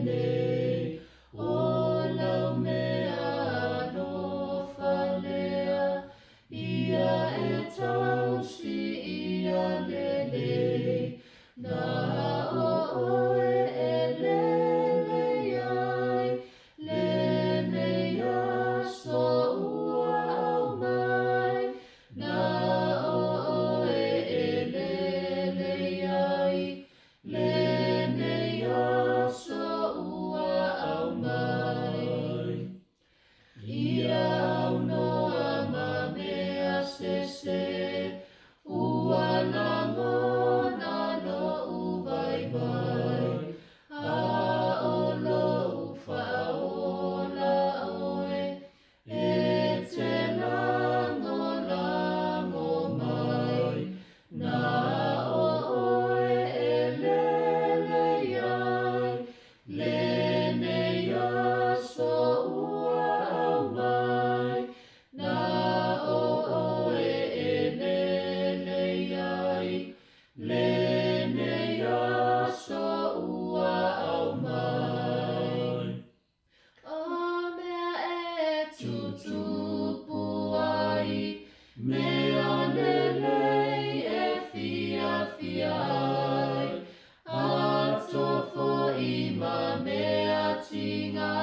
lenei, O lau mea alofa lea, Ia e tausi ia lelei, Na o oe e lelei ai, Lenei aso ua aumai, Na o oe e lelei ai, Lenei aso ua aumai. Ia aunoa ma mea sese, Ua lagona lo'u vaivai, A o lou faaola oe, E te lagolago mai, Na o oe e lelei ai, Lenei aso ua aumai, Na o oe e lelei ai, Lenei aso ua aumai. O mea e tutupu ai, Mea lelei e fiafia ai, Ato foi ma mea tiga,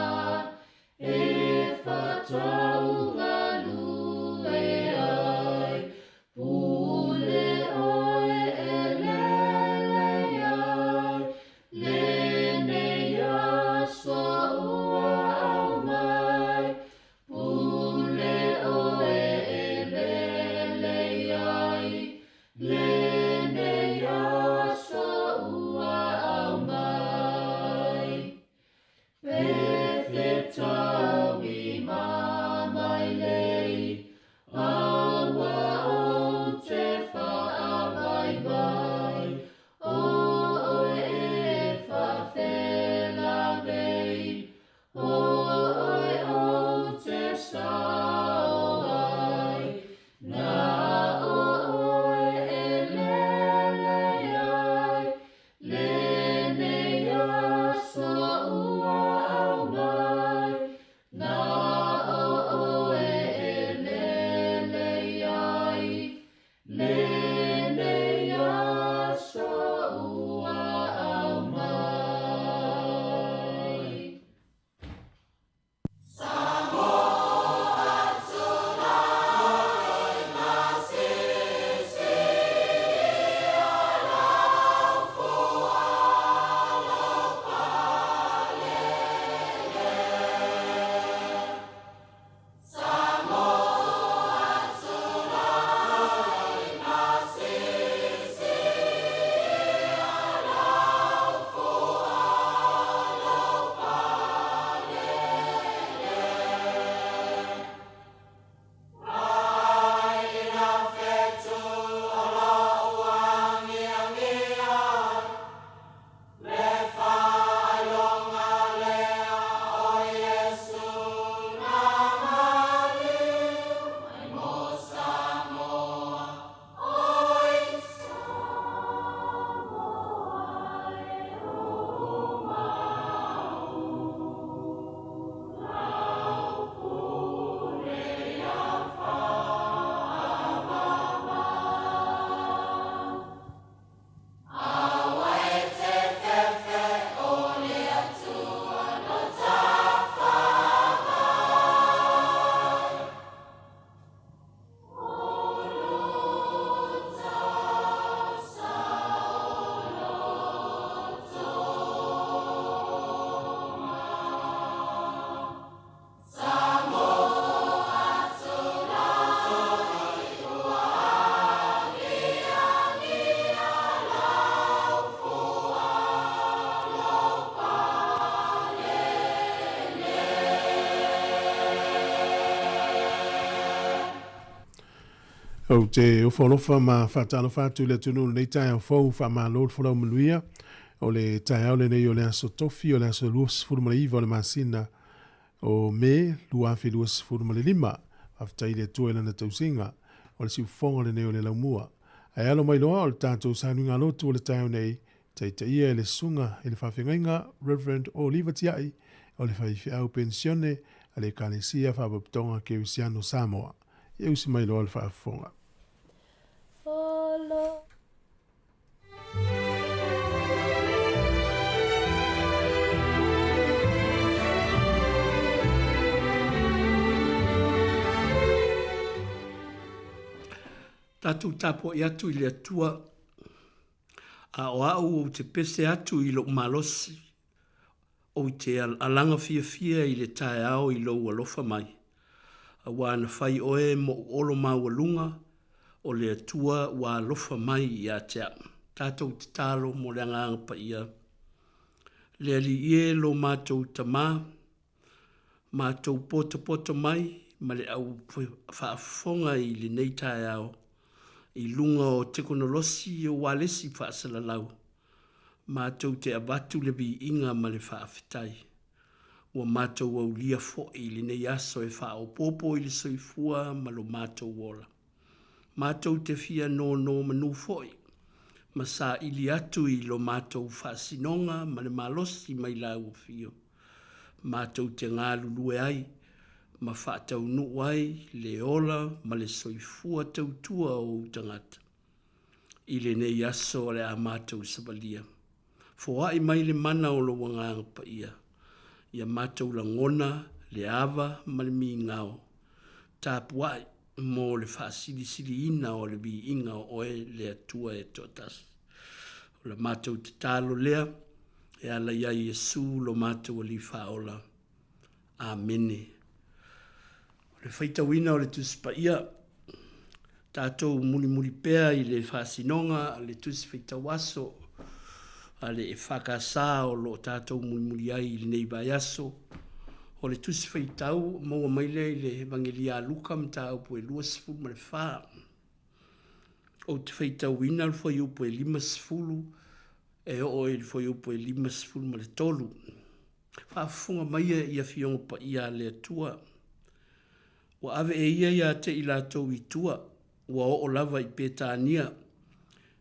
E faataugalue ai, Pule oe e lelei ai, Lenei aso ua aumai, Pule oe e lelei ai, Lenei aso ua aumai. Pe fetaui ma mailei, A ua ou te faavaivai, O oe e faafelavei, O oe ou te sao ai, Na o oe e lelei ai, Lenei aso ua aumai, Na o oe e lelei ai, Lenei aso ua aumai. Ou te ofo alofa ma faatalofa atu i le atunuu i lenei taeao fou, faamalo le folau manuia. O le taeao lenei o le aso Tofi, o le aso 29 o le masina o Me 2025. Faafetai i le Atua i Lana tausiga. O le siufofoga lenei o le laumua. Ae alo mai loa o le tatou sauniga lotu o le taeao nei. Taitaia e le Susuga i le Faafeagaiga Rev. Oliva Tia'i o le Faifeau Penisione a le Ekalesia Faapotopotoga Kerisiano Samoa. Ia usi mai loa le faafofoga. Tatou tapuai atu i le Atua, a o au ou te pese atu i lou malosi, ou te alaga fiafia i le taeao i lou alofa mai, auā na fai oe moʻu olo maualuga, o le Atua ua alofa mai ia te au. Tatou tatalo mo le Agaga Paia. Le Alii e, lo matou Tama, matou potopoto mai ma le au faafofoga i lenei taeao i luga o tekonolosi o ualesi faasalalau, matou te avatu le viiga ma le faafetai. Ua matou aulia foi i lenei aso e faaopoopo i le soifua ma lo matou ola. Matou te fia nonomanu foi ma saili atu i lo matou faasinoga ma le malosi mai lau afio. Matou te galulue ai ma faataunuu ai le ola ma le soifua tautua o ou tagata. I lenei aso o le a matou savalia, foai mai le mana o lou Agaga Paia, ia matou lagona le ava ma le migao, tapuai mo le faasilisiliina o le viiga o oe le Atua e toatasi. O la matou tatalo lea e ala iā Iesu lo matou Alii Faaola. Amene. O le faitauina o le Tusi Paia, tatou mulimuli pea i le faasinoga a le Tusi Faitau Aso a le EFKS o lo o tatou mulimuli ai i lenei vaiaso. O le Tusi Faitau maua mai lea i le Evagelia a Luka mataupu e 24. Ou te faitauina le fuaiupu e 50 e oo i le fuaiupu e 53. Faafofoga maia i Afioga Paia a le Atua. Ua ave e ia ia te i latou i tua, ua oo lava i Petania,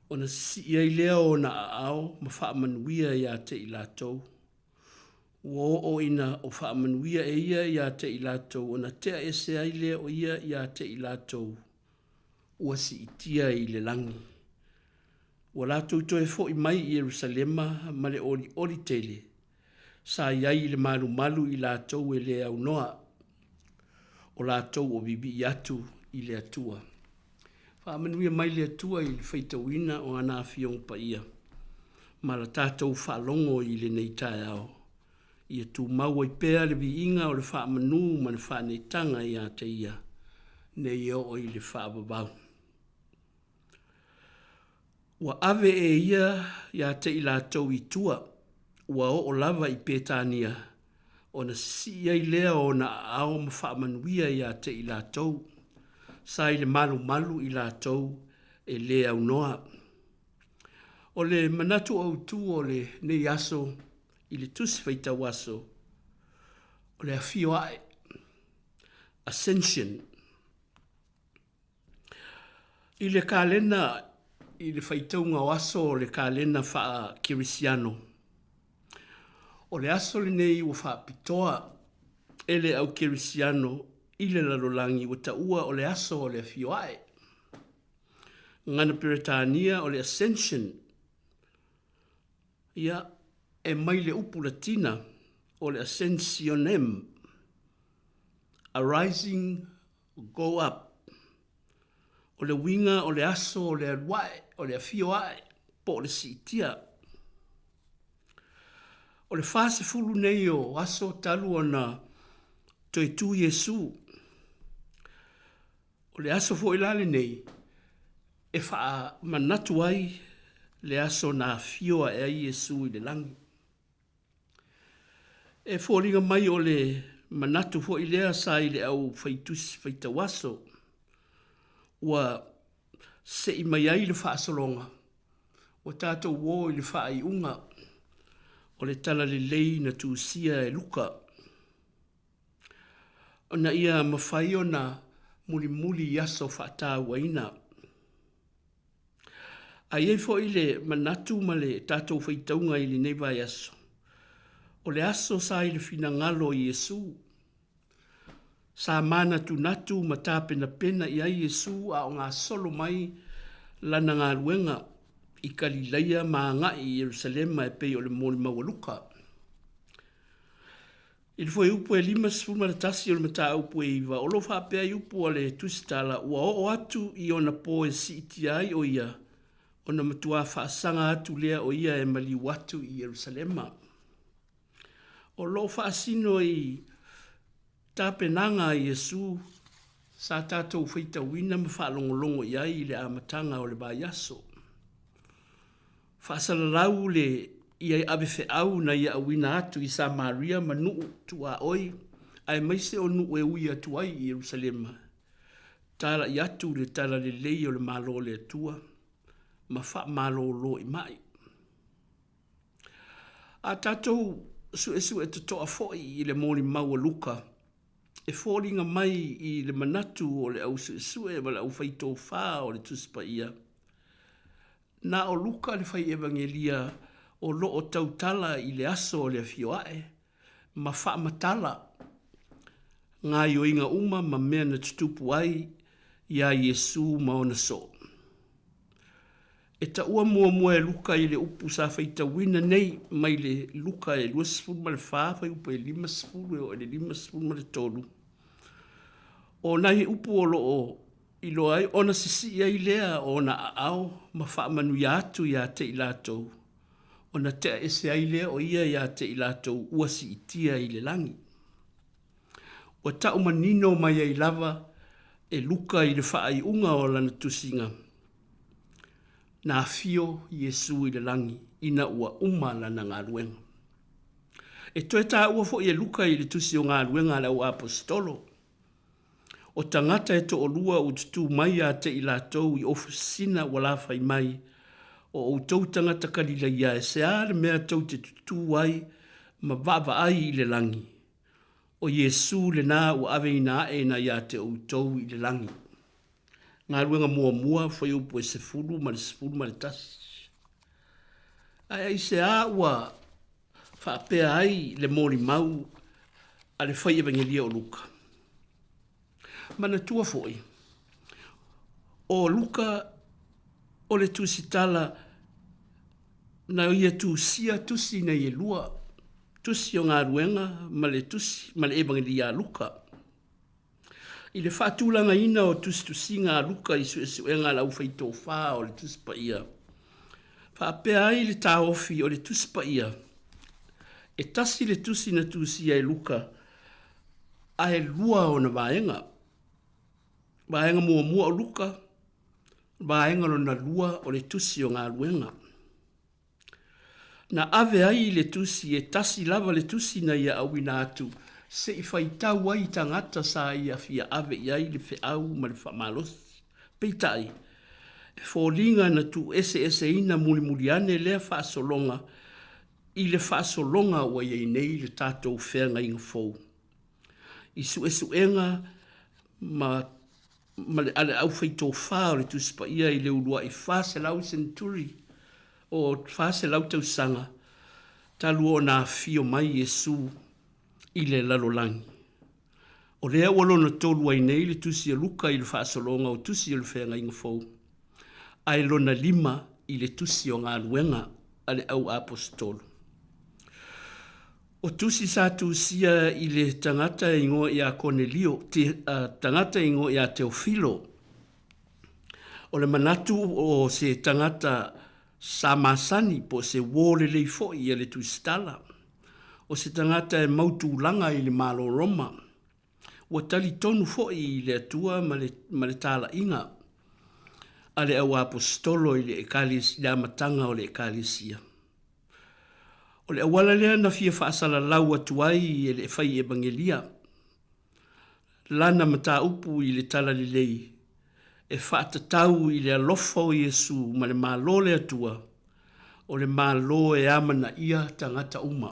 ona sisii ai lea o ona aao ma faamanuia ia te i latou. Ua oo ina o faamanuia e ia ia te i latou ona tea ese ai lea o ia ia te i latou ua siitia i le lagi. Ua latou toe foi mai i Ierusalema ma le olioli tele, sa i ai i le malumalu i latou e le aunoa, o latou o vivii atu i le Atua. Faamanuia mai le Atua i le faitauina o ana Afioga Paia ma la tatou faalogo i lenei taeao. Ia tumau ai pea le viiga o le faamanu ma le faaneetaga ia te Ia, nei oo i le faavavau. Ua ave e ia ia te i latou i tua, ua oo lava i Petania, ona sisii ai lea o ona aao ma faamanuia ia te i latou. Sa i le malumalu i latou e lē aunoa. O le manatu autu o lenei aso i le Tusi Faitau Aso, o le afio ae, Ascension. I le kalena i le faitauga o aso o le kalena faa-Kerisiano, o le aso lenei ua faapitoa e le au Kerisiano i le lalolagi ua taua o le aso o le afio ae. Gagana Peretania o le Ascension, ia, e mai le upu Latina o le ascensionem, arising Go up. O le uiga o le aso o le alu ae, o le afio ae, po o le siitia. O le 40 nei o aso talu ona toe tu Iesu. O le aso foi la lenei e faamanatu ai le aso na afio ae ai Iesu i le lagi. E foliga mai o le manatu foi lea sa i le au faitusi faitauaso ua se'i mai ai le faasologa ua tatou ō i le faaiuga o le talalelei na tusia e Luka ina ia mafai ona mulimuli i aso faatauaina. A i ai foi le manatu ma le tatou faitauga i lenei vaiaso, o le aso sa i le finagalo o Iesu. Sa manatunatu ma tapenapena i ai Iesu a o gasolo mai lana galuega i Kalilaia ma agai i Ierusalema e pei o le molimau a Luka. I le fuaiupu e 51 o le mataupu e 9, o lo o faapea ai upu a le Tusitala, ua oo atu i ona po e siitia ai o ia, ona matuā faasaga atu lea o ia e maliu atu i Ierusalema. O lo o faasino i tapenaga a Iesu sa tatou faitauina ma faalogologo i ai i le amataga o le vaiaso. Faasalalau le ia ave feau na ia auina atu i Samaria ma nuu tuaoi aemaise o nuu e ui atu ai i Ierusalema, talai atu le talalelei o le Malo o le Atua ma faamalolo i mai. A tatou suesue totoa foi i le molimau a Luka, e foliga mai i le manatu o le au suesue ma le au fai tofa o le Tusi Paia, na o Luka le fai Evagelia o lo o tautala i le aso o le afioae ma faamatala gaoioiga uma ma mea na tutupu ai iā Iesu ma ona soo. E taua muamua e Luka i le upu sa faitauina nei mai le Luka e 24 fuaiupu e 50 e oo i le 53, o nai upu o lo o iloa ai ona sisii ai lea o ona aao ma faamanuia atu iā te i latou, ona tea ese ai lea o ia iā te i latou ua siitia i le lagi. Ua tau manino mai ai lava e Luka i le faaiuga o lana tusiga, Na afio Iesu i le lagi ina ua uma lana galuega. E toe taua foi e Luka i le tusi o Galuega a le Au Aposetolo, O tagata e toalua ua tutū mai ia te i latou i ofisina ua lafai mai, o outou tagata Kalilaia e sea le mea tou te tutū ai ma vaavaai i le lagi? O Iesu lena ua aveina aʻe na ia te outou i le lagi. Galuega muamua, fuaiupu e 10 ma le 11. Ae aisea ua faapea ai le molimau a le fai Evagelia o Luka? Manatua foi, o Luka o le tusitala na ia tusia tusi nei e lua, tusi o galuega ma le tusi ma le Evagelia a Luka. I le faatulagaina o tusitusiga a Luka i suesuega a le aufaitofa o le Tusi Paia, faapea ai le taofi o le Tusi Paia, e tasi le tusi na tusia e Luka, ae lua ona vaega. Vaega muamua o Luka, vaega lona lua o le tusi o Galuega. Na ave ai le tusi e tasi lava le tusi na ia auina atu se i faitau ai tagata sa ia fia ave i ai le feau ma le faamalosi. Peitai, e foliga na tuueseeseina mulimuli ane lea faasologa i le faasologa ua i ai nei le tatou feagaiga fou. I suesuega ma ma le a le aufaitofa o le Tusi Paia i le uluai 400 seneturi, o 400 tausaga talu ona afio mai Iesu i le lalolagi. O lea ua lona tolu ai nei le Tusi a Luka i le faasologa o Tusi o le Feagaiga Fou, ae lona lima i le Tusi o Galuega a le Au Aposetolo. O tusi sa tusia i le tagata e igoa ia Konelio, te, uh, tagata e igoa ia Teofilo. O le manatu o se tagata sa masani po o se uō lelei foi ia le tusitala. O se tagata e mau tulaga i le Malo Roma. Ua talitonu foi i le Atua ma le, ma le talaiga a le au aposetolo i le, i le amataga o le Ekalesia. O le auala lea na fia faasalalau atu ai e le fai evagelia lana mataupu i le Talalelei e faatatau i le alofa o Iesu ma le Malo o le Atua, o le Malo e amanaia tagata uma.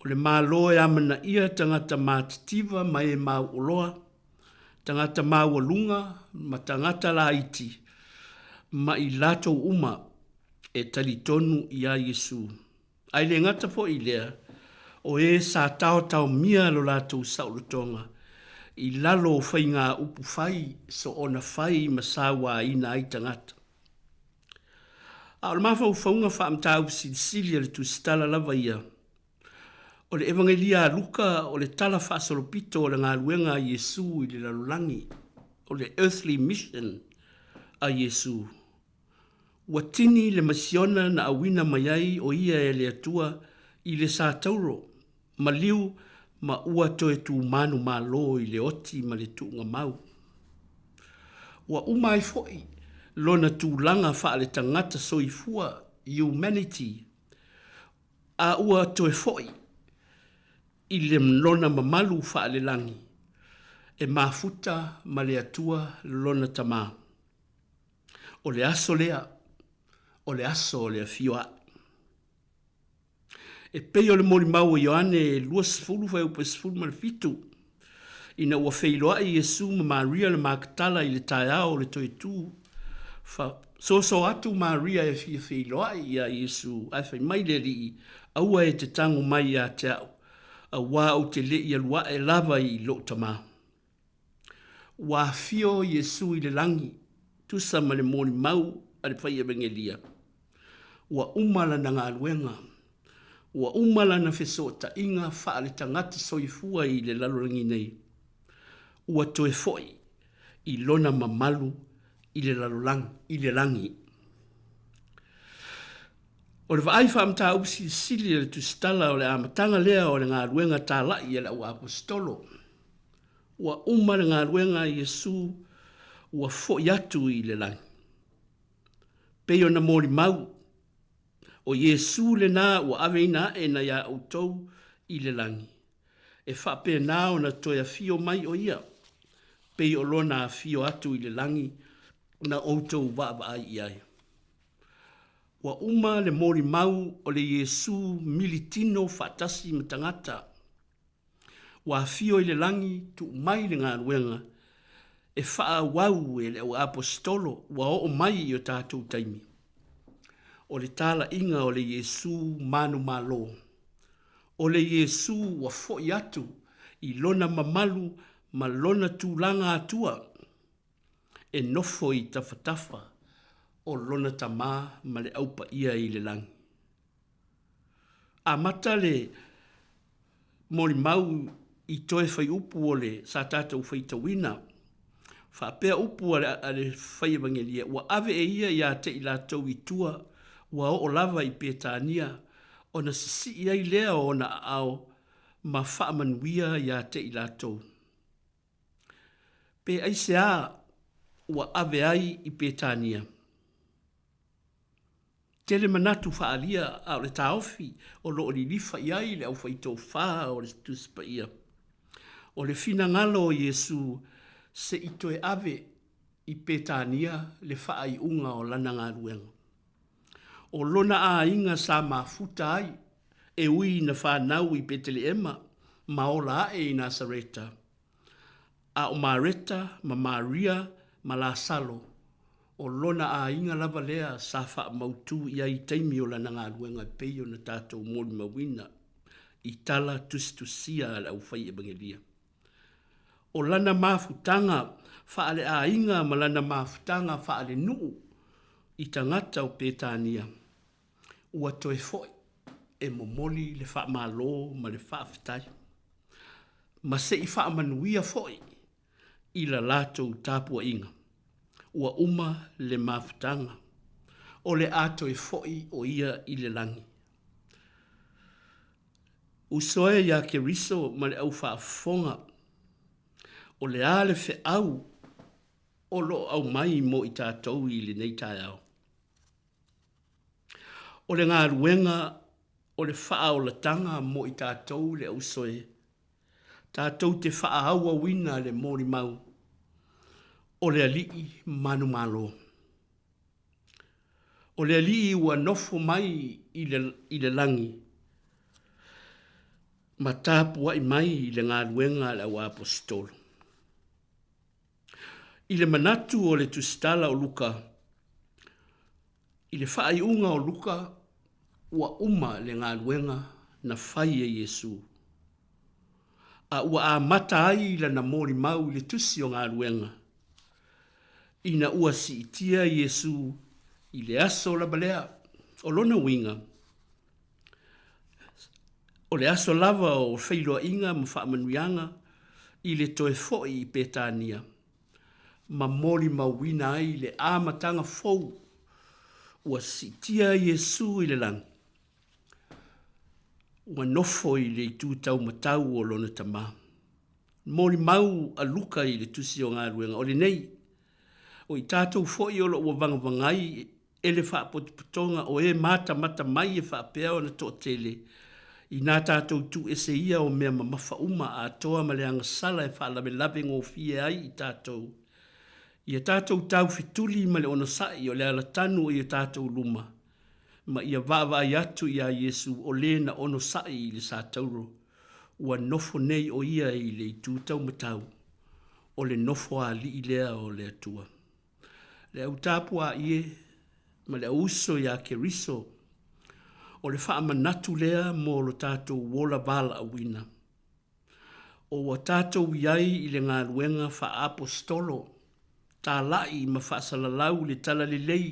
O le Malo e amanaia tagata matitiva ma e mauoloa, tagata maualuga ma tagata laiti, ma i latou uma e talitonu iā Iesu. A e le gata foi i lea, o e sa taotaomia lo latou saolotoga i lalo o faiga upu fai soona fai ma sauaina ai tagata. A o le mafaufauga faamataupu silisili a le Tusitala lava ia, o le Evagelia a Luka o le tala faasolopito o le galuega a Iesu i le lalolagi, o le earthly mission a Iesu. Ua tini le masiona na auina mai ai o ia e le Atua i le satauro, maliu ma ua toe tumanu malo i le oti ma le tuugamau. Ua uma ai foi lona tulaga faaletagata soifua, humanity, a ua toe foi i le lona mamalu faalelagi e mafuta ma le Atua lona Tama. O le aso lea, o le aso o le afio ae. E pei o le molimau a Ioane 20 fuaiupu e 17, ina ua feiloai Iesu ma Maria le Makatala i le taeao o le toe tu, faasoso atu Maria e fia feiloai iā Iesu, ae fai mai le Alii, Aua e te tago mai ia te au, auā ou te le i alu ae lava i lou Tama. Ua afio Iesu i le lagi, tusa ma le molimau a le fai Evagelia. Ua uma lana galuega. Ua uma lana fesootaiga faaletagata soifua i le lalolagi nei. Ua toe foi i lona mamalu i le lalolagi, i le lagi. O le vaai faamataupu silisili a le Tusitala o le amataga lea o le galuega talai a le auaposetolo. Ua uma le galuega a Iesu, ua foi atu i le lagi. Pei ona molimau, o Iesu lena ua aveina aʻe na iā ʻoutou i le lagi, e faapena ona toe afio mai ʻo ia, pei o lona afio atu i le lagi na ʻoutou vaavaai i ai. Ua uma le molimau o le Iesu militino faatasi ma tagata. Ua afio i le lagi tuu mai le galuega e faaauau e le auaposetolo ua oo mai i o tatou taimi. O le talaiga o le Iesu manumalo. O le Iesu ua foi atu i lona mamalu ma lona tulaga Atua e nofo i tafatafa o lona Tama ma le Au Paia i le lagi. Amata le molimau i toe faiupu o le sa tatou faitauina. Faapea upu a le fai Evagelia, ua ave e ia ia te i latou i tua, ua oo lava i Petania, ona sisii ai lea o ona aao ma faamanuia ia te i latou. Pe aisea ua ave ai i Petania? Tele manatu faaalia a o le taofi o lo o lilifa i ai le aufaitofa o le Tusi Paia. O le finagalo o Iesu se i toe ave i Petania le faaiuga o lana galuega. O lona aiga sa mafuta ai e ui ina fanau i Peteleema ma ola ae i Nasareta. A o Mareta ma Maria ma Lasalo, o lona aiga lava lea sa faamautū i ai i taimi o lana galuega e pei ona tatou molimauina i tala tusitusia a le aufai Evagelia. O lana mafutaga faaleaiga ma lana mafutaga faalenuu i tagata o Petania, ua toe foi e momoli le faamalo ma le faafetai, ma se i faamanuia foi i la latou tapuaiga. Ua uma le mafutaga, o le a toe foi o ia i le lagi. Uso e iā Keriso ma le au faafofoga, o le a le feau o lo o aumai mo i tatou i lenei taeao? O le galuega o le faaolataga mo i tatou le ausoe, tatou te faaauauina le molimau o le Alii manumalo. O le Alii ua nofo mai i le, i le lagi ma tapuai mai i le galuega a le auaposetolo. I le manatu o le Tusitala o Luka, I le faaiuga o Luka, ua uma le galuega na fai e Iesu, a ua amata ai lana molimau i le tusi o galuega, ina ua siitia Iesu i le aso lava lea. O lona uiga, o le aso lava o feiloaiga ma faamanuiaga i le toe foi i Petania, ma molimauina ai le amataga fou ua siitia Iesu i le lagi, ua nofo i le itu taumatau o lona Tama. Molimau a Luka i le tusi o galuega o lenei, o i tatou foi o lo o ua vagavagai e le faapotopotoga o e matamata mai e faapea ona toatele, inā tatou tuuese ia o mea mamafa uma atoa ma le agasala e faalavelave gofie ai i tatou, ia tatou taufetuli ma le onosai o le alatanu i o tatou luma, ma ia vaavaai atu iā Iesu o le na onosai i le satauro, ua nofo nei o ia i le itu taumatau o le nofoalii lea o le Atua. Le au tapua'i e, ma le au uso iā Keriso, o le faamanatu lea mo lo tatou ola valaauina. O ua tatou i ai i le galuega faa-aposetolo, tala'i ma faasalalau le Talalelei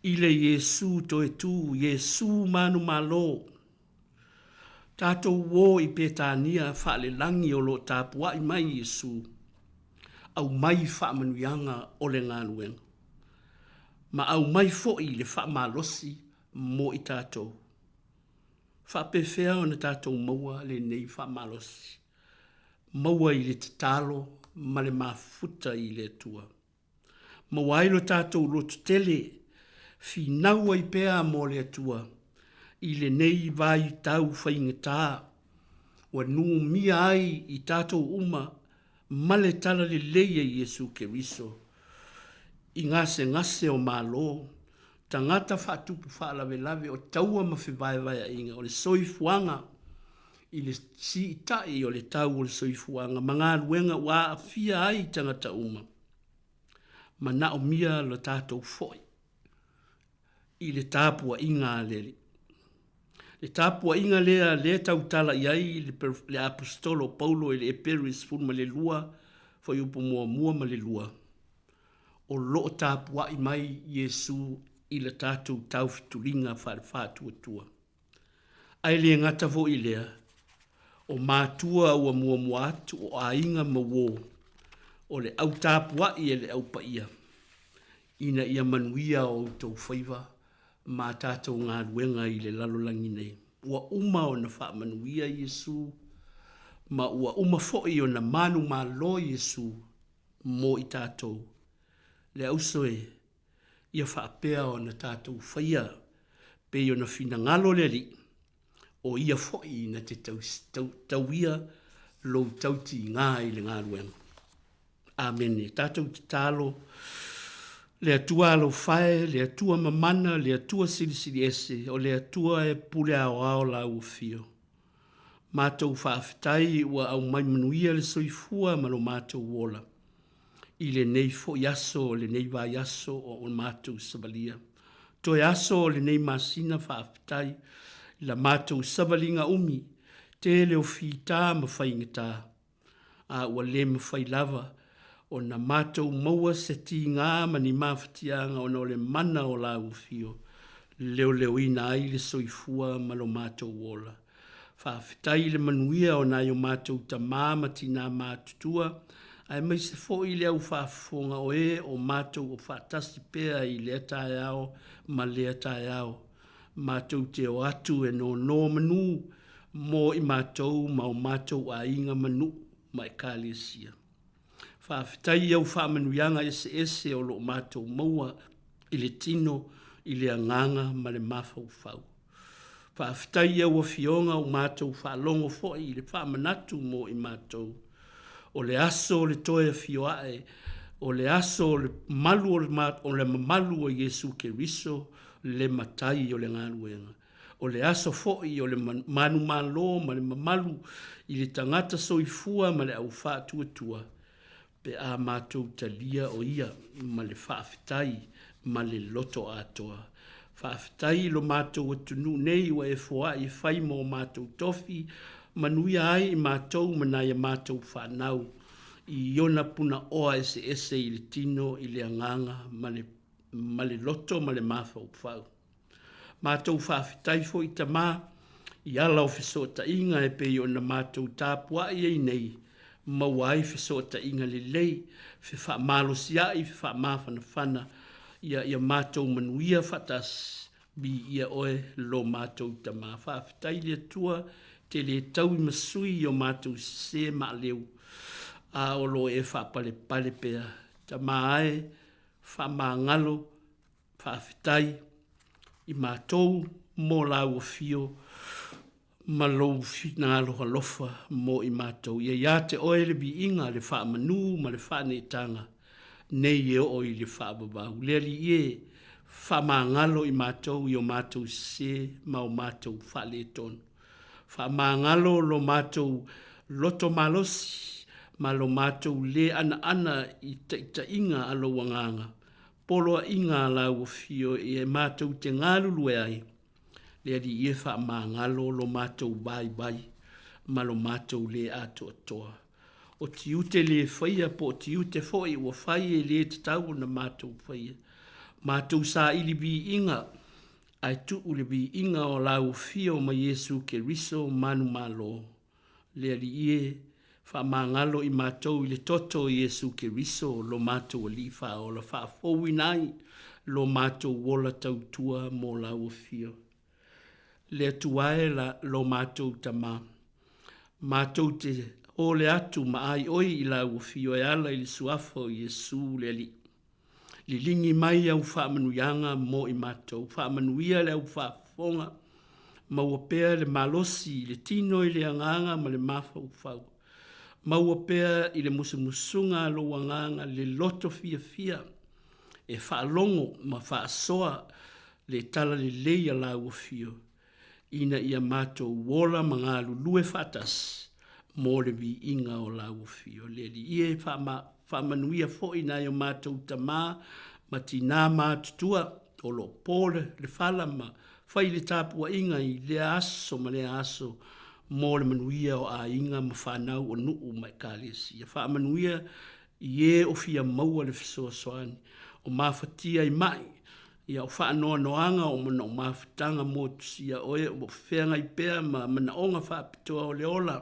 i le Iesu toe tu, Iesu manumalo. Tatou uō i Petania faalelagi o lo o tapua'i mai Iesu, aumai faamanuiaga o le galuega, ma aumai foi le faamalosi mo i tatou. Faapefea ona tatou maua lenei faamalosi? Maua i le tatalo ma le mafuta i le Atua. Maua ai lo tatou lototele, finau ai pea mo le Atua i lenei vaitau faigata ua numia ai i tatou uma ma le talalelei e Iesu Keriso i gasegase o Malo, tagata faatupu faalavelave o taua ma fevaevaeaiga o le soifuaga i le siitai o le tau o le soifuaga ma galuega ua aafia ai tagata uma. Manaomia lo tatou foi i le tapuaiga a le Alii. Le tapuaiga lea lea tautala i ai le Aposetolo o Paulo i le Eperu 12, fuaiupu muamua ma le lua, o lo o tapuai mai Iesu i le tatou taufetuliga faale-faatuatua. Ae le gata foi i lea, o matua ua muamua atu o aiga ma uō, o le au tapuai e le Au Paia, ina ia manuia o outou faiva ma a tatou galuega i le lalolagi nei. Ua uma ona faamanuia Iesu, ma ua uma foi ona manumalo Iesu mo i tatou. Le auso e, ia faapea ona tatou faia pei ona finagalo le Alii, o ia foi na te tauia lou tautiga i le galuega. Amene. Tatou tatalo, Le Atua alofa e, le Atua mamana, le Atua silisili ese, o le Atua e pule aoao Lau Afio. Matou faafetai ua aumai manuia le soifua ma lo matou ola i lenei foi aso o lenei vaiaso o matou savalia. Toe aso o lenei masina faafetai i la matou savaliga umi, tele o fita ma faigata, a ua le mafai lava ona matou maua se tiga ma ni mafatiaga ona o le mana o Lau Afio, leoleoina ai le soifua ma lo matou ola. Faafetai i le manuia o nai o matou tama ma tinā matutua, aemaise foi le au faafofoga o e o matou o faatasi pea i lea taeao ma lea taeao. Matou te o atu e nonomanu mo i matou ma o matou aiga ma nuu ma Ekalesia. Faafetai i au faamanuiaga eseese o lo o matou maua i le tino, i le agaga ma le mafaufau. Faafetai i au afioga ua matou faalogo foi i le faamanatu mo i matou. O le aso o le toe afio ae, o le aso o le malu o le mamalu o Iesu Keriso, le Matai o le galuega. O le aso foi o le manumalo ma le mamalu i le tagata soifua ma le au faatuatua, pe a matou talia o ia ma le faafetai ma le loto atoa. Faafetai i lo matou atunuu nei ua e foai e fai mo matou tofi, manuia ai i matou ma nai a matou fanau i ona punaoa eseese i le tino, i le agaga ma le ma le loto ma le mafaufau. Matou faafetai foi Tama i ala o fesootaiga e pei ona matou tapuai ai nei, maua ai fesootaiga lelei, fefaamalosiai, fefaamafanafana, ia ia matou manuia faatasi, viia oe lo matou Tama. Faafetai le Atua te le taui ma sui i o matou sese maaleu, a o lo o e faapalepale pea. Tama e, faamagalo Faafetai i matou mo lau afio ma lou finagalo alofa mo i matou. Ia ia te oe le viiga, le faamanu ma le faaneetaga nei e oo i le faavavau. Le Alii e, faamagalo i matou i o matou sese ma o matou faaletonu. Faamagalo lo matou loto malosi ma lo matou le anaana i taitaiga a lou Agaga poloaiga a lau afio e matou te galulue ai, le Alii e faamagalo lo matou vaivai ma lo matou le atoatoa. O tiute le faia po o tiute foi ua fai e le tatau ona matou faia. Matou saili viiga ae tuu le viiga o lau afio ma Iesu Keriso manumalo. Le Alii e, faamagalo i matou i le toto o Iesu Keriso lo matou Alii Faaola, faafouina ai lo matou ola tautua mo lau Afio. Le Atua e la, lo matou Tama, matou te ole atu ma aioi i lau Afio e ala i le Suafa o Iesu le Alii. Liligi mai au faamanuiaga mo i matou. Faamanuia le au faafofoga, maua pea le malosi i le tino i le agaga ma le mafaufau. Maua pea i le musumusuga a lou agaga le loto fiafia e faalogo ma faasoa le talalelei a lau afio. ina ia matou ola ma galulue faatasi mo le viiga o lau Afio. Le Alii e, faamanuia foi nai o matou tama ma tinā matutua o lo o po le fala ma fai le tapuaiga i lea aso ma lea aso mo le manuia o aiga ma fanau o nuu ma Ekalesia. Faamanuia i e o fia maua le fesoasoani, o mafatia i mai, Ia o faanoanoaga o manaʻo mafutaga motusia oe o feagai pea ma manaoga faapitoa o le ola,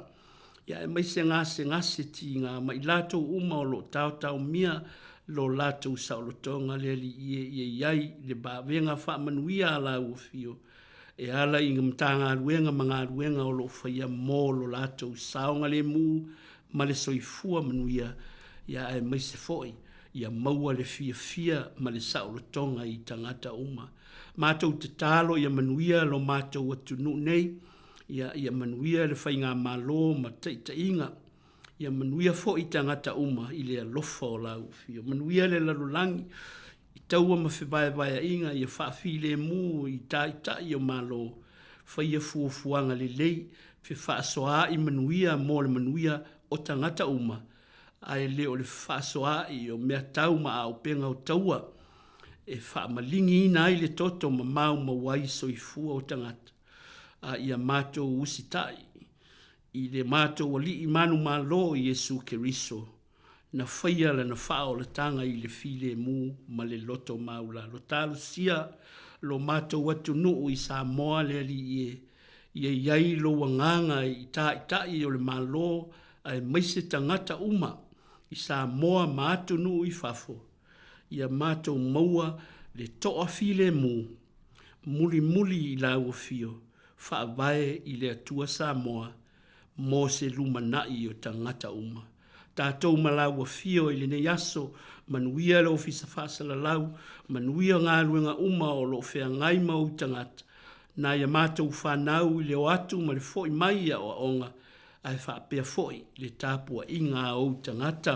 ia aemaise gasegase tiga ma i latou uma o lo o taotaomia lo latou saolotoga le Alii e ia i ai le vavega faamanuia a lau Afio e ala i Matagaluega ma galuega o lo o faia mo lo latou saogalemu ma le soifua manuia, ia aemaise foi ia maua le fiafia ma le saolotoga i tagata uma. Matou tatalo ia manuia lo matou atunuu nei, ia, ia manuia le faigamalo ma taitaiga, ia manuia foi tagata uma i le alofa o lau Afio. Manuia le lalolagi i taua ma fevaevaeaiga, ia faafilemu i taitai o Malo, faia fuafuaga lelei, fefaasoaai manuia mo le manuia o tagata uma, ae le o le fefaasoaa'i o mea tau ma auupega o taua e faamaligiina ai le toto ma maumau ai soifua o tagata, a ia matou usitai i le matou Alii manumalo Iesu Keriso, na faia lana faaolataga i le filemu ma le loto maulalo. Talosia lo matou atunuu i Samoa le Alii e, ia i ai lou agaga i taitai o le Malo aemaise tagata uma i Samoa ma atunuu i fafo, ia matou maua le toafilemu mulimuli i lau afio faavae i le Atua Samoa mo se lumanai o tagata uma. Tatou ma lau afio i lenei aso, manuia le Ofisa Faasalalau, manuia galuega uma o lo o feagai ma ou tagata, nai a matou fanau i le o atu ma le foi mai i aoaoga, ae faapea foi le tapuaiga a ou tagata.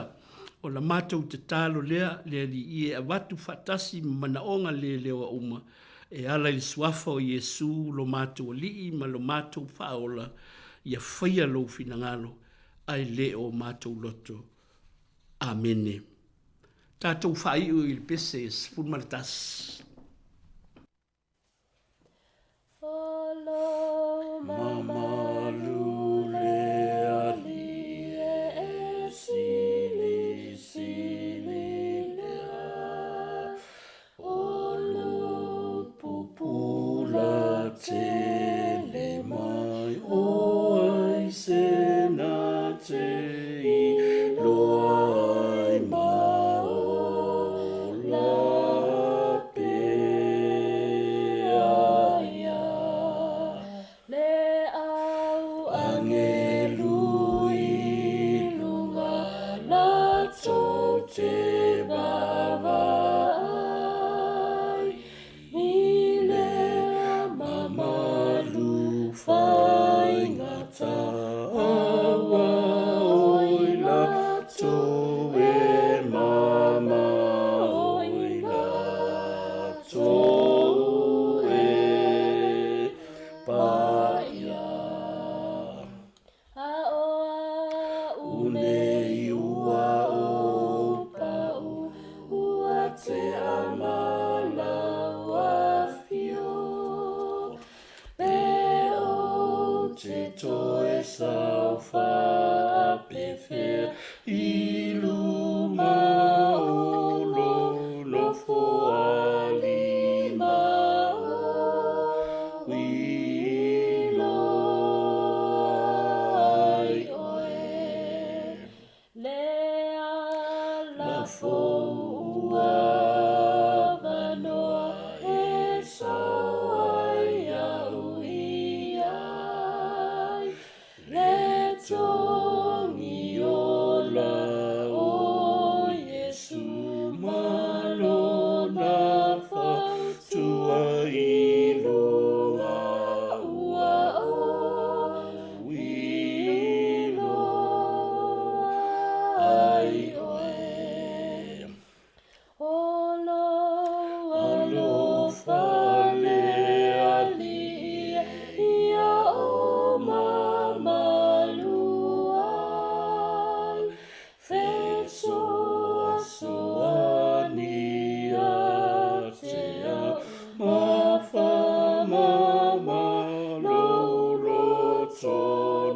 O la matou tatalo lea, le Alii e avatu faatasi ma manaoga leleoa uma e ala i le Suafa o Iesu lo matou Alii ma lo matou Faaola, ia faia lou finagalo, ae le o matou loto. Amene. Tatou faaiu i le pese 11. Mamalu le Alii e silisili lea, O lou pupula tele mai o ai se na te iloa ai ma ola pea ia. Le au angelu i luga latou te vaavaai i le mamalu faigata aua oi latou e mama oi latou e paia. Unei ua ou pau ua tea ma lau afio, Pe ou te toe saofaapefea i luma o lou nofoalima o iloa ai oe le ala fou ua avanoa e sao ai au i ai Le togi ola o Iesu ma lona fautua i luga ua ou iloa ai oe. O lou alofa le Alii ia o mamalu ai, Fesoasoani ia te au ma whamama lou loto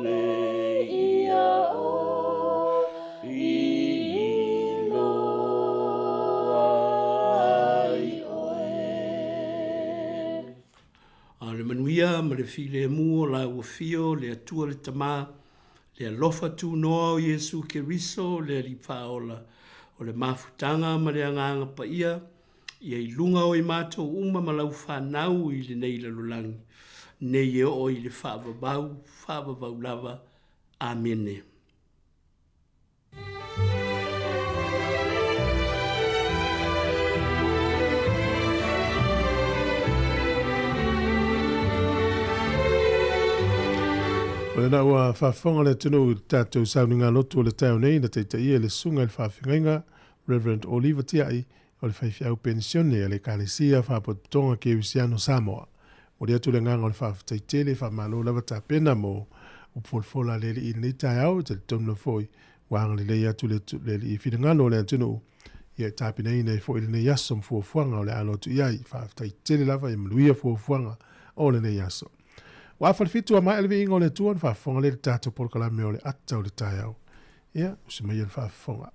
nei ia o iloa ai oe. A o le manuia ma le filemu o la ua fio le Atua le Tama, le alofa tunoa o Iesu Keriso le Alii Faaola, o le mafutaga ma le Agaga Paia, ia i luga o i matou uma ma lau fanau i lenei lalolagi, nei e oo i le faavavau, faavavau lava. Amene. O lena ua faafofoga le atunuu i le tatou sauniga lotu o le taeao nei na taitaia e le Susuga i le Faafeagaiga Reverend Oliva Tiai o le faifeau penisione a le Ekalesia Faapotopotoga Kerisiano Samoa. Momoli atu le agaga o le faafetai tele, faamalo lava tapena mo upu folafola a le Alii i lenei taeao. E talitonu lava foi ua agalelei atu le, le Alii i finagalo o le atunuu ia e tapenaina ai foi lenei aso ma fuafuaga o le a alo atu i ai. Faafetai tele lava, ia manuia fuafuaga o lenei aso. Ua afa le fitu a maea le viiga o le Atua ona faafofoga lea i le tatou polokalame o le ata o le taeao. Ia, usi maia le faafofoga.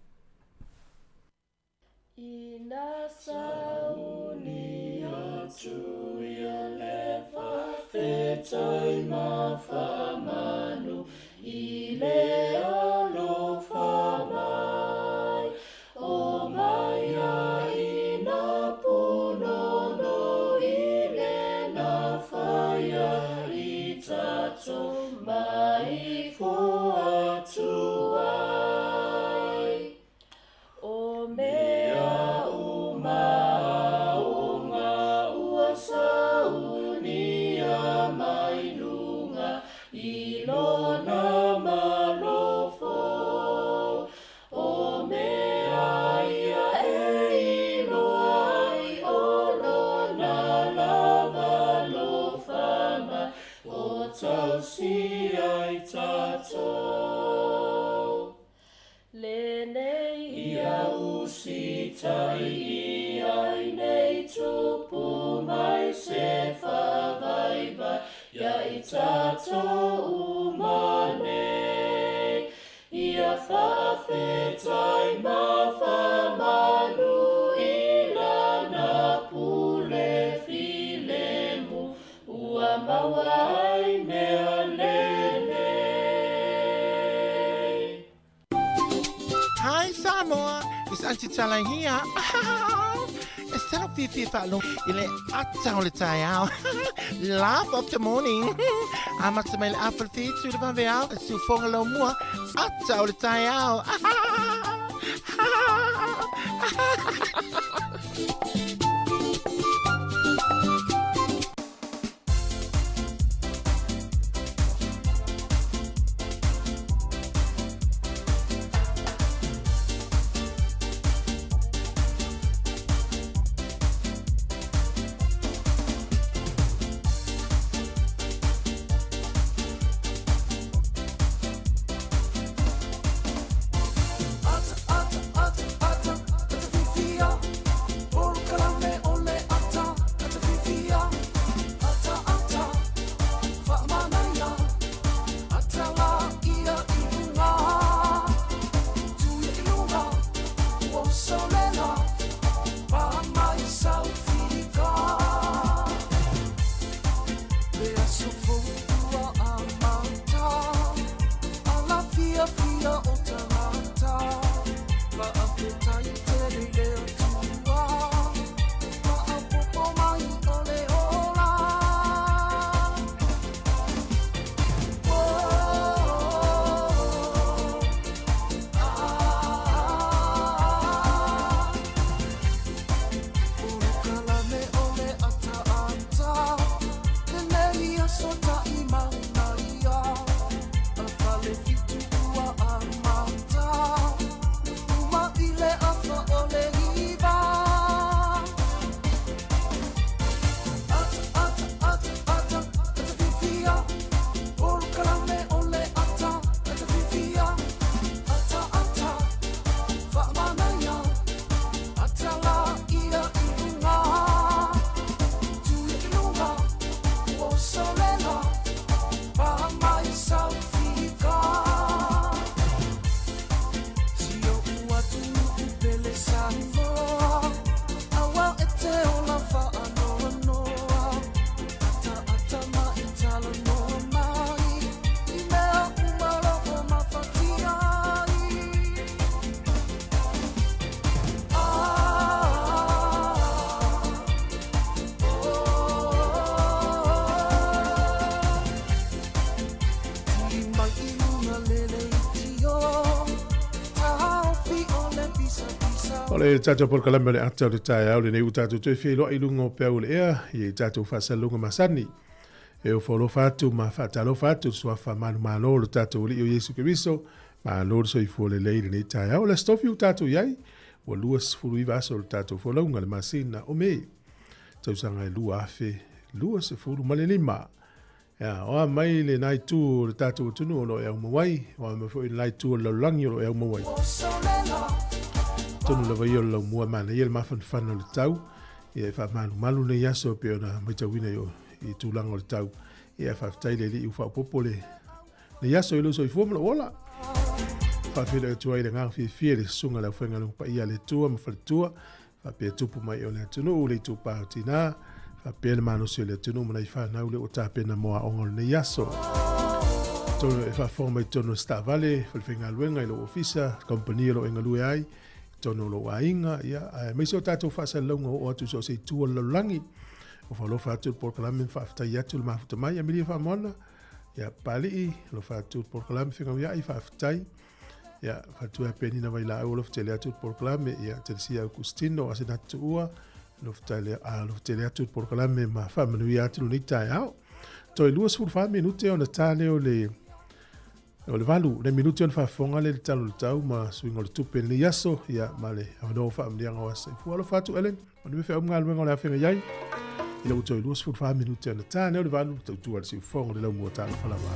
Ina sauni atu ia le faafetai ma faamanu i le alofa mai, o mai ai na punono i le na whaia i tatou mai fo atu ai. O mea uma o ngā ua saunia mai lunga i lona malofo. O mea ia e iloa ai o lona lava lofa mai o tausi ai tatou. Lenei ia usitai i ai nei. tupu mai se faavaivai ia i tatou uma nei. Ia faafetai ma faamanu i Lana pule filemu ua maua ai mea lenei. Hi Samoa, it's Auntie Tala here. E sala fiafia faalogo i le ata o le taeao. Laugh of the morning. Amata mai le afa le fitu le vaveao, e siufoga lau mua, ata o le taeao. O le tatou polokalame o le ata o le taeao lenei ua tatou toe feiloai i luga o peau o le ea i tatou faasalalauga masani. E ofo alofa atu ma faatalofa atu le suafa manumalo o le tatou Alii o Iesu Keriso, malo le soifua lelei i lenei taeao. O le Aso Tofi ua tatou i ai, ua 29 aso o le tatou folauga le masina o Me, tausaga e 2025. Ia, o a mai lena itu o le tatou atunuu o lo o e aumau ai, o a mai foi lena itu o le lalolagi o lo o e aumau ai. Tonu lava ia o le laumua manaia le mafanafana o le tau, ia e faamalumalu nei aso e pei ona matauina i, i tulaga o le tau. Ia faafetai le Alii ua faaopoopo le nei aso i lou soifua ma lou ola. Faafeiloai atu ai le agaga fiafia i le susuga i le aufaigaluega paia a le Atua ma faletua, faapea tupu mai o le atunuu, le itupa o tina, faapea le malosi o le atunuu ma nai fanau lea ua tapena mo aoga o lenei aso. Tonu e faafofoga mai totonu o se taavale, falefaigaluega i lou ofisa, kamupani o lo o e galue ai, i totonu o lou aiga, ia, aemaise o tatou faasalalauga oo atu i so o se itu o le lalolagi. Ua alofa atu le polokalame ma faafetai atu le mafuta mai. Amelia Faamoana, ia, Papalii, alofa atu le polokalame Fegauiai, faafetai. Ia, faletua ia Penina Vailaau, alofa tele atu le polokalame. Ia, Telesia Augustino, Asenati Tuua, alofa tele atu le polokalame ma faamanuia atu lenei taeao. Toe 24 minute ona ta lea o le o le valu, le minute ona faafofoga lea i le tala o le tau ma suiga o le tupe i lenei aso, ia, ma le avanoa o faamanuiaga o aso soifua. Alofa atu Ellen, manuia feau ma galuega o le a feagai ai. Ina ua toe 24 minute ona ta lea o le valu, tautua le siufofoga o le laumua talofa lava.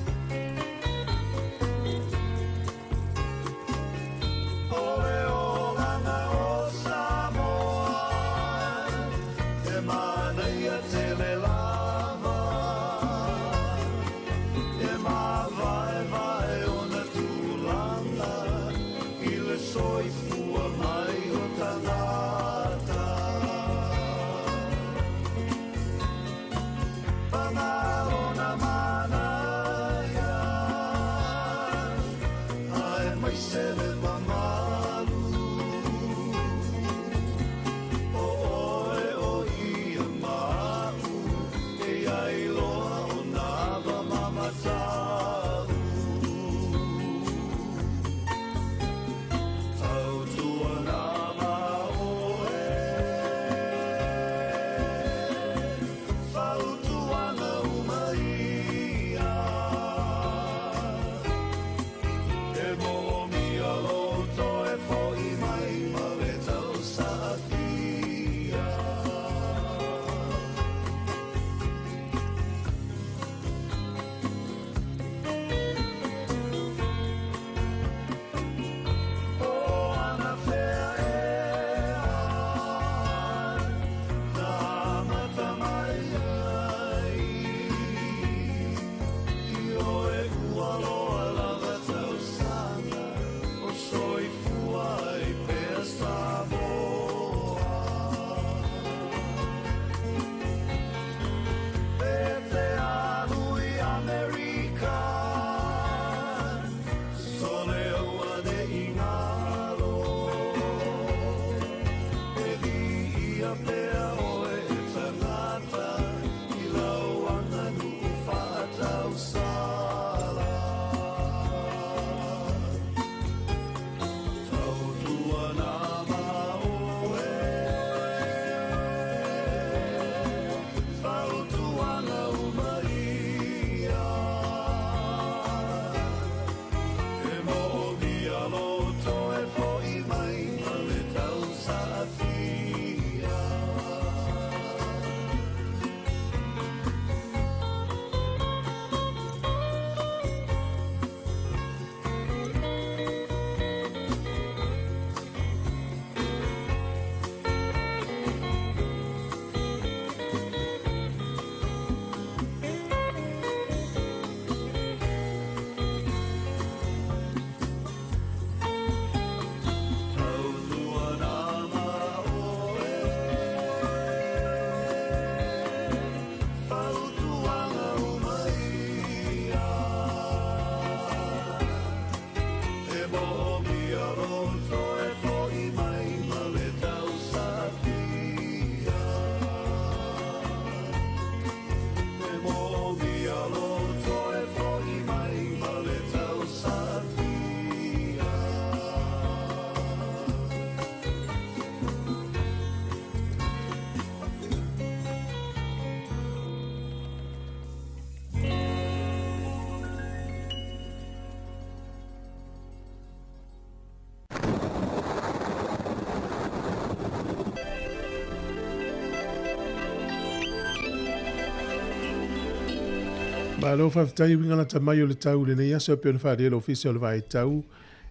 Malo faafetai uiga lata mai o le tau i lenei aso e pei ona faaalia e le Ofisa o le Vaai Tau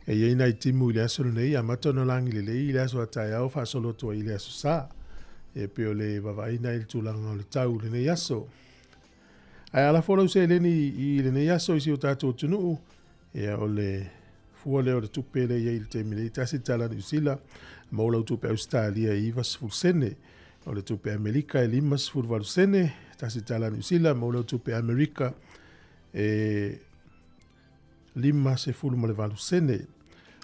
e i ai nai timu i le aso lenei, amata ona lagi lelei i le aso a taeao faasolo atu ai i le aso Sa. E pei o le vaavaaiga i le tulaga o le tau i lenei aso. Ae a lafo lau seleni i lenei aso i si o tatou atunuu, ia o le fua lea o le tupe lea e i ai i le taimi nei, $1 Niu Sila, maua lau tupe Ausetalia e 90 sene. O le tupe Amerika e 58 sene, $1 Niu Sila, maua lau tupe Amerika e 58 sene.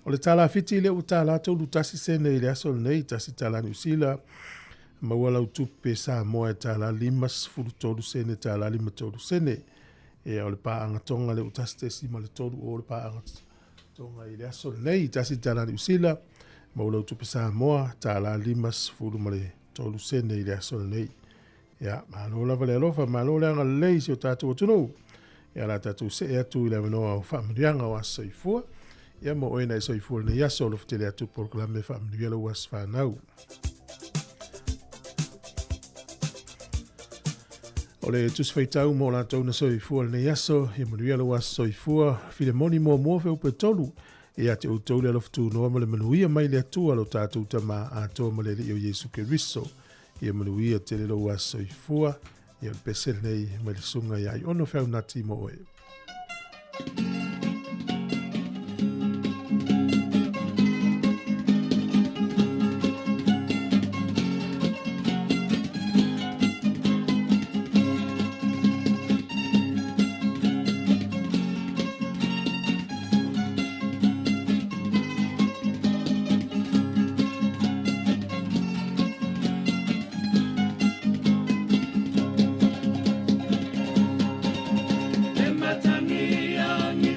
O le tala Fiti lea ua tala 31 sene i le aso lenei, $1 Niu Sila, maua lau tupe Samoa e tala 53 sene, tala 53 sene. Ia, o le paaga Tonga lea ua 1.30 o le paaga Tonga i le aso lenei, $1 Niu Sila, maua lau tupe Samoa, tala 53 sene i le aso lenei. Ia, malo lava le alofa, malo le agalelei i si o tatou atunuu. Ia, la tatou see atu i le avanoa o faamanuiaga o aso soifua. Ia, mo oe na e soifua lenei aso, alofa tele atu polokalame faamanuia lau aso fanau. O le tusi faitau mo latou na soifua lenei aso, ia manuia lou aso soifua, Filemoni muamua feupe 3, ia te outou le alofa tunoa ma le manuia mai le Atua lo tatou Tama atoa ma le Alii o Iesu Keriso. Ia manuia tele lou aso soifua, ia o le pese lenei mai le susuga ia Aiono Feaunati mo oe. Le matagi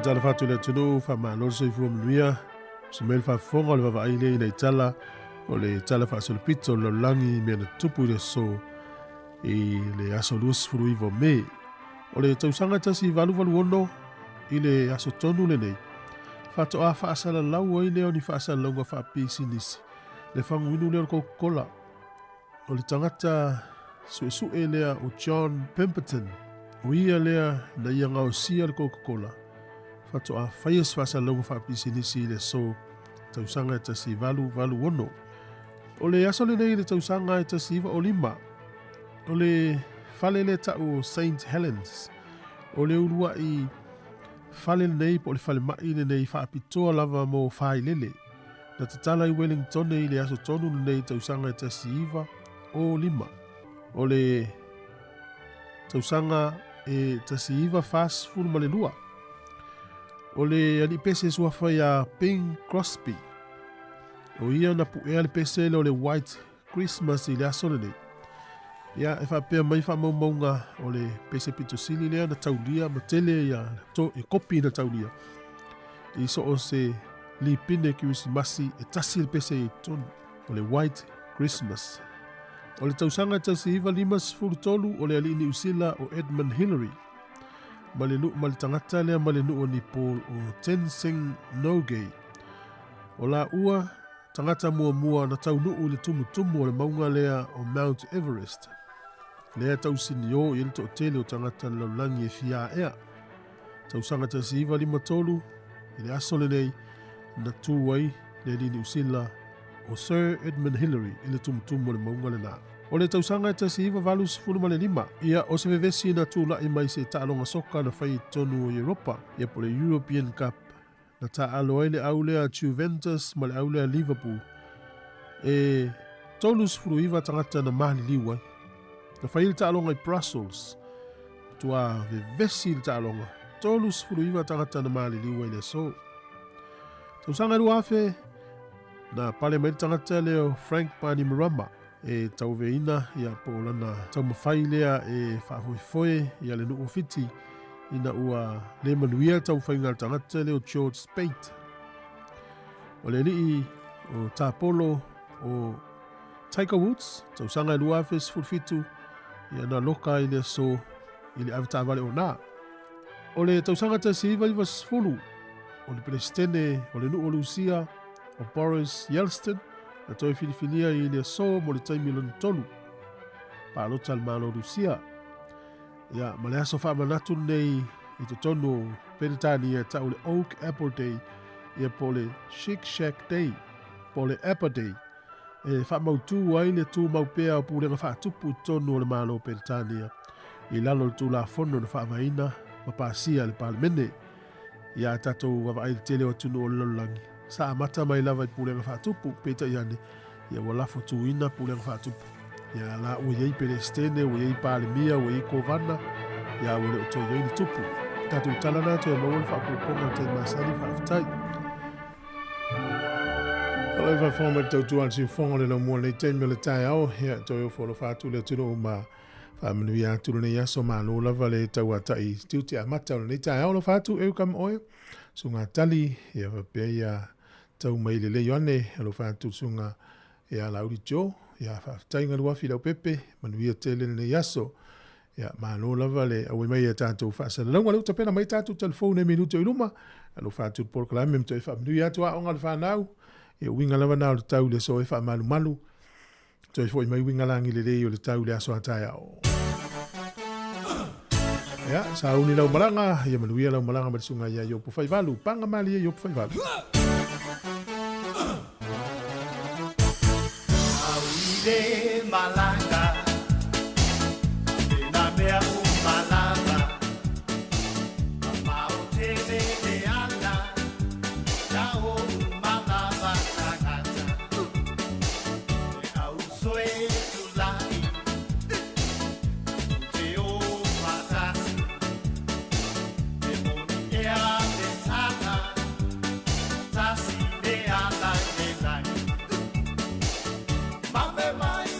Faatalofa atu i le atunuu, faamalo le soifua manuia. Se mea le faafofoga o le vaavaai lea ina i tala o le tala faasolopito o le lalolagi i mea na tutupu i le aso i le aso 29 o Me. O le tausaga 1886 i le aso tonu lenei, faatoa faasalalau ai lea o ni faasalalauga faapisinisi le faguinu lea o le Coca-Cola. O le tagata suesue lea o John Pemberton, o ia lea na ia gaosia le Coca-Cola, faatoa faia se faasalalauga faapisinisi i le aso tausaga e 1886. O le aso lenei i le tausaga e 1905, o le fale lea ta'u o Saint Helens, o le ulua'i fale lenei po o le falemai lenei faapitoa lava mo failele, Na tatala i Wellingtone i le aso tonu lenei tausaga e 1905. O le tausaga e 1942, o le alii pese suafa iā Bing Crosby, o ia na puʻea le pese lea o le White Christmas i le aso lenei. Ia, e faapea mai faamaumauga o le pese pito sili lea na taulia ma tele ia to, e kopi na taulia i so o se lipine Kirisimasi e tasi le pese i totonu o le White Christmas. O le tausaga 1953 o le alii Niu Sila o Edmund Hillary ma le, ma le tagata lea ma le nuu o Nepal o Tenzing Norgay. O la ua Tagata muamua na taunuu i le tumutumu o le mauga lea o Mount Everest, lea e tausinio i ai le toatele o tagata le lalolagi e fia aea. Tausaga 1953, i le aso lenei, na tū ai le alii Niu Sila o Sir Edmund Hillary i le tumutumu o le mauga lena. O le tausaga e 1985, ia o se vevesi na tula'i mai se taaloga soka na fai i totonu o Europa, ia po o le European Cup Na taaalo ai le au lea Juventus ma le au lea Liverpool. E 39 tagata na maliliu ai. Na fai le taaloga i Brussels. Matua vevesi le taaloga. 39 tagata na maliliu ai le aso. Tausaga 2000, na pale mai le tagata lea o Frank Bainimarama e tauaveina ia po o lana taumafai lea e faafoefoe ia le nuu o Fiti ina ua le manuia le taumafaiga a le tagata lea o George Speight. O le alii o Tapolo o Tiger Woods, tausaga e 2017, ia na loka ai le aso i le avetaavale o nā. O le tausaga 1990, o le Peresetene o le nuu o Lusia, o Boris Yeltsin, na toe filifilia i le aso mo le taimi lona tolu. Palota le Malo o Lusia. Ia, ma le aso faamanatu lenei i totonu o Peretania e ta'u le Oak Apple Day, ia po o le Shake Shack Day, po o le Apple Day, e faamautū ai le tumau pea o pulega faatupu i totonu o le Malo o Peretania i lalo o le Tulafono na faavaeina ma pasia e le Palemene. Ia a tatou vaavaai i le tele o atunuu o le lalolagi, sa amata mai lava i pulega faatupu, peitai ane, ia ua lafo tuina pulega faatupu. Ia la ua i ai Peresetene, ua i ai Palemia, ua i ai Kovana, ia ua le o toe i ai ni tupu. Tatou tala na toe maua le faaopoopoga o le taimi masani, faafetai. Alo e faafofoga mai le tautua a le siufofoga o le laumua lenei taimi o le taeao, ia toe ofo alofa atu le atunuu ma faamanuia atu lenei aso malo lava le tauatai tiute amata o lenei taeao alofa atu eu kama oe suga tali ia faapea ia tau mai lelei ane alofa atu suga ia Lauli Joe ia faafetai Galuafi Leaupepe manuia tele lenei aso ia malo lava le auai mai ia tatou faasalalauga lea ua tapena mai tatou telefone e minute o i luma alofa atu le polokalame ma toe faamanuia atu aoga a le fanau ia uiga lava na o le tau i le aso e faamalumalu toe foi mai uiga lagi lelei o le tau i le aso a taeao. Ia, sauni lau malaga, ia manuia lau malaga ma le susuga ia Iopo Faivalu. Paga malie Iopo Faivalu. Au i le malaga, e nā mea uma lava, mamao tele le ala, ia o uma lava tagata. E au soe tulai, tatou te o faatasi, e moni ea le tala, tasi le ala i le lagi. Mame mai.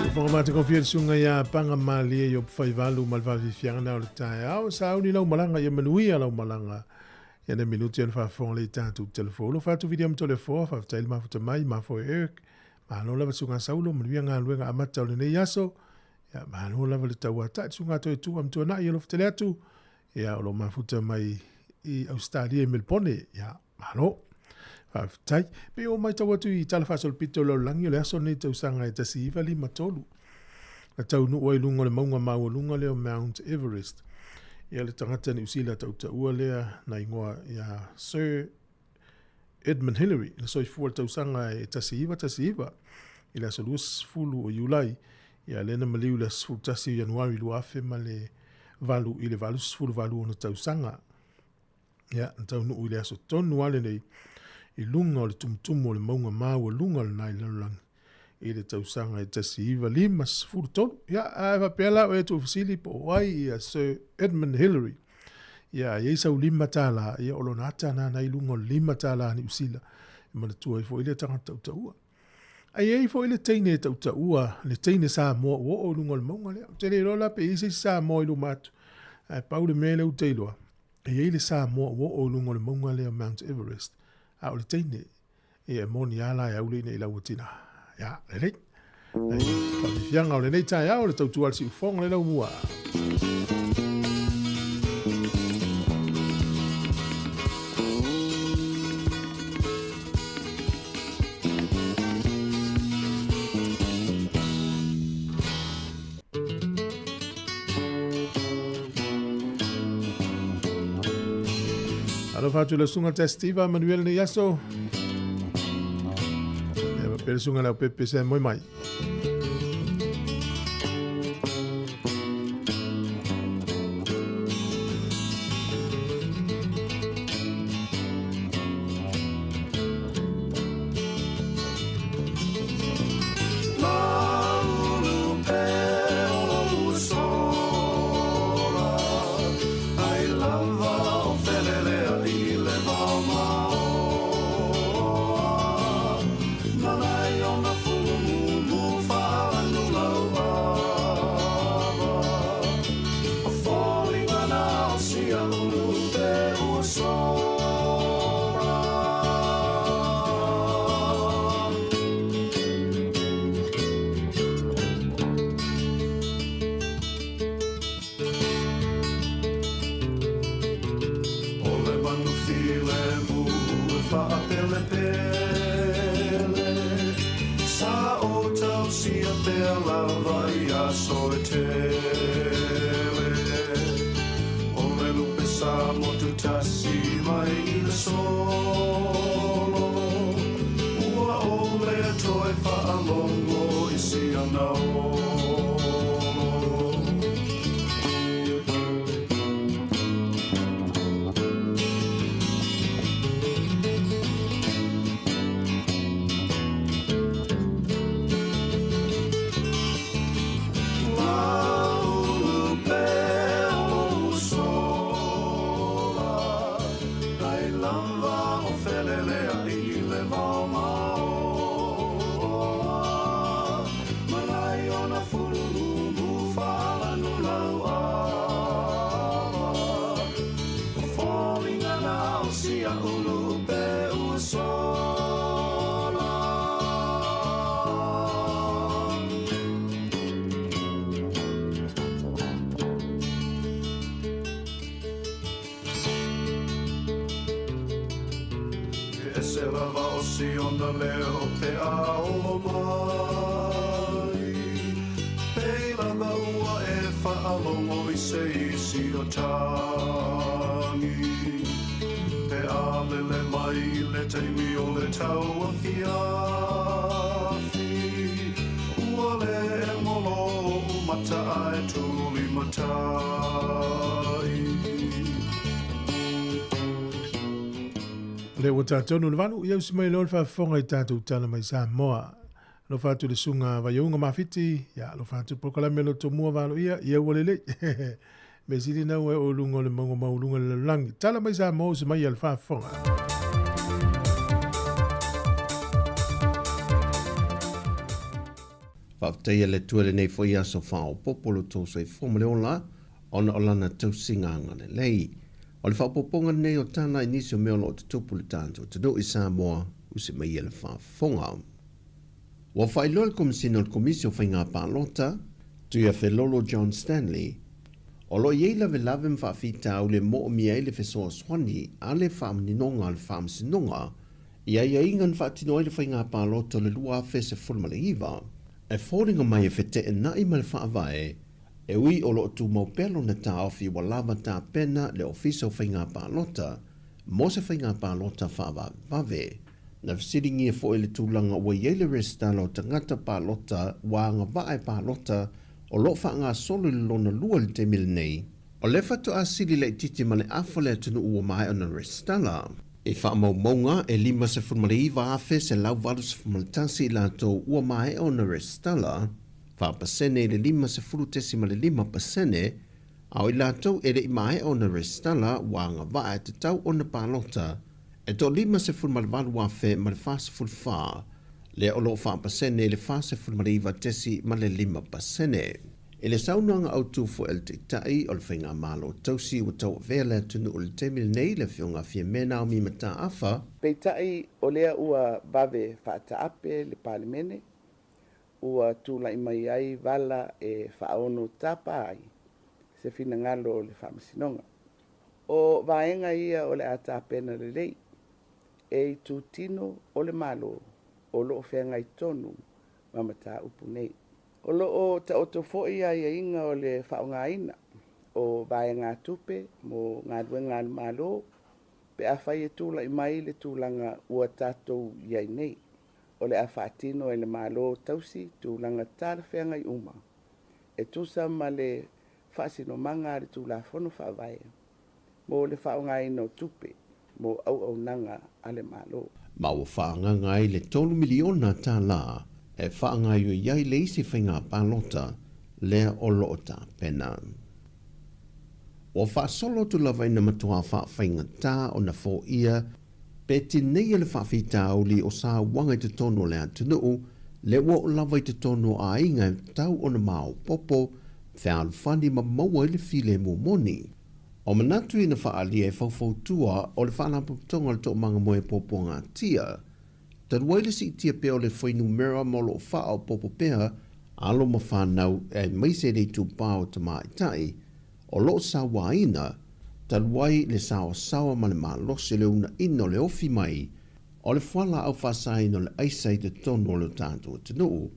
Fofoga matagofie le susuga ia Paga Malie i Upufaivalu ma le faafiafiaga na o le taeao. Sauni lau malaga ia manuia lau malaga. Ia nei minute ona faafofoga lea i tatou telefo. Alofa atu Viliamu Toleafoa, faafetai le mafuta mai, mafoe Eric. Malo lava susuga Saulo, manuia galuega amata o lenei aso. Ia malo lava le tauatai susuga Toetua Matuanai, alofa tele atu. Ia o lo o mafuta mai i Ausetalia i Melebone. Ia malo. Faafetai. Pei o matau atu i tala faasolopito o le lalolagi o le aso lenei tausaga e 1953. Na taunuu ai i luga o le mauga maualuga lea o Mount Everest. Ia le tagata Niu Sila tautaua lea na igoa ia Sir Edmund Hillary, na soifua i le tausaga e 1919 i le aso 20 o Iulai, ia lea na maliu i le aso 11 o Ianuari 2008 i le 88 ona tausaga. Ia, na taunuu i le aso tonu lava lenei i luga o le tumutumu o le mauga maualuga lena i le lalolagi i le tausaga e 1953. Ia, a faapea la oe e tuufesili po o ai ia Sir Edmund Hillary, ia, a i ai sau $5, ia o lona ata lena i luga o le $5 Niu Sila, e manatua ai foi lea tagata tautaua. Ae i ai foi le teine e tautaua, le teine Samoa ua oo i luga o le mauga lea. Ou te le iloa la pe i ai se isi Samoa i luma atu, ae pau le mea lea ou te iloa, e i ai le Samoa ua oo i luga o le mauga lea o Mount Everest, a o le teine, ia e moni lava la e aule ina i lau tina. Ia, lelei. Nai faafiafiaga o lenei taeao, le tautua a le siufofoga le laumua. Alofa atu i le susuga Testiva manuia lenei aso. Ia faapea le susuga Leaupepe se moe mai. Lea ua tatou le valu, ia usi mai loa le faafofoga i tatou tala mai Samoa. Alofa atu le susuga Vaiauga Mafiti, ia alofa atu polokalame loto mua valo ia, ia ua lelei. Mea sili na ua e oo i luga o le mauga maualuga o le lalolagi. Tala mai Samoa usi mai a le faafofoga. Faafetaia le Atua i lenei foi aso faaopoopo lo outou soifua ma le ola ona o Lana tausiga agalelei. O le faaopoopoga lenei o tala i nisi o mea o lo o tutupu i le tatou atunuu i Samoa, usi mai ia le faafofoga. Ua faailoa e le Komesina o le Komisi o Faiga Palota, Tuiafelolo John Stanley, o lo o i ai lavelave ma faafitauli e moomia ai le fesoasoani a le Faamaninoga a le Faamasinoga i aiaiga na faatino ai le faiga palota o le 2019. E foliga mai e feteenai ma le Faavae, e ui o lo o tumau pea lona taofi ua lava tapena le Ofisa o Faiga Palota mo se faiga palota faavavevave. Na fesiligia foi le tulaga ua i ai le resitala o tagata palota ua agavaa e palota o lo o faagasolo i le lona lua i le taimi lenei. O lea faatoa sili laitiiti ma le afa le atunuu ua maea ona resitala. I faamaumauga, e 59,181 i latou ua maea ona resitala, faapasene i le 50.5%, a o i latou e le i maea ona resitala ua agavaa e tatau ona palota, e toa-58,044, lea o lo o faapasene i le 49.5%. I le saunoaga autu foi a le Taitai o le Faigamalo Tausi ua tauavea le atunuu i le taimi lenei, le Afioga a Fiame Naomi Mataafa, Peitai o lea ua vave faataape le Palemene, ua tulai mai ai vala e faaono tapa ai se finagalo o le Faamasinoga. O vaega ia o le a tapena lelei e itutino o le Malo o lo o feagai tonu ma mataupu nei. O lo o taoto foi aiaiga o le faaaogaina o vaegatupe mo galuega a le Malo pe afai e tulai mai le tulaga ua tatou i ai nei. O le a faatino e le Malo tausi tulaga talafeagai uma e tusa ma le faasinomaga a le Tulafono Faavae mo le faaaogaina o tupe mo auaunaga a le Malo. Ma ua faaagaga ai le $3 miliona e faagaoioi ai le isi faiga palota lea o lo o tapena. Ua faasolo atu lava ina matuā faafaigata ona foia pe tineia le faafitauli o sauaga i totonu o le atunuu, lea ua oo lava i totonu o aiga e tatau ona maopoopo, fealofani ma maua ai le filemu moni. O manatu ia na faaalia e faufautua o le Faalapotopotoga o le Toomaga Moe Puapuagatia, talu ai le siitia pea o le fuainumera ma o lo o faaopoopo pea alo ma fanau aemaise le itupa o tamaitai o lo o sauaina, talu ai le saoasaoa ma le malosi o le uunaina o le ofi mai o le fualaau faasaina o le aisa i totonu o lo tatou atunuu.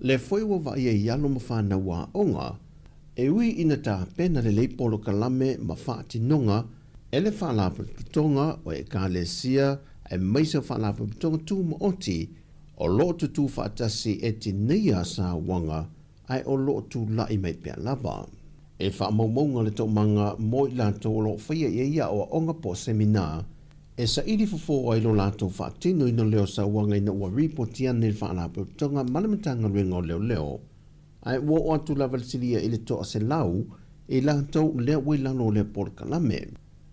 Lea foi ua vaaia i alo ma fanau aoga, e ui ina tapena lelei polokalame ma faatinoga e le Faalapotopotoga o Ekalesia aemaise o Faalapotopotoga Tumaoti o lo o tutū faatasi e tineia sauaga ae o lo o tulai mai pea lava. E faamaumauga le toomaga mo i latou o lo o faia i ai aoaoga po o seminar e saili fofo ai lo latou faatinoina lea o sauaga ina ua ripoti ane i le Faalapotopotoga ma le Matagaluega o Leoleo ae ua oo atu lava le silia i le 100 i latou lea ua i lalo o lea polokalame.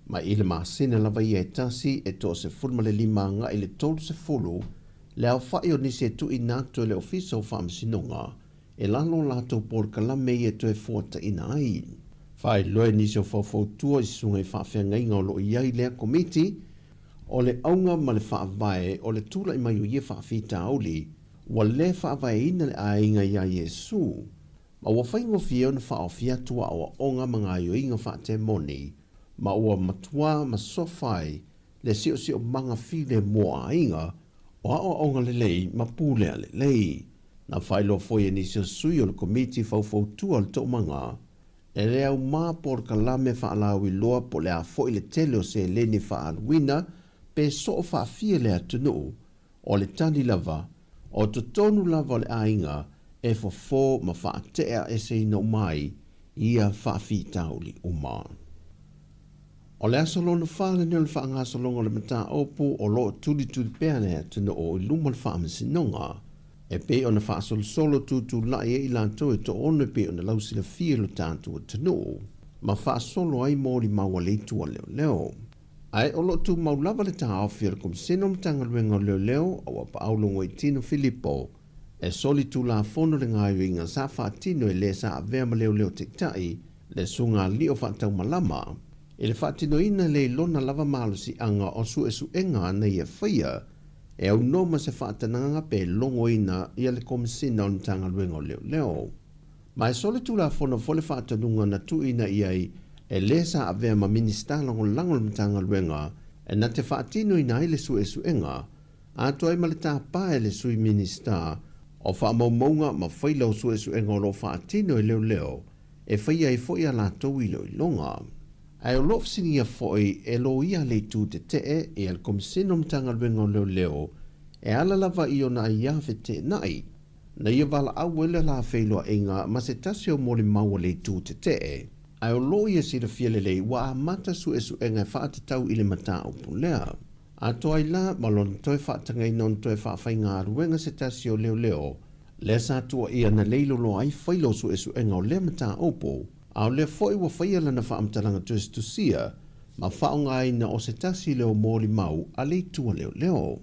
Ma i le masina lava ia e tasi e 15 agai i le 30 le aofai o nisi e tuuina atu e le Ofisa o Faamasinoga e lalo o latou polokalame ia e toe fuataina ai. Faailoa e nisi o faufautua i susuga i faafeagaiga o lo o i ai lea komiti, o le auga ma le faavae o le tulai mai o ia faafitauli ua le faavaeina le aiga iā Iesū, ma ua faigofie ona faaofi atu aoaoga ma gaoioiga faatemoni, ma ua matuā masofa ai le siosiomaga filemu o aiga, o aoaoga lelei ma pulea lelei. Na faailoa foi e nisi o sui o le Komiti Faufautua o le Toomaga, e le aumā polokalame faalauiloa po o le a foi le tele o seleni faaaluina pe soo faafia le atunuu, O le tali lava, o totonu lava o le aiga e fofo ma faatea eseina uma ai ia faafitauli uma. O le aso lona fa lenei o le faagasologa o le mataupu o lo o tulituli pea le atunuu i luma o le faamasinoga, e pei ona faasolosolo tutulai ai i latou e toaono e pei ona lausilafia i lo tatou atunuu, ma faasolo ai molimau a le Itu a Leoleo. Ae o lo o tumau lava le taofi o le Komisene o Matagaluega o Leoleo a ua paau Logoitino Filipo. e solitulafono le gaoioiga sa faatino e lē sa avea ma leoleo taitai le susuga alii o Faataumalama i le faatinoina le i lona lava malosiaga o suesuega na ia faia e aunoa ma se faatanaga pe logoina ia le Komesina o le Matagaluega o Leoleo. Ma e solitulafono foi le faatonuga na tuuina i ai e lē sa avea ma Minisita Lagolago o le Matagaluega e na te faatinoina ai le suesuega atoa ai ma le tapa e le Sui Minisita o Faamaumauga ma Faila o Suesuega o lo o faatino e leoleo e faia ai foi a latou iloiloga. Ae o lo o fesiligia foi e loia le itu tetee ia le Komesina o Matagaluega o Leoleo e ala lava i ona aiā feteenai na ia valaau ai le la feiloaiga ma se tasi o molimau a le itu tetee. Ae o lo o ia silafia lelei ua amata suesuega e faatatau i le mataupu lea. Atoa ai la ma lona toe faatagaina ona toe faafaigaluega se tasi o leoleo lea sa tuuaia na leiloloa ai faila o suesuega o lea mataupu, a o lea foi ua faia lana faamatalaga tusitusia ma faaaogaina o se tasi leo molimau a le itu a leoleo.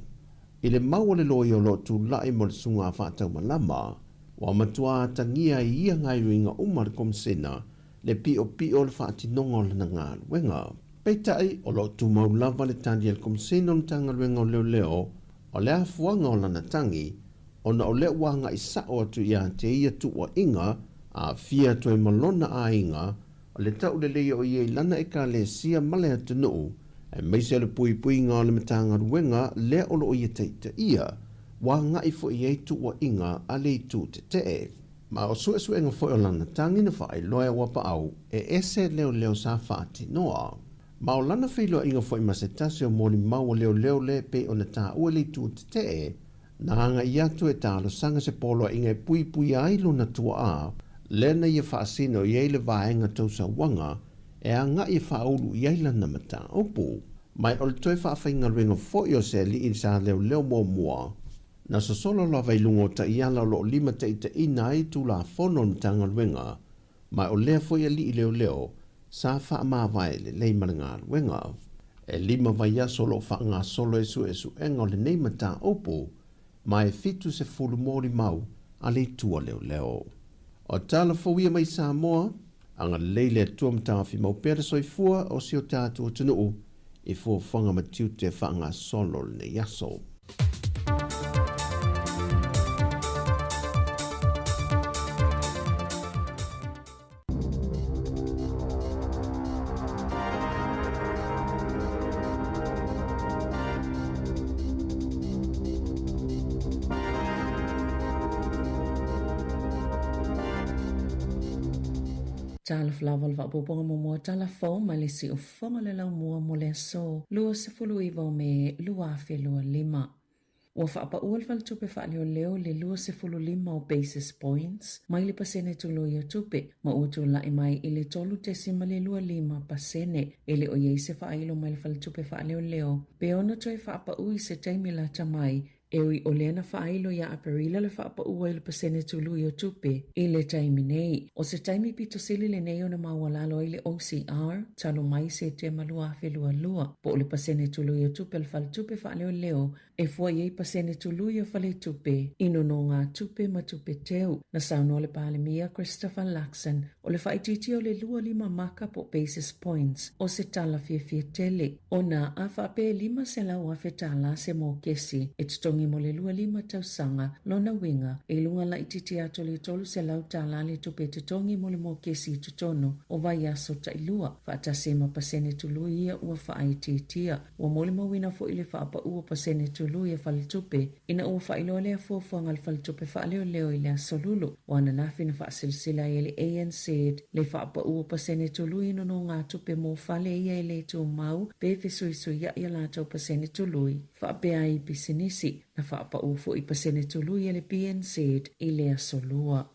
I le mau a le loia o lo o tulai mo le susuga a Faataumalama, ua matua atagia ai ia gaoioiga uma a le Komisena le piopio o le faatinoga o lana galuega. Peitai, o lo o tumau lava le tali a le Komesina o le Matagaluega o Leoleo o le afuaga o lana tagi ona o lea ua agai sao atu ia te ia tuuaiga aafia atu ai ma lona aiga o le taulelei o ia i lana ekalesia ma le atunuu aemaise o le puipuiga o le Matagaluega lea o lo o ia taitaia ua agai foi i ai tuuaiga a le itu tetee. Ma o suesuega foi o lana tagi na faailoa e Uapaau e ese leoleo sa faatinoa. Ma o lana feiloaiga foi ma se tasi o molimau o leoleo le pei ona taua i le itu tetee, na agai atu e talosaga se poloaiga e puipuia ai lona tuaa, lea na ia faasino i ai le vaega tausauaga e agai e faaulu i ai lana mataupu. Ma o le toe faafaigaluega foi o se alii sa leoleo muamua, Na sosolo lava i luga o taiala o lo o limataitaiina ai Tulafono o le Matagaluega, ma o lea foi alii leoleo sa faamavae lelei ma le galuega. E lima vaiaso o lo o faagasolo ai suesuega o lenei mataupu, ma e 70 molimau a le itu a leoleo. O tala fou ia mai Samoa, agalelei le Atua ma taofi mau pea le soifua o si o tatou atunuu i fuafuaga ma tiute faagasolo o lenei aso. Talofa lava le faaopoopoga muamua tala fou mai le Siufofoga le Laumua mo le aso 29 o Me 2025. Ua faapaua le Faletupe Faaleoleo i le 25 o basis points mai le pasene tului o tupe ma ua tulai mai i le 3.25 pasene. E le o i ai se faailo mai le Faletupe Faaleoleo pe ono toe faapau i se taimi lata mai E ui o lea na faailo iā Aperila le faapaua i le pasene tului o tupe i le taimi nei. O se taimi pito sili lenei ona maualalo ai le OCR talu mai Setema 2022, po o le pasene tului o tupe a le Faletupe Faaleoleo e fua i ai pasene tului o faletupe i nonogatupe ma tupe teu. Na saunoa le Palemia Christopher Luxon o le faaitiitia o le 25 maka po o basis points o se tala fiafia tele Ona a faapea e $500,000 tala se mokesi e totogi mo le 25 tausaga, lona uiga, e i luga laitiiti atu o le $300 tala le tupe e totogi mo le mokesi i totonu o vaiaso tailua, faatasi ai ma pasene tului ia ua faaitiitia. Ua molimauina foi le faapau o pasene tului a faletupe ina ua faailoa lea fuafuaga a le Faletupe Faaleoleo i le Aso Lulu o ananafi na faasilsila ai e le ANZ le faapau o pasene tului i nonogatupe mo fale ia e le tumau pe fesuisuiaʻi a latou pasene tului faapea ai i pisinisi. Na faapau foi pasene tului a le BNZ i le Aso Lua.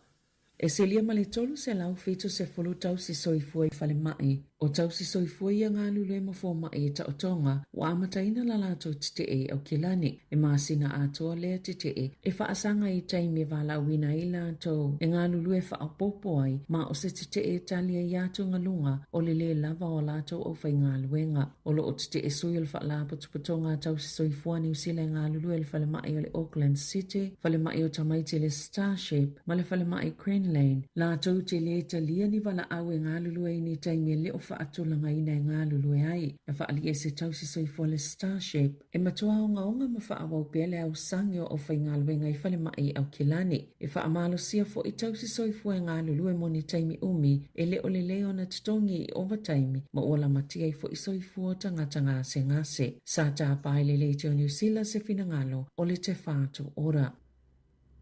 E silia ma le 370 tausi soifua i falemai. O tausi soifua ia galulue ma fomai i taotoga ua amataina la latou tetee i Aukilani. E masina atoa lea tetee e faasaga i taimi e valaauina ai latou e galulue faaopoopo ai ma o se tetee e tali ai atugaluga o le lē lava o a latou aufaigaluega. O lo o tetee sui o le Faalapotopotoga a Tausi Soifua Niu Sila e galulue i le Falemai o le Auckland City, Falemai o Tamaiti le Starship ma le Falemai Cranlane, latou te lē talia ni valaau e galulue i ni taimi e le o faatulagaina e galulue ai. Na faaalia e se tausi soifua le Starship e matua ogaoga ma faaauau pea le aosagi o aufaigaluega i falemai i Aukilani. E faamalosia foi tausi soifua e galulue mo ni taimi umi e le o lelei ona totogi i ovataimi ma ua lamatia ai foi soifua o tagata gasegase. Sa tapa i le Leitio Niu Sila se finagalo o le Te Whatu Ora.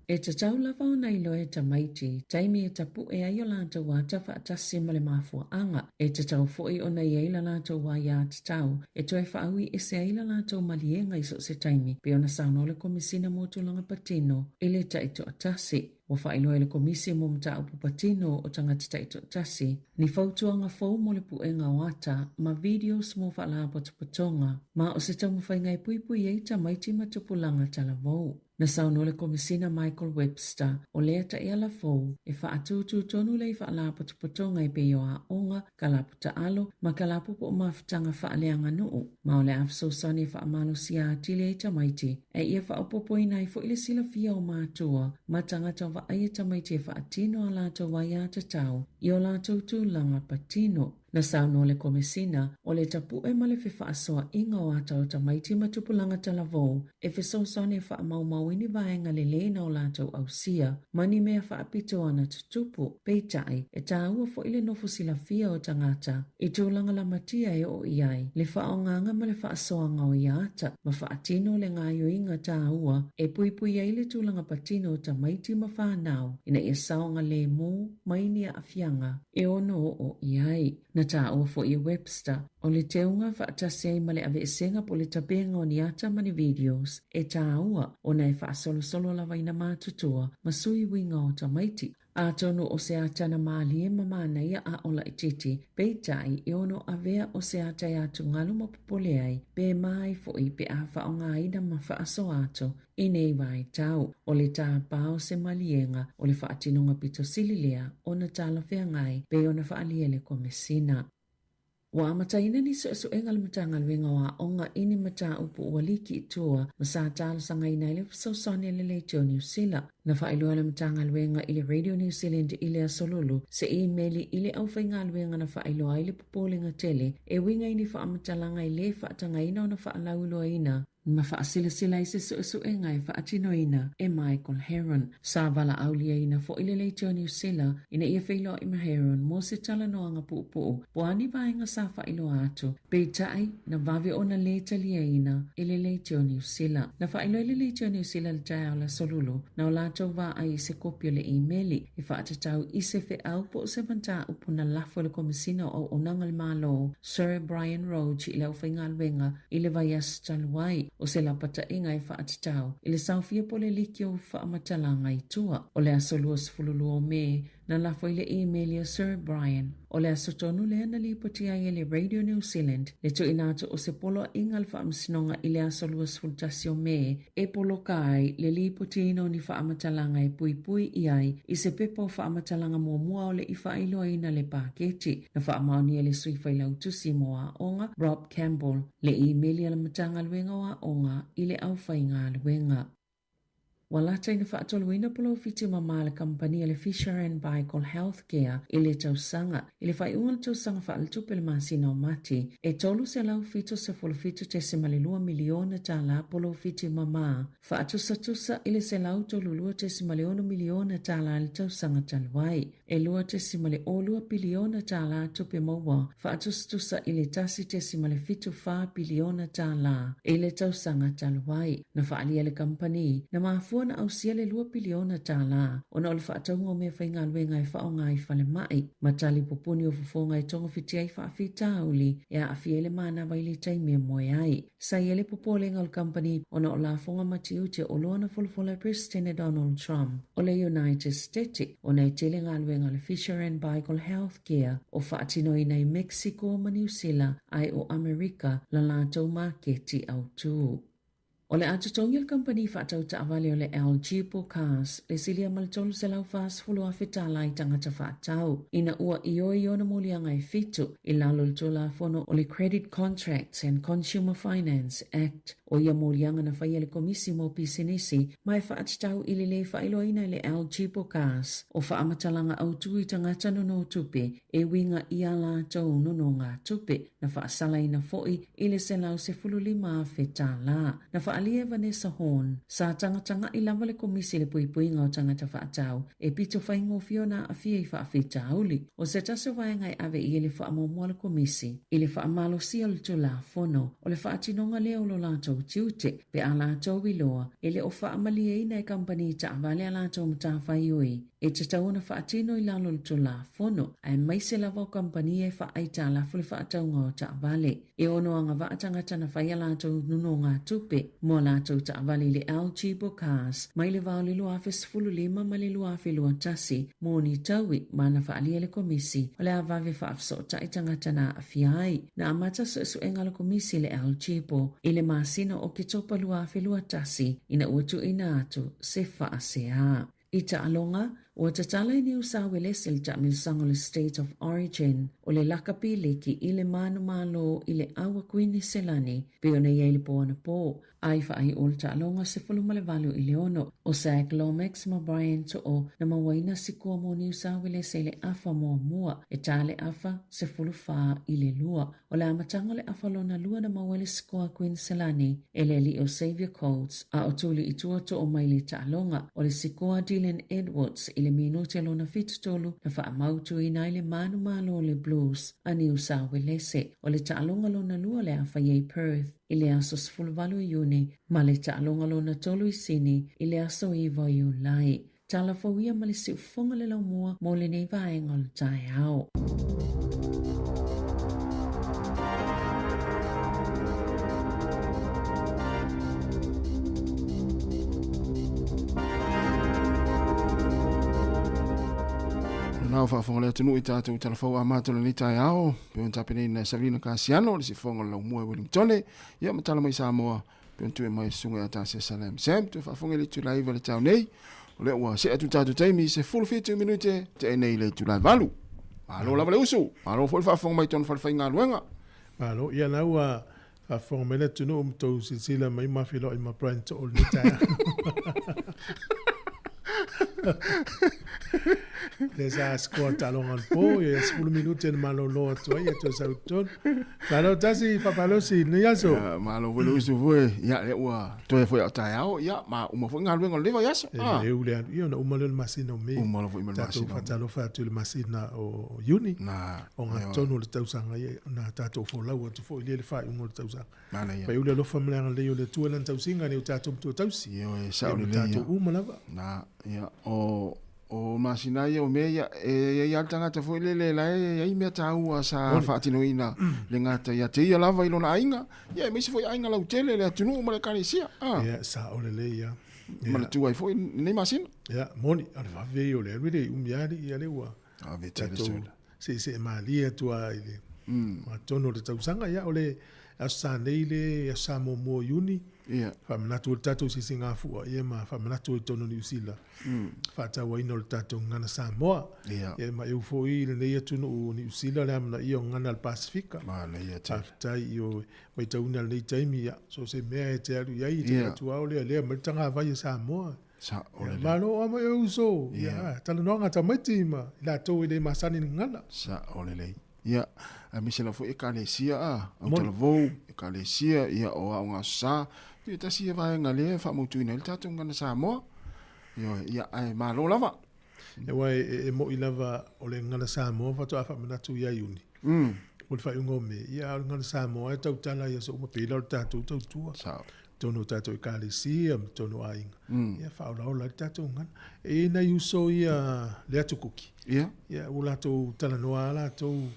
E tatau lava ona iloa e tamaiti taimi e tapu'e ai o latou ata faatasi ma le mafuaaga. E tatau foi ona i ai la latou aiā tatau e toe faaui ese ai la latou maliega i so o se taimi, pei ona saunoa le Komesina mo Tulaga Patino i le taitoatasi. Ua faailoa e le Komisi mo Mataupu Patino o Tagata Taitoatasi ni fautuaga fou mo le puega o ata ma videos mo faalapotopotoga, ma o se taumafaiga e puipui ai tamaiti ma tupulaga talavou. Na saunoa le Komesina Michael Webster, o lea taiala fou e faatūtū tonu lea i faalapotopotoga e pei o aoga, kalapu taalo ma kalapu po o mafutaga faaleaganuu, ma o le a fesoasoani e faamalosia atili ai tamaiti, a ia faaopoopoina ai foi le silafia o matua ma tagata vaaia tamaiti e faatino a latou aiatatau i o latou tulaga patino. Na saunoa le Komesina, o le tapu'e ma le fefaasoaʻiga o ata o tamaiti ma tupulaga talavou e fesoasoani e faamaumau i ni vaega lelei na o latou ausia ma ni mea faapito ana tutupu. Peitai, e tāua foi le nofo silafia o tagata i tulaga lamatia e oo i ai le faaaogaga ma le faasoaga o ia ata ma faatino le gaoioiga tāua e puipui ai le tulaga patino o tamaiti ma fanau ina ia saogalemu mai ni aafiaga e ono oo i ai. Na taua foi e Webster, o le teuga faatasi ai ma le aveesega po o le tapega o ni ata ma ni videos e tāua ona e faasolosolo lava ina matutua ma sui uiga o tamaiti. Atonu o se ata na mālie ma manaia a o laitiiti, peitai e ono avea o se ata e atugalu ma popole ai, pe mā ai foi pe a faaaogaina ma faasoa atu I nei vaitau, o le tāpā o se maliega o le faatinoga pito sili lea ona talafeagai pei ona faaalia e le Komesina. Ua amataina ni suesuega a le Matagaluega o Aoga i ni mataupu ua liki i tua ma sa talosagaina ai le fesoasoani a le Leitio Niu Sila. Na faailoa e le Matagaluega i le Radio New Zealand i le Aso Lulu se imeli i le aufaigaluega na faailoa ai le popolega tele e uiga i ni faamatalaga e lē faatagaina ona faalauiloaina ma faasilasila ai se suesuega e faatinoina e Michael Heron. Sa valaauliaina foi le Leitio Niu Sila ina ia feiloai ma Heron mo se talanoaga puupuu po o a ni vaega sa faailoa atu, peitai, na vave ona lē taliaina e le Leitio Niu Sila. Na faailoa e le Leitio Niu Sila i le taeao le Aso Lulu, na o latou vaai i se kopi o le imeli e faatatau i se feau po o se mataupu na lafo e le Komesina o Auaunaga a le Malo, Sir Brian Roche i le aufaigaluega i le vaiaso talu ai, o se lapataiga e faatatau i le saofia po o le liki o faamatalaga i tua. O le aso 22 o Me, na lafo i le imeli a Sir Brian. O le aso tonu lea na lipoti ai e le Radio New Zealand le tuuina atu o se poloaiga a le Faamasinoga i le aso 21 o Me e poloka ai le lipotiina o ni faamatalaga e puipui i ai i se pepa o faamatalaga muamua o le i faailoaina le paketi. Na faamaonia e le Sui Failautusi mo Aoga, Rob Campbell, le imeli a le Matagaluega o Aoga i le aufaigaluega. Ua lata ina faatoluina polofiti mamā a le kamupani a le Fisher and Paykel Healthcare i le tausaga. I le faaiuga o le tausaga faaletupe i le masina o Mati, e $377.2 miliona tala polofiti mamā, faatusatusa i le $132.6 miliona tala i le tausaga talu ai. E $2.02 piliona tala tupe maua, faatusatusa i le $1.74 piliona tala i le tausaga talu ai. Na faaalia e le kamupani, na mafua. mafua ona ausia le $2 piliona ona o le faatauga o meafaigaluega e faaaoga i falemai ma tali pupuni o fofoga e togafitia ai faafitauli e aafia ai le manava i le taimi e moe ai. Sa i ai le popolega o le kamupani ona o lafoga ma tiute o oloa na folafola e Peresetene Donald Trump o le United States ona e tele galuega a le Fisher and Paykel Healthcare o faatinoina i Mexico ma Niu Sila ae o Amerika la latou maketi autū. O le a totogi e le kamupani faatau taavale o le El Cheapo Cars le silia ma le $340,000 i tagata faatau ina ua ioe i ona moliaga e fitu i lalo o le Tulafono o le Credit Contracts and Consumer Finance Act. O ia moliaga na faia e le Komisi mo Pisinisi ma e faatatau i le lē faailoaina e le El Cheapo Cars o faamatalaga autū i tagata nonotupe e uiga i a latou nonogatupe, na faasalaina foi i le $115,000. Na faaalia e Vanessa Horne, sa tagataga'i lava le Komisi i le Puipuiga o Tagata Faatau e pito faigofie ona aafia i faafitauli. O se tasi o vaega e ave i ai le faamuamua a le Komisi i le faamalosia o le Tulafono, o le faatinoga lea o lo latou tiute pe a latou iloa e le o faamalieina e kamupani taavale a latou matafaioi e tatau ona faatino i lalo o le Tulafono, aemaise lava o kamupani e faaaitalafu le faatauga o taavale. E ono agavaa tagata na fai a latou nonogatupe mo a latou taavale i le El Cheapo Cars mai le va o le 2015 ma le 2021 mo ni taui ma na faaalia e le Komisi o le a vave faafesootai tagata na aafia ai. Na amata suesuega a le Komisi i le El Cheapo i le masina o Oketopa 2021 ina ua tuuina atu se faasea. I taaloga, ua tatala i Niu Sauelesi le taamilosaga o le State of Origin o le lakapi liki i le manumalo i le ʻAua Kuiniselani pei ona i ai le po anapo, a i faaiu o le taaloga 18 i le 6. ʻO Zac Lomax ma Brian To'o na mauaina sikoa mo Niu Sauelesi i le afa muamua e ta le afa 14 i le 2. O le amataga o le afa lona lua na maua ai le sikoa a Kuiniselani e le alii o Xavier Coates, a o tuli i tua too mai le taaloga o le sikoa a Dylan Edwards i le minute lona 73 na faamautuina ai le manumalo o le Blues a Niu Sauelese. O le taaloga lona lua o le a fai ai Perth i le aso 18 o Iuni ma le taaloga lona tolu i Sini i le aso 9 o Iulai. Tala fou ia ma le siufofoga le laumua mo lenei vaega o le taeao. Na o faafofoga le atunuu i tatou talafou amata o lenei taeao, pei ona tapenaina e Savina Kasiano, le siufofoga o le laumua i Wellingtone, ia ma tala mai Samoa, Pe ona tue mai susuga ia Tasia Salem Sam, toe faafofoga i le itula 9 le taeao nei. O lea ua see atu le tatou taimi, 17 minute tea nei i le itula 8. Malo lava le usu, malo foi le faafofoga mai i tona falefaigaluega. Malo, ia la ua faafofoga mai le atunuu ma tou silasila mai ma feiloai ma Brian Too i lenei taeao. Lea sa score taaloga o le po, ia 10 minute na malolo atu ai, ia toe sau i totonu. Malo tasi Papalosi i lenei aso. Ia, malo foi le usu foi. Ia, lea ua toe foi au taeao, ia, ma uma foi galuega o lenei vaiaso. E ah. leu le alu, ia, ona uma lea o le masina o Me. Uma foi ma le masina. Tatou faatalofa atu i le masina o Iuni. Na. O ngā tonu o le tausaga, ia, na tatou folau atu foi i le faaiuga o le tausaga. Manaia. Pai o le alofa ma le agalelei o le Atua i lana tausiga nei o tatou matua tausi. Ioe, sao Ia, ma lelei ia. tatou uma lava. Na, ia, o, o masina ia o mea ia, e i ai lava le tagata foi lele la e i ai mea taua sa Moni. faatinoina le gata ia te ia lava i lona aiga, ia aemaise foi aiga lautele, le atunuu ma le ekalesia. Ah. Ia, sao lelei ia. Ia. Manatua ai foi lenei masina. Ia, moni, o le vave ia o le alu e le umi lava alii, ia lea ua Ave tele tatou sona. seesee malie atu lava i le totonu o le tausaga. Ia, o le Aso Sa nei le Aso Sa muamua o Iuni, faamanatu ai le tatou sisigafua, ia ma faamanatu ai i totonu o Niu Sila, faatauaina o le tatou gagana Samoa. Ia, ma eu foi i lenei atunuu o Niu Sila le amanaia o gagana a le Pasefika. Faafetai i o maitauina i lenei taimi, ia, so o se mea e te alu i ai, e te manatu lava o lea, lea mai le tagavai a Samoa. Sao lelei. Malo oa mai oe uso. Ia, talanoaga a tamaiti ma i latou e le masani i le gagana. Sao lelei. Ia, aemaise lava foi Ekalesia a, autalavou, Ekalesia, ia, o Aoga Aso Sa, ia tasi ia vaega lea e faamautuina ai le tatou gagana Samoa. Ioe, ia, ae malo lava. Aua e moi lava o le gagana Samoa faatoa faamanatu ia Iuni. Po o le faaiuga o Me, ia a o le gagana Samoa e tautala i aso uma, pei la o le tatou tautua. Sao. totonu o tatou Ekalesia ma totonu o aiga, ia faaolaola ai le tatou gagana. E i ai nai uso ia le Atu Kuki, ia ua latou talanoa lava latou,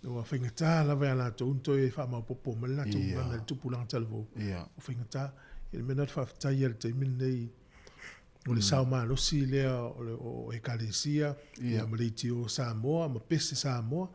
ua faigata lava ia latou ona toe faamaopoopo mai le latou gagana i le tupulaga talavou, ua faigata. Ia o le mea lena ou te faafetai ai i le taimi lenei, o le sao malosi lea o Ekalesia ia ma Leitio Samoa ma Pese Samoa.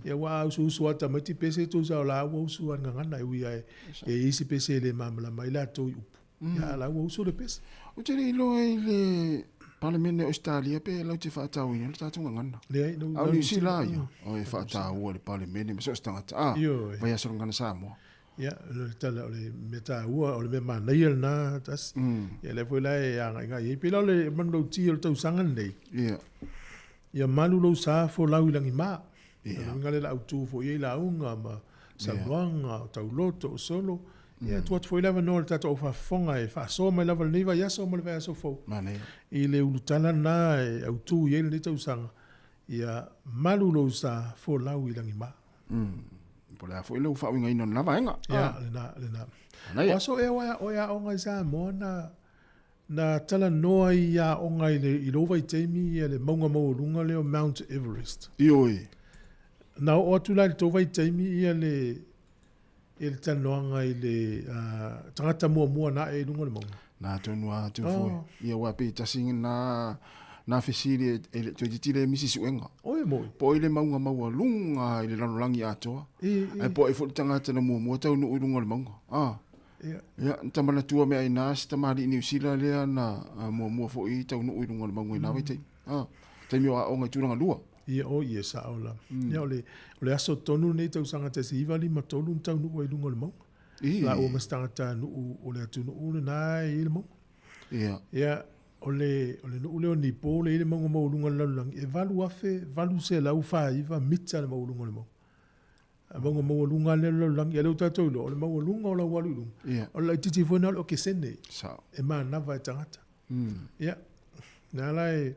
Ia aua a usuusu lava tamaiti pese tusa o la ua usu lava i le gagana e ui lava e i ai isi pese e le malamalama ai latou i upu. Ia a o la ua usu le pese. Ou te le iloa i le Palemene o Ausetalia pe latou te faatauaina le tatou gagana. Leai, no, A o Niu Sila ia, o e faataua i le Palemene ma so o se tagata, a, vaiaso le gagana Samoa. Ia, o le tala, o le mea taua, o le mea manaia lena tasi. Ia, lea foi la e agaigai ai. Pei la o le manulauti o le tausaga lenei. Ia. Ia malu lou sa folau i lagima. Ia. O le uiga lea la autu foi i ai lauga ma saunoaga, o tauloto, o solo. Ia, tuu atu foi le avanoa i le tatou au faafofoga e faasoa mai lava i lenei vaiaso ma le vaiaso fou. Manaia. I le ulutala lena e autu i ai lenei tausaga. Ia malu lou sa folau i lagima. Po o le a foi lou faauigaina o lena vaega. Ia, lena, lena. O aso ea o e aoga i Samoa na, na talanoa ai i aoga i, le, i lou vaitaimi ia le mauga maualuga lea o Mount Everest. Ioe. Na oo atu la i le tou vaitaimi ia le, ia le talanoaga i le uh, tagata muamua na ae i luga o le mauga. Na tonu lava atu foi. Oh. Ia aua pei tasi na na fesili e, e le toeitiiti le misi suega. Oi moi. Po o ai le mauga maualuga i le lalolagi atoa. I, i. Ae po o ai foi le tagata na muamua taunuu i luga o le mauga. Ah. Ia. Ia, na ta manatua mea ai na si tamalii Niu Sila lea na muamua foi taunuu i luga o le mauga i na vaitaimi. Ah. Taimi o aoga i Tulagalua. Ia, oh, ia, sao la. Ia, o le, o le aso tonu lenei tausaga 1953 na taunuu ai i luga o le mauga. I. Laua ma se tagata nuu o le atunuu lena e i ai le mauga. Ia. Ia, o le, o le nuu lea o Nipo lea e i ai le mauga maualuga o le lalolagi, e 8,849 mita le maualuga o le mauga. A mauga maualuga lava lea o le lalolagi, a o lea ua tatou iloa, o le maualuga o lau alu i luga, Ia. o le laitiiti foi lena o le okesene Sao. e manava e tagata. Ia, lea la e,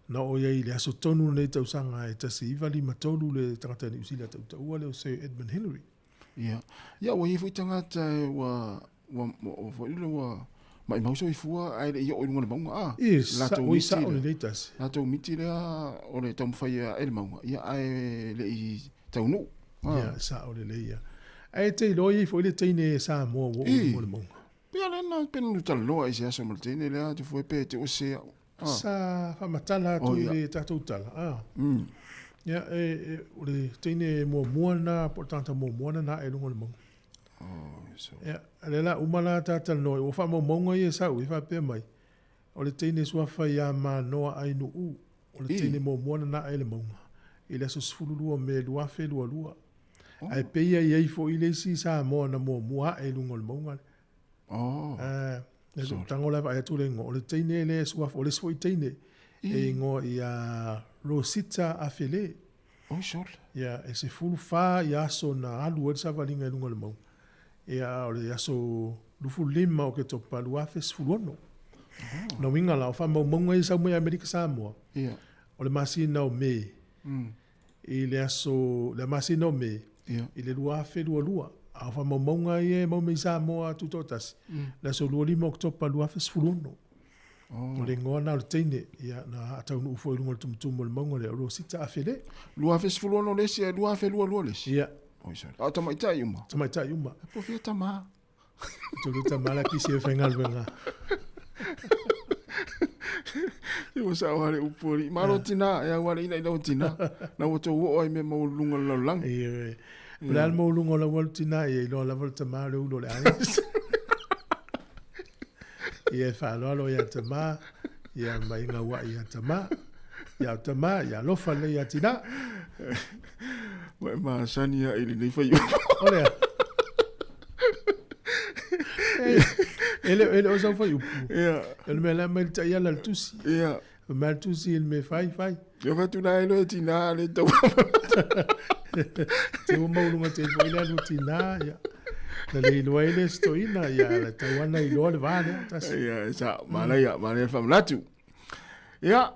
na oo i ai i le aso tonu o lenei tausaga e 1953 le tagata Niu Sila tautaua lea o Sir Edmund Hillary. Ia. Ia ua i ai foi tagata ua ua ua foi lele ua maimau soifua ae le i oo i luga o le mauga a. I, sa, oi sao lelei tasi. Latou miti lea o le taumafai e ae le mauga, ia ae le i taunuu. A. Ia, sao lelei ia. Ae te iloa i ai foi le teine Samoa ua oo i luga o le mauga. Pei a lea na pe na talanoa i se aso ma le teine lea atu foi pe te ose au. Ah. Sa faamatala atu i le tatou tala. Ah. Ia, e, e, o le teine muamua lena, po o le tagata muamua lena na ae i luga o le mauga. Oh, so. Ia, lea la uma la ta talanoa, ua faamaumauga ia sau, i faapea mai, o le teine suafa ia Manoa Ainuu, o le teine muamua lena na ae i le mauga, i le aso 12 Me 2022. Oh. Ae pei e i ai foi le isi Samoa na muamua ae i luga o le mauga lea. Oh. Ah, e so tango la vaai atu le ingoa. O le teine le suafa, o le isi foi teine e ingoa ia Rosita Afele. Oh, sure. Ia, e 14 ia aso na alu ai le savaliga i luga o le mauga. Ia, o le aso 25 o Oketopa 2016. Oh. Na uiga la, o faamaumauga ia sau mai Amerika Samoa. Ia. O le masina o Me. I le aso, le masina o Me, i le 2022, a o faamaumauga ia e maua mai i Samoa Tutoatasi, le aso 25 o Oketopa 2016. Oh. O le igoa lena o le teine, ia, na taunuu foi i luga o le tumutumu o le mauga lea, o Rosita Afele. 2016 le isi, ae 2022 le isi. Ia. Oi, sorry. A o tamaitai uma? Tamaitai uma. E po fia tama. Tolu tama la kisi e whaingaluenga. I ua sao hale upu ali. Malo tina, e au ale ina i lau tina. Na ua tou oo ai mea maualuluga o le lalolagi. Ioe. Po o le a le maualuga o lau alu tina, ia iloa lava le tama o le ulu o le aiga. Ia e faaaloalo ia tama, ia ma i gaua'i ia tama. Ia o tama, ia alofa lelei ia tina. Ua e masani a i lenei faiupu. O le a? E le, e le o sau faiupu. Ia. O le mea la mai le taiala le tusi. Ia. O mea le tusi le mea fai, fai. Ia fatu la e loe tina le tau. Te ua maulunga te foi le alu tina, ia. Na le iloa ai le stoina, ia, le tau ana iloa le vā lea, tasi. Ia, sa, manaia, manaia le faamanatu. Ia,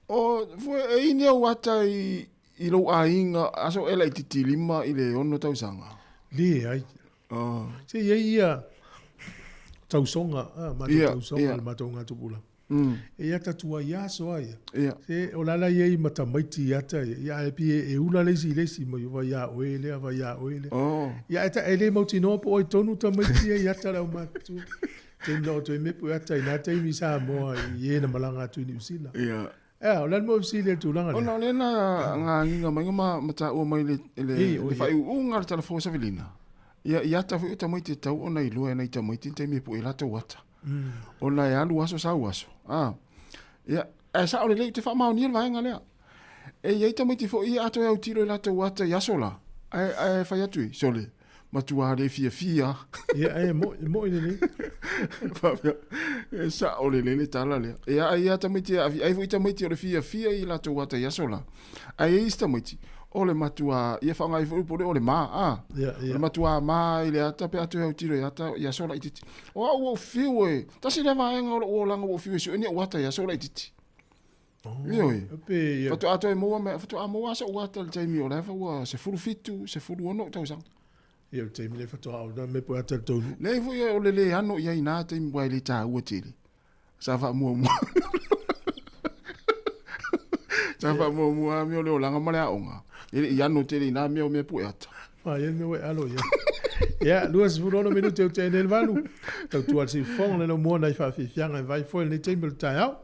o, fue, e i ni au ata i, i lou aiga, aso e laitiiti lima i le ono tausaga? Leai. Oh. Se i ai ia, Tausoga, a, matou tausoga le matou gatupulaga. E ata tuai aso a ia. Se o le ala ia i ma tamaiti i ata ia, ia ae pei e ula le isi i le isi mai vai ia oe lea, vai ia oe lea. Ia ae e le mautinoa po o ai tonu tamaiti ia i ata le aumatutua. Taimi na o toe mepu e ata i na taimi i Samoa i e na malaga atu i Niu Sila. Ea, o le a le mea o fesili ai i le tulaga lea? Ona o lea na agiga mai ma taua mai le le faaiuiuga o le Tala Fou o Savelina, ia i ata foi o tamaiti e tatau ona iloa e nai tamaiti le taimi e pue ai latou ata. Ona e alu aso sau aso. A, ia, ae sao lelei, ou te faamaonia le vaega lea. E i ai tamaiti foi ia a toe autilo i latou ata i aso la, ae, ae fai atu i, sole, matua le fiafia. Ia, e mo'i lelei. Faapea, e sao lelei le tala lea. Ia, ai ia tamaiti e avi ai foi tamaiti o le fiafia i latou ata i aso la. Ae i ai isi tamaiti, o le matua, ia faaaoga ai foi upu o le ma, a. Ia, ia. O le matua ma i le ata pe a toe autilo i ata i aso laitiiti. O au ua ou fiu e, tasi lea vaega o lou olaga ua ou fiu e sue ni ou ata i aso laitiiti. Ioe. Faatoa toe maua mai, faatoa maua lava sou ata i le taimi o la e ua 17, 16 ou tausaga. Ia, o le taimi lea faatoa ou mea po o ata le taunuu. Leai foi o le le ano i ai i na taimi aua e le taua tele. Sa faamuamua. Sa faamuamua lava mea o le olaga ma le aoga. E le i ano tele i na mea o mea pue ata. Fa ia le mea ua e alo i ai. Ia, 26 minute o te nei le valu. Tautua le siufofoga le laumua nai faafiafiaga e vai foi i lenei taimi o le taeao.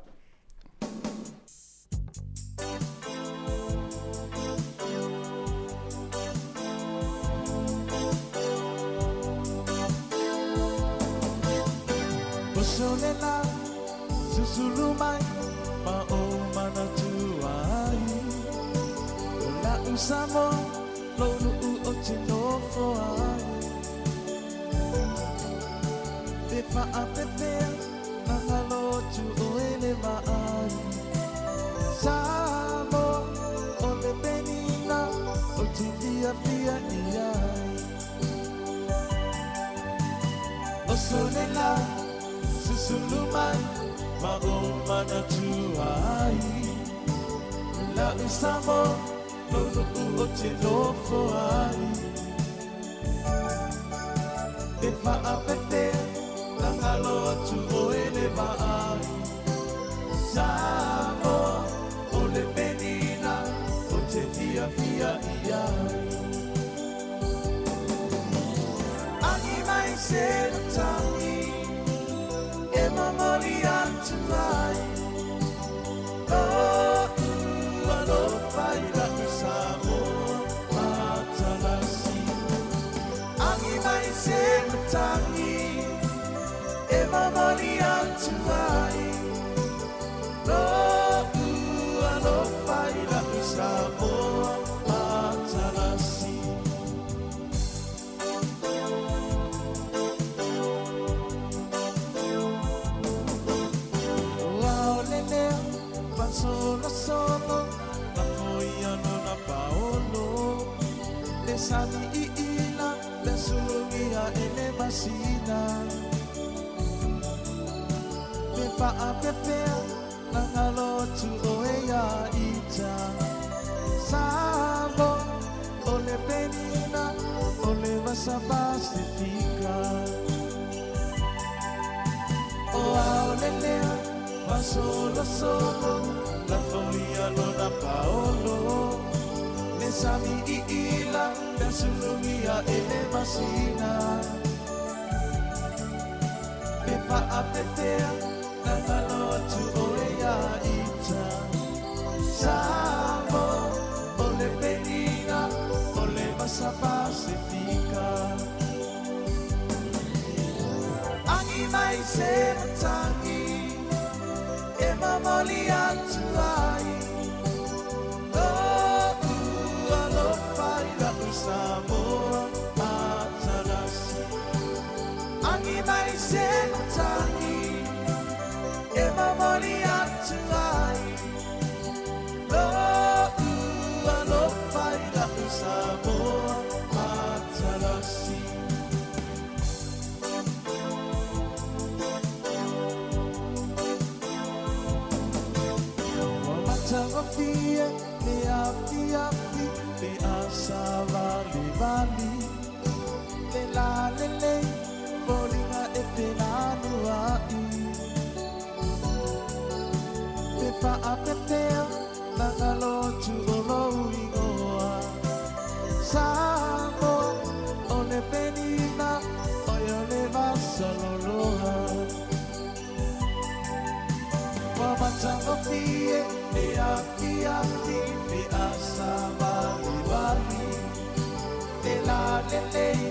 lelei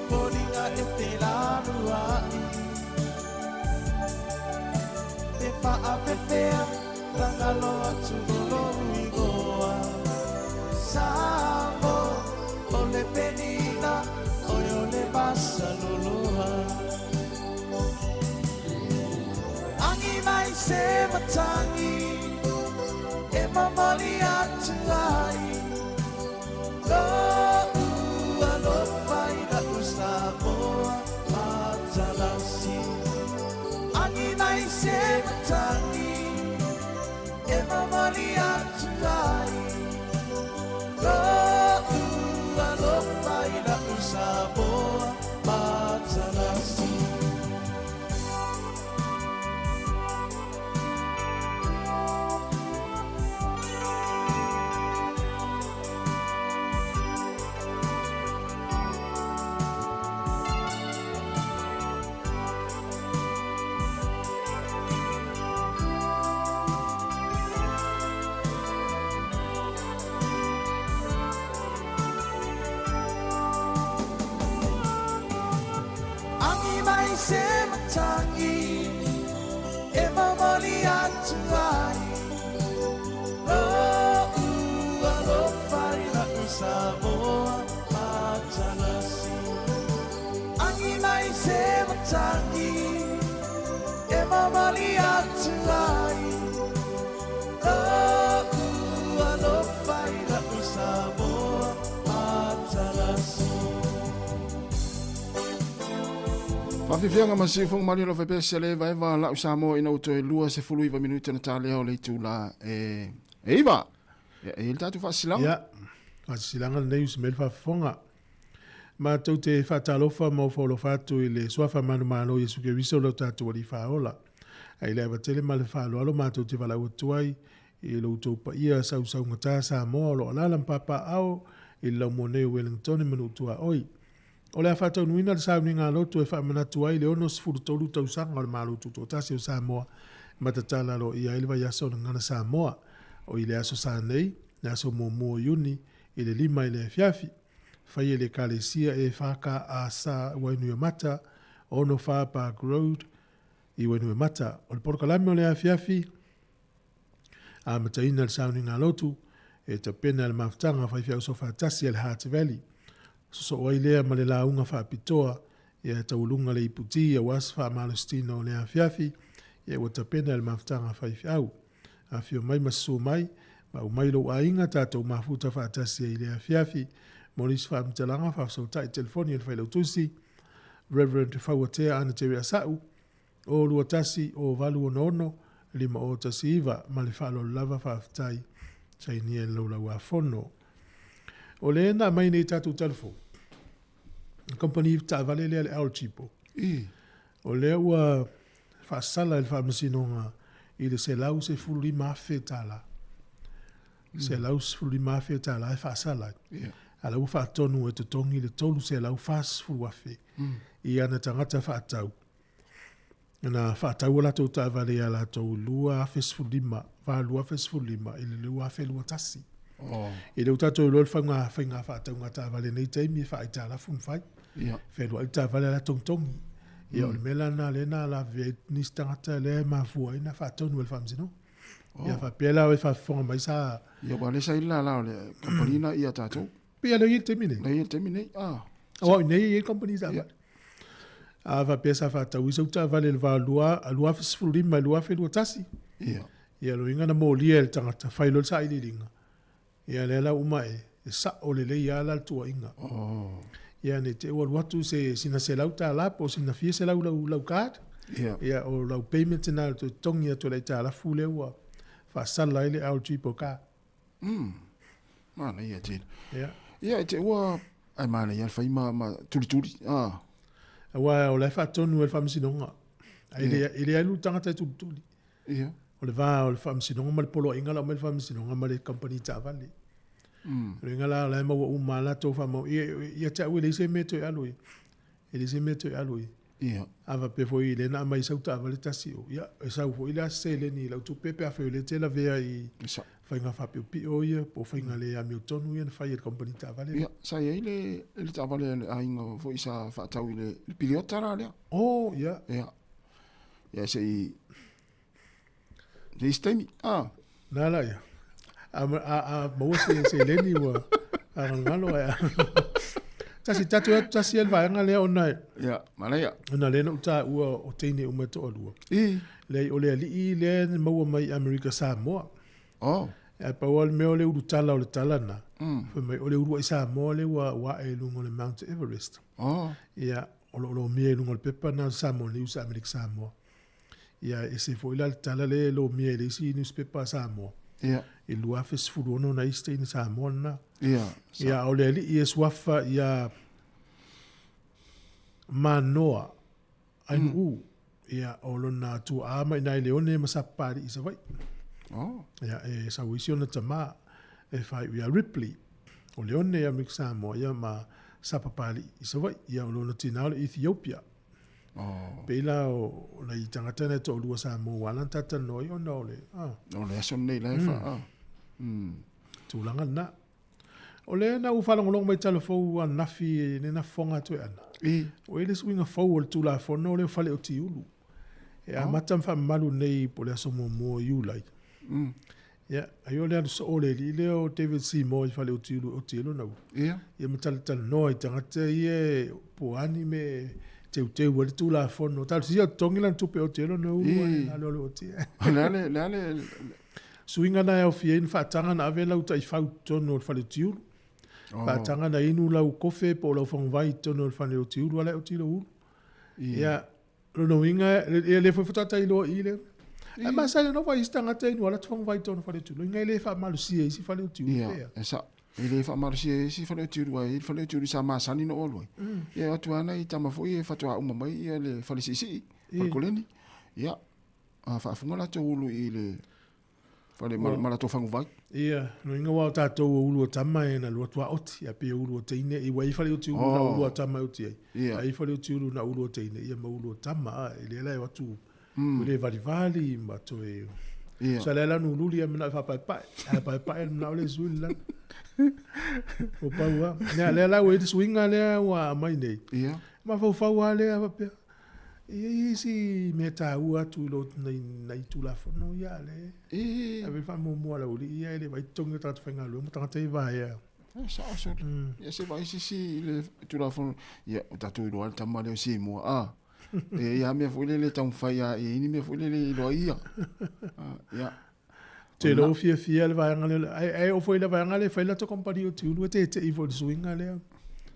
foliga e felaluaʻi Pe faapefea tagalo atu o lou igoa Samoa o le penina oe o le masaloloa Agi mai se matagi e momoli atu ai Lo'u alofa i la'u Samoa matalasi Agi mai se matagi e momoli atu ai Lo'u alofa i la'u Samoa matalasi. Agi mai se matagi e momoli atu ai Lo'u alofa i la'u Samoa matalasi Agi mai se matagi e momoli atu ai Lo'u alofa i la'u Samoa matalasi. Faafiafiaga ma siufoga malie alofa pea se le evaeva la'u Samoa ina ua toe 29 minute na talea o le itula e iva. Ia, e i ai le tatou faasisilaga. Ia, faasisilaga lenei usi mai le faafofoga. Matou te faatalofa ma ofaolofa atu i le Suafa manumalo o Iesu Keriso lo tatou Alii Faaola. A i le ava tele ma le faaaloalo matou te valaau atu ai i lo outou paia sausaugata Samoa o lo o alaala ma papaaao i le laumua nei o Wellingtone ma Nuu-tuaoi. O le a faataunuina le sauniga a lotu e faamanatu ai le 63 tausaga o le Malo Tutoatasi o Samoa ma tatala aloaia ai le vaiaso o le Gagana Samoa. O i le aso sa nei, le aso muamua o Iuni, i le 5 i le afiafi. Fai e le Ekalesia EFKS Wainuiomata, 64 Park Road, i Wainuiomata. O le polokalame o le afiafi, Amataina le sauniga lotu, e tapena le mafutaga faifeau sofaatasi a le Heart Valley. Sosoo ai lea ma le lauga faapitoa, ia taualuga le iputi aua se faamalositino o le afiafi, ia ua tapena le mafutaga faifeau. Afio mai ma susu mai, ma aumai lou aiga tatou mafuta faatasi ai i le afiafi. Mo nisi faamatalaga, faafesootai telefoni a le Failautusi, Rev. Fauatea Anatere Asau, O 21 o 866 5019 Ma le faaaloalo lava faafetai sainia i le Laulau-a-Fono. O lea na aumai nei tatou tala fou, le kamupani taavale lea le Al Cipo, o lea ua faasala e le Faamasinoga i le $115,000. $115,000 e faasala ai. A o la ua faatonu e totogi le $340,000 i ana tagata faatau Na faatau a latou taavale iā latou i 2015, va 2015 i le 2021. Oh. E le o tatou iloa le faiga, faiga faatauga taavale nei taimi e faaitalafu ma fai. Yeah. Fealuai le taavale ala togitogi. Ia o le mea la lena lea na lavevea ai nisi tagata lea e mafua ai na faatonu e le faamasinoga. Oh. Ia faapea la e faafofoga mai sa... Ia ua le sa i le lala o le kamupani na ia tatou. Pei lea i le taimi nei. Lea i le taimi nei. Ah. Aua i nei e i ai le kamupani taavale. Yeah. A faapea sa faatau ai sau taavale i le va 2015 i le 2021. Ia. Ia lona uiga na molia e le tagata, fai loa le sailiiliga. Ia lea la uma e, e sao lelei lava la le tuuaiga. Oh. Ia ne i te i ua alu atu se sina $100 po o sina fia selau lau, lau card. Ia. Ia o lau payment lena o le toe totogi atu e le aitalafu lea ua faasala ai le LG Boka. Mm. Manaia tele. Ia. Ia, e te ua, ai manaia le fai ma, ma tulituli. Ah. Aua o la e faatonu e le Faamasinoga. E le, e le alu le tagata e tulituli. Ia. O le va o le Faamasinoga ma le poloaiga la aumai le Faamasinoga ma le kamupani taavale. O le uiga la o la e maua uma lava latou faamau. Ia, ia te au e leai se mea e toe alu i. E leai se mea e toe alu i. Ia. A faapea foi lea na aumai sau taavale tasi o, ia, e sau foi la se seleni i lau tupe pe afai o lea e te lavea i faiga faapiopio ia po o faiga le amiotonu ia na fai e le kamupani taavale. Ia, sa i ai le, le taavale a le aiga foi sa faatau i le, le piliota la lea. Oh, ia. Ia. Ia se i Se isi taimi, ah. Na la ia. A, a, a maua se seleni ua āgalogalo ae a. Tasi tatu atu tasi e le vaega lea ona e. Ia, manaia. Ona lea na ou taua o teine uma e toalua. I. Leai, o le alii lea na maua mai i Amerika Samoa. Oh. Ae pau lava le mea o le ulutala o le tala na. Fai mai, o le uluai Samoa lea ua, ua ae i luga o le Mount Everest. Oh. Ia, o lo o lomia i luga o le pepa na o le Samoa News a Amerika Samoa. Ia, e ese foi la le tala lea e lomia i le isi newspaper a Samoa. Ia. I le 2016 na isi teine Samoa lena. Ia. Ia, a o le alii e suafa ia Manoa Ainuu. Ia, o lona tuaa mai ina i Leone ma Sapapalii i Savaii. Oh. Ia, e sau isi ona tama e faaiu ia Ripley. O Leone ia Amerika Samoa ia ma Sapapalii i Savaii. Ia, o lona tina o le Ethiopia. Oh. Pei la o nai tagata na e toalua Samoa ua ala ona talatalanoa ai ona o le, ah. O le aso lenei la e fa, ah. Tulaga lena. O lea na ou faalogologo mai tala fou ananafi i lena fofoga atu e ana. I. Ua i ai le suiga fou o le Tulafono lea o fale o tiulu. E amata ma faamamalu nei po o le aso muamua o Iulai. Ia, ai o le alu soo o le alii lea o David Seymour i fale o tiulu e oti ai lona ulu. Ia. Ia ma talatalanoa i tagata ia e po o a ni mea e teuteu ai le Tulafono. Talosia o totogi lana tupe e oti ai lona ulu ae na alualu oti ai. O le a le, le a le, Suiga na e aofia ai ni faataga na ave lau taifau i totonu o le fale o tiulu. Oh. Faataga na inu lau kofe po o lau faguvai i totonu o le fale o tiulu ala e oti lou ulu. Ia, lona uiga, ia lea foi faatoa tailoa i i lea. Ae masani ona fai isi tagata inu ala faguvai i totonu o fale o tiulu. Uiga e le faamalosia e isi fale o tiulu Ia, pea. e sao. E le faamalosia e isi fale o tiulu aua e i ai le fale o tiulu sa masani ona ou alu ai. Ia e o atu lava nai tama foi ia faatoa uma mai ia le fale siisii, fale koleni. Ia, a faafuga latou ulu i le fale ma, ma latou faguvai. Ia, no inga wa o tātou o ulu o tama e na lua tua oti, a pei o ulu o teine, i wai fale o te ulu na ulu a tama e oti ai. Ia. A i fale o te ulu na ulu o teine, ia ma ulu o tama, a, e lea la e o atu, mm. le valivali, ma toe... Ia. Sa lea la nululi a mena e whaapaepae, a paepae le mena o le sui le lana. O pau a. Nea, lea la ua i te suiga lea ua aumai nei. Ia. Mafaufau lava lea faapea, E i ai isi mea taua atu i lo nai, nai Tulafono ia a le E. ave le faamuamua a le aualii ia e le vaai totogi o tagata faigaluega ma tagata ia vaea. E sao sole. Ia se vaai sisi i le Tulafono. Ia, o tatou iloa le tama lea o Samoa, a. E i ai lava mea foi lele e taumafai lava e i ai ni mea foi lele e iloa ai ia. Ia. Te lou fiafia le vaega lea, ae, ae oo foi i le vaega lea e fai latou kamupani o Tiulu e tete'i foi i le suiga lea.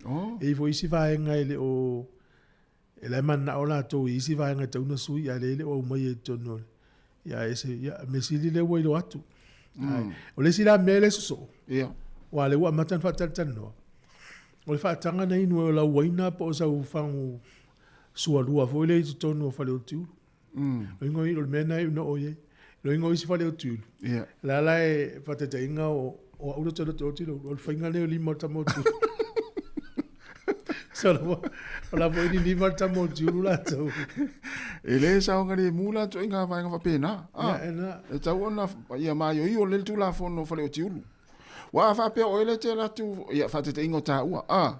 Oh. E i ai foi isi vaega e le o E la e mananao latou i isi vaega e tatau ona sui, ae lea e le o aumaia i totonu o le, ia e ese, ia, mea sili lea ua iloa atu. Ae, o le isi la mea lea e sosoo, Ia. aua o lea ua amata ona faatalatalanoa, o le faataga na inu ai o lau uaina po o sau fagu sualua foi lea i totonu o Faleotiulu. Loiga o le mea lena e iu ina oo i ai. Loiga o isi Faleotiulu, Ia. la la e faataitaiga o o au le toloto oti lo o le faiga lea o lima o le tama o Tiulu. So la o la foi ni lima o le tama o Tiulu latou. E le saogalemu la ituaiga vaega faapena. Ia, e na. E tatau ona ia maioio lelei le Tulafono o Faleotiulu. Aua a faapea o oe lea e te alu atu, ia faataitaiga o taua, a,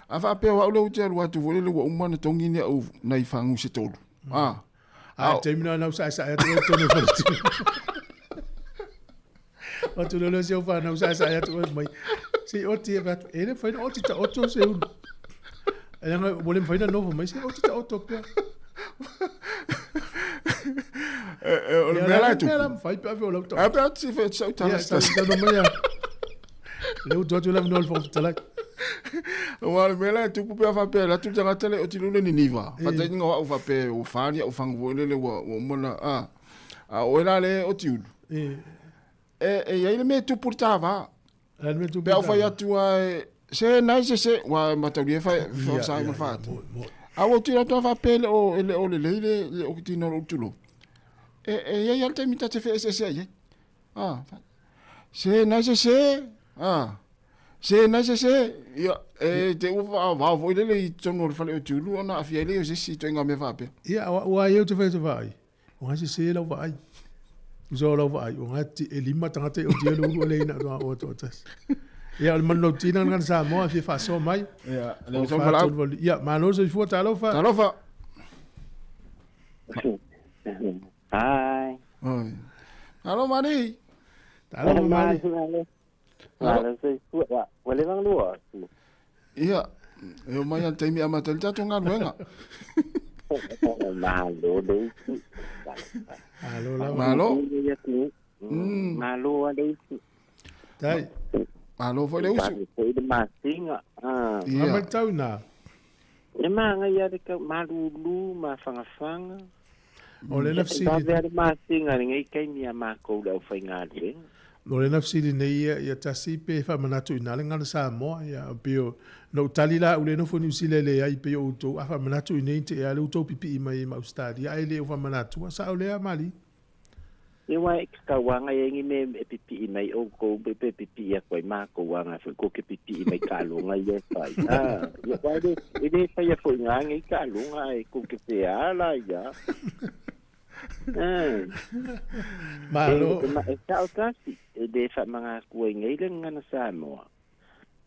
a faapea o au lea ou te alu atu foi lele ua uma ona togi ni au nai fagu se tolu, a, A, i taimi na, na saesae atu ai i totonu o Faleotiulu. O atu lea si au whanau saesae atu oe mai. Se i oti e atu, e le mawhai na oti ta oto se ulu. E langa, ua le mawhai na nofo mai, se oti ta oto pea. O le mea la e tupu. Mea la mawhai pe awhi o lau ta A pe atu si whai sau tala se tasi. Ia, mai a. Le utu atu la minoa le whakawhitalai. Ua o le mea la e tupu pe a whapea, la tu tangata le oti lule ni niva. Whatai ninga wau whapea, o whani au whangu lele ua uma na, a. A oe la le oti ulu. E. E, e i ai le mea e tupu le tāvā. Le mea tupu Pe au whai atu a e, se nai se se, ua mataulia e whai, whai sa ma whaatu. A ua tira atu a whapea le o, e le o le lei le, le o ki tino o tulo. E, e i ai ale taimi ta te whaeseese ai ai. A, se nai se se, a, Se nai se se, ia, e te ua faavao foi lele i totonu o le fale o Tiulu ona aafia ai lea o se isi ituaiga mea faapea. Ia, aua ai ou te fai atu vaai, o ngai sese lau vaai. Tusa o lau vaai, o ngai e lima tagata i otia le ulu le ina atoa oa toatasi. Ia, o le manulautina lena Samoa e fia faasoa mai. Ia, le O uso valaau. Ia, malo le soifua, talofa. Talofa. Hi. Oi. Alo mari. Talofa mari. Malo. Malo soifua. Ua leva ona lua atu. Ia, e omai lava i le taimi e amata ai le tatou galuega. Malo le usu. Malo lava. Malo. Malo lava le usu. Tai. Malo foi le usu. Foi le masina. Ia. A matau ina. E manaia le tau malulu ma fagafaga. O le na fesili. Vave a le masina i lenei taimi a makou le aufaigaluega. O le na fesili nei ia, ia tasi pe faamanatu ina le gana Samoa, ia pei o, na ou tali la au le nofo Niu Sila e leai pei o outou a faamanatu i nei te ea le outou pipii mai ma Ausetalia ae le o faamanatua, sao lea Mali? Ia aua e tatau lava ona i ai ni mea e pipii mai outou pe pipii atu ai matou agai foi tou te pipii mai taaloga ia e fai. A, ia aua e le, e le faia foi i ina nei taaloga ae tou te fea la ia. A, Malo. E, e, e sao tasi, e le faamanatu ai nei le gagana Samoa,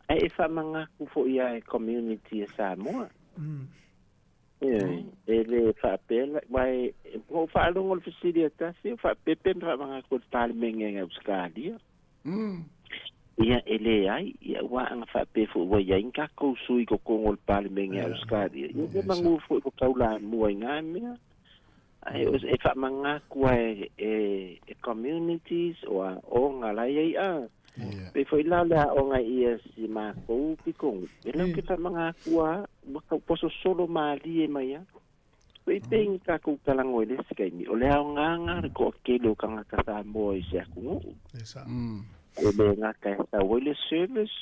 ae e faamanatu foi lava e community a Samoa. Ioe, e le faapea la, aua e, ua ou faalogo i le fesili a tasi, o faapea pe faamanatu e le Palemene i Ausetalia. Ia, e leai, ia aua ana faapea foi ua i ai ni tatou sui i totonu o le Palemene a Ausetalia, ia ua manu foi ua taulamua i na mea. Ae e faamanatu lava e, e, e communities o aoga la e i ai a. Pei foi la o le aoga i si matou pitonuu, e latou te faamanatu lava, ua tau pososolo malie mai lava. Pei pei ni tatou talanoa i le isi taimi, o le aoga le toatele o tagata Samoa i se atunuu. E le gata e sau ai le service,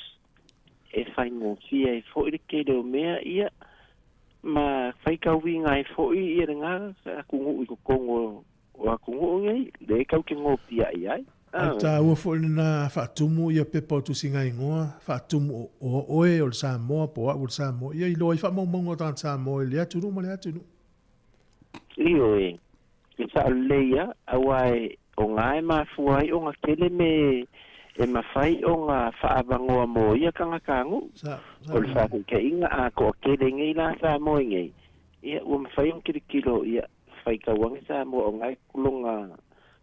e faigofie ai foi le tele o mea ia, ma faitauina ai foi ia lena atunuu i totonu o atunuu nei, lea e tau te nopiai ai. O le taua foi lena faatumu ia pepa o tusiga igoa, faatumu o oe o le Samoa po o au o le Samoa, ia iloa ai faamaumauga o tagata Samoa i lea atunuu ma lea atunuu. Ioe, e sao lelei lava, aua o na e mafua ai ona tele me e mafai ona faaavanoa mo ia tagatanuu. O le faataitaiga, a toatele nei la Samoa i nei, ia ua mafai ona tilotilo ia faitau ane Samoa o na e lona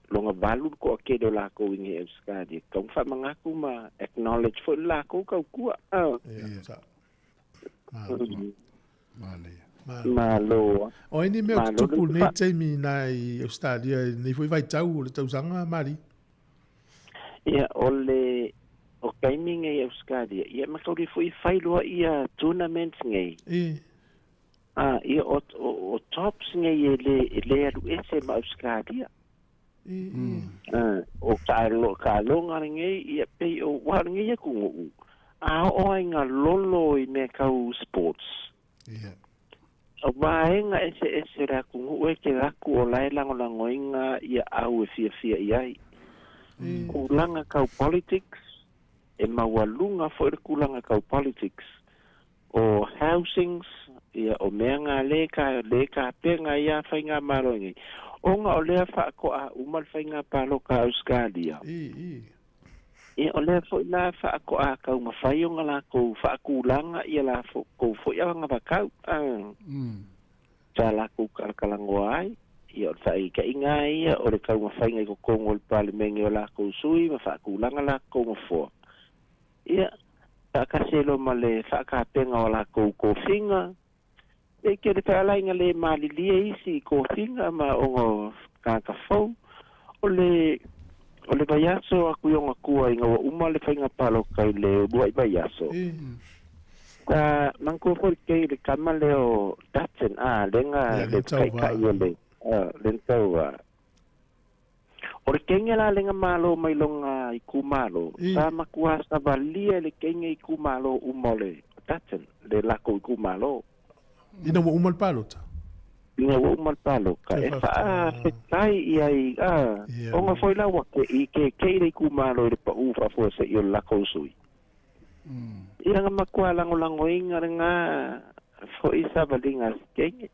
lona valu le toatele o lakou i nei Ausetalia, e tatau ona faamanatu ma acknowledge foi le lakou tautua. Manaia. Malo. O ai ni mea o tutupu i lenei taimi i na i Australia i lenei foi vaitau o le tausaga, Mali? Ia, o le o taimi nei i Australia, ia matauli foi fai loa ia tournaments nei. E. Ah, ia o, o, o tops nei e le, e le alu ese ma Australia. E, e. Ah, o ka, kaaloga lenei, ia pei o, ua o lenei atunuu, a oo ai ina lolo i mea tau sports. Ia. O vaega eseese o le atunuu e tele atu o la e lagolagoina ia au e fiafia i ai. Tulaga tau politics, e maualuga foi le tulaga tau politics. O housings, ia o mea na le ka le tapena ai a faigamalo nei. Ona o lea faatoa uma le faiga palota a Ausetalia. Ia o lea foi la faatoa taumafai ona latou faatulaga ia latou foi anavatau a sa latou talatalanoa ai. Ia o le faataitaiga lava ia o le taumafaiga i totonu o le Palemene o latou sui ma faatulaga latou nofoa. Ia, faatasi ai loa ma le faatapena o latou tofiga. E tele fealaiga le malilie isi i tofiga ma ona o tagata fou. O le o le vaiaso atu i ona tua ina ua uma le faiga palota i le uluai vaiaso, sa manatua foi le kei le tama lea o Dutton, a, lea na le taitai o le, lea na tauva. O le kenge la lenga malo mai lona itumalo, sa matua savalia e le kenge itumalo uma o le Dutton, le lakou itumalo. Ina ua uma le palota? Ina ua uma le palota, e faafetai i ai, a, ona foi la ua ke'i, keke'i le itumalo i le pa'u faafuasei o le lakou sui. Ia nga matua lagolagoina lena fo'i savaliga a sikege.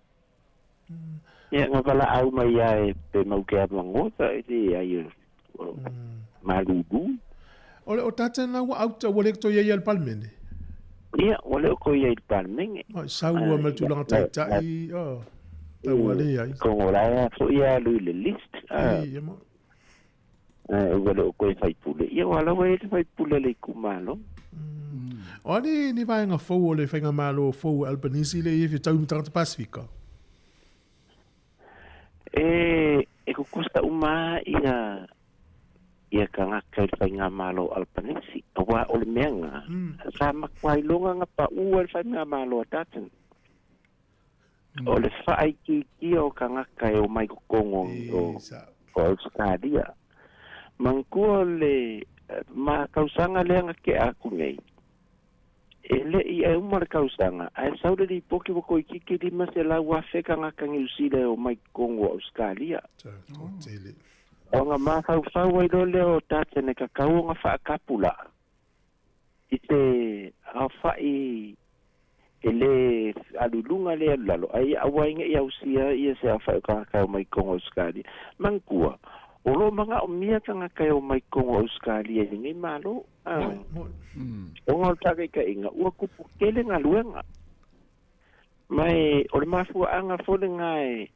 Ia nga valaau mai a e pe mau ke avagota e leai o malulu. O le o tata na ua auta ua le toe i ai le Palemene? Ia, ua le o toe i ai i le Palemene. Ai, sau ua ma le tulaga taitai, oh, tau ua leai. Kongo la e foi e alu i le list. Ia mo. Ua le o toe faipule. Ia, ua lawa e le faipule le itumalo. O a ni, ni vaega fou o le faigamalo fou a Albanese le i e fetau ma tagata Pasifika? E, e kukusa uma ia ia tagata i le Faigamalo o Albanese, aua o le mea lena, sa matua iloga na pau ai le Faigamalo a Dutton. O le faaitiitia o tagata e omai totonu o Ausetalia. Manatua o le ma tausaga lea na tea atu nei, e le i ae uma le tausaga, ae sau le lipoti ua toeitiiti 500,000 tagata Niu Sila e omai totonu o Ausetalia. Ona mafaufau ai loa lea o Dutton e tatau ona faatapulaa i se aofai e lē alu i luga lē alu i lalo, ae ia aua ai ne i ausia ia se aofai o tagata e omai i totonu o Ausetalia. Manatua, o lo o manaomia tagata e omai i totonu o Ausetalia i lenei Malo, a, ona o le faataitaiga, ua tupu tele galuega. Ma e, o le mafuaaga foi lena e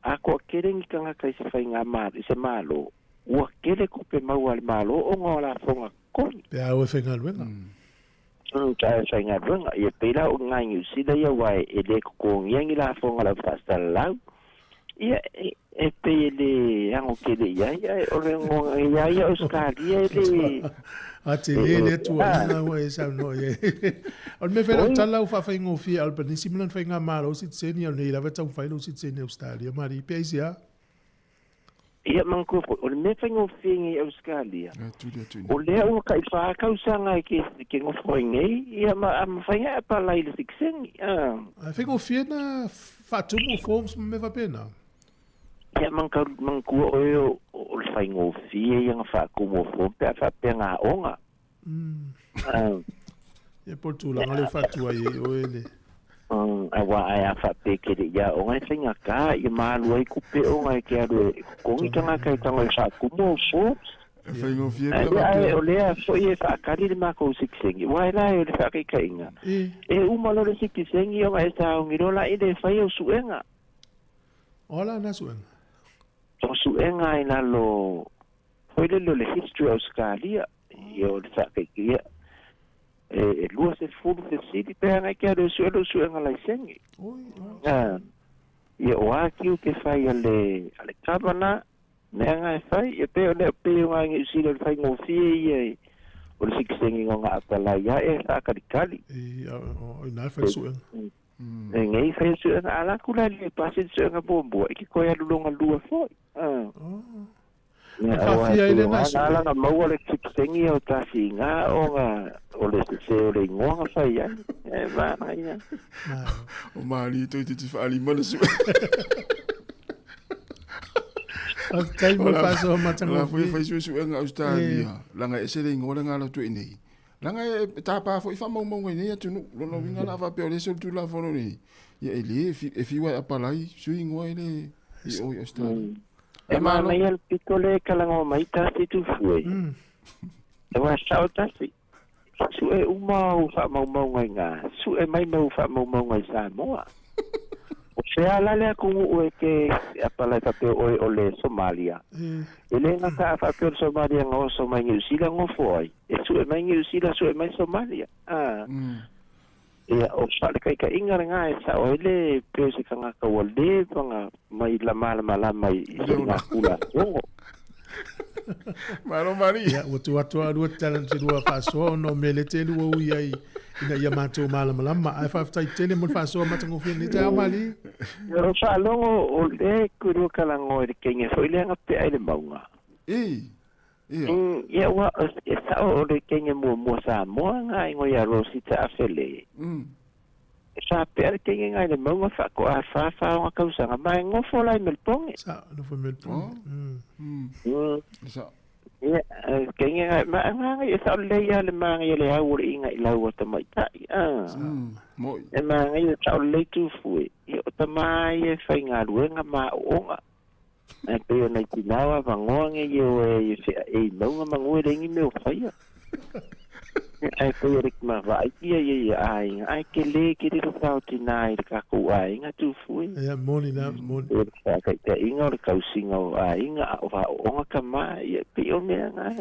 atoa tele ni tagata i se faigamalo, i se Malo, ua tele tupe maua a le Malo ona o lafoga totogi. Pe a o e faigaluega. Pe a o e faigaluega. Ia pei la o i Niu Sila ia aua e le totogia ni lafoga a le au faasalalau. Ia, e pei e le ano tele i ai, ae o le igoa ia Ausetalia e le. A tele lea tuuaiga ua e saunoa i ai. O le mea fai lau tala ua faafaigofie e Albanese ma lana faigamalo sitiseni, a o nei lava e taumafai lou sitiseni Ausetalia. Malie, pe aisea? Ia, manatua foi, o le mea faigofie nei i Ausetalia, o lea ua tai fa tausaga e ke nofo ai nei, ia ma a mafai lava e apalai i le sitiseni. Ae faigofie na faatumu forms ma mea faapena? Ia, manatua oe o le faigofie ia na faatumu o form pe a faapea na aoga. Ia po o le tulaga lea ua faatuai ai oe le. Aua ae a faapea e te le i aoga e faigata ia ma alu ai tupe ona e te alu e totogi tagata e tago e faatumu au forms. E faigofie pe a faapea. Ae o lea foi e faatali le matou sitiseni aua e la o le faataitaiga e uma loa le sitiseni ona e sauni loa la i le fai au suega. O a la na suega? O suega i lalo foi lele o le history o Ausetalia, ia o le faakaikia, e 20 fesili pe ana ke alu e sue lou suega laisene. Ia o a tiute fai a le, a le Governor, mea na e fai, ia pe o lea pei o nga Niu Sila o le faigofie ia i, o le sikisegiga o nga apalai ae e faakalikali. Ia, o ina e fai le suega. E nei fai le suega, a la ku la le pasi le suega muamua, i ke toe alu longa lua foi. E faafia ai lena sue. Na ala na maua le sikisengi o tasi nga ona o le sese o le igoa na fai ai. E manaia. O Malie toeitiiti faalima le sue. Faafetai mo le faasoa matagofie. O la foi e fai suesuega Ausetalia, leaga e ese le igoa le gala atu i inei. Leaga e tapa foi faamaumauga i nei atunuu. Lona uiga la a faapea o lea e solitulafono nei, ia e le, e fiu lava e apalai sui igoa i le i o i Ausetalia. E manaia le pito lea e talanoa mai tasi Tufue. Aua sao tasi, sue uma au faamaumauga i ina, sue mai ma au faamaumauga i Samoa. O fea la le atunuu e te apalai faapea oe o le Somalia? E le gata a faapea o le Somalia na oso mai Niu Sila nofo ai, e sue mai Niu Sila, sue mai Somalia. Ia, o faalekaikaʻiga lena e sao ai le pei o se tagata ua leva ona mai malamalama i soligatulafono. Malo Malie. Ia, ua tuu atu lava lua talent i lua faasoa ona o mea lea te lua ui ai ina ia matou malamalama. Ae faafetai tele mo le faasoa matagofie i lenei taeao Malie. O faalogo o lea e koe lua talanoa i le kenge foi lea na pea i le mauga. Ii. Ia. Ia ua, e sao o le kenge muamua Samoa nga ingoa ia Rosita Afele. E faapea le kenge nga i le mauga faatoa fa fa ona tausaga ma e nofo la i Melbourne. Sa, nofo i Melbourne. Sa. Ia, ke inga ma ma e sa le ia le ma ngai le au le inga i lau ta mai tai. Ah. Moi. E ma ngai sa le tu fu. Ia o ta mai e fai ngā luenga ma onga. E pe o nei tinawa vangoa nge i o e se e maunga mangue le ingi me o whaia. Ai pe o rek ma vai ia ia ia ai ai ke le ke le whao tina i ka ku ai nga tu fu. Ia, moni na, moni. E wha kai te inga o le kausinga o ai inga o wha onga ka ma ia pe o mea nga.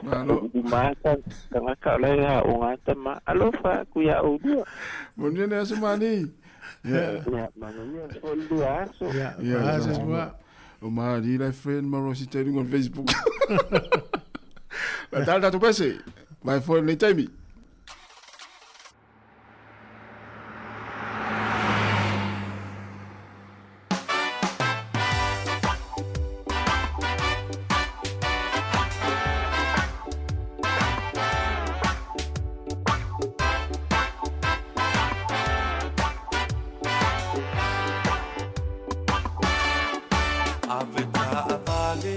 Malo. U mata tangaka o le ha o ngata ma alofa ku ia o dua. Moni ne aso mani. Ia, manuia o lua aso. Ia, Ia, aso sua. O ma di la friend ma Rosi Tailing on Facebook. La tala tu pese. Vai foi nei taimi. Ave taavale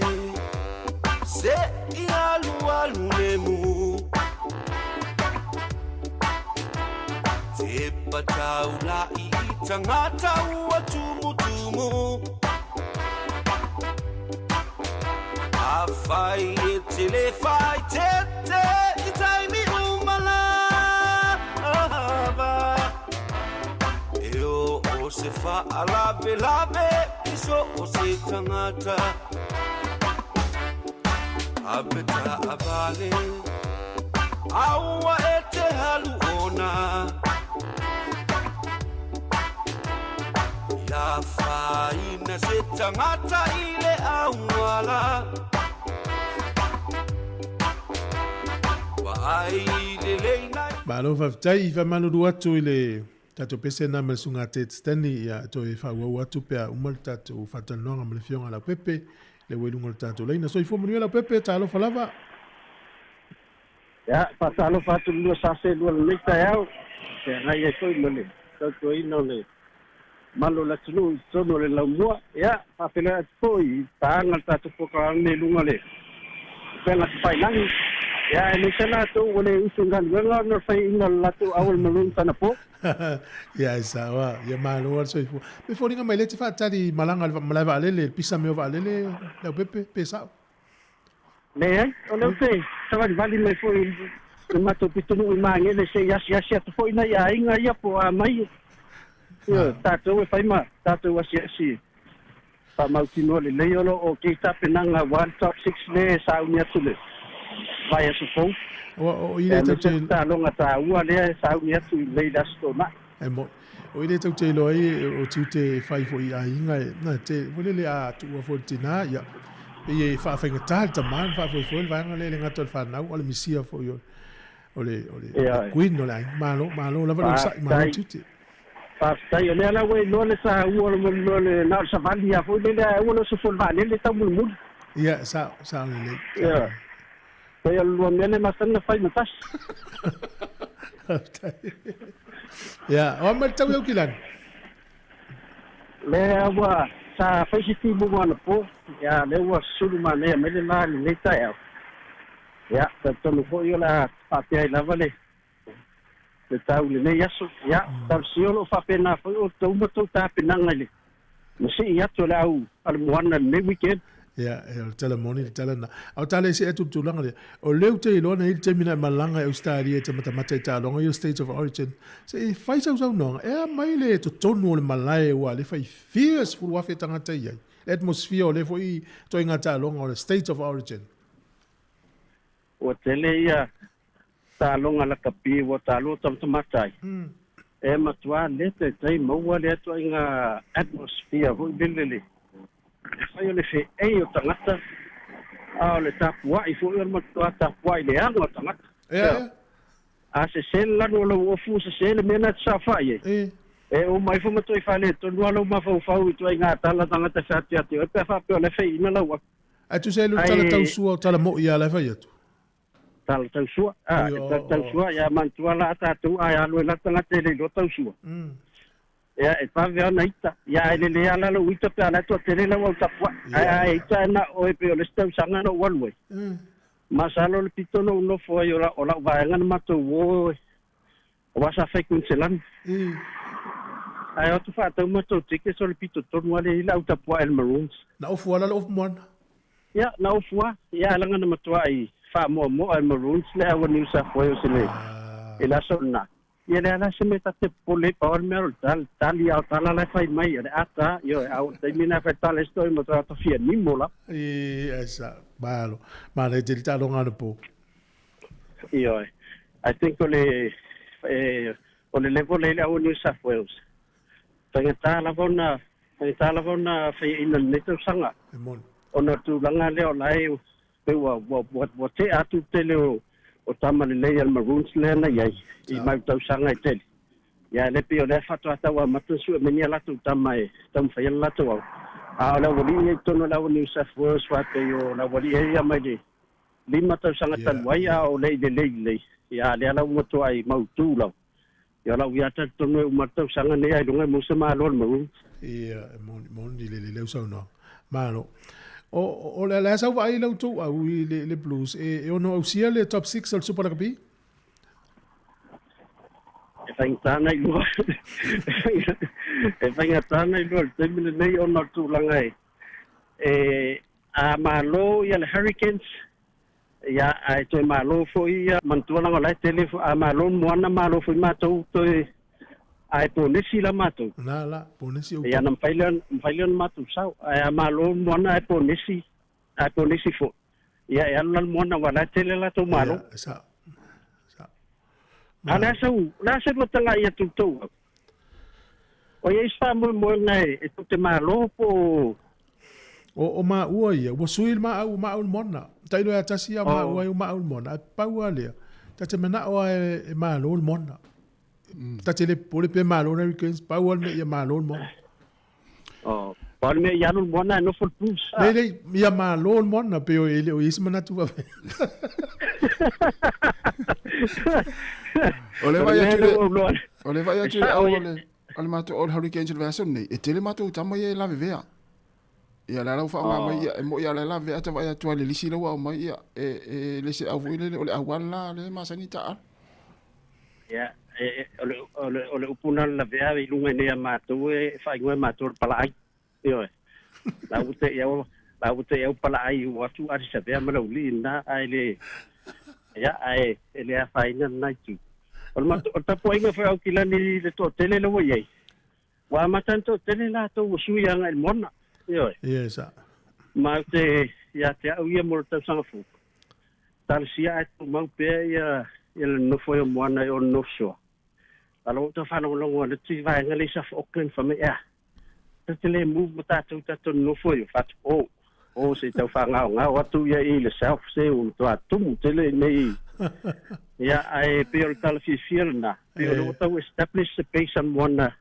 se i alu alu le mu Te pataula i tangata ua tumutumu A whai e te le whai te te i taimi umala E o o se whaalave lave i so o se tangata Ave taavale aua e te halu ona Ia whaina se tangata i le auala Wa ai le leina Malo faafetai famalulu atu i le tatou pese na ma le susuga Ted Stanley ia toe faaauau atu pe a uma le tatou faatalanoaga ma le afioga Laupepe le ua i luga o le tatou laina. Soifua manuia Laupepe, talofa lava. Ia, faatalofa atu le lua sa selua lenei taeao, feagai ai foi ma le tautuaina o le malo o le atunuu i totonu o le laumua. Ia, faafeiloai atu foi i paaga le tatou polokalame i luga o le upega tafailagi. Ia, aemaise latou ua le usu i galuega ona o le faiaina o le latou auala maroon tanapo. Ia, e sao lava. Ia malo lava le soifua. Pe foliga mai lea e te faatali i malaga i le malae vaalele, le pisa mea o vaalele, Leaupepe, pe sao? Leai, o lea ou te savalivali mai foi i le matou pitonuu i Magele se i asiasi atu foi nai aiga ia po o a mai. Ioe, tatou e fai ma tatou asiasi faamautinoa lelei o lo o kei tapenaga aua le top six lea e sauni atu le vaiaso fou. O, o i le Aemaise tou te le taaloga taua lea e sauni atu i lenei le Aso Toonai. E moni. O i le tou te iloa ai o tiute e fai foi i aiga e, na, te, foi lele a tuua foi le tinā, ia, pei e faafaigata le tamā ona faafoefoe le vaega lea e le gata o le fanau, a o le misia foi o, o le, o le, o le queen o le aiga. Malo, malo lava le onosai, malo Faafetai. tiute. Faafetai, o lea la ua iloa le saua o le, le, na o le savali lava foi lele ae aua le oso fua i le vaalele taumolimoli. Ia, sao, sao lelei, sao Ia. lelei. Pei o le lua mea lea e masani ona fai ma tasi. Faafetai. Ia, o a mai le tau i Aukilani? Lea ua sa fai se timuga anapo, ia lea ua susulu manaia mai le la i lenei taeao. Ia, talitonu foi o le a faapea ai lava le le tau i lenei aso. Ia, talosia o lo o faapena foi outou ma tou tapenaga i le masii atu o le au a le moana i lenei weekend. Ia, o le tala moni le tala lena. A o tala e see atu i le tulaga lea, o lea ou te iloa na i ai le taimi na e malaga i Ausetalia e te matamata i taaloga ia o States of Origin, se i fai sau saunoaga, e a mai le totonu o le malae ua alefa i fia 10,000 tagata i ai, le atmosphere o lea foi ituaiga taaloga o le States of Origin. Ua tele ia taaloga lakapi ua talua tamatamata ai, e matua le taitai maua lea ituaiga atmosphere foi lele le fai o le fe'ei o tagata, a o le tapua'i foi o le matua tapua'i leaga o tagata. Ea, ea. A sese le lanu o lou ofu, sese le mea na e te saofa'i ai, e uma ifo ma toe faaletonu lava lou mafaufau i ituaiga tala tagata e feateate ai pe a faapea o la e fai'ina lau afi. Ae tusa ai le tala Ae tausua o tala mo'i a la e fai atu. Tala tausua, a, Oi, e o, tala o. tausua, ia manatua la a tatou ae alu ai la tagata e le iloa tausua. Ia, e vave lava ona ita. Ia, ae lelei lava la lou ita pe a o la e toatele lau au tapua'i. Ae a e ita na oe pei o le isi tausaga na ou alu ai. Masalo le pito na ou nofo ai o lau vaega na matou o aua sa fai Queensland. Ae o atu faatau matou tickets o le pito tonu lava lea e i ai le au tapuai a le Maroons. Na ofu lava la le ofu moana. Ia, na ofu lava. Ia, ae leaga na matuai faamoamoa e le Maroons le au a New South Wales i le i le aso lena. Ia, leai la se mea ta te popole ai, pau lava le mea o le tali, tali lava o tala la e fai mai, o le ata, ioe, a o le taimi lena e fai tala ai se toeaina matua ata fia nimo lava. Ii, ae sa, malo. Manaia tele taaloga anapo. Ioe. I think o le, e, o le level e i le au o New South Wales, faigata lava ona, faigata lava ona faiaina i lenei tausaga. E moni. Ona o le tulaga lea o la e pei ua, ua, ua, ua tea atu le tele o, o tama lelei a le Maroons lea na i ai i mau tausaga e tele. Ia le pei o lea faatoa tau amata ona sue mai ni a latou tama e taumafai ai le latou au. A o le aualii ia i totonu o le au o New South Wales faapei o le aualii ia ia mai le 5 tausaga talu ai a o le i lelei lelei. Ia a lea la ua matuai mautu lava. Ia o lau ia talitonu e uma le tausaga nei ailoga e maua se malo a le Maroons. Ia e moni, moni le lelei lau saunoaga. Malo. O, o le a sau vaai lau tou au i le, le Blues e, e ono ausia le top 6 o le Super Rugby? E faigata ana iloa. E faigata ana iloa i le taimi lenei ona o le tulaga e, e a malo ia le Hurricanes, ia ae toe malo foi ia, manatua leaga o la e tele foi, a malo le Moana malo foi matou toe, ae ponesi la matou. La, la, ponesi outou. Ia na mafai lea, mafai lea ona matou sao, ae a malo le Moana ae ponesi, ae ponesi foi, ia e alu la le Moana aua o la e tele latou malo. Ia, e sao, sao. A o le a sau, o le a se lua tagai atu i le tou au? O i ai se faamoemoega e tou te malo po o. O maua ia, ua sui le maau, maau le moana. Tailo ia tasi ia maua ai maau le moana. Ae pau lava lea, ta te manao lava e malo le moana. Ta te le popole pe malo le Hurricanes, pau lava le mea ia malo le moana. Oh, pau le mea ia alu le moana ae nofo le Blues. Lei, lei, ia malo le moana, pei o e le o i ai se manatu faapea. O le vaai atu i le, o le vaai atu i le au o le, o le matou o le Hurricanes i le vaiaso lenei, e tele matou tama ia e lavevea. Ia la la ua faaaoga mai ia, e moni a la e lavevea ata vaai atu lava i le lisi la ua aumai ia, e, e le se au foi lele, o le auala la lea e masani taaalo. Ia, e, e, o le, o le, o le upu lena o le lavea i luga i nei a matou e faaigoa e matou o le palaai. Ioe. La ua te i au, la ua te i au palaai ua atu Addis Abeba ma le aualii lena, ae le, ia, ae e le afaina lena itu. O le matou, o le tapuaiga foi a Aukilani i le toatele lea ua i ai, ua amata ona toatele latou ua sui agai i le moana. Ioe. Ia, sa. Ma ou te, ia te au ia mo le tausaga fou, talosia ae tumau pea ia, ia le nonofo ai o Moana i o le North Shore. A lo tau faalogologo atu i vaega lea i South Auckland fai mai ea, ta te le move ma tatou tatou nonofo ai o fatu o, o se i tau faagaogao atu ia i le South se ua matua tumu tele i nei ia ae pei o le tala fiafia lena pei o lea ua tau establish se base a Moana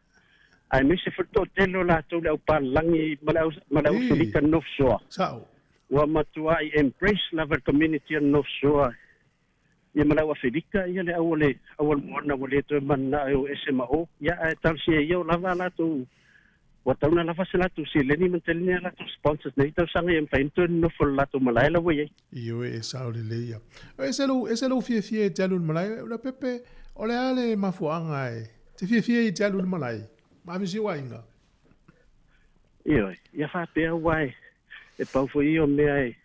aemaise foi le toatele o latou le au palalagi ma le au ma le au Afelika North Shore. Sao. Ua matuai embrace lava le community a North Shore Ia ma le au Afelika, ia le au o le au o le moana ua le toe mananao e o ese ma o, ia ae talosia ia o lava a latou, ua tau na lava se latou seleni ma tele ni a latou sponsors nei tausaga ia mafai ona toe nonofo i le latou malae la ua i ai. Ioe, e sao lelei ia. Ese lou, ese lou fiafia e te alu i le malae, Leaupepe, o le a le mafuaaga e te fiafia ai e te alu i le malae? Ma ave si ou aiga. Ioe, ia faapea aua e, e pau foi ia o mea e,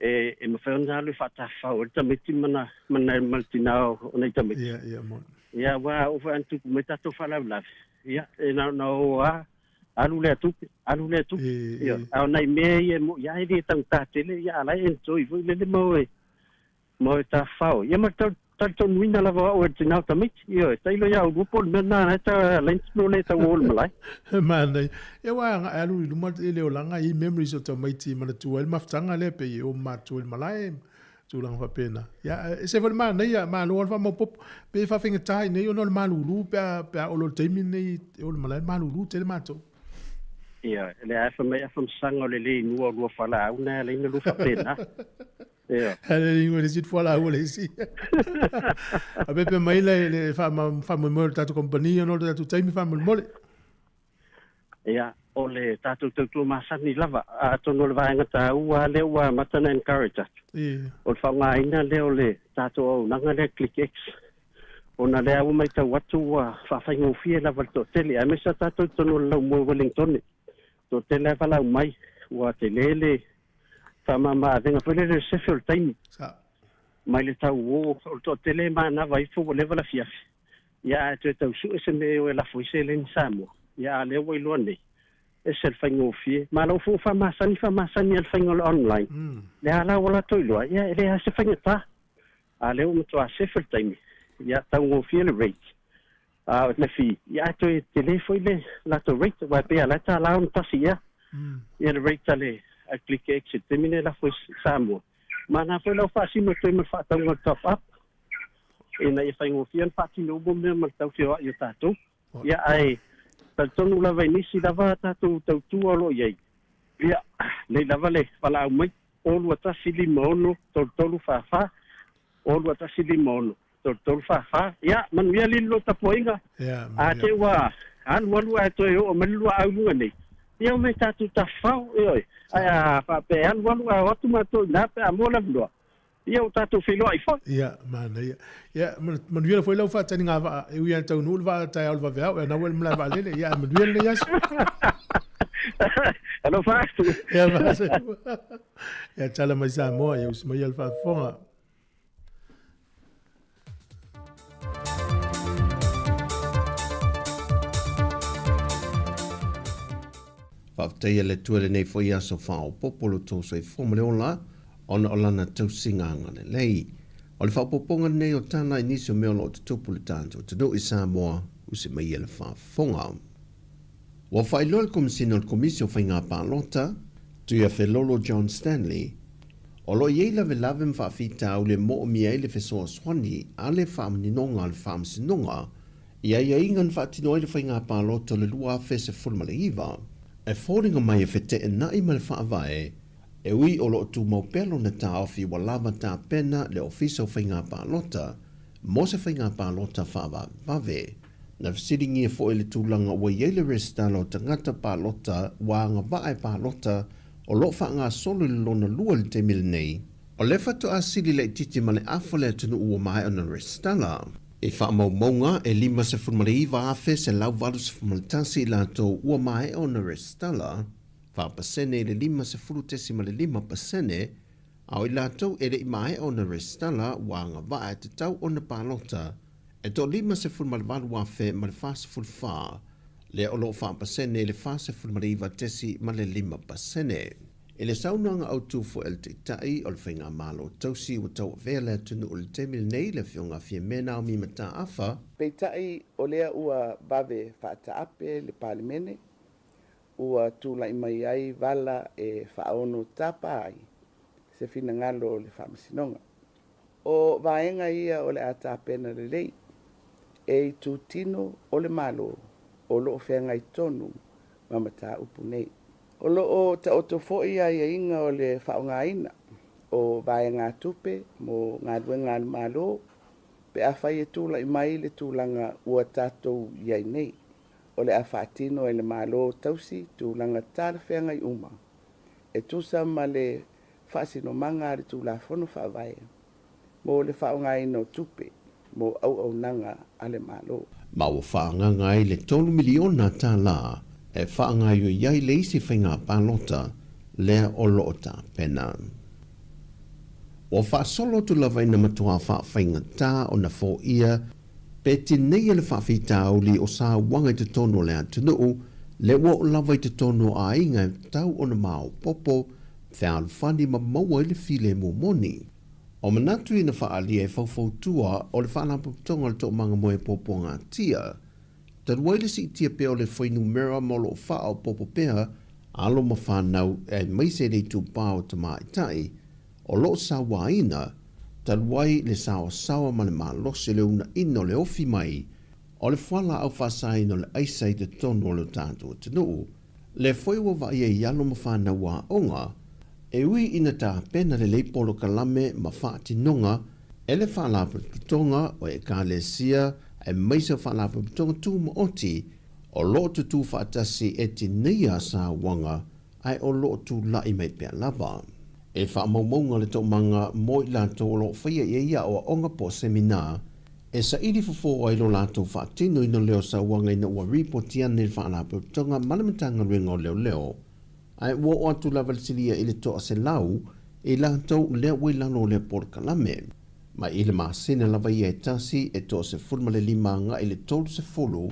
e, e mafai ona alu e faatafafao ai le tamaiti ma na, ma na, ma le tinā o nai tamaiti. Ia, ia, moni. Ia, aua a oo foi ana tupu mai tatou faalavelave, ia, e na ona o lava, alu lea tupe, alu lea tupe. E, Ia, e. a o nai mea ia e mo'i lava e le taugata tele, ia, a o la e enjoy foi lele ma o e, ma o e tafafao. Ia ma le tau, talitonuina lava o au e le tina o tamaiti, ioe, tailo ia aulua po o le mea lena na ta laiti no le tau o le malae. Manaia. Ia aua e alu i luma le olaga i memories o tamaiti e manatua ai le mafutaga lea pei e o matua i le malae ma tulaga faapena. Ia e ese foi le manaia, malo lava le faamaopoopo. Pe faafaigata i nei ona o le malulu pe a pe a oo loa i le taimi lenei e o i le malae malulu tele matou. Ia, lea lava e fai mai afamasaga o le le inua o lua fualaau na e ala ai ona lua faapena. Ia. Le ingoa le isi fualaau o le isi. A pepe mai le le faamoemoe o le tatou kamupani ona o le tatou taimi faamolemole. Ia, O le tatou tautua masani lava, atonu o le vaega taua lava lea ua amata ona encourage atu, o le faaaogaina lea o le tatou auaunaga lea ClickX, ona o lea ua matau atu ua faafaigofie lava i le toatele, aemaise lava tatou i totonu o le laumua i Wellingtone, toatele lava e valaau mai, ua tele le faamama avega foi lele o le sefe o le taimi mai le tau o, o le toatele e manava ifo ua leva le afiafi, Ia ae toe tau sue se mea e o e lafo ai seleni Samoa. Ia a lea ua iloa nei, ese le faigofie. Ma lou foi faamasani faamasani a le faiga o le online. Le a la ua latou iloa, ia e leai lava se faigata. A lea ua matua sefe le taimi, ia taugofie le rate, a o le fee, ia ae toe tele foi le latou rate, aua e pei lava la e $1.61 ea ia le rate a le Click X i le taimi lenei e lafo i Samoa. Ma na foi la ua faasino atu ai ma le faatauga o le top up. ina ia faigofie ona faatino uma mea ma le tau feoai o tatou. Ia, ae talitonu lava i nisi lava a tatou tautua o lo o i ai, ia, nei lava le valaau mai, 0 2 1 5 6 3 4 4, 0 2 1 5 6 3 4 4. Ia, manuia lili lou tapuaiga. A te ua alualu ae toe oo mai le luaau i luga nei, ia omai tatou tafafao, ioe. Ae a faapea e alualu ae o atu matou i ina pe a maua le avanoa, Ia ua tatou feiloai foi. Ia, manaia. Ia, manuia foi lau faataliga vaa, e ui lava ina taunuu le vaa taeao i le vaveao, ia na ua i le malae vaalele, ia ae manuia lenei aso. Alofa atu. Ia, faasaiua. Ia, tala mai Samoa, ia usi mai le faafofoga. Faafetaia le Atua i lenei foi aso faaopoopo o lo outou soifua ma le ola ona o Lana tausiga agalelei. O le faaopoopoga lenei o tala i nisi o mea o lo o tutupu i le tatou atunuu i Samoa, usi mai ia le faafofoga. Ua faailoa le Komesina o le Komisi o Faiga Palota, Tuiafelolo John Stanley, o lo o i ai lavelave ma faafitauli e moomia ai le fesoasoani a le Faamaninoga a le Faamasinoga i aiaiga na faatino ai le faiga palota o le 2019. E foliga mai e feteenai ma le Faavae, e ui o lo o tumau pea lona taofi ua lava tapena le Ofisa o Faiga Palota mo se faiga palota faavavevave. Na fesiligia foi le tulaga ua i ai le resitala o tagata palota ua agavaa e palota o lo o faagasolo i le lona lua i le taimi lenei. O lea faatoa sili laitiiti ma le afa le atunuu ua maea ona resitala. I faamaumauga, e 59,181 i latou ua maea ona resitala, 4% i le 50.5%, a o i latou e le i maea ona resitala ua agavaa e tatau ona palota, e toa-58,044, lea o lo o 4% i le 49.5%. I le saunoaga autu foi a le Taitai o le Faigamalo Tausi ua tauavea le atunuu i le taimi lenei, le Afioga a Fiame Naomi Mataafa, Peitai, o lea ua vave faataape le Palemene, ua tulai mai ai vala e faaono tapa ai se finagalo o le Faamasinoga. O vaega ia o le a tapena lelei e itutino o le Malo o lo o feagai tonu ma mataupu nei. O lo o taoto foi aiaiga o le faaaogaina o vaegatupe mo galuega a le Malo pe afai e tulai mai le tulaga ua tatou i ai nei. O le a faatino e le Malo tausi tulaga talafeagai uma e tusa ma le faasinomaga a le Tulafono Faavae mo le faaaogaina o tupe mo auaunaga a le Malo. Ma ua faaagaga ai le $3 miliona e faagaoioi ai le isi faiga palota lea o lo o tapena. Ua faasolo atu lava ina matuā faafaigata ona foia pe tineia le faafitauli o sauaga i totonu o le atunuu lea ua oo lava i totonu o aiga e tatau ona maopoopo, fealofani ma maua ai le filemu moni. O manatu ia na faaalia e faufautua o le Faalapotopotoga o le Toomaga Moe Puapuagatia, talu ai le siitia pea o le fuainumera ma o lo o faaopoopo pea alo ma fanau aemaise le itupa o tamaitai o lo o sauaina, talu ai le saoasaoa ma le malosi o le uunaina o le ofi mai o le fualaau faasaina o le aisa i totonu o lo tatou atunuu. Lea foi ua vaaia i alo ma fanau aoga, e ui ina tapena lelei polokalame ma faatinoga e le Faalapotopotoga o Ekalesia aemaise o Faalapotopotoga Tumaoti. O lo o tutū faatasi e tineia sauaga ae o lo o tula'i mai pea lava. E faamaumauga le toomaga mo i latou o lo o faia i ai aoaoga po o seminar e saili fofo ai lo latou faatinoina lea o sauaga ina ua ripoti ane i le Faalapotopotoga ma le Matagaluega o Leoleo ae ua oo atu lava le silia i le 100 i latou lea ua i lalo o lea polokalame. Mai i le masina lava ia e tasi e 15 agai i le 30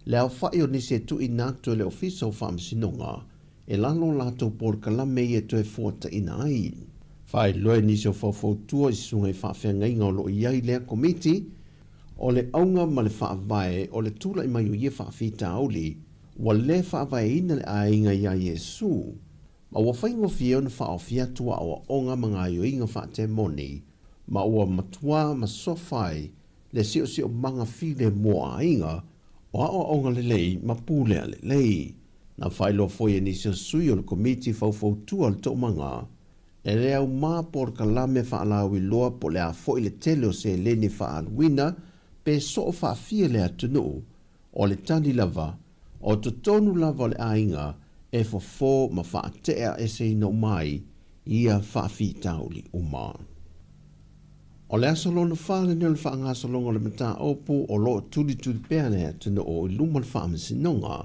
le aofa'i o nisi e tuuina atu e le Ofisa o Faamasinoga e lalo o latou polokalame ia e toe fuataina ai. Faailoa e nisi o faufautua i susuga i faafeagaiga o lo o i ai lea Komiti, o le auga ma le faavae o le tula'i mai o ia faafitauli ua le faavaeina le aiga iā Iesu, ma ua faigofie ona faaofi atu aoaoga ma gaoioiga faatemoni, ma ua matuā masofa ai le siosiomaga filemu o aiga, o aoaoga lelei ma pulea lelei. Na faailoa foi e nisi o sui o le Komiti Faufautua o le Toomaga, e le aumā polokalame faalauiloa po o le a foi le tele o seleni faaaluina pe soo faafia le atunuu, O le tali lava, o totonu lava o le aiga e fofo ma faatea eseina uma ai ia faafitauli uma. O le aso lona fa lenei o le faagasologa o le mataupu o lo o tulituli pea le atunuu i luma o le faamasinoga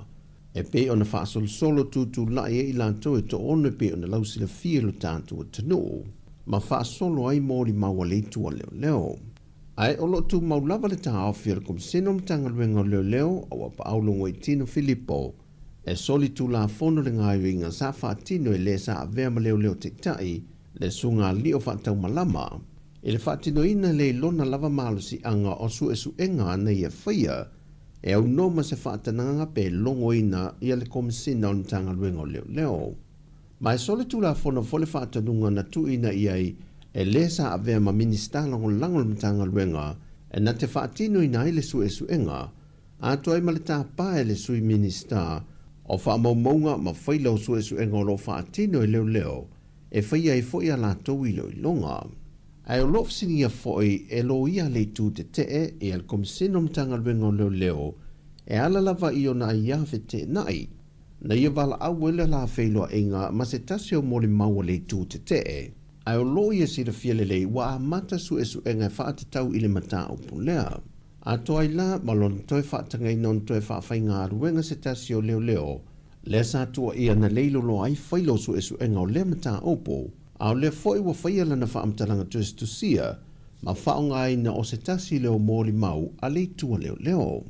e pei ona faasolosolo tutulai ai i latou e toaono e pei ona lausilafia i lo tatou atunuu ma faasolo ai molimau a le itu a leoleo. Ae o lo o tumau lava le taofi o le Komisene o Matagaluega o Leoleo a ua paau Logoitino Filipo e solitulafono le gaoioiga sa faatino e le sa avea ma leoleo taitai le susuga alii o Faataumalama i le faatinoina le lona lava malosiaga o suesuega ana ia faia e aunoa ma se faatanagaga pe logoina ia le Komisina o le Matagaluega o Leoleo. Ma e solitulafono foi le faatonuga na tuuina i ai e le sa avea ma Minisita Lagolago o le Matagaluega e na te faatinoina ai le suesuega, atoa ai ma le tapa e le Sui Minisita o Faamaumauga ma Faila o Suesuega o lo o faatino e leoleo e faia ai foi a latou iloiloga. Ae o lo o fesiligia foi e loia le itu tetee ia le Komisene o Matagaluega o Leoleo e ala lava i ona aiā feteenai. Na ia valaau ai le la feiloaiga ma se tasi o molimau a le itu tetee, ae o lo o ia silafia lelei ua amata suesuega e faatatau i le mataupu lea. Atoa ai la ma lona toe faatagaina ona toe faafaigaluega se tasi o leoleo lea sa tuuaia na leiloloa ai faila o suesuega o lea mataupu, a o lea foi ua faia lana faamatalaga tusitusia ma faaaogaina o se tasi leo molimau a le itu a leoleo.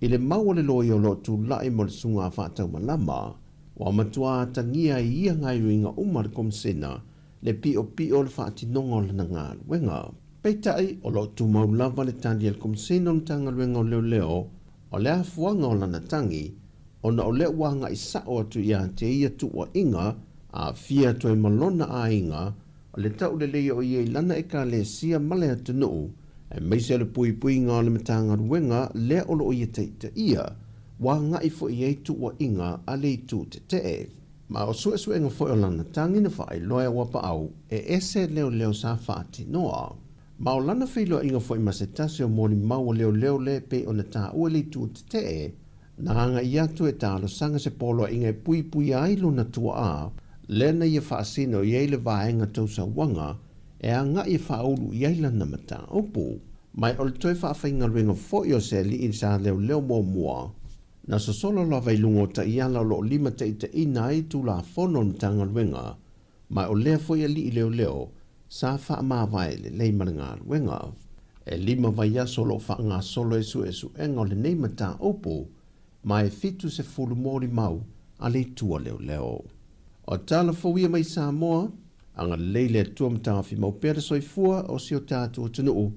I le mau a le loia o lo o tulai mo le susuga faataumalama, ua matua atagia ai ia gaoioiga uma a le Komisena le piopio o le faatinoga o lana galuega. Peitai, o lo o tumau lava le tali a le Komisena o le Matagaluega o Leoleo o le afuaga o lana tagi ona o lea ua agai sao atu ia te ia tuuaiga aafia atu ai ma lona aiga O le taulelei o ia i lana Ekalesia ma le atunuu, aemaise o le puipuiga o le Matagaluega lea o lo o ia taitaia, ua agai foi i ai tuuaiga a le itu tetee. Ma o suesuega foi o lana tagi na faailoa e Auapaau e ese leoleo sa faatinoa. Ma o lana feiloaiga foi ma se tasi o molimau o leoleo le e pei ona taua i le itu tetee, Na agai atu e talosaga se poloaiga e puipuia ai lona tuaa, lea na ia faasino i ai le vaega tausauaga e agai e faaulu i ai lana mataupu. Ma o le toe faafaigaluega foi o se alii sa leoleo muamua, na sosolo lava i luga o taiala o lo o limataitaiina ai Tulafono o le Matagaluega, ma o lea foi alii leoleo sa faamavae lelei ma le galuega. E lima vaiaso o lo o faagasolo ai suesuega o lenei mataupu, ma e 70 molimau a le itu a leoleo. O tala fou ia mai Samoa, agalelei le Atua ma taofi mau pea le soifua o si o tatou atunuu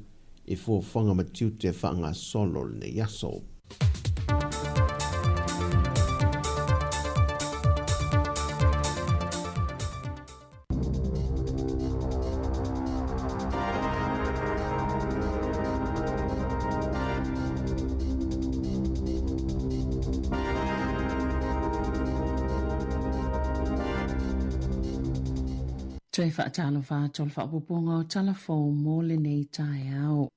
i fuafuaga ma tiute faagasolo o lenei aso. Toe faatalofa atu o le faaopoopoga o Tala Fou mo lenei taeao.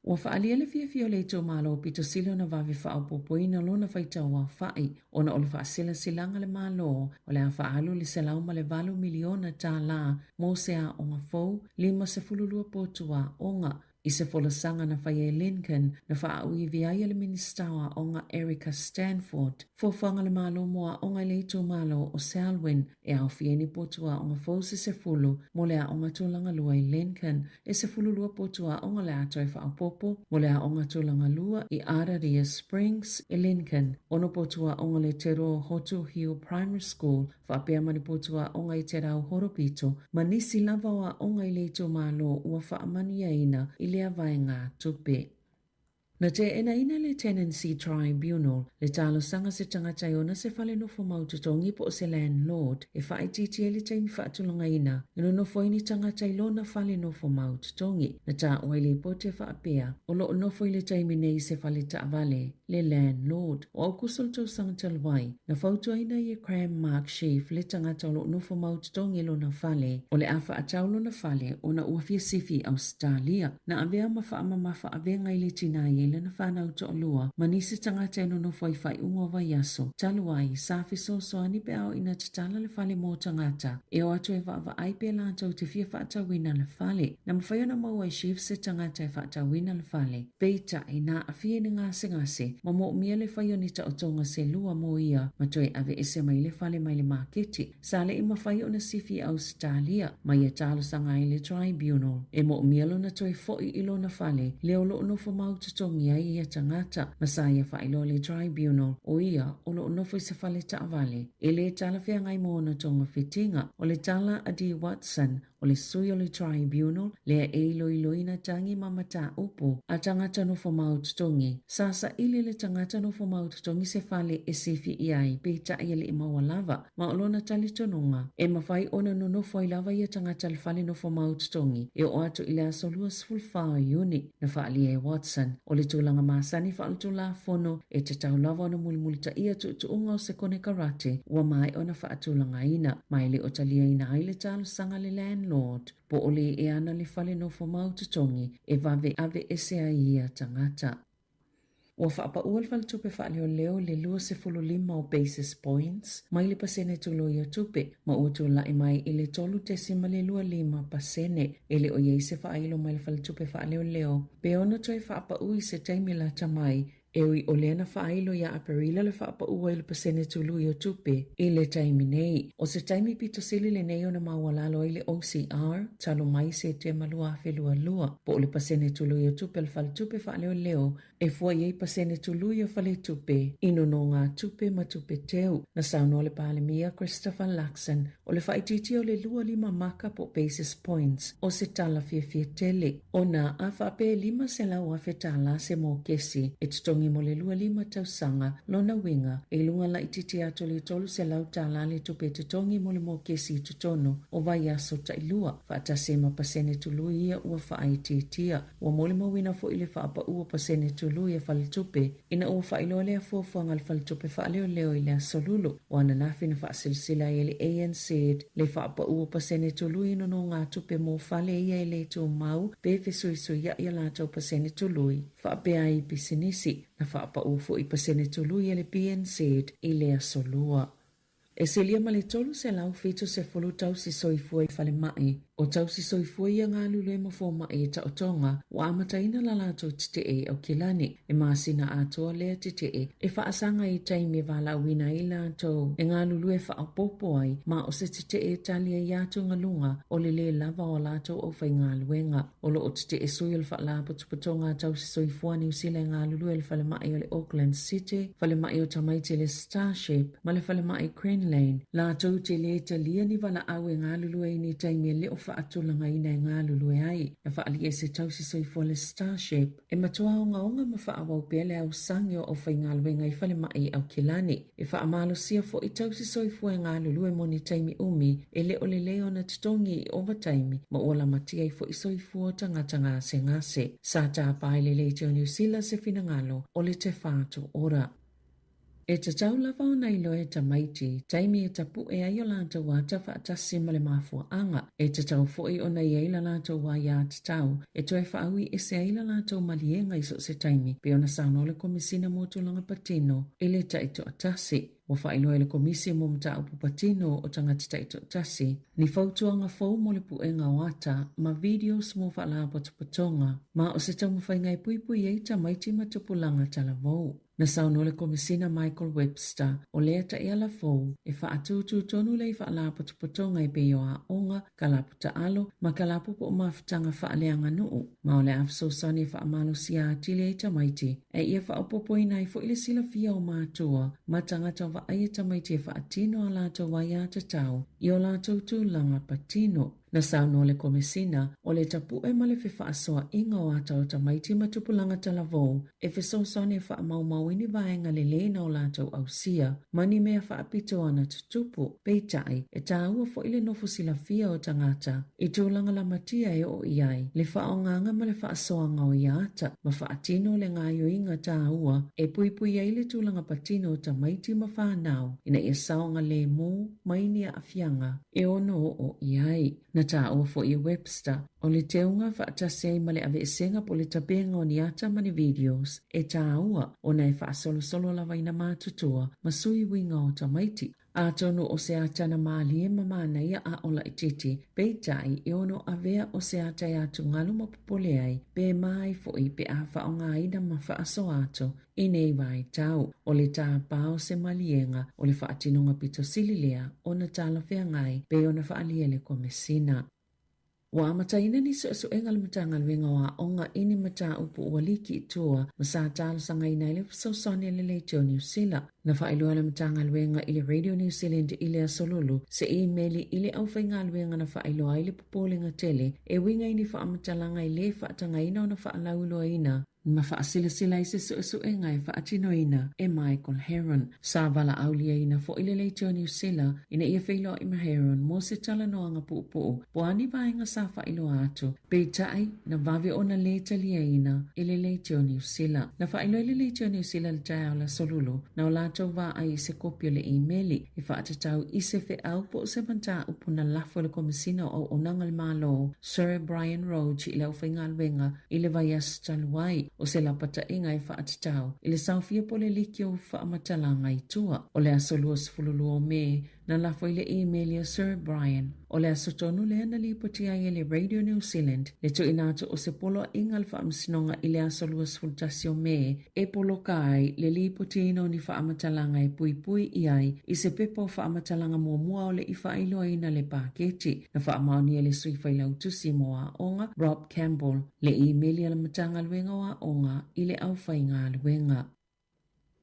Ua faaalia le fiafia o le itumalo pito sili ona vave faaopoopoina lona faitau aofa'i ona o le faasilasilaga a le Malo o le a faaalu le $108 miliona tālā mo se aoga fou, 52 potu aoga. I se folasaga na faia i Lincoln, na faaauivi ai e le Minisita o Aoga Erica Stanford fuafuaga a le Malo mo aoga i le itumalo o Selwyn e aofia ai ni potu aoga fou se 10 mo le aoga tulaga lua i Lincoln, e 12 potu aoga o le a toe faaopoopo mo le aoga tulaga lua i Araria Springs i Lincoln, ono potu aoga le Te Roa Hotu Hill Primary School faapea ma ni potu aoga i Te Rau Horopito ma nisi lava o aoga i le itumalo ua faamanuiaina i lea vaegatupe. Na teenaina le Tenancy Tribunal le talosaga se tagata e ona se fale nofo mau totogi po o se landlord e faaitiitia ai le taimi faatulagaina e nonofo ai ni tagata i lona fale nofo mau totogi. Na taua i lipoti e faapea, o lo o nofo i le taimi nei i se fale taavale le landlord. O Aukuso le tausaga talu ai, na fautuaina ai e Cram Mark Sheaf le tagata o lo o nofo mau totogi i lona fale, o le a faatau lona fale ona ua fia sifi i Ausetalia. Na avea ma faamamafa avega i le tinā i ai lana fanau toalua ma nisi tagata e nonofo ai faaiuga o vaiaso talu ai, sa fesoasoani pe a oo ina tatala le fale mo tagata e o atu e vaavaai pe latou te fia faatauina le fale. Na mafai ona maua e Chief se tagata e faatauina le fale. Peitai, na aafia i le gasegase ma moomia le fai o ni taotoga se lua mo ia ma toe aveese mai le fale mai le maketi. Sa le i mafai ona sifi i Ausetalia ma ia talosaga ai i le Tribunal e moomia lona toe fo'i i lona fale lea o lo'o nofo mau totogi ai ia tagata ma sa ia faailoa le Tribunal o ia o lo'o nofo i se fale taavale e lē talafeagai mo ona togafitiga. O le tala a Dee Watson, O le sui o le Tribunal lea e iloiloina tagi ma mataupu a tagata nofo mau totogi. Sa saili le tagata nofo mau totogi se fale e sifi i ai, peitai e le i maua lava, ma o lona talitonuga, e mafai ona nonofo ai lava ia tagata le fale nofo mau totogi e oo atu i le aso 24 o Iuni. Na faaalia e Watson, o le tulaga masani faaletulafono e tatau lava ona mulimulitaia tuutuuga o se konekarate ua maea ona faatulagaina, ma e le o taliaina ai le talosaga a le landlord po o le e ana le fale nofo mau totogi e vave aveese ai ia tagata. Ua faapaua le Faletupe Faaleoleo i le 25 o basis points mai le pasene tului o tupe ma ua tulai mai i le 3.25 pasene. E le o i ai se faailo mai le Faletupe Faaleoleo pe ono toe faapaui i se taimi lata mai, e ui o lea na faailo ia Aperila le faapaua i le pasene tului o tupe i le taimi nei. O se taimi pito sili lenei ona maualalo ai le OCR talu mai Setema 2022, po o le pasene tului o tupe a le Faletupe Faaleoleo e fua i ai pasene tului o faletupe i nonogatupe ma tupe teu. Na saunoa le Palemia Christopher Luxon o le faaitiitia o le 25 maka po o basis points o se tala fiafia tele ona a faapea e $500,000 tālā se mokesi e totogi mo le 25 tausaga, lona uiga e i luga laitiiti atu o le $300 tālā le tupe e totogi mo le mokesi i totonu o vaiaso tailua, faatasi ai ma pasene tului ia ua faaitiitia. Ua molimauina foi le faapaua o pasene tului a faletupe ina ua faailoa lea fuafuaga a le Faletupe Faaleoleo i le Aso Lulu o ananafi na faasilsila ai e le ANZ le faapaua o pasene tului i nonogatupe mo fale ia e le tumau pe fesuisuia'i a latou pasene tului faapea ai i pisinisi. Na faapaua foi pasene tului a le BNZ i le Aso Lua. E silia ma le 370 tausi soifua i falemai. O tausi soifua ia galulue ma fomai e taotoga, ua amataina la latou tetee i Aukilani. E masina atoa lea tetee e faasaga i taimi e valaauina ai latou e galulue faaopoopo ai, ma o se tetee e tali ai atugaluga o le lē lava o a latou aufaigaluega. O lo o tetee sui o le Faalapotopotoga a Tausi Soifua Niu Sila e galulue i le falemai o le Auckland City, falemai o tamaiti le Starship ma le falemai Cranlane. Latou te lē talia ni valaau e galulue i ni taimi e le o faatulagaina e galulue ai. Na faaalia e se tausi soifua le Starship e matua ogaoga ma faaauau pea le aosagi o aufaigaluega i falemai i Aukilani. E faamalosia foi tausi soifua e galulue mo ni taimi umi e le o lelei ona totogi i ovataimi ma ua lamatia ai foi soifua o tagata gasegase. Sa tapa ai le Leitio Niu Sila se finagalo o le Te Whatu Ora. E tatau lava ona iloa e tamaiti taimi e tapu'e ai o latou ata faatasi ma le mafuaaga. E tatau foi ona i ai la latou aiā tatau e toe faaui ese ai la latou maliega i so o se taimi, pei ona saunoa le Komesina mo Tulaga Patino i le taitoatasi. Ua faailoa e le Komisi mo Mataupu Patino o Tagata Taitoatasi ni fautuaga fou mo le puega o ata ma videos mo faalapotopotoga, ma o se taumafaiga e puipui ai tamaiti ma tupulaga talavou. Na saunoa le Komesina Michael Webster, o lea taiala fou e faatūtū tonu lea i faalapotopotoga e pei o aoga, kalapu taalo, ma kalapu po o mafutaga faaleaganuu, ma o le a fesoasoani e faamalosia atili ai tamaiti, a ia faaopoopoina ai foi le silafia o matua ma tagata vaaia tamaiti e faatino a latou aiatatau i o latou tulaga patino. Na saunoa le Komesina, o le tapu'e ma le fefaasoaʻiga o ata o tamaiti ma tupulaga talavou e fesoasoani e faamaumau ai ni vaega lelei na o latou ausia ma ni mea faapito ana tutupu. Peitai, e tāua foi le nofo silafia o tagata i tulaga lamatia e oo i ai le faaaogaga ma le faasoaga o ia ata ma faatino le gaoioiga tāua e puipui ai le tulaga patino o tamaiti ma fanau ina ia saogalemu mai ni aafiaga e ono oo i ai. Na taua foi e Webster, o le teuga faatasi ai ma le aveesega po o le tapenga o ni ata ma ni videos e tāua ona e faasolosolo lava ina matutua ma sui uiga o tamaiti. Atonu o se ata na mālie ma manaia a o laitiiti, peitai e ono avea o se ata e atugalu ma popole ai, pe mā ai foi pe a faaaogaina ma faasoa atu I nei vaitau, o le tāpā o se maliega o le faatinoga pito sili lea ona talafeagai pei ona faaalia e le Komesina. Ua amataina ni suesuega a le Matagaluega o Aoga i ni mataupu ua liki i tua ma sa talosagaina ai le fesoasoani a le Leitio Niu Sila. Na faailoa le Matagaluega i le Radio New Zealand i le Aso Lulu se imeli i le aufaigaluega na faailoa ai le popolega tele e uiga i ni faamatalaga e le faatagaina ona faalauiloaina ma faasilasila ai se suesuega e faatinoina e Michael Heron. Sa valaauliaina foi le Leitio Niu Sila ina ia feiloai ma Heron mo se talanoaga puupuu po o a ni vaega sa faailoa atu, peitai, na vave ona lē taliaina e le Leitio Niu Sila. Na faailoa e le Leitio Niu Sila i le taeao le Aso Lulu, na o latou vaai i se kopi o le imeli e faatatau i se feau po o se mataupu na lafo e le Komesina o Auaunaga a le Malo, Sir Brian Roche i le aufaigaluega i le vaiaso talu ai, o se lapataiga e faatatau i le saofia po o le liki o faamatalaga i tua. O le aso 22 o Me, na lafo i le imeli a Sir Brian. O le aso tonu lea na lipoti ai e le Radio New Zealand le tuuina atu o se poloaiga a le Faamasinoga i le aso 21 o Me e poloka ai le lipotiina o ni faamatalaga e puipui i ai i se pepa o faamatalaga muamua o le i faailoaina le paketi. Na faamaonia e le Sui Failautusi mo Aoga, Rob Campbell, le imeli a le Matagaluega o Aoga i le aufaigaluega.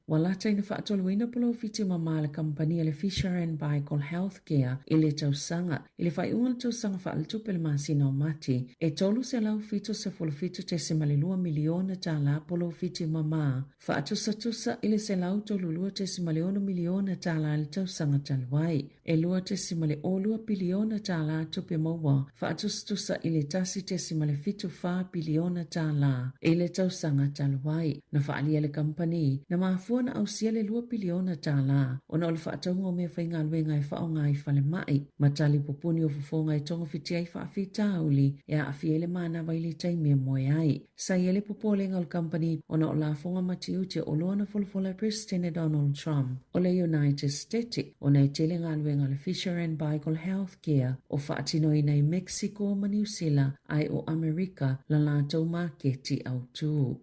Ua lata ina faatoluina polofiti mama a le kamupani a le Fisher and Paykel Healthcare i le tausaga. I le faaiuga o le tausaga faaletupe i le masina o Mati, e $377.2 miliona tala polofiti mama, faatusatusa i le $132.6 miliona tala i le tausaga talu ai. E $2.02 piliona tala tupe maua, faatusatusa i le $1.74 piliona tala i le tausaga talu ai. Na faaalia le kamupani, na mafua ona ausia le $2 piliona tala ona o le faatauga o meafaigaluega e faaaoga i falemai, ma tali pupuni o fofoga e togafitia ai faafitauli e aafia ai le manava i le taimi e moe ai. Sa i ai le popolega o le kamupani ona o lafoga ma tiute o oloa na folafola e Peresetene Donald Trump o le United States ona e tele galuega a le Fisher and Paykel Healthcare o faatinoina i Mexico ma Niu Sila ae o Amerika la latou maketi autū.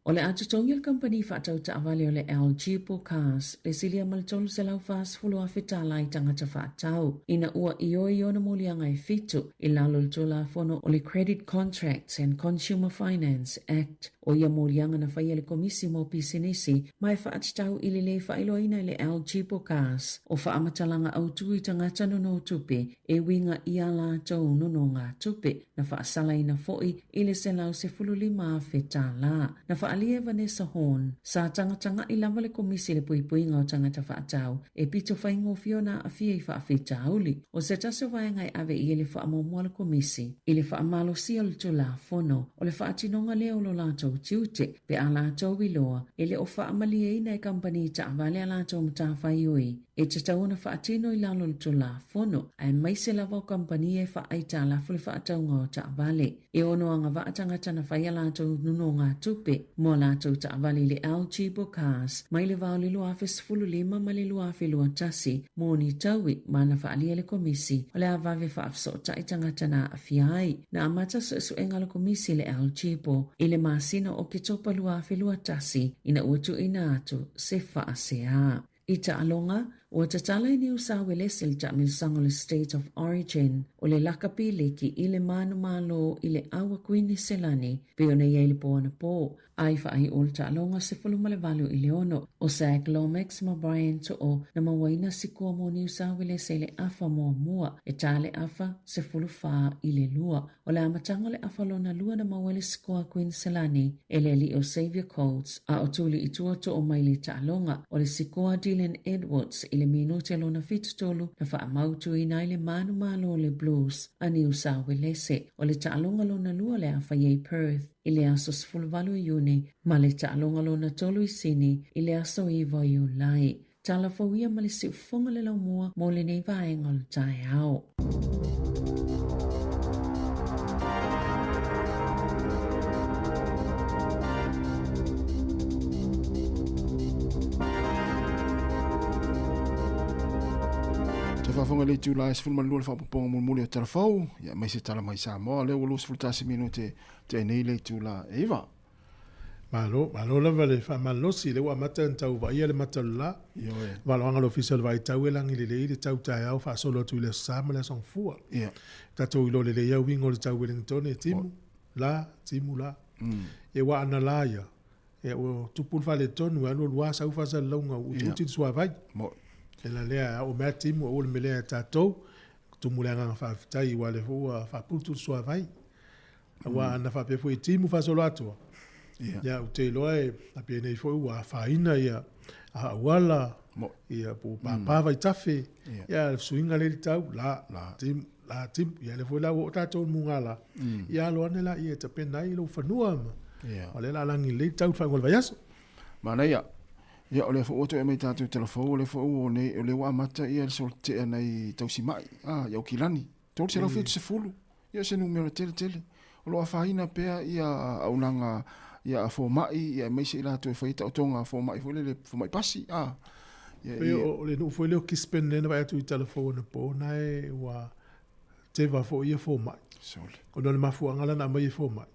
O le a totogi e le kamupani faatau taavale o le LG po Cars le silia ma le $340,000 tala i tagata faatau ina ua ioe i ona moliaga e fitu i lalo o le Tulafono o le Credit Contracts and Consumer Finance Act. O ia moliaga na faia e le Komisi mo Pisinisi ma e faatatau i le lē faailoaina e le LG po Cars o faamatalaga autū i tagata nonotupe e uiga i a latou nonogatupe, na faasalaina foi i le $115,000 tala. Na faaalia faaalia e Vanessa Horne, sa tagataga'i lava le Komisi i le Puipuiga o Tagata Fa'atau e pito faigofie ona aafia i faafitauli. O se tasi o vaega e ave i ai le faamuamua a le Komisi i le faamalosia o le Tulafono, o le faatinoga lea o lo latou tiute pe a latou iloa e le o faamalieina e kamupani taavale a latou matafaioi e tatau ona faatino i lalo o le Tulafono, aemaise lava o kamupani e faaaitalafu le faatauga o taavale. E ono agavaa tagata na fai a latou nonogatupe mo a latou taavale i le LG Cars mai le va o le 2015 ma le 2021 mo ni taui ma na faaalia e le Komisi o le a vave faafesootai tagata na aafia ai. Na amata suesuega a le Komisi i le LG i le masina o Oketopa 2021 ina ua tuuina atu se faasea. I taaloga, ua tatala i Niu Sauelesi le taamilosaga o le State of Origin o le lakapi liki i le manumalo i le Aua Kuiniselani pei ona i ai le po anapō, a i faaiu le taaloga 18 i le 6. ʻO Zac Lomax ma Brian To'o na mauaina sikoa mo Niu Sauelesi i le afa muamua e ta le afa 14 i le 2. O le amataga o le afa lona lua na maua ai le sikoa a Kuiniselani e le alii o Xavier Coates, a o tuli i tua to'o mai le taaloga o le sikoa a Dylan Edwards i le minute lona 73 na faamautuina ai le manumalo o le Blues a Niu Sauelese. O le taaloga lona lua o le a fai ai Perth i le aso 18 o Iuni ma le taaloga lona tolu i Sini i le aso 9 o Iulai. Tala fou ia ma le siufofoga le laumua mo lenei vaega o le taeao. Te faafofoga i le itula e 12 le faaopoopoga mulimuli o Tala Fou, ia aemaise tala mai Samoa, lea ua 21 minute tea nei le itula e 9. Malo, malo lava le faamalolosi, lea ua amata ona tau vaaia le mata o le la. Ioe. Valoaga o le Ofisa o le Vaai Tau e lagi lelei le tau taeao faasolo atu i le Aso Sa ma le Aso Gafua. Ia. Tatou iloa lelei lava uiga o le tau Wellington e timu, la, timu, la. Ia ua ana la ia, ia ua tupu le faaletonu, e alu alu lava sau faasalalauga ua utiuti le suavai. Mo'i. Le ala lea, a oo mai lava timu, aua le mea lea ia tatou, tumu le agaga faafetai aua o lea foi ua faaputu le suavai. Aua ana faapea foi e timu faasoloatoa, ia ou te iloa e faapea nei foi ua afaina ia auala, ia po o papa vaitafe, ia le suiga lea i le tau, la, timu, la, timu. Ia lea foi la ua oo tatou i le mugala, ia alo ane laia e tapena ai lou fanua ma, o lea o le a lagi lelei le tau i le faaiuga o le vaiaso. Manaia. Ia o lea foi ua toe aumai tatou tala fou, o lea foi ua nei, o lea ua amata ia le solotetee a nai tausimai, a, i Aukilani. 370, ia o se numera tele tele. O lo o afaina pea ia auaunaga ia a fomai ia aemaise i latou e fai taotoga a fomai foi lele, fomai pasi a. Ia, Pei o le nuu foi lea o Gisborne lea na vaai atu i tala fou anapo, na e ua teva foi ia fomai. Sole. Ona o le mafuaaga la na aumai e fomai,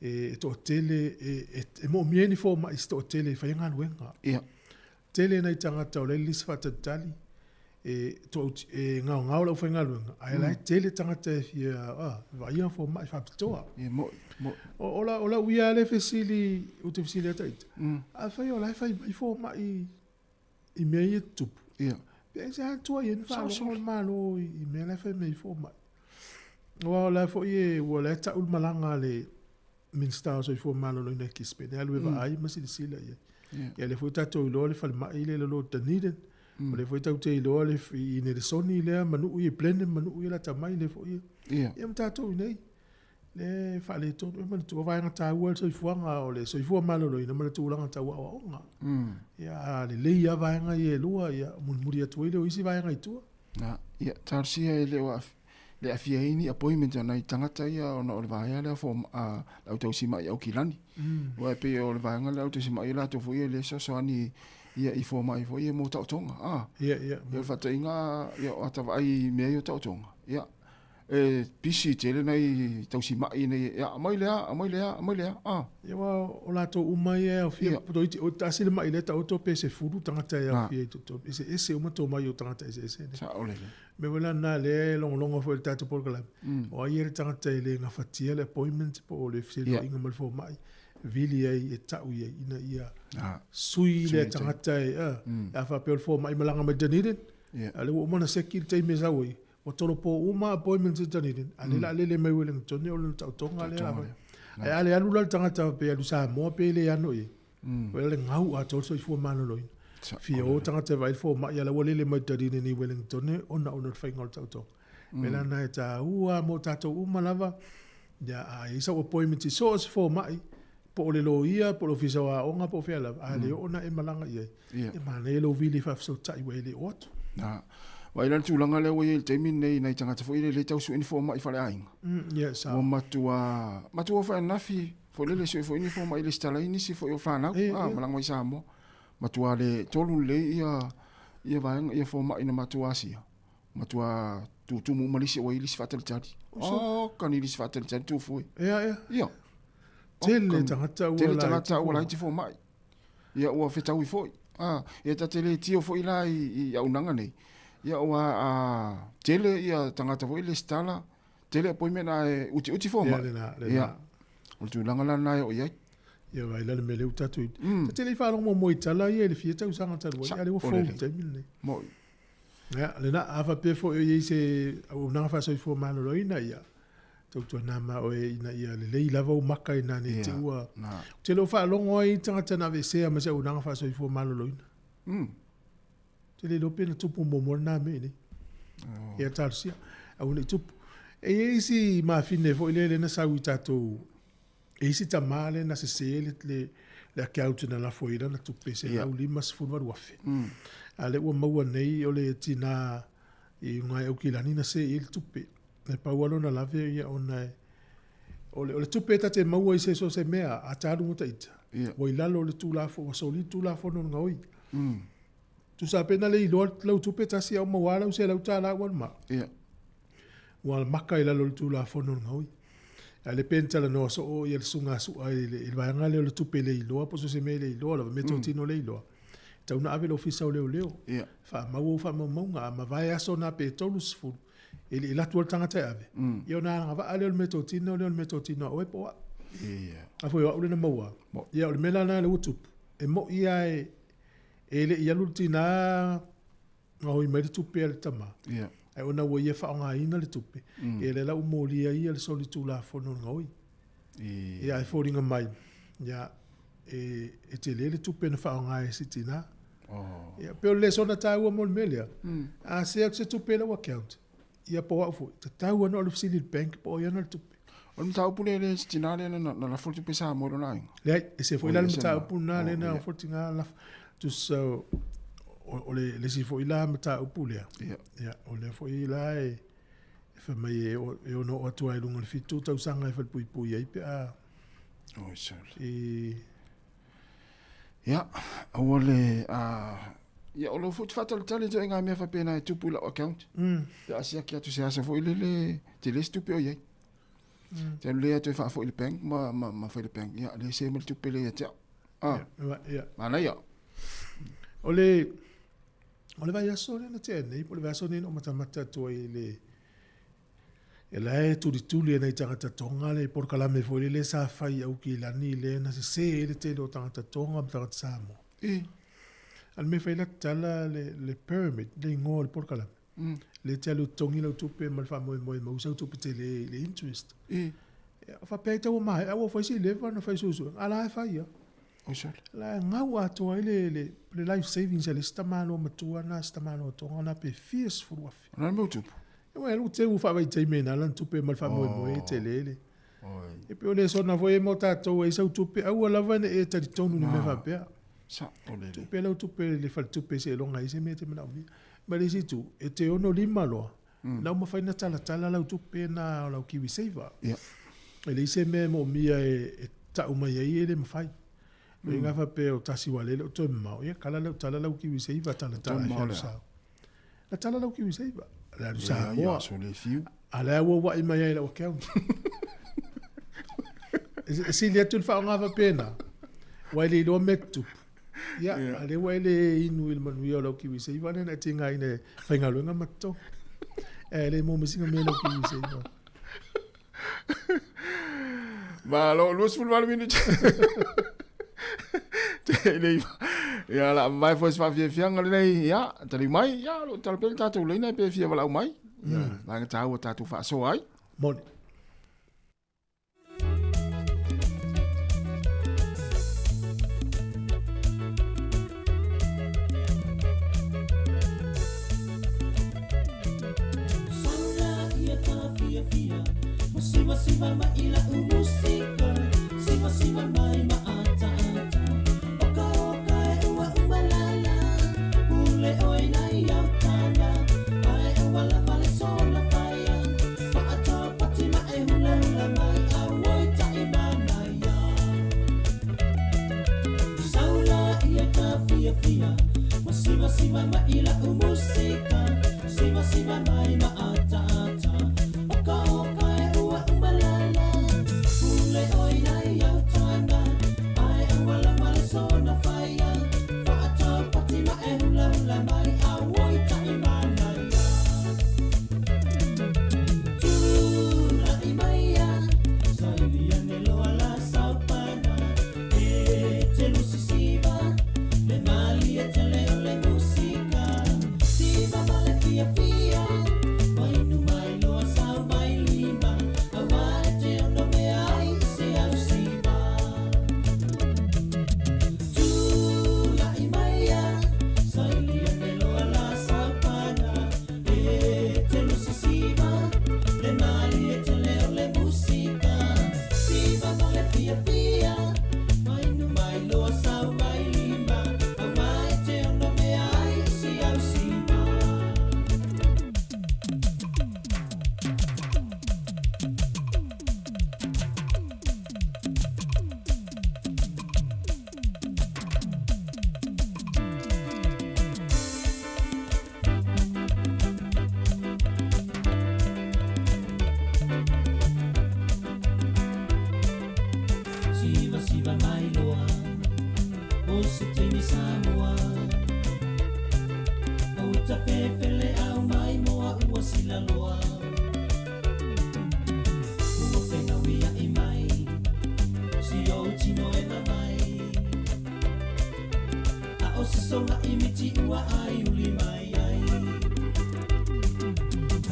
e toatele, e moomia ai ni fomai se toatele e faia galuega. Ia. Tele nai tagata o la e lisi faatalitali e e gaogao le aufaigaluega, ae la e tele tagata e fia vaaia fomai faapitoa. E mo'i, mo'i. O, o, lau ia lea fesili, ou te fesili atu ita, afai o la e fai mai fomai i mea ia e tutupu, Ia. pe aisea tuai ai ona faalogo le Malo i mea la e fai mai ai fomai. Aua o la foi e, ua la e tau le malaga a le Minisita o Soifua Maloloina i Gisborne e alu e vaai ma silasila i ai. Ia lea foi tatou iloa le falemai lea i lalo o Dunedin. O lea foi tatou te iloa le i Nelesoni lea ma nuu ia i Blenheim ma nuu ia lata mai lea foi. Ia ma tatou i inei. Lea e faaletonu. E manatua vaega taua le soifuaga o le soifua maloloina ma le tulaga tau aoaoga. Ia a lelei lava vaega ia e lua, ia mulimuli atu ai lea o isi vaega i tua. Ia, talosia e le o le aafia ai ni appointment a nai tagata ia ona o le vaea lea fo a le au tausimai i Aukilani. Aua e pei o le vaega lea au tausimai ia latou foi ia lea e fesoasoani ia i fomai foi ia mo taotoga. A. Ia, ia. Ia o le faataitaiga ia o ata vaai i mea ia o taotoga. Ia e pisi tele nai tausimai nei ia aumai lea, aumai lea, aumai lea. A. Ia aua o latou uma ia e aofia, toeitiiti tasi le mai lea taoto pe 10 tagata e aofia i totonu. Eseese uma tomai o tagata eseese nei. Saolele. Mea foi la lena lea e logologo foi i le tatou polokalame, o ai le tagata e le gafatia le appointment po o le feiloaiga ma le fomai, vili ai e tau i ai ina ia sui lea tagata e, a faapea o le fomai malaga mai Dunedin, a o lea ua uma ona seki le taimi e sau ai, ua tolopo uma appointments i Dunedin, a o lea o le a lele mai Wellington, o le taotoga lea. Ae a le alu la le tagata pe alu Samoa pe le ano i ai. O le gau atoa le soifua maloloina. Fia o tagata e vaai le fomai a la ua lele mai taline nei Wellington ona ona o le faiga o le taotoga. Mea la lena e taua mo tatou uma lava, ia a i ai sau appointment i so o se fomai, po o le loia, po o le ofisa o aoga po o fea lava, a le oo ona e malaga i ai, e manaia lou vili e faafesootai ua e le oo atu. Na. Vaai la le tulaga lea ua i ai i le taimi lenei i nai tagata foi lele e le tau sue ni fomai faleaiga. Ia, sao. Ua matua, matua foi ananafi foi lele sue foi ni fomai lesitala ai nisi foi o fanau, a, malaga mai Samoa. Matua le tolu lelei ia, ia vaega, ia fomai na matou asia. Matua tutumu uma lisi ua i lisi faatalitali. Oh, kani lisi faatalitali tu foi. Ia, ia. Ia. Tele tagata ua Tele tagata ua laiti fomai. Ia ua fetaui foi. Ah, ia ta te le tio foi la i, i aunaga nei. Ia ua a, tele ia tagata foi lesitala, tele appointment a e utiuti fomai. Ia, lena, lena. Ia. O le tulaga la lena e oo i ai. Ia vai la le mea lea ua tatou i. Ta te le i faalogo muamua i tala ia i le fia tausaga talu ai, a lea ua fou i le taimi lenei. Moi. Ia, lena, a faapea foi o i ai se auaunaga faasoifua maloloina, ia, tautuana ma oe ina ia lelei lava ou maka ina ne i te ua. Ou te le o faalogo ai i tagata na aveesea ma se auaunaga faasoifua maloloina. Ou te le iloa pe na tupu muamua lena mea i inei. Ia talosia, aua ne i tupu. E i ai isi mafine foi lea na sau i tatou E i ai si tama lea na sese le, le, le account na lafo ai lana tupe, $158,000. A lea ua maua nei o le tina i luga i Aukilani na se i ai le tupe. E pau lava lona lave ia ona e, o le, o le tupe ta te maua i se so o se mea, a ta alu ma ta ita, ua i lalo o le Tulafono, ua soli le Tulafono o le gaoi. Tusa pe na le iloa lau tupe tasi au maua lau $100 ua alu ma. Ua maka i lalo o le Tulafono o le gaoi. A le pe na talanoa soo ia le susuga a Su'a i le vaega lea o le tupe le iloa po o so o se mea le iloa lava, meatotino le iloa. E tatau ona ave i le Ofisa o Leoleo, faamau ou faamaumauga, a mavae aso na pe 30, e le i alu atu lava le tagata e ave, ia ona agavaa lea o le meatotino lea o le meatotino a oe po o au. A foi o au lea na maua, ia o le mea la lena lea ua tupu, e moni lava e le i alu le tina gaoi mai le tupe a le tama, ae ona ua ia faaaogaina le tupe, ia lea la ua molia ia le solitulafono o le gaoi. Ia ae foliga mai, ia, e tele le tupe na faaaoga e si tina. Ia, pei o le lesona taua mo le mea lea, a se atu se tupe i lau account, ia po o au foi, tatau lava ona alu fesili i le bank po o ai ana le tupe. O le mataupu lea le si tina lea na lafo le tupe Samoa i lona aiga. Leai, ese foi la le mataupu lena lea na lafo le tina lafo. Tusa o le isi foi la mataupu lea, ia, o lea foi la e fai mai e ono oo atu lava i luga o le 7 tausaga e falepuipui ai pe a Oi sole. I Ia, aua le, a, ia, o lou foi te faatalitali ituaiga mea faapena e tupu i lau account. Pe a siaki atu se aso foi lele, tele se tupe o i ai. Te alu lea toe faafoi i le bank ma, ma, ma fai le bank, ia, le se ma le tupe lea ia te au. Ah, Ia. manaia. O le, o le vaiaso lea na tea nei, po o le vaiaso nei na ou matamata atu ai i le, E la e tulituli e nai tagata Tonga le polokalame foi lele sa fai i Aukilani lea na sese ai le tele o tagata Tonga ma tagata Samoa. I. A le mea fai la tala le, le pyramid, le igoa o le polokalame. Lea e te alu e totogi lau tupe ma le faamoemoe e maua sau tupe tele i le interest. I. Ia, faapea ai tau ua maea ua fai si leva ona fai suesuega, a la e fai lava. Oi sole. La e gau atoa ai le, le, le life savings a le isi tamaloa matua lena, si tamaloa Tonga lena pe fia sefulu afe. O le a le mea ua tupu? E alu teu faavaitaimi ai na lana tupe ma le faamoemoe e tele le. E pei o le sona foi e mo tatou ai sau tupe aua lava ne e talitonu i le mea faapea. Sa o le. Tupe lau tupe le faletupe seiloga ai se mea e te manaomia. Ma le isi itu, e te ono lima loa, na ua mafai ona talatala lau tupe na o lau kiwi saver. Ia. E leai se mea e moomia e tau mai ai e le mafai. Mm. Inga faapea o tasi wale le o toe mamao, ia kala lau tala lau kiwi saver talatala e fialu sao. Na tala lau kiwi saver. Le alu Samoa. Ia, so le fiu. A lea ua ua'i mai ai lau account. E sili atu le faaaoga faapena, ua e le iloa mea tutupu. Ia, a lea ua e le inu i le manuia o lau kiwi saver lea na e tigaina e faigaluega ma totogi. E le maua mai sina mea i lau kiwi saver. Malo, 28 minute. Te le ia la mai foi se faafiafiaga lenei, ia, taliu mai, ia, o lo o tala pea le tatou laina pe fia valaau mai. Ia, vaega taua tatou faasoa ai. Moni. Sivasiva mai i la'u musika Sivasiva mai ma ataata Oka oka e ua uma lala Pule oe nai au tana Ae ua lava le sola faia Fa'atopati ma e hulahula mai Auoi ta'i manaia Saula ia ta fiafia Ma sivasiva mai i la'u musika Sivasiva mai ma ataata Oka oka e ua uma lala Pule oe nai au tana Ae ua lava le sola faia Fa'atopati ma e hulahula mai Auoi ta'i manaia Tula'i maia Saili ane loa la saupana E te lusi siva Le malie tele o le musika Siva ma le fiafia Mainu mai loa sau mai lima Auā e te ono mea ai i se au siva Tula'i maia Saili ane loa la saupana E te lusi siva Le malie tele o le musika Siva ma le fiafia Mainu mai loa sau mai lima Auā e te ono mea ai i se au siva. Siva siva mai loa O se taimi Samoa Au tafefele au mai moa ua sila loa Ua fegauia'i mai Si ou tino e mamai A o se soga'i miti ua ai uli mai ai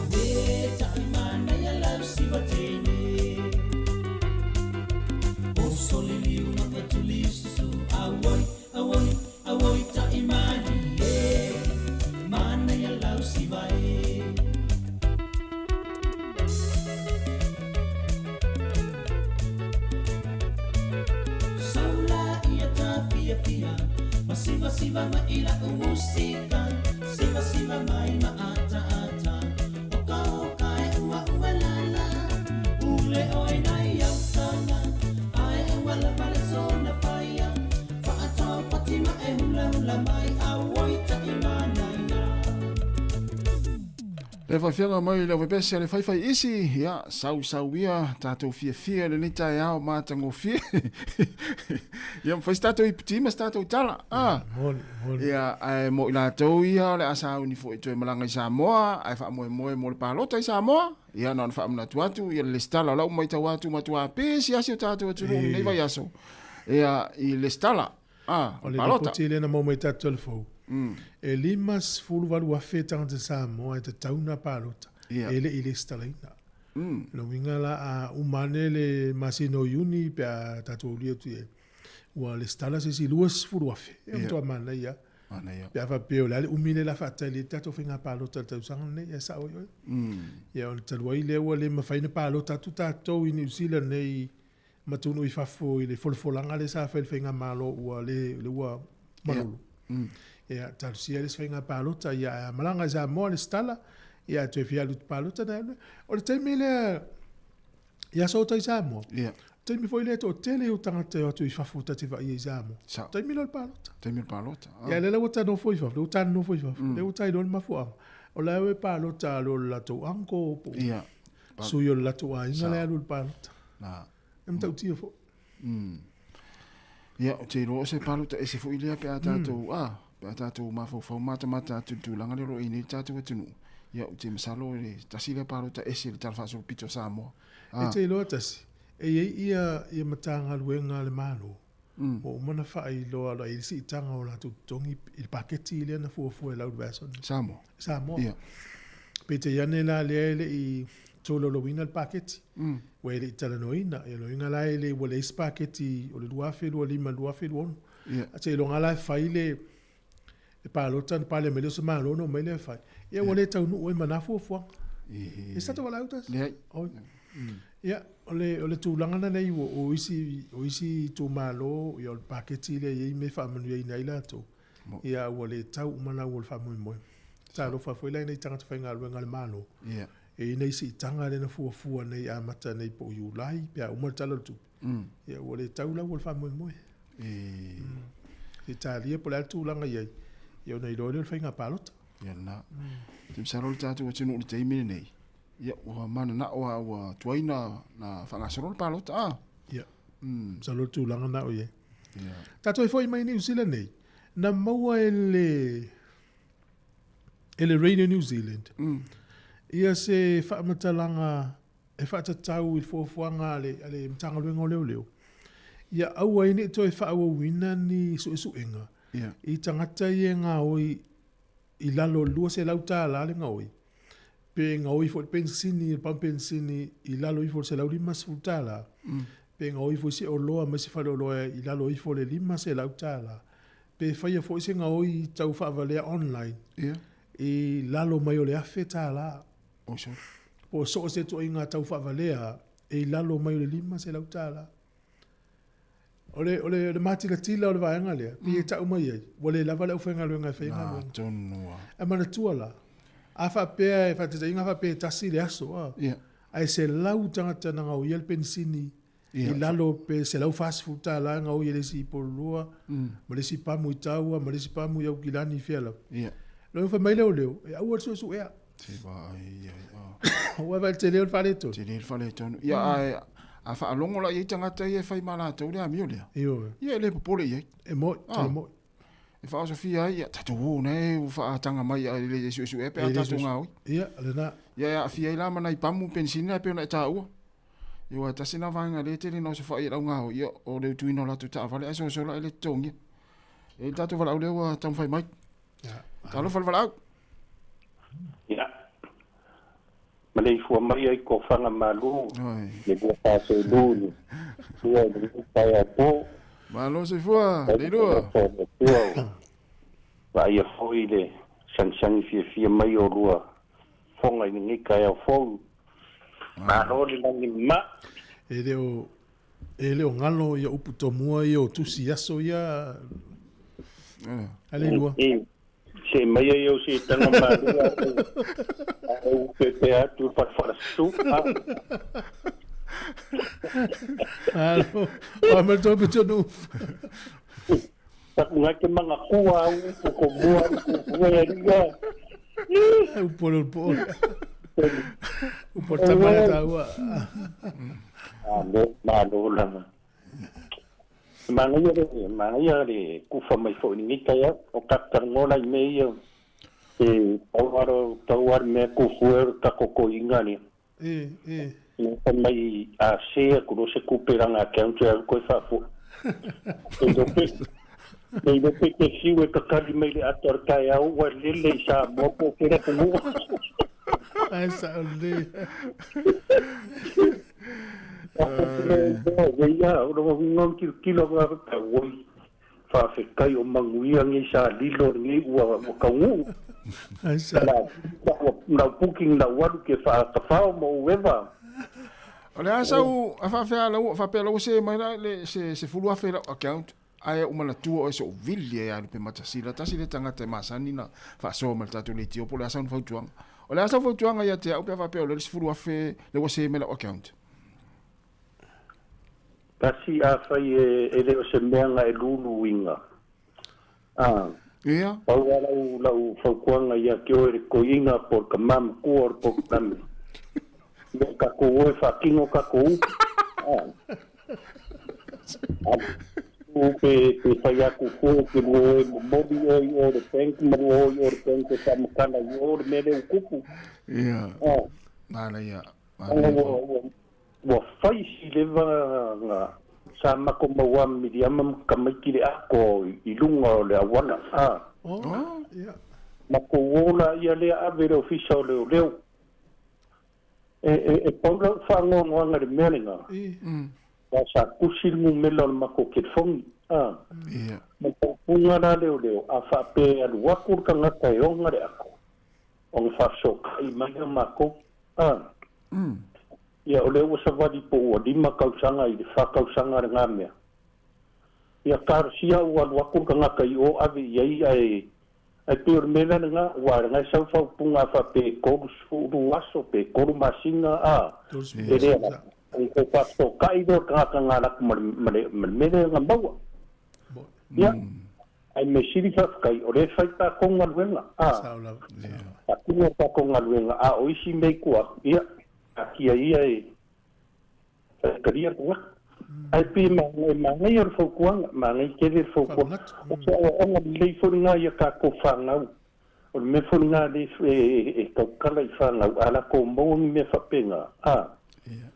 Auē ta'i manaia lau siva teine O soliliu ma e tuli susu Auoi, auoi, auoi ta'i malie Manaia lau siva e Saula ia ta fiafia Ma sivasiva mai i la'u musika Sivasiva mai ma ataata Oka oka e ua ua lala Pule oe nai au tana Ae ua lava le sola faia Fa'ataupati ma e hulahula mai Auoi ta'i manaia. Le faafiaga mai le auvepese a le faifai isi, ia, sausau ia, tatou fiafia i lenei taeao matagofie. Ia, ma fai se tatou iputi ma se tatou tala. Ah. Moni, moni. Ia, ae mo i latou ia o le a sauni foi toe malaga i Samoa, ae faamoemoe mo le palota i Samoa. Ia, na ona faamanatu atu, ia le lesitala o lau maitau atu matuā pesi asi o tatou atunuu i lenei vaiaso. Ia, i lesitala. Ah, O le palota. lipoti lea na maua mai tatou talafou, e 58,000 tagata Samoa e tatau ona palota, e le i lesitalaina. O lona uiga la, a uma ane le masina o Iuni pe a tatou aulia atu i ai, ua lesitala se isi 20,000. E matua manaia lava. Pe a faapea o le a le umi lea o le a faatali ai le tatou faiga palota i le tausaga lenei, e sao ai oe. Ia ona talu ai lea ua le mafai ona palota atu tatou i Niu Sila nei ma atunuu i fafo i le folafolaga lea sa fai e le faigamalo ua le le ua malolo. Ia, talosia le isi faiga palota, ia ae a malaga i Samoa lesitala, ia a toe fia alu i te palota na alu. O le taimi lea i aso uta i Samoa, Ia. taimi foi lea e toatele o tagata e o atu i fafo ta te vaaia i Samoa. Sao. Taimi lea o le palota. Taimi o le palota. Ah. Ia lea la ua ta nofo i fafo, lea ua ta nonofo i fafo, lea ua ta iloa le mafuaaga. O la e palota loa le latou uncle po o Ia. sui o le latou aiga la e alu i le palota. Na. E matautia foi. Ia, ou te iloa o se palota ese foi lea pe a tatou, a, pe a tatou mafaufau matamata atu i le tulaga lea o lo o i ai nei le tatou atunuu. Ia, ou te masalo e tasi lea palota ese i le Tala Faasolopito o Samoa. E te iloa tasi, e i ai ia, ia Matagaluega a le Malo, ua uma ona faailoa loa i ai le siitaga o latou totogi i le paketi lea na fuafua e lau i le vaiaso lenei. Samoa. Samoa. Ia. Peitai ane la lea e le i tolaulauina le paketi, ua e le i talanoaina. Ia lona uiga la e le, ua leai se paketi o le 2025 2026. Ia. Seiloga la e fai le, le palota ona pale mai lea o se Malo ona omai lea e fai. Ia ua le taunuu ai ma na fuafuaga. E se tatou valaau tasi? Leai. Oi. Ia, o le, o le tulaga lenei ua, o isi, o isi itumalo, ia o le paketi lea e i ai mea e faamanuiaina ai latou, ia ua le tau uma lau o le faamoemoe. Talofa foi la i nai tagata faigaluega a le Malo, Ia. e i ai nai siitaga lea na fuafua nei e amata nei po o Iulai pe a uma le Tala o le Tupe, ia ua le tau lau o le faamoemoe. Se i talia po o le a le tulaga e i ai, ia ona iloa ai lea o le faiga palota. Ia lena. Ou te masalo o le tatou atunuu i le taimi lenei, ia ua mananao lava ua tuai na faagasolo le palota a. Ia. Masalo o le tulaga lena o i ai. Tatou e foi mai i Niu Sila nei, na maua e le e le Radio New Zealand ia se faamatalaga e faatatau i le fuafuaga a le, a le Matagaluega o Leoleo, ia aua ai ne i toe faaauauina ni suesuega i tagata ia e gaoi i lalo o le $200 le gaoi, pe gaoi foi le penisini, le pamu penisini i lalo ifo o le $150, pe gaoi foi se oloa mai se faleoloa i lalo ifo o le $500, pe faia foi se gaoi tau faavalea online i lalo mai o le $1,000. Po o so o se ituaiga tau faavalea e i lalo mai o le $500. O le, o le, o le matilatila o le vaega lea, pei e tau mai ai, ua le lava le aufaigaluega e fai galuega. Atonu lava. Ae manatua la, a faapea, e faataitaiga a faapea e tasi le aso, a, ae 100 tagata na gaoia le penisini i lalo pe $140 e gaoia e le isi i Pololua, ma le isi pamu i Taua, ma le isi pamu i Aukilani i fea lava. Lona fai mai leoleo, e aua le suesuea. Se vaai ai, a. Aua e vaai i le tele o le faaletonu. Tele le faaletonu. Ia, ae a faalogo la i ai tagata ia e fai ma latou le amio lea. Ioe. Ia, e le popole i ai. E moi, e moi. E faaosofia ai, ia, tatou o na e ua faataga mai a e le suesuea pe a tatou gaoi. Ia, lena. Ia, e aafia ai la ma nai pamu penisini e pei ona e taua. Ia, aua e tasi lena vaega lea e tele ina osofai e le augaoi, ia, o le utuina o latou taavale ae soasoa la e le totogia. E i ai le tatou valaau lea ua taumafai mai. Talofa le valaau. Ia, maleifua mai ai tofaga malu le 242 le lua i lenei taeao po. Malo soifua, Leilua. Vaaia foi le sagisagi fiafia mai o lua foga i lenei taeao fou. Malo le lagi mama. E le o e le o galo ia upu tomua ia o tusi aso ia a Leilua. Se mai ai au siitaga malu a ou pepe atu i falafalasu. Alo, o me to pitonu. Taku ngai te manga kua au upu ko mua upu ua ia ringa. Upu le upu. Upu tama le taua. Malo, malo lava. Manaia le, manaia le kufa mai foi i lenei taeao. O tatou talanoa la i mea ia, e pau lava, pau lava le mea kufu ai o le tatou toeaina lea. E, e. Ina fai mai a se atu loa se tupe i lana account e alu toe faafoi. E iloa pe, e iloa pe te fiu e tatali mai le ata o le taeao ua lele i Samoa po o fea le atunuu. Ae sao lelei. Ia, o lona uiga o le tilotilo oi, faafetai o manuia nei sa lilo lenei ua taunuu. Ai sa. Lau booking lau alu ke whaatawhao mo ueva. O le a sau a faafea lau faapea lau se mai la le se 10,000 lau account ae ua manatua oe sou vili ai alu pe matasila tasi le tagata e masani na faasoa ma le tatou leitio po o le a sau fautuaga. O le a sau fautuaga ia te au pe a faapea o lea le 10,000 le ua se mai lau account. Tasi afai e le o se mea na e luluina. A. Ia. Pau lava lau, lau fautuaga ia te oe le toeaina po o le tama matua o le polokalame. Ia tatou o e faatino tatou upu. A. A pe, pe fai atu fua te lua o e momoli oe i o le bank ma lua o i o le bank e faamatala i o le mea lea ua tupu. Ia. A. Manaia. Manaia. Ua, ua, Ua fai si leva na sa mako mau a Miriama ma tamaiti le ako i luga o le auala a. Oh, ia. Makou o la ia lea ave le ofisa o leoleo. E, e, e pau lau faanoanoaga i le mea lena. I. Aua sa tusi le numela o le matou telefoni, a. Ia. Ma taupuga la leoleo, a faapea e alu atu le tagata e ona le ako, ona faafesootai mai lea matou, a. Ia, o lea ua savali po ua lima tausaga i le fa tausaga lena mea. Ia, talosia ua alu atu le tagata i o ave i ai ae ae pei o le mea la lena, aua lena e sau faaupuga a faapea e 32 aso pe tolu masina a, e le ala, ona toe faafesootai lea o le tagata na alu atu ma le ma le ma le mea lea na maua. Ia, ae mea sili faafetai o lea e fai tatou galuega, a, faatino tatou galuega, a o isi mea i tua atu, ia, taatia ia e faitalia le tagata. Ae pei e manaia le fautuaga, manaia tele le fautuaga. O se aoaoga lelei foi lena i a tatou fanau. O le mea foi lena lea e tautala i fanau, a latou maua ni mea faapena, a,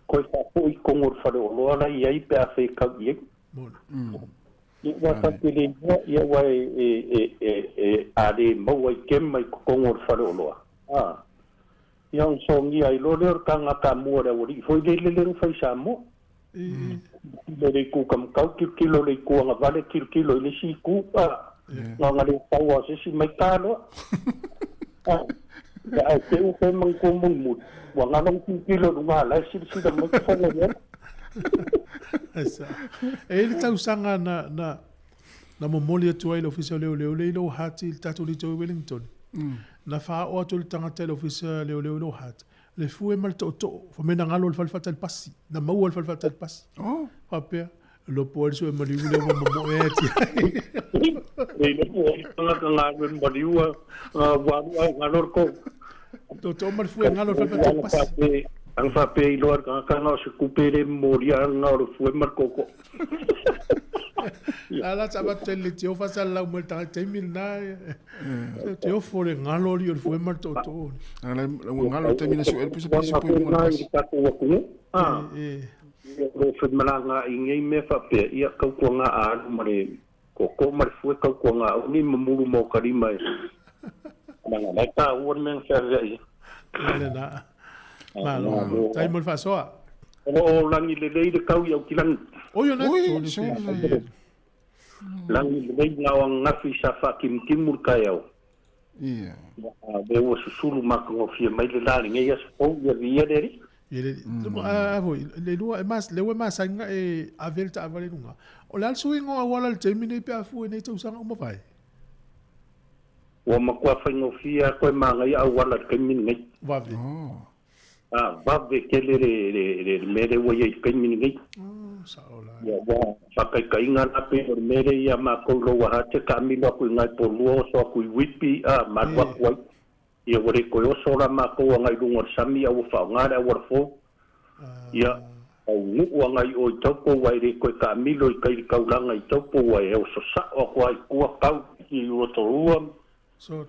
toe faafoi i totonu o le faleoloa la e i ai pe a fai e tau i ai. Ia aua tatou te le iloa, ia aua e, a le maua i kema i totonu o le faleoloa, a, ia ona sogia ai loa lea o le tagata mua o le aualii foi lele lea na fai i Samoa. Tilotilo i le itu kamatau, tilotilo i le itu agavale, tilotilo i le isi itu, a, na ona le tau lava o se isi mai ta loa. A, ia ae te i ua toe manatua mulimuli, ua galo ona tilotilo i luga o la e silasila mai te fono i ai. E i ai le tausaga na, na, na momoli atu ai le Ofisa o Leoleo le i lou Hati i le tatou Little Wellington. Na faaoo atu e le tagata i le Ofisa Leoleo i lou Hati, le fue ma le tootoo, fai mai na galo i le fale faatali pasi, na maua i le fale faatali pasi. Oh. Faapea, lopo ai le sue maliu lea ua momoe atu ai. E lopo ai le tagata galue i maliu a ua alu ae galo le kou. Tootoo ma le fue galo i le fale faatali pasi. Ana faapea iloa e le tagata na o se tupe le momolia ana o le fue ma le tootoo. La la sa avatu ai le tiofa sa lau mai le tagata taimi lena. Te ofo le galo li o le fue ma le tootoo. La ua galo le taimi na suʻe le pusa pisi pui mo le pasi. Tatou atunuu. Ah. O lo femalagaai i nei mea faapea, ia tautuaga a alu ma le tootoo ma le fue tautuaga aua ne i mamulu ma o ta lima e leaga la e taua le mea na feaveai ai. Ia lena. Malo. Tai mo le faasoa. O lo o lagi lelei le tau i Aukilani. Oi ona Oi, sole. Lagi lelei na o ananafi sa faakimutimu le taeao. Ia. A lea ua susulu matagofie mai le la lenei aso fou, ia viia le Alii. Ia le a foi, le lua e mas, le ua e masani na e ave le taavale i luga. O le a le suiga o auala i le taimi nei pe a fua i nei tausaga ua mavae? Ua matua faigofie lava toe manaia auala i le taimi lenei. Vave. A, vave tele le, le, le, le mea lea ua i ai i le taimi lenei. Oh, sao la. Ia, ua faataitaiga la pei o le mea lea ia matou i Lower Hutt, e taamilo atu i Gaepolua, oso atu i Whitby, a, ma alu atu ai. Ia, ua le toe oso la matou agai i luga o le sami, a ua faaaoga le auala fou. Ia, taunuu agai i o i Taupo, aua e le toe taamilo i tai i le taulaga i Taupo, ua e oso sao atu lava i tua, tau i Rotorua. So,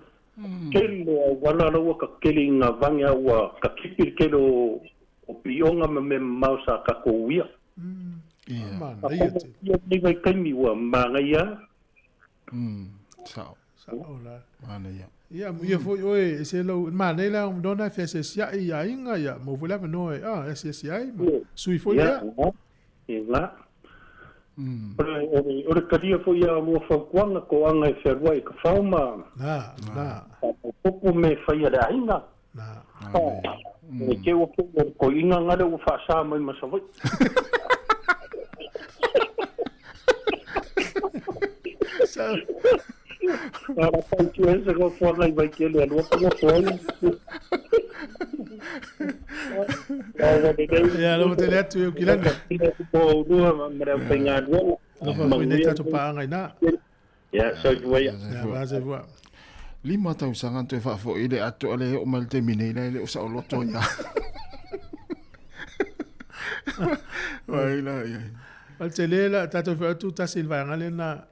Tele o auala la ua tatele i nga vange a ua tatipi le tele o pioga ma mea mamao sa tatou uia. Manaia tele. Ia nei vaitaimi ua manaia a. Sao. Sao la. Manaia. Ia, ia foi oe e se lau, manaia la nona e feasiasia'i i aiga, ia, maua foi le avanoa e, ah, e asiasi ai ma sui foi lea. Ia, nga. O le talia foi ia o lua fautuaga, toaga e fealuai i ka fao ma. Na, na. Faaopoopo mea e fai a le aiga. Na. Ne i te ua pei o le toeaina na lea ua faasa mai ma Savaii. Ala tau tia se nofoaga i Vaitele alu atu nofo ai. Ia, lava tele atu e Ukilani. Ko lua ma le aufaigaluega. Alofa foi nei tatou paaga i ina. Ia, soifua ia. Ia, va soifua. Lima tausaga na toe faafoi le ato a le oo mai le taimi nei la e le o saoloto ia. Vai la ia. O le tele la tatou fai atu tasi i le vaega lena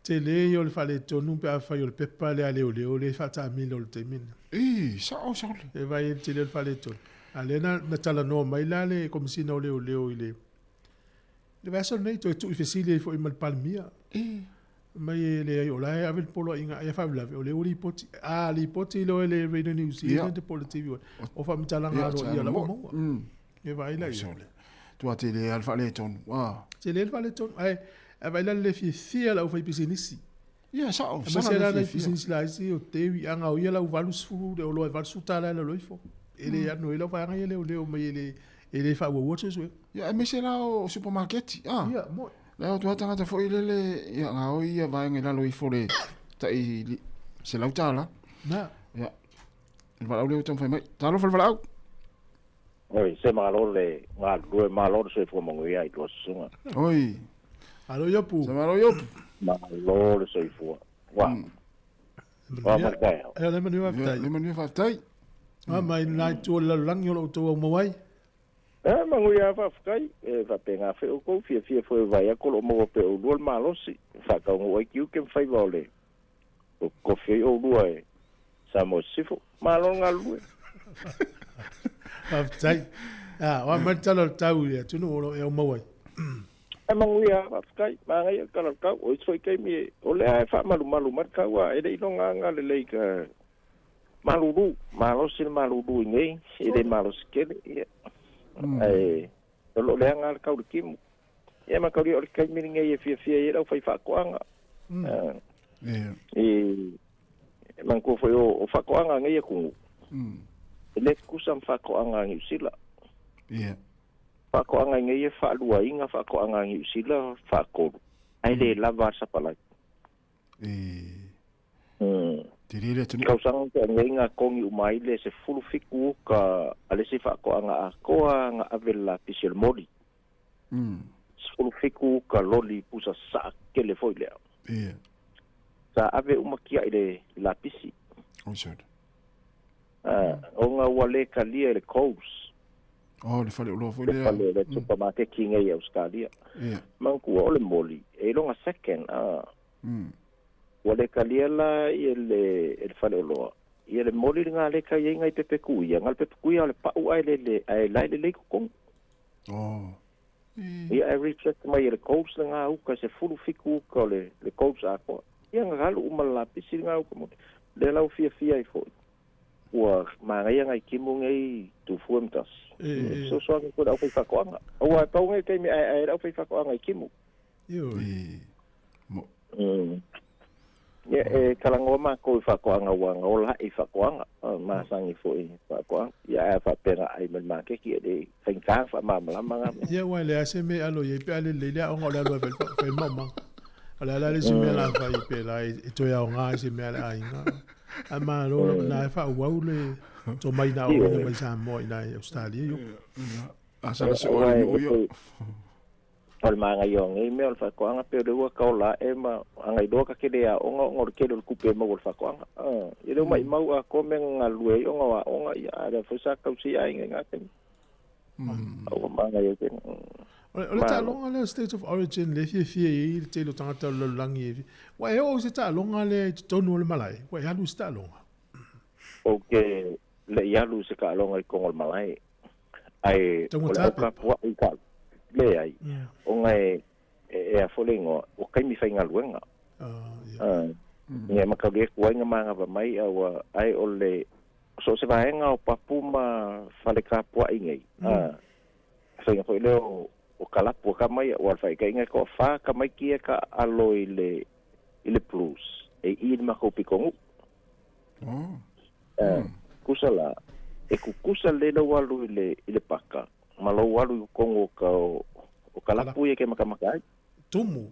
tele ia o le faaletonu pe afai o le pepa lea a leoleo lea e faataamilo i le taimi lena. Ii, sao sole. E vaai ai le tele o le faaletonu. A o lea na, na talanoa mai la le Komesina o Leoleo i le le vaiaso lenei toe tuu i fesili ai foi ma le Palemia. Ii. Mai e leai o la e ave le poloaiga ai a faalavelave o lea ua lipoti a lipoti loa e le Radio New Zealand po o le TV o faamatalaga aloaia la ua maua. E vaai la ia. Tua tele lava le faaletonu. Ah. Tele le faaletonu. Ae ae vaai la le fiafia o le aufaipisinisi. Ia, sao. Aemaise la nai pisinisi laiti o te wi'aga o ia lau 80 le oloa e $80 i lalo ifo. E le ano i lau vaega ia leoleo mai e le e le faaauaua suesuega. Ia aemaise la o supamaketi a. Ia, moe. La e o atu lava tagata foi lele ia gaoi ia vaega i lalo ifo o le tai $100. Na. Ia. Le valaau lea ua taumafai mai. Talofa le valaau. Oi, se malo le galulue, malo le soifua manuia i lua susuga. Oi. Malo Iopu. Se malo Iopu. Malo le soifua. Wa. Wa ma le taeao. Ia, le manuia faafetai. Le manuia faafetai. A mai lena itu o le lalolagi o lo outou aumau ai. E manuia faafetai. E faapena foi outou, fiafia foi e vaai atu o lo o maua pea e oulua le malosi. E faataunuu ai tiute ma faiva o le tofi ai oulua e Samoa Sisifo. Malo le galulue. Faafetai. A, o a mai le tala o le tau i le atunuu o lo o e aumau ai. E manuia lava, faafetai. Manaia le tala o le tau. O isi foi taimi, o lea e faamalumalu mai le tau, a e le i iloga aga lelei ka malulu. Malosi le malulu i nei, e le malosi tele. Ia. Ae o lo o leaga lava le tau i le timu. Ia mataulia o le taimi lenei e fiafia ai le aufaifaatoaga. E manatua foi o faatoaga a nei atunuu, e le tutusa ma faatoaga a Niu Sila. Faatoaga i nei e faaluaina faatoaga a Niu Sila faatolu, ae le lava a le sapalai. Tele le atunuu. Tausaga na tea nei na togi uma ai le 17 uka a le isi faatoaga atoa na ave le lapisi o le moli. 17 uka loli pusa saa tele foi lea. Sa ave uma tiai le lapisi. Ona ua le talia e le Coles. Oh, le fale oloa foi lea. Le fale le supamakeki nei i Ausetalia. Manatua o le moli, e iloga second, a. Ua le talia la ia le e le fale oloa. Ia le moli lena le tai ai nai pepe kuia, na le pepe kuia o le pau ae lele, ae la e lelei totonu. Oh. Ia ae reject mai e le Coles lena uka, 17 uka o le le Coles atoa. Ia na alu uma le lapisi lena uka moli. Lea la ua fiafia ai foi. Ua manaia nai timu nei tufua ma tasi. E fesoasoani foi i le aufaifaatoaga. Aua e pau nei taimi aeae ai le aufaifaatoaga i timu. Ia, e talanoa matou i faatoaga ua na ola ae i faatoaga, masani foi i faatoaga. Ia, ae a faapea na ai ma le maketi, e le faigata ona faamalamalama na mea. Ia, aua e leai se mea e alo i ai pe a lelei le aoga o le alu ai fai le maumaga. O le a la le isi mea la fai pe la e toe aoga ai se mea a le aiga. Ae malo lava na e faaauau le tomai na aoaina mai Samoa i ina i Ausetalia i Iopu. A sa le soo ale nuu io. O le manaia o nei mea o le faatoaga pei o le ua taola ae ma agailoa ka tele aoga ona o le tele o le tupe e maua i le faatoaga. E le o maimau atoa mea na galulue ai ona o aoga ia a o lea foi sa tausi aiga i na taimi. A ua manaia tele. O le taaloga lea o State of Origin lea e fiafia i ai le tele o tagata o le lalolagi e Ua e oo i se taaloga lea i totonu o le malae? Ua e alu i se taaloga? Ou te le i alu i se taaloga i totonu o le malae. Ae o le au kapuaʻi ka leai, ona e e a foi le igoa, ua taimi faigaluega. Ia matauli atu ai na manava mai a ua ae o le so o se vaega o papu ma fale kapuaʻi nei, faiga foi lea o kalapu a ka mai, ua le faitaʻiga e toafa tamaiti ia ka alo i le i le Blues e i le matou pitonuu. Tusa la, e tutusa lelei lou alu i le i le paka ma lou alu i totonu o ka o kalapu ia e ke makamaka ai. Tumu.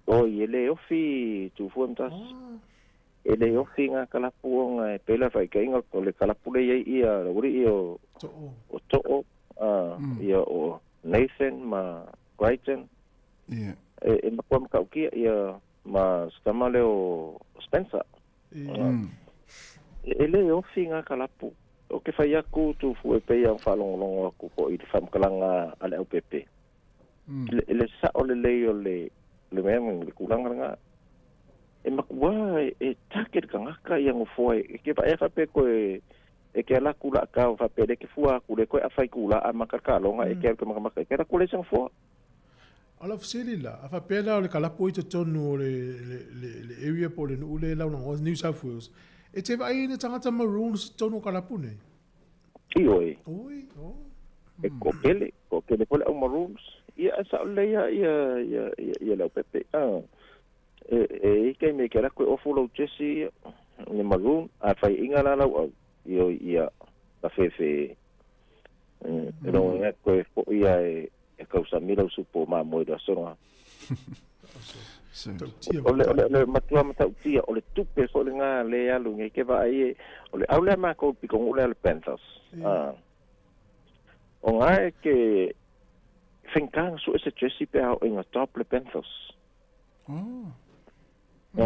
Oi, e le ofi tufua ma tasi. E le ofi ngā kalapu ona e pei la faitaʻiga o le kalapu lea i ai ia le aualii o To'o. O To'o, ia o Nathan ma Crichton. E matua matautia ia ma si tama lea o Spencer. E le ofi ngā kalapu. Ou te fai atu tufua e pei ona faalogologo atu foi i le faamatalaga a le aupepe. I le sao lelei o le mea ma le tulaga lena. E matua e take le tagata ia nofoa e ke vaea faapea koe e ke ala atu laa faapea le ke fua atu le koe afai ku la a maka ka longa e ke alu ke makamaka e ke ala ku le se nofoa. O lau fesili la, a faapea la o le kalapu i totonu o le le area po o le nuu lea e laulagoa New South Wales, e te vaai ai ni tagata Maroons i totonu o kalapu nei? Ioe. Oi, oh. E toatele, toatele foi le au Maroons. Ia, e sao lelei lava ia, ia, ia, ia Leaupepe. Ah, e, e i ai taimi e ke ala atu e ofu lou jesi ia, le Maroon, a faiaina la lau au, ioe, ia. Tafefe e logo koe foʻi ia e kausami lau supo o mamoe i le aso lena. O le, o le, o le matua matautia, o le tupe foi lena le alu nei ke vaai e, o le au lea makou i pikonuʻu lea o le Panthers. A, o gā e ke faigata ona sue se jersey pe a oo ina top le Panthers. Oh. A,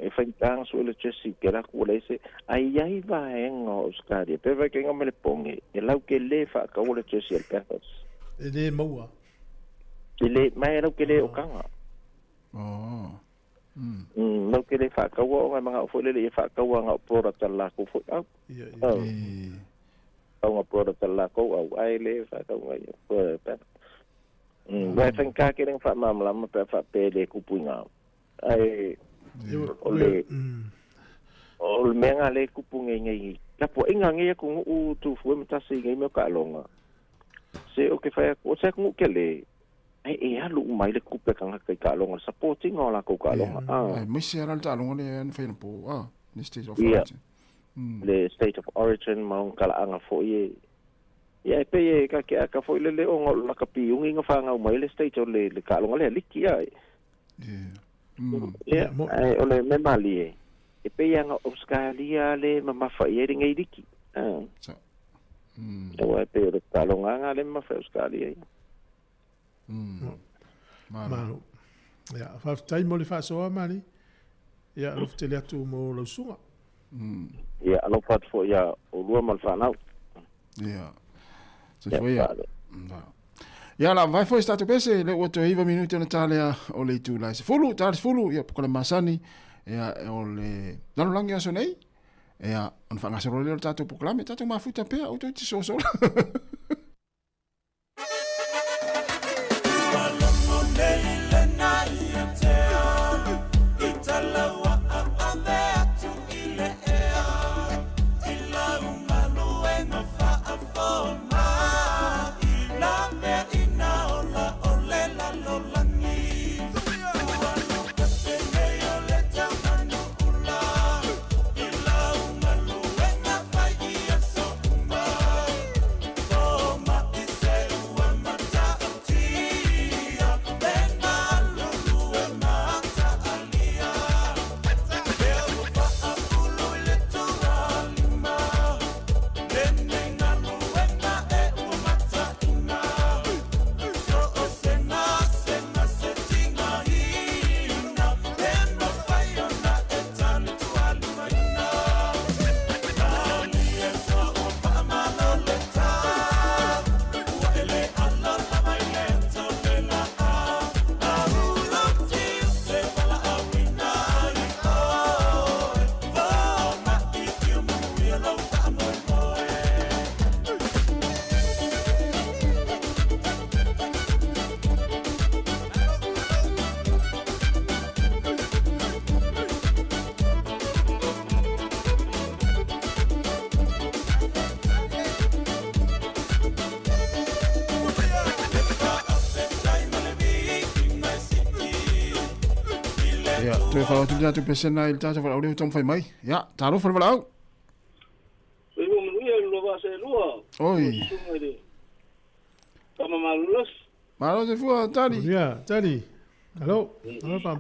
e faigata ona sue le jersey ke la atu ua leai se, ae i ai vaega o Ausetalia, pe vaekaiga ma le poge, e lau ke lē faataua le jersey a le Panthers. E lē maua. E lē, ma e lau ke lē o taga. Oh. Lau ke lē faataua ona e manao foi lele ia faataua na o product a le lakou foi au. Ia, ia. Au na product a le lakou au, ae lē faatauga ia product a le Panthers. Aua e faigata tele ona faamalamalama pe a faapea e le tupu i ina. Ae o le o le mea lena lea e tupu nei nei tapuaiga a nei atunuu tufue ma tasi i nei mea o taaloga, se ou te fai atu, o se atunuu tele, ae e alu uma ai le tupe a tagata i taaloga, le support ina o latou taaloga. Ia, aemaise lava la le taaloga lea na fai anapo, a, le State of Ia, Origin. le State of Origin ma ona talaaga foi e, ia e pei e kakeaka foi lele ona o le lakapi-uni na fanau mai ai le State o le taaloga lea, liki a. Ia, ae o le mea malie, e pei lava na o Ausetalia lea e mamafa i ai lenei liki. Aua e pei o le taaloga lava lea e mamafa i Ausetalia ia. Malo. Ia, faafetai mo le faasoa, Mali. Ia, alofa tele atu mo lau susuga. Ia, alofa atu foi ia oulua ma le fanau. Ia. Soifua ia. Ia, la vai foi se tatou pese, lea ua toe 9 minute ona ta lea o le itula e 10, ta le 10, ia, pokola masani, ia, o le lalolagi o aso nei, ia, ona faagasolo lea o le tatou polokalame, tatou mafuta pea, outou te sosola. Ia, toe whao atu le tātou pesena i le tātou whalaau leo taumawhai mai. Ia, talofa le whalaau. Soifua manuia le lua vaa seelua. Oi. Susuga i le Tama malolosi. Malo soifua, Tali. Ia, Tali. Alo, alo fam.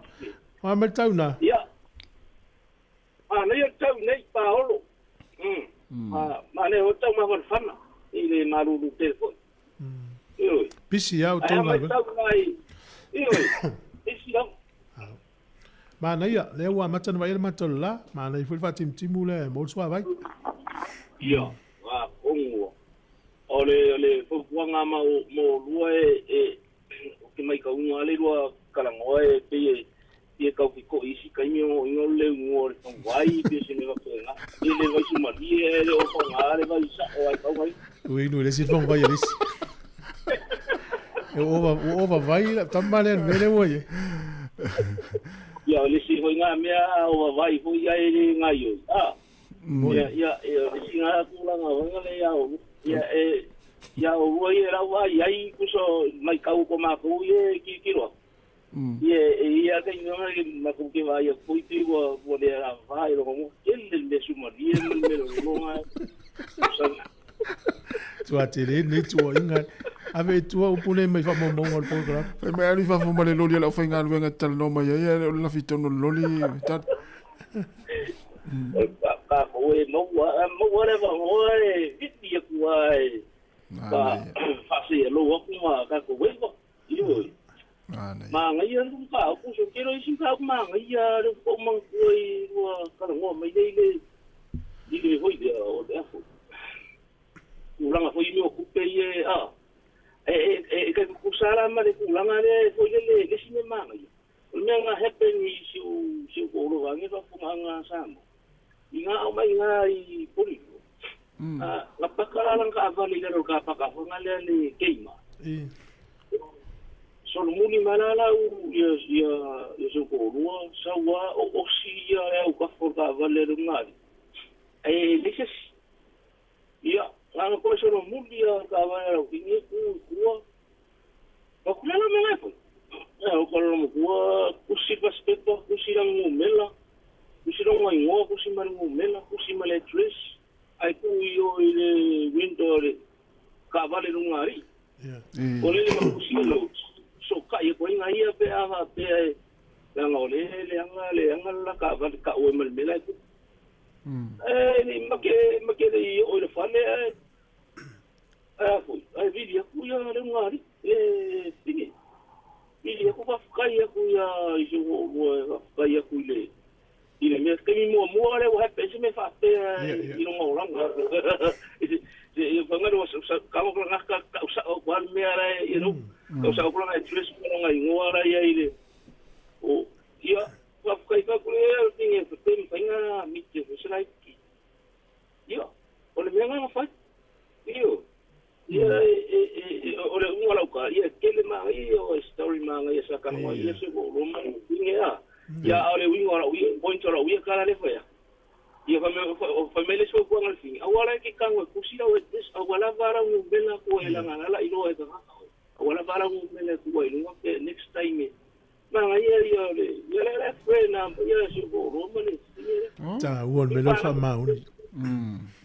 Wa mai tau na. Ia. Manaia le tau nei paolo. Ma manaia foi le tau mafanafana i le malulu tele foi. Ioe. Pisi au Ae tau a galuega. matau la i, ioe, pisi lava. Manaia, lea ua amata ona vaai le mata o le la, manaia foi le faatimutimu lea e maua le suavai. Ia, a kongo. O le o le fautuaga ma o mo olua e e o ke maikauga a le lua talanoa e pei e fia tau fikoʻi isi taimi o iga o le leuga o le fauai pe se mea faapena. E le vaisumalie e le o faga le vai saʻo ai tau ai. Ua inu i le isi faguvai a le isi. E ua ova, ua ova vai lau tama lea i le mea lea ua i ai. Ia o le isi foi na mea a ova vai foi ai le gaioi. A. Ia ia ia o le isi na tulaga foi le ia o ia e ia o ua ia lau vai ai kuso mai kau ko makou ia kilokilo. Ia e ia ka inga ke makou ke vai foi te ua ua le ra vai lo mo tele le mea sumalie ma le mea lolonga. Tua tele nei tuuaiga. Ave i tua upu nei mai faamaumauga o le polokalame. Fai mai alu i fafo ma le loli a le aufaigaluega e te talanoa mai ai, ae le o le lafi tonu o le loli. Ka e maua, maua le avanoa e vili atu lava e faaseialou atu ma tatou eva. Ioe. Manaia le mataupu, so tele o isi mataupu manaia lea ua ou manatua i ua talanoa mai nei le i le foi lea o le a foi tulaga foi i mea o tupe ia e a e e e tai tutusa la ma le tulaga lea foi lele le isi mea manaia o le mea na happen i si ou si ou toalua vaeane faafofogaaga a Samoa i na aumaiga i Porirua a na paka la lana taavale i lalo o le kapaka foi lea le Keima Solomuli mai la lau ia ia ia si ou toalua sau lava o osi ia le autafa o le taavale a le ulugalii ae leai se isi. Ia, na ona toe solomuli lava o le taavale a lau teine tu i tua. Ou fai atu, Le a la le mea la e fai? Ia, ou tala matua, tusi le fasipepa, tusi lana numera, tusi lona igoa, tusi ma le numera, tusi ma le address, ae tuu i o i le window o le taavale i luga alii. O lele ma tusi lau fesootai atu ai ia pe a faapea e leaga o lea e leaga leaga le la taavale tau ai ma le mea la e tupu. Ae le i make make le i oo i le fale ae ae a foi ae vili atu ia le ulugalii le pine. Vili atu faafetai atu ia i si ou toalua e faafetai atu i le I le mea taimi muamua lea ua happen se mea faapea i lona olaga. Tau sao atu lava le mea la e, you know, tau sao atu lana address ma lona igoa la e i ai i le, o, ia, faafetai fai atu lea le thing e pe mafai ona meet e se laitiiti. Ia, o le mea lena na fai. Ioe. Ia, e, o le uiga o lau tala, ia, e tele manaia o story manaia sa talanoa ai ia se ua ou iloa mai le a. Ia, a o le uiga o lau ia, point o lau ia tala lea e fai atu, ia, fai mai, fai mai le isi fautuaga a le fine, aua la e te tago e tusi lau address, aua lava lau numera tua e lagalala iloa e tagata oe, aua lava lau numera e tuu ai i luga pe next time e manaia ia o le, ia le le friend a ia si ou toalua ma le fine lea. Taua le mea lea o le faamaoni.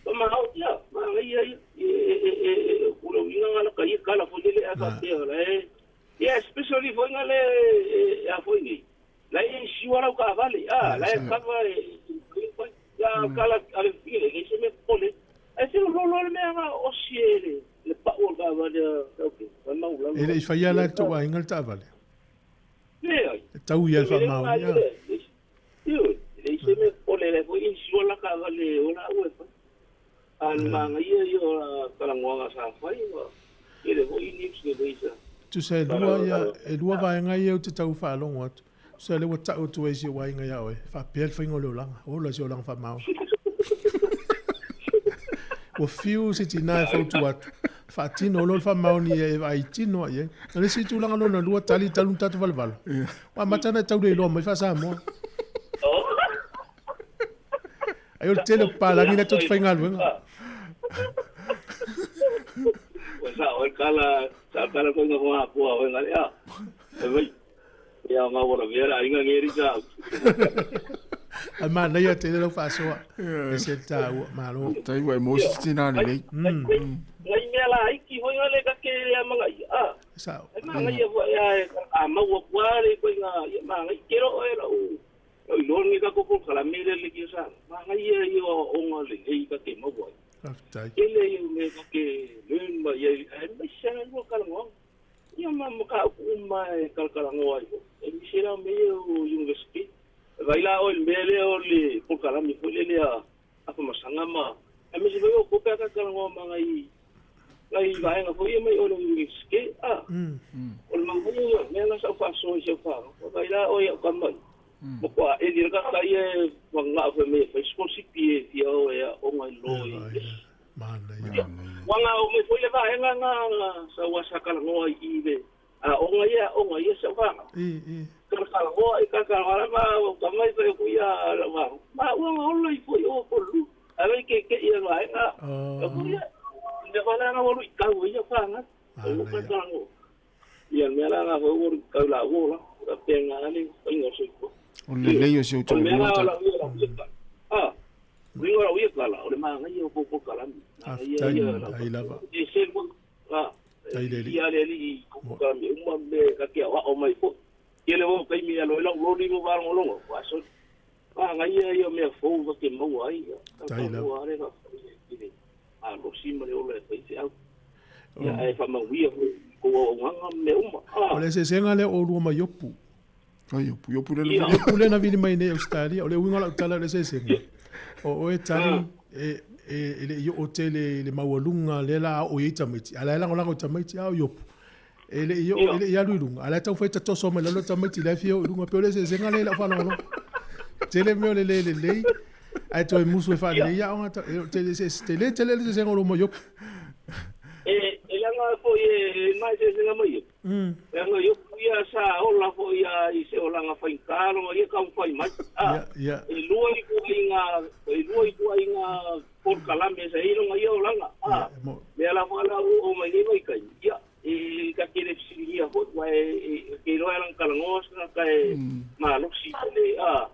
Faamaoni, ia, manaia ia. E o le uiga na laka ia kala foi lele a faapea la e ia especially foi na le a foi nei la e insure lau taavale a la e cover e ia kala a le fine le se mea popole ae se lolo le mea na osi e le le pau o le taavale a okay a maulalo E le i faia la e le tou aiga le taavale? Leai. E tau ia le faamaoni a. Ioe, e leai se mea popole la foi insure la taavale o la ua e fai. A le manaia ia o la talanoaga sa fai ua tele foi news lelei sa. Tusa e lua ia, e lua vaega ia ou te tau faalogo atu. Tusa lea ua tau atu ai si ou aiga ia oe, faapea le faiga o le olaga. Ola si olaga faamaoni. Ua fiu se tina e fautua atu. Faatino loa le faamaoni e vaai tino i ai. O le isi tulaga lona lua, tali talu na tatou valevalo. Ua amata ona e tau le iloa mai faa-Samoa. Ai o le tele o papalagi la tou te faigaluega. Ua sao ai kala, sa kala koe nga hoa pua hoi ngare a. E vai. Ia nga wala vea la inga ngeri sa. Ai manaia tele lau faasoa. E se tāua, malo. Tai ua e mosi tina lelei. Ngai mea la iki hoi ngale ka ke a manga ia. A. Sao. E manga ia foi a a maua kua le koe nga ia manga i kero e lau Lau iloa lenei tatou polokalame lea le Kia Samoa, manaia ia o aoaoga lelei ta te maua ai. Faafetai. Tele ia o mea ta te learn mai ai, aemaise lava lua talanoaga. Ia ma mataupu uma e talatalanoa ai foi. Aemaise la mea ia o University. E vaai la oe i le mea lea o le polokalame foi lele a Afamasaga ma, aemaise foi o outou pe a ta talanoa ma nai nai vaega foi ia mai o le Universite, a. O le manaia ia o le mea lena sa ou faasoa i si au fanau. Vaai la oe i au tama ia, matua eli le tagata ia e manao fai mai e fai sikolasipi e fia o e aoga i law i English. Manaia. Ua na oo mai foi le vaega na sa ua sa talanoa i i le aoga ia aoga ia si au fanau. Talatalanoa i talatalanoa lava au tama ia fai atu ia lau fanau. Ma ua na ola ifo i o Polulu. Ae vai keke'i e vaega. Atu ia, mea foi la na ua luitau ai ia fanau. O talatalanoa. Ia le mea la na foi ua luitau la ua ola. Faapena le faiga o le soifua. O le lelei o si ou O le mea toalua la o lau ia lau ia. Ah. Uiga o lau ia tala, o le manaia o kou polokalame. Faafetai, ai lava. E se lua, a, Tai le alii. Ia le alii i kou polokalame uma ma mea ta te aoao mai foi. Tele foi o taimi e alu ai lau loli ma faalogologo, ua soli. Manaia ia o mea fou ta te maua ai. Tai lava. Ua le faafetai i le malosi ma le ola e fai feau. Ia, ae faamanuia foi i kou auaunaga ma mea uma. O le eseesega lea o oulua ma Iopu. Ai, Iopu, Iopu lea na vili. Iopu lea na vili mai nei i Ausetalia. O le uiga o lau tala o le eseesega, o oe Tali, e, e, e le i oo tele i le maualuga lea la a oo i ai tamaiti, a o la e lagolago i tamaiti, a o Iopu, e le i oo, e le i alu i luga, a o la e taufai tatoso mai lalo tamaiti la e fia oo i luga. E pei o le eseesega lea i lau faalogologo. Tele mea o le le lelei, ae toe musu e faalelei aoga, e tele, tele tele le eseesega o lou ma Iopu. E, e leaga foi e ma eseesega ma Iopu. Leaga o Iopu ia sa ola foi a i se olaga faigata lona ia taumafai mai. A, e lua ituaiga, e lua ituaiga polokalame sa i ai lona ia olaga. A, lea lava la ua oo mai nei vaitaimi, ia, e ta te le fesiligia foi, aua e te iloa e lana talanoa se tagata e malosi tele, a,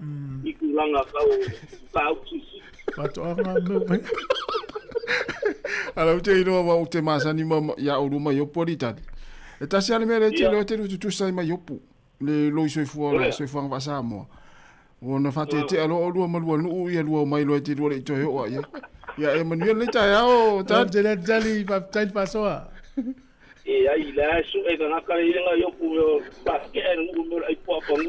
i tulaga tau mataupu silisili. Faatoaga mea mai. Ala ou te iloa aua ou te masani ma ia oulua ma Iopu alii tali. E tasi lava le mea lea e te iloa e te tutusa ai ma Iopu, le loi soifua o le soifuaga faa-Samoa. Ua na faateetea loa oulua ma lua nuu ia lua omai loa e te lua le i toe oo lava i ai. Ia e manuia lenei taeao, Tali. Tele atu Tali, faafetai le faasoa. E ai, la e sue tagata le ilega Iopu mea o faatea e le nuu mea o le aipuapanu.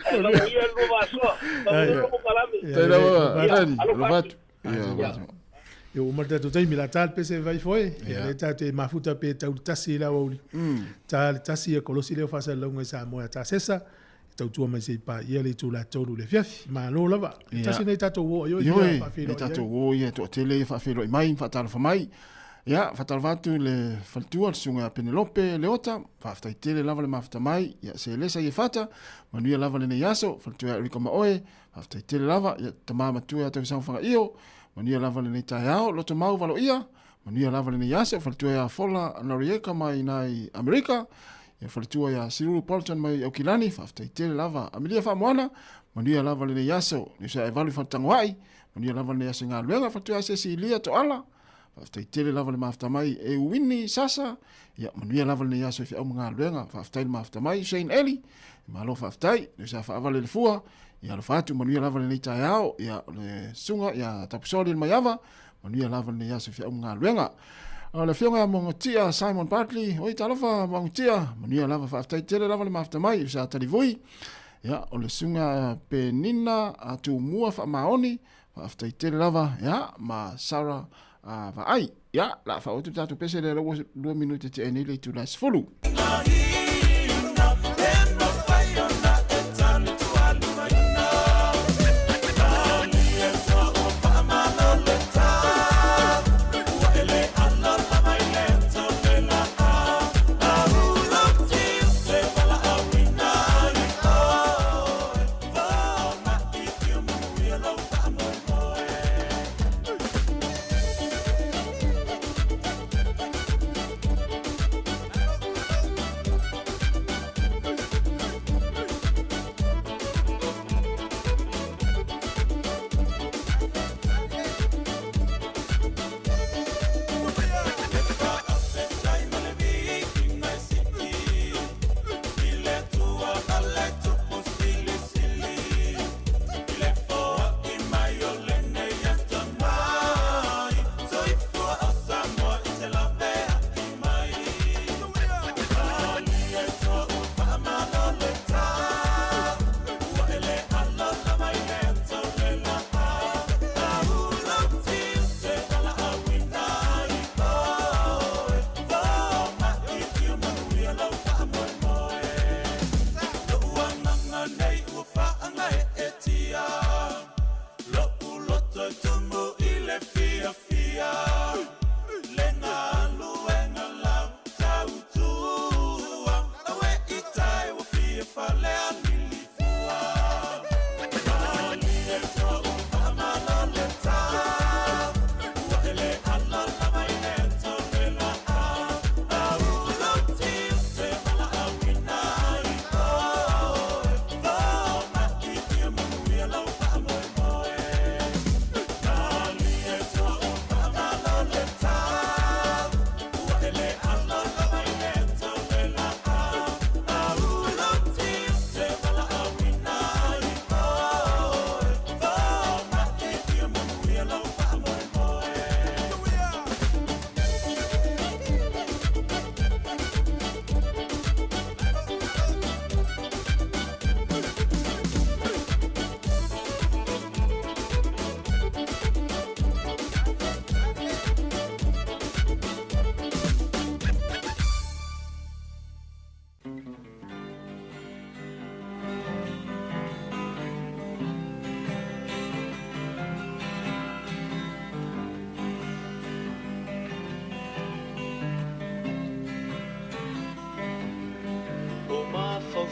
Ae manuia le lua faasoa, manuia le lua polokalame. Faafetai lava, Tali. Alofa atu. Ia, alofa atu. Ia ua uma le tatou taimi, la ta le pese vai foe. Ia lea tatou te mafuta pe tau le tasi i le aoauli. Ta le tasi ia kolosi lea o faasalalauga i Samoa ia Tasesa. E tautua mai se i paia le itula 3 i le afiafi. Malo lava. E tasi nei tatou uo ai oe fia faafeiloai ai. Tatou uo ia toatele ia faafeiloai mai, faatalofa mai. Ia, faatalofa atu i le faletua, le susuga ia Penelope Leota, faafetai tele lava le mafuta mai, ia Selesa Iefata, manuia lava lenei aso, faletua ia Erika ma oe, faafetai tele lava, ia tama matua ia Tausaga Fagaio, manuia lava lenei taeao, lotomau valoia, manuia lava lenei aso, faletua ia Fola Noriega mai ina i Amerika, ia faletua ia Siruru Bolton mai Aukilani, faafetai tele lava, Amelia Faamoana, manuia lava lenei aso, Niusa Evalu i Faletagoai, manuia lava lenei aso i galuega, faletua ia Cecilia Toala, Faafetai tele lava le mafuta mai e Uini Sasa. Ia, manuia lava lenei aso i feau ma galuega. Faafetai le mafuta mai Shane Eli. Malo faafetai. Leo sa faavale le fua. Ia alofa atu manuia lava lenei taeao. Ia, o le susuga ia Tapusoli le Maiava. Manuia lava lenei aso i feau ma galuega. O le afioga ia Mogatia Simon Bartley. Oi, talofa Mogatia. Manuia lava, faafetai tele lava le mafuta mai. Sa Talivui. Ia, o le susuga Penina Tumua Faamaoni. Faafetai tele lava, ia, ma Sarah Vaai. Ia, la faaoo atu le tatou pese lea ua 2 minute tea nei le itula e 10.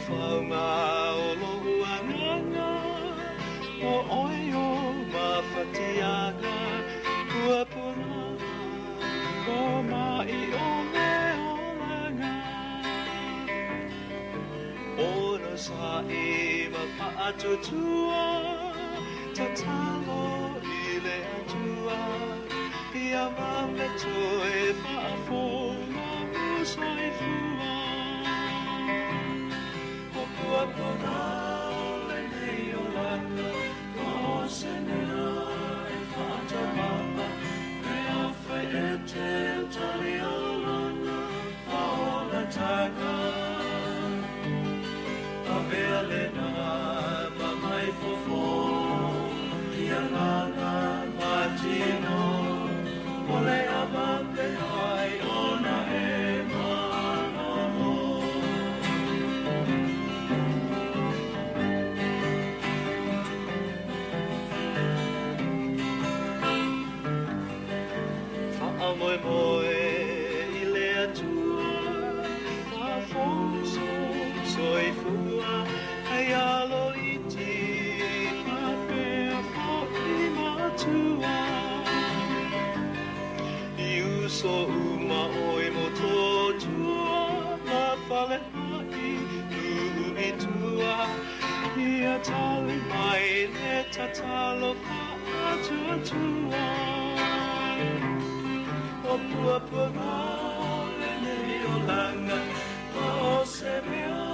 Mafaufauga o lo'u agaga O oe o mafatiaga Puapuaga Foma'i o le olaga Onosa'i ma fa'atuatua Tatalo i le Atua Ia vave toe fa'afou lou soifua O puapuaga o lenei olaga Ma o se mea e fa'atauma'a Pe afai e te taliolaga Fa'aolataga Avea lena ma mai fofo I agaga ma tino O le avave ai ona e malolo. Faamoemoe i le Atua, faafoso soifua, hei alo iti faapea fo'i matua. I uso uma oe Motootua ma Falea'i nuu i tua, ia tali mai le tatalo faatuatua. O puapuaga o lenei olaga, ma o se mea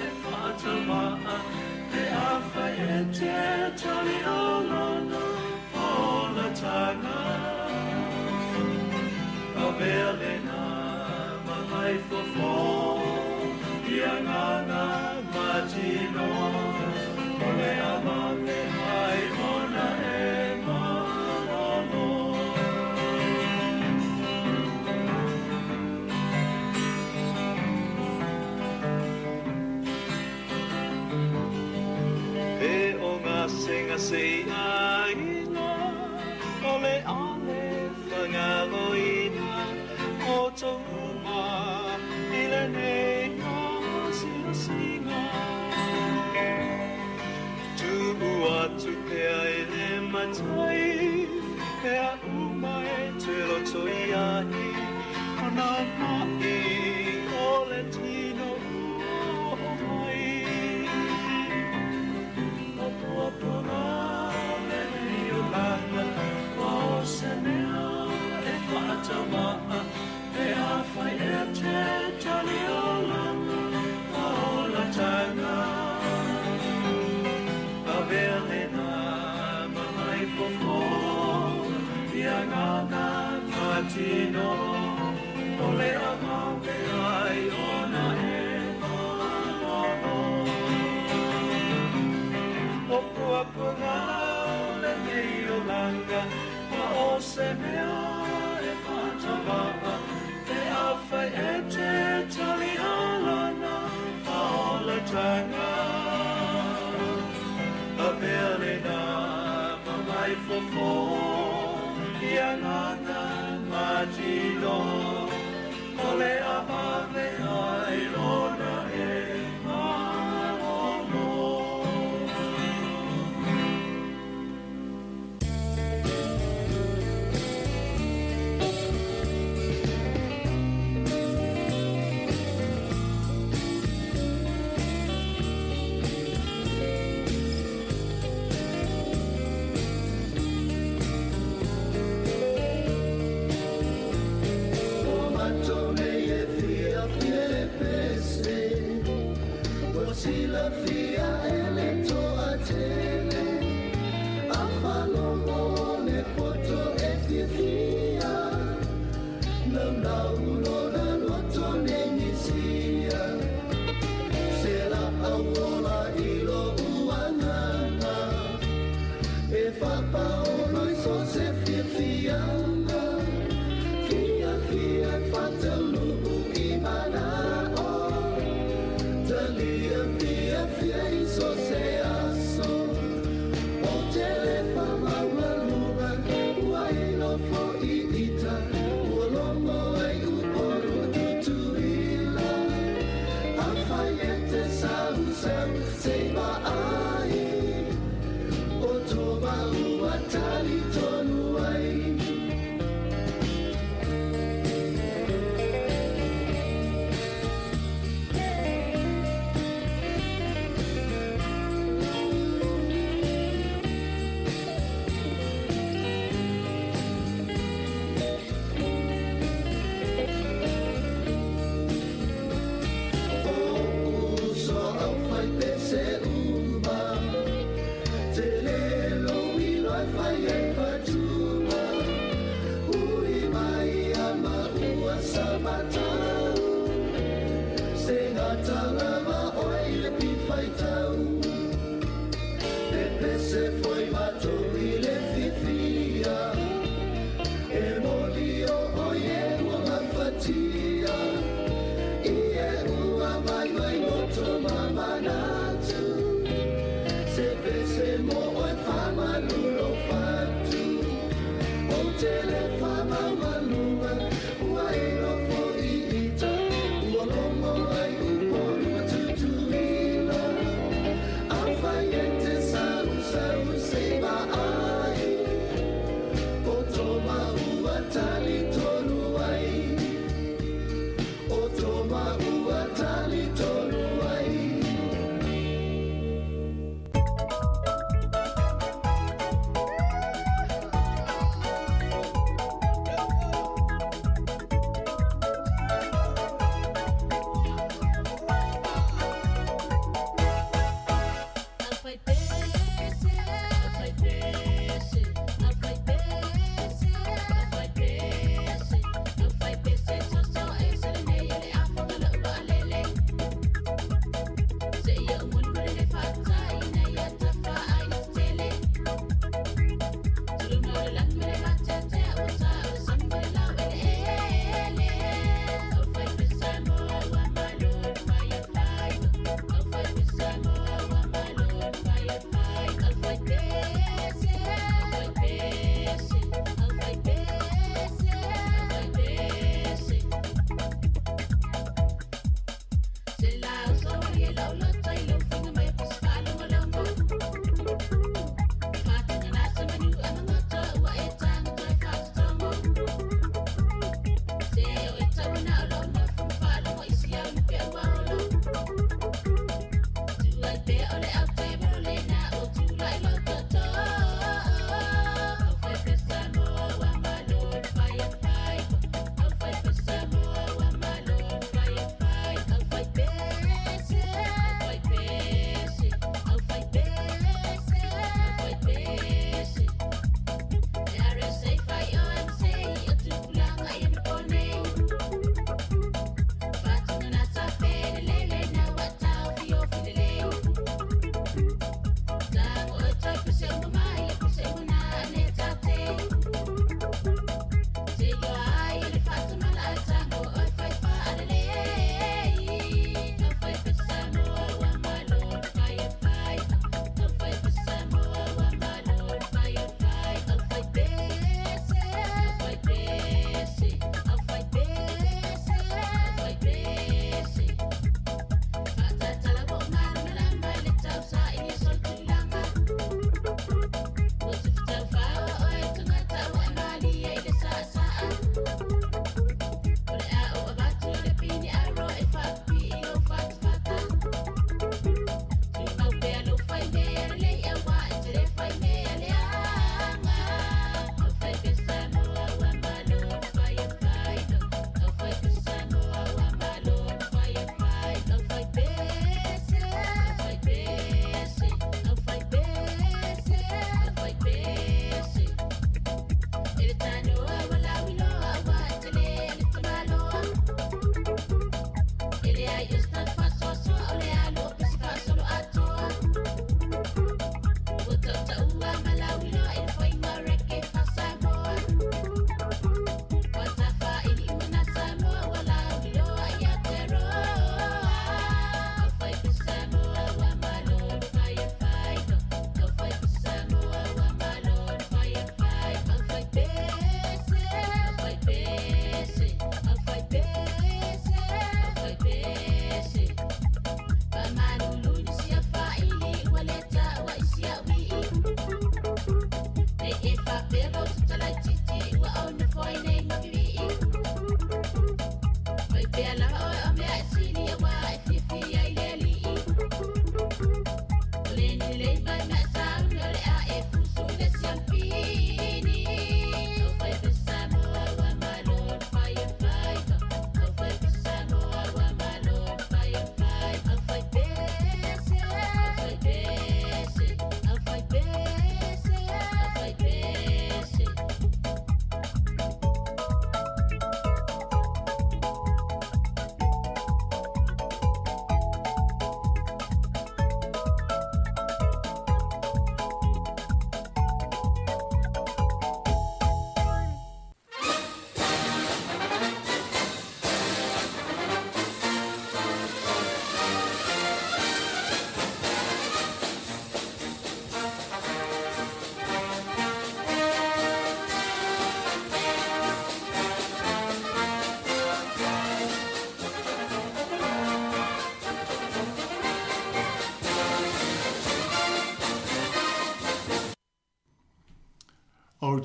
e faatauma'a, pe afai e te taliolaga faaolataga. Avea lena ma mai fofo i agaga ma tino, o le avave ai ona e malolo. Pe o gasegase i aiga, o le ale fagaloina o tou uma i lenei asiasiga. Tuu atu pea i le Matai mea uma e te lotoiai, o nā ma'i o le tino ua oo mai. O puapuaga o lenei olaga, ma o se mea e fa'atauma'a, pe afai e te taliolaga faaolataga. Avea lena ma mai fofo i agaga ma tino, o le avave ai ona e malolo. O puapuaga o lenei olaga, ma o se mea e fa'atauma'a, pe afai e te taliolaga faaolataga. Avea lena ma mai fofo i agaga ma tino, o le avave ai ona e malolo.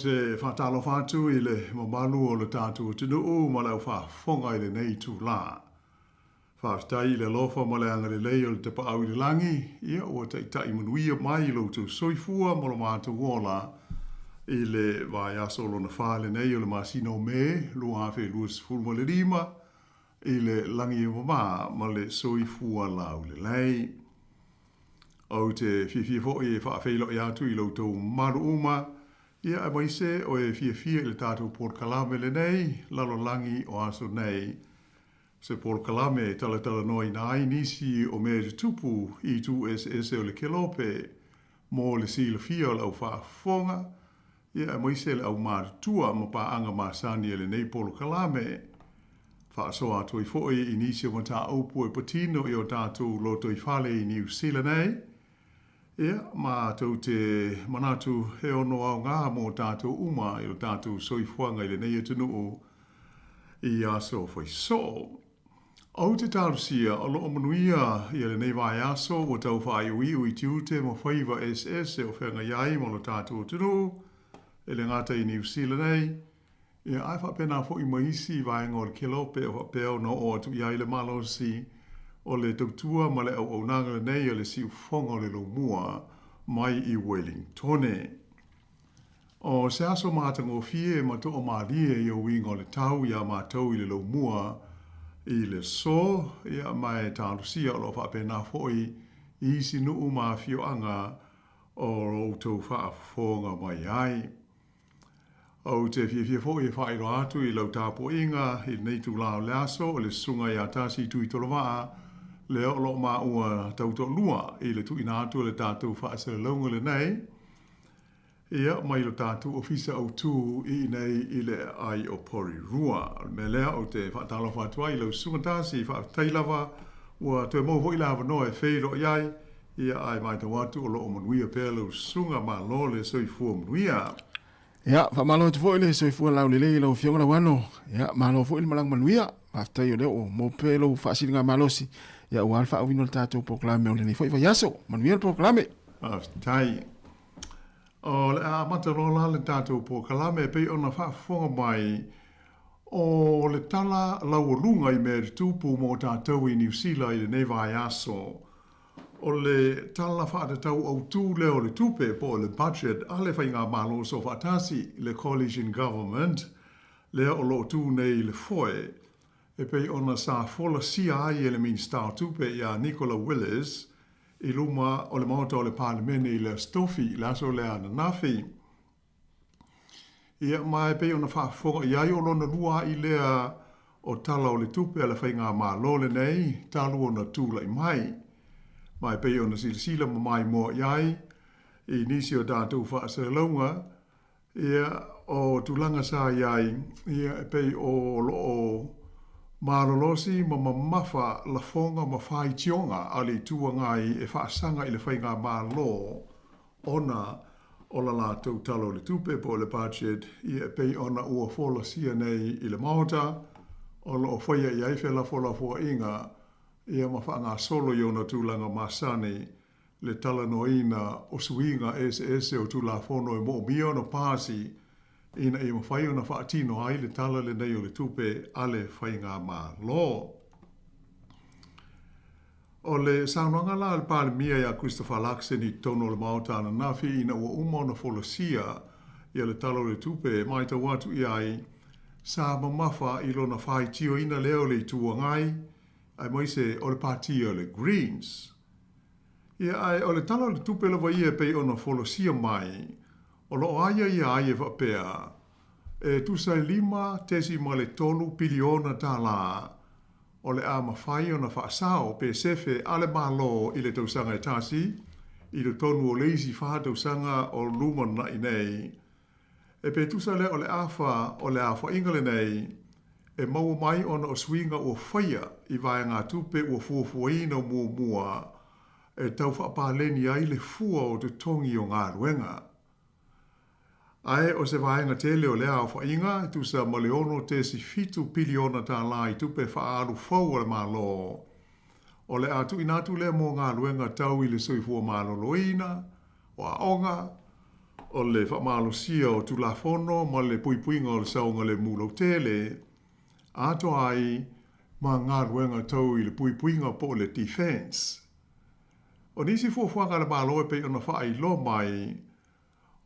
te faatalofa atu i le mamalu o le tatou atunuu ma le au faafofoga i lenei itulā. Faafetai i le alofa ma le agalelei o le Tapaau i le Lagi, ia ua taitai manuia mai i lo outou soifua ma lo matou ola i le vaiaso lona fa lenei o le masina o Me 2025 i le lagi e mama ma le soifua laulelei. Ou te fiafia foi e faafeiloai atu i lo outou mamalu uma, ia aemaise o e fiafia i le tatou polokalame lenei lalolagi o aso nei. Se polokalame e talatalanoaina ai nisi o mea e tutupu i itu eseese o le kelope mo le silafia o le au faafofoga, ia aemaise le au matutua ma paaga masani a lenei polokalame. Faasoa atu ai foi i nisi o mataupu e patino i o tatou lotoifale i Niu Sila nei, ia, matou te manatu e ono aoga mō tātou uma i lo tātou soifuaga i lenei atunuu i aso faisoo. Ou te talosia o loo manuia ia lenei vaiaso ua tau faaiuiu i tiute ma faiva eseese o feagai ai ma lo tatou atunuu, e le gata i Niu Sila nei, ia ae faapena foi ma isi vaega o le kelope o faapea ona oo atu i ai le malosi o le tautua ma le auaunaga lenei a le siufofoga o le Laumua mai i Welingtone. O se aso matagofie ma toamalie ia uiga o le tau iā matou i le laumua i le so, ia, ma e talosia o lo o faapena foi i isi nuu ma afioaga o lo outou faafofoga mai ai. Ou te fiafia foi e faailoa atu i lau tapuaiga i lenei itulā o le aso o le Susuga ia Tasi Tuitolovaa, lea o lo o maua tautoalua i le tuuina atu o le tatou faasalalauga lenei, Ia, mai lo tatou Ofisa Autu i inei i le aai o Porirua. O le mea lea ou te faatalofa atu ai i lau Susuga Tasi, faafetai lava ua toe maua foi le avanoa e feiloai ai, ia ae matau atu o lo o manuia pea lau Susuga, malo le soifua manuia. Ia, faamalo atu foi le soifua laulelei i lau Afioga Lauano. Ia, malo foi le malaga manuia. Faafetai o lea ua maua pea lou faasiligamalosi, ia aua le faaauina o le tatou polokalame o lenei foi vaiaso. Manuia le polokalame. Faafetai. O le a amata loa la le tatou polokalame e pei ona faafofoga mai o le tala laualuga i mea e tutupu mo tatou i Niu Sila i lenei vaiaso. O le Tala Faatatau Autu lea o le Tupe po o le Budget a le Faigamalo Soofaatasi, le Coalition Government, lea o lo o tu nei i le foe, e pei ona sa folasia ai e le Minisita o Tupe ia Nicola Willis i luma o le Maota o le Palemene i le Aso Tofi, le aso lea ananafi. Ia, ma e pei ona faafofoga i ai, o lona lua a'i lea o Tala o le Tupe a le Faigamalo lenei talu ona tulai mai. Ma e pei ona silasila ma maimoa i ai i nisi o tatou faasalalauga, ia, o tulaga sa i ai, ia, e pei o lo o malolosi ma mamafa lafoga ma faitioga a le Itu Agai e faasaga i le Faigamalo ona o la latou Tala o le Tupe po o le Budget, ia e pei ona ua folasia nei i le Maota, o lo o faia i ai felafolafoaiga, ia ma faagasolo i ona tulaga masani le talanoaina o suiga eseese o Tulafono e moomia ona pasi ina ia mafai ona faatino ai le Tala lenei o le Tupe a le Faigamalo. O le saunoaga la a le Palemia ia Christopher Luxon i totonu o le Maota ananafi ina ua uma ona folasia ia le Tala o le Tupe e matau atu i ai, sa mamafa i lona faitioina lea o le Itu Agai aemaise o le Pati o le Greens. Ia ae o le Tala o le Tupe lava ia e pei ona folasia mai, o lo o aiaia ai e faapea, e tusa e $5.3 piliona tala o le a mafai ona faasao pe sefe a le Malo i le tausaga e tasi i totonu o le isi fa tausaga o lumanai nei. E pe tusa lea o le afa o le aofaiga lenei e maua mai ona o suiga ua faia i vaegatupe ua fuafuaina muamua e tau faapaleni ai le fua o totogi o galuega. Ae o se vaega tele o lea aofaiga e tusa ma le $6.7 piliona tala i tupe faaalu fou a le Malo. O le a tuuina atu lea mo galuega tau i le soifua maloloina, o aoga, o le faamalosia o Tulafono ma le puipuiga o le saogalemu lautele, atoa ai ma galuega tau i le puipuiga po o le defence. O nisi fuafuaga a le Malo e pei ona faailoa mai,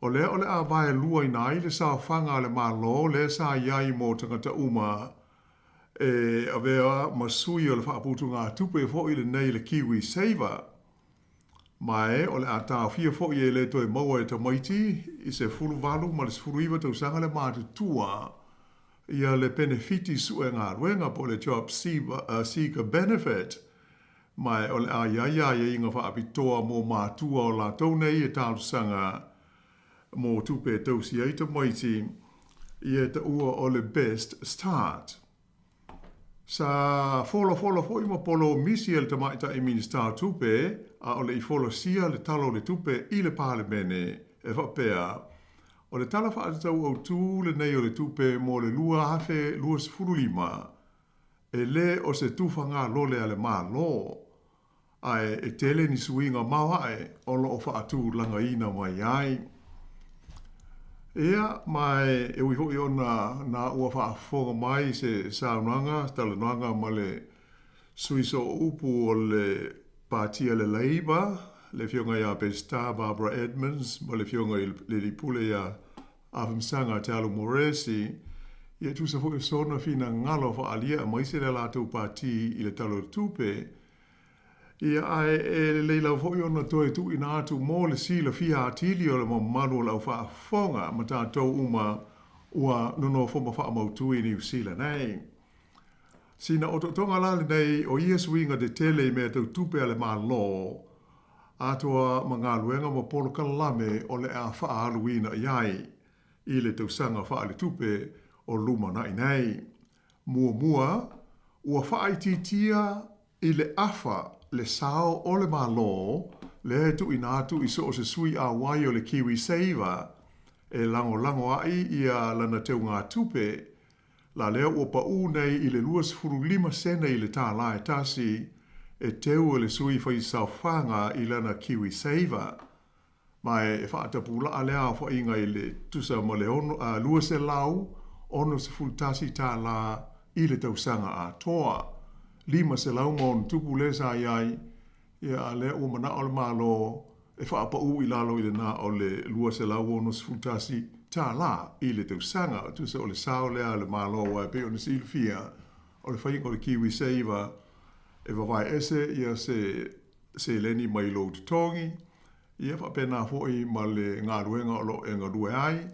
o lea o le a vaeluaina ai le saofaga a le Malo lea sa i ai mo tagata uma e avea ma sui o le faaputugatupe foi lenei le Kiwi Saver. Ma e o le a taofia foi e le toe maua e tamaiti i 18 ma le 19 tausaga le matutua ia le penefiti sue galuega po o le Job Seeker Benefit, ma e o le a i ai aiaiga faapitoa mo matua o latou nei e talosaga mo tupe e tausi ai tamaiti, ia e taua o le Best Start. Sa folafola foi ma polomisi e le Tamaitai Minisita o Tupe a o le i folasia le Tala o le Tupe i le Palemene e faapea, O le Tala Faatatau Autu lenei o le Tupe mo le 2025, e le o se tufagalole a le Malo, ae e tele ni suiga maoae o lo o faatulagaina mai ai. Ia, ma e ui foi ona na ua faafofoga mai se saunoaga, se talanoaga ma le sui sooupu o le Pati a le Labour, le Afioga ia Pesita Barbara Edmonds ma le Afioga i le Alii Pule ia Afamasaga Tealu Moresi, ia e tusa foi o sona finagalo faaalia aemaise le latou pati i le Tala o le Tupe. Ia, ae e lelei lava foi ona toe tuuina atu mo le silafia atili o le mamalu o le aufaafofoga ma tatou uma ua nonofo ma faamautu i Niu Sila nei. Sina otootoga la lenei o ia suiga tetele i mea tau tupe a le Malo, atoa ma galuega ma polokalame o le a faaaluina i ai i le tausaga faaletupe o lumanai nei. Muamua, ua faaitiitia i le afa le sao o le Malo lea e tuuina atu i so o se sui auai o le KiwiSaver e lagolago ai ia lana teugatupe La lea ua paʻū nei i le 25 sene i le tālā e tasi e teu e le sui fai saofaga i lana KiwiSaver. Ma e faatapulaʻa lea aofaiga i le tusa ma le 261 tālā i le tausaga atoa. 500 ma ono tupu lea sa i ai, Ia, a lea ua manaʻo le Malo e faapaʻu i lalo i le na o le $261 i le tausaga. Tusa o le sao lea a le Malo aua e pei ona silafia, o le faiga o le KiwiSaver e vavae ese ia se seleni mai lou totogi, ia faapena foi ma le galuega o lo o e galue ai.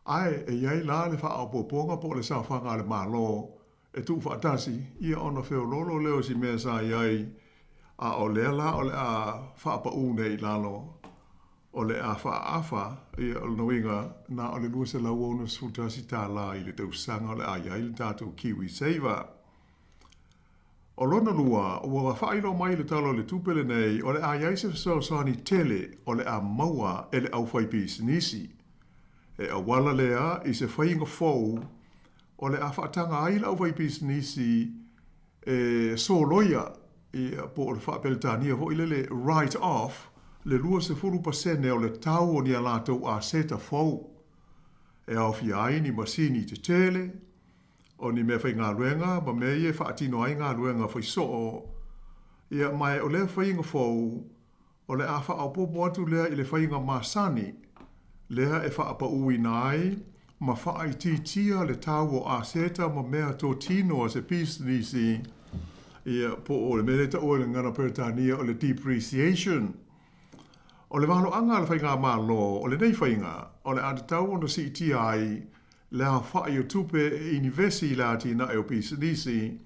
Ae e i ai la le faaopoopoga po o le saofaga a le Malo e tuufaatasi, ia ona feoloolo lea o si mea sa i ai, a o lea la o le a faapaʻu nei i lalo, o le a faaafa, ia o lona uiga, na o le $261 i le tausaga o le a i ai le tatou KiwiSaver. O lona lua, ua faailoa mai i le Tala o le Tupe lenei, o le a i ai se fesoasoani tele o le a maua e le aufaipisinisi. E auala lea i se faiga fou o le a faataga ai le aufaipisinisi e soloia, ia, po o le faa-Peretania foi lele write off, le 20% o le tau o ni a latou aseta fou, e aofia ai ni masini tetele, o ni meafaigaluega ma mea ia e faatino ai galuega faisoo, ia, ma o lea faiga fou, O le a faaopoopo atu lea i le faiga masani lea e faapaūina ai ma faaitiitia le tau o aseta ma mea totino a se pisinisi, ia, po o le mea lea e taua i le gagana Peretania o le depreciation. O le valoaga a le Faigamalo o lenei faiga, o le a tatau ona siitia ai le aofai o tupe e inivesi i le atinae o pisinisi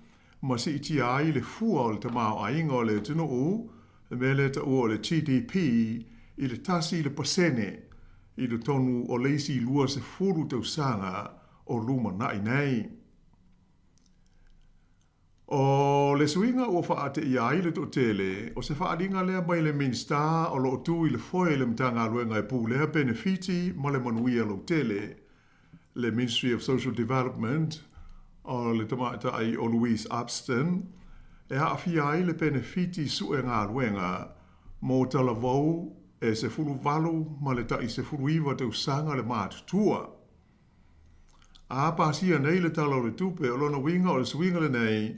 ma siitia ai le fua o le tamaoaiga o le atunuu, le mea lea e taua o le GDP, i le 1% i totonu o le isi 20 tausaga o lumanai nei. O le suiga ua faateia ai le toatele, o se faaaliga lea mai le Minisita o lo o tu i le foe i le Matagaluega e pulea penefiti ma le manuia lautele, le Ministry of Social Development, o le tamaitai o Louise Upston, e aafia ai le penefiti sue galuega mo talavou. e 18 ma le tai 19 tausaga le matutua. A pasia nei le Tala o le Tupe, o lona uiga o le suiga lenei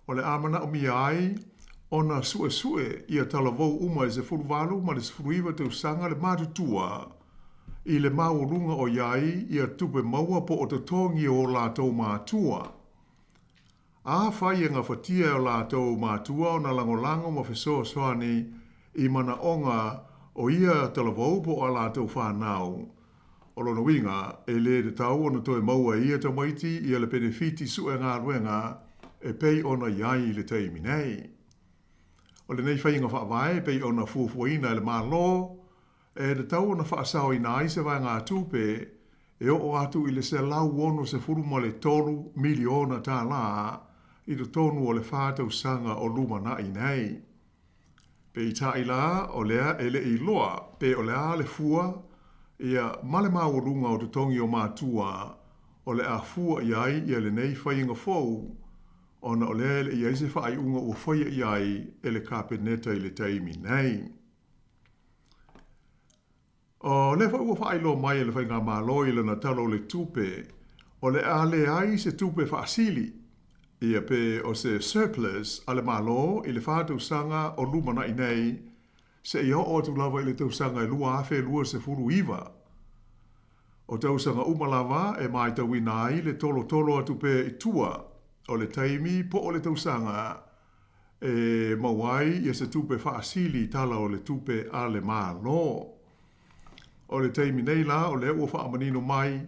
o le a manaomia ai ona suesue ia talavou uma e 18 ma le 19 tausaga le matutua i le maualuga o i ai ia tupe maua po o totogi o o latou matua. Afai e gafatia e o latou matua ona lagolago ma fesoasoani i manaoga o ia talavou po o a latou fanau, o lona uiga, e le tatau ona toe maua e ia tamaiti ia le penefiti sue galuega e pei ona i ai i le taimi nei. O lenei faiga faavae e pei ona fuafuaina e le Malo, e tatau ona faasaoina ai se vaegatupe e oo atu i le $163 miliona tala i totonu o le fa tausaga o lumanai nei. Peitai la, o lea e le i iloa pe o le a le fua, ia, ma le maualuga o totogi o matua o le a fua i ai ia lenei faiga fou, ona o lea e le i ai se faaiuga ua faia i ai e le Kapeneta i le taimi nei. O lea foi ua faailoa mai e le Faigamalo i lana Tala o le Tupe, o le a leai se tupe faasili, ia pe o se surplus a le Malo i le fa tausaga o lumanai nei, seia oo atu lava i le tausaga e 2029. O tausaga uma lava e maitauina ai le tolotolo atu pea i tua o le taimi po o le tausaga e maua ai ia se tupe faasili tala o le tupe a le Malo. O le taimi nei la o lea ua faamanino mai,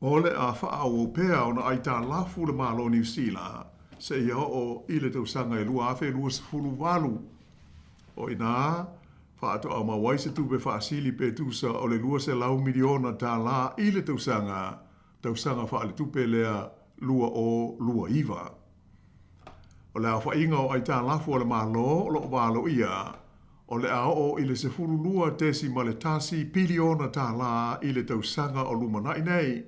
o le a faaauau pea ona aitalafu le Malo o Niu Sila seia oo i le tausaga e 2028. O i ina faatoa maua ai se tupe faasili pe tusa o le $200 miliona tala i le tausaga, tausaga faaletupe lea 2029. O le aofaiga o aitalafu a le Malo o lo o valoia, o le a oo i le $12.1 piliona tala i le tausaga o lumanai nei,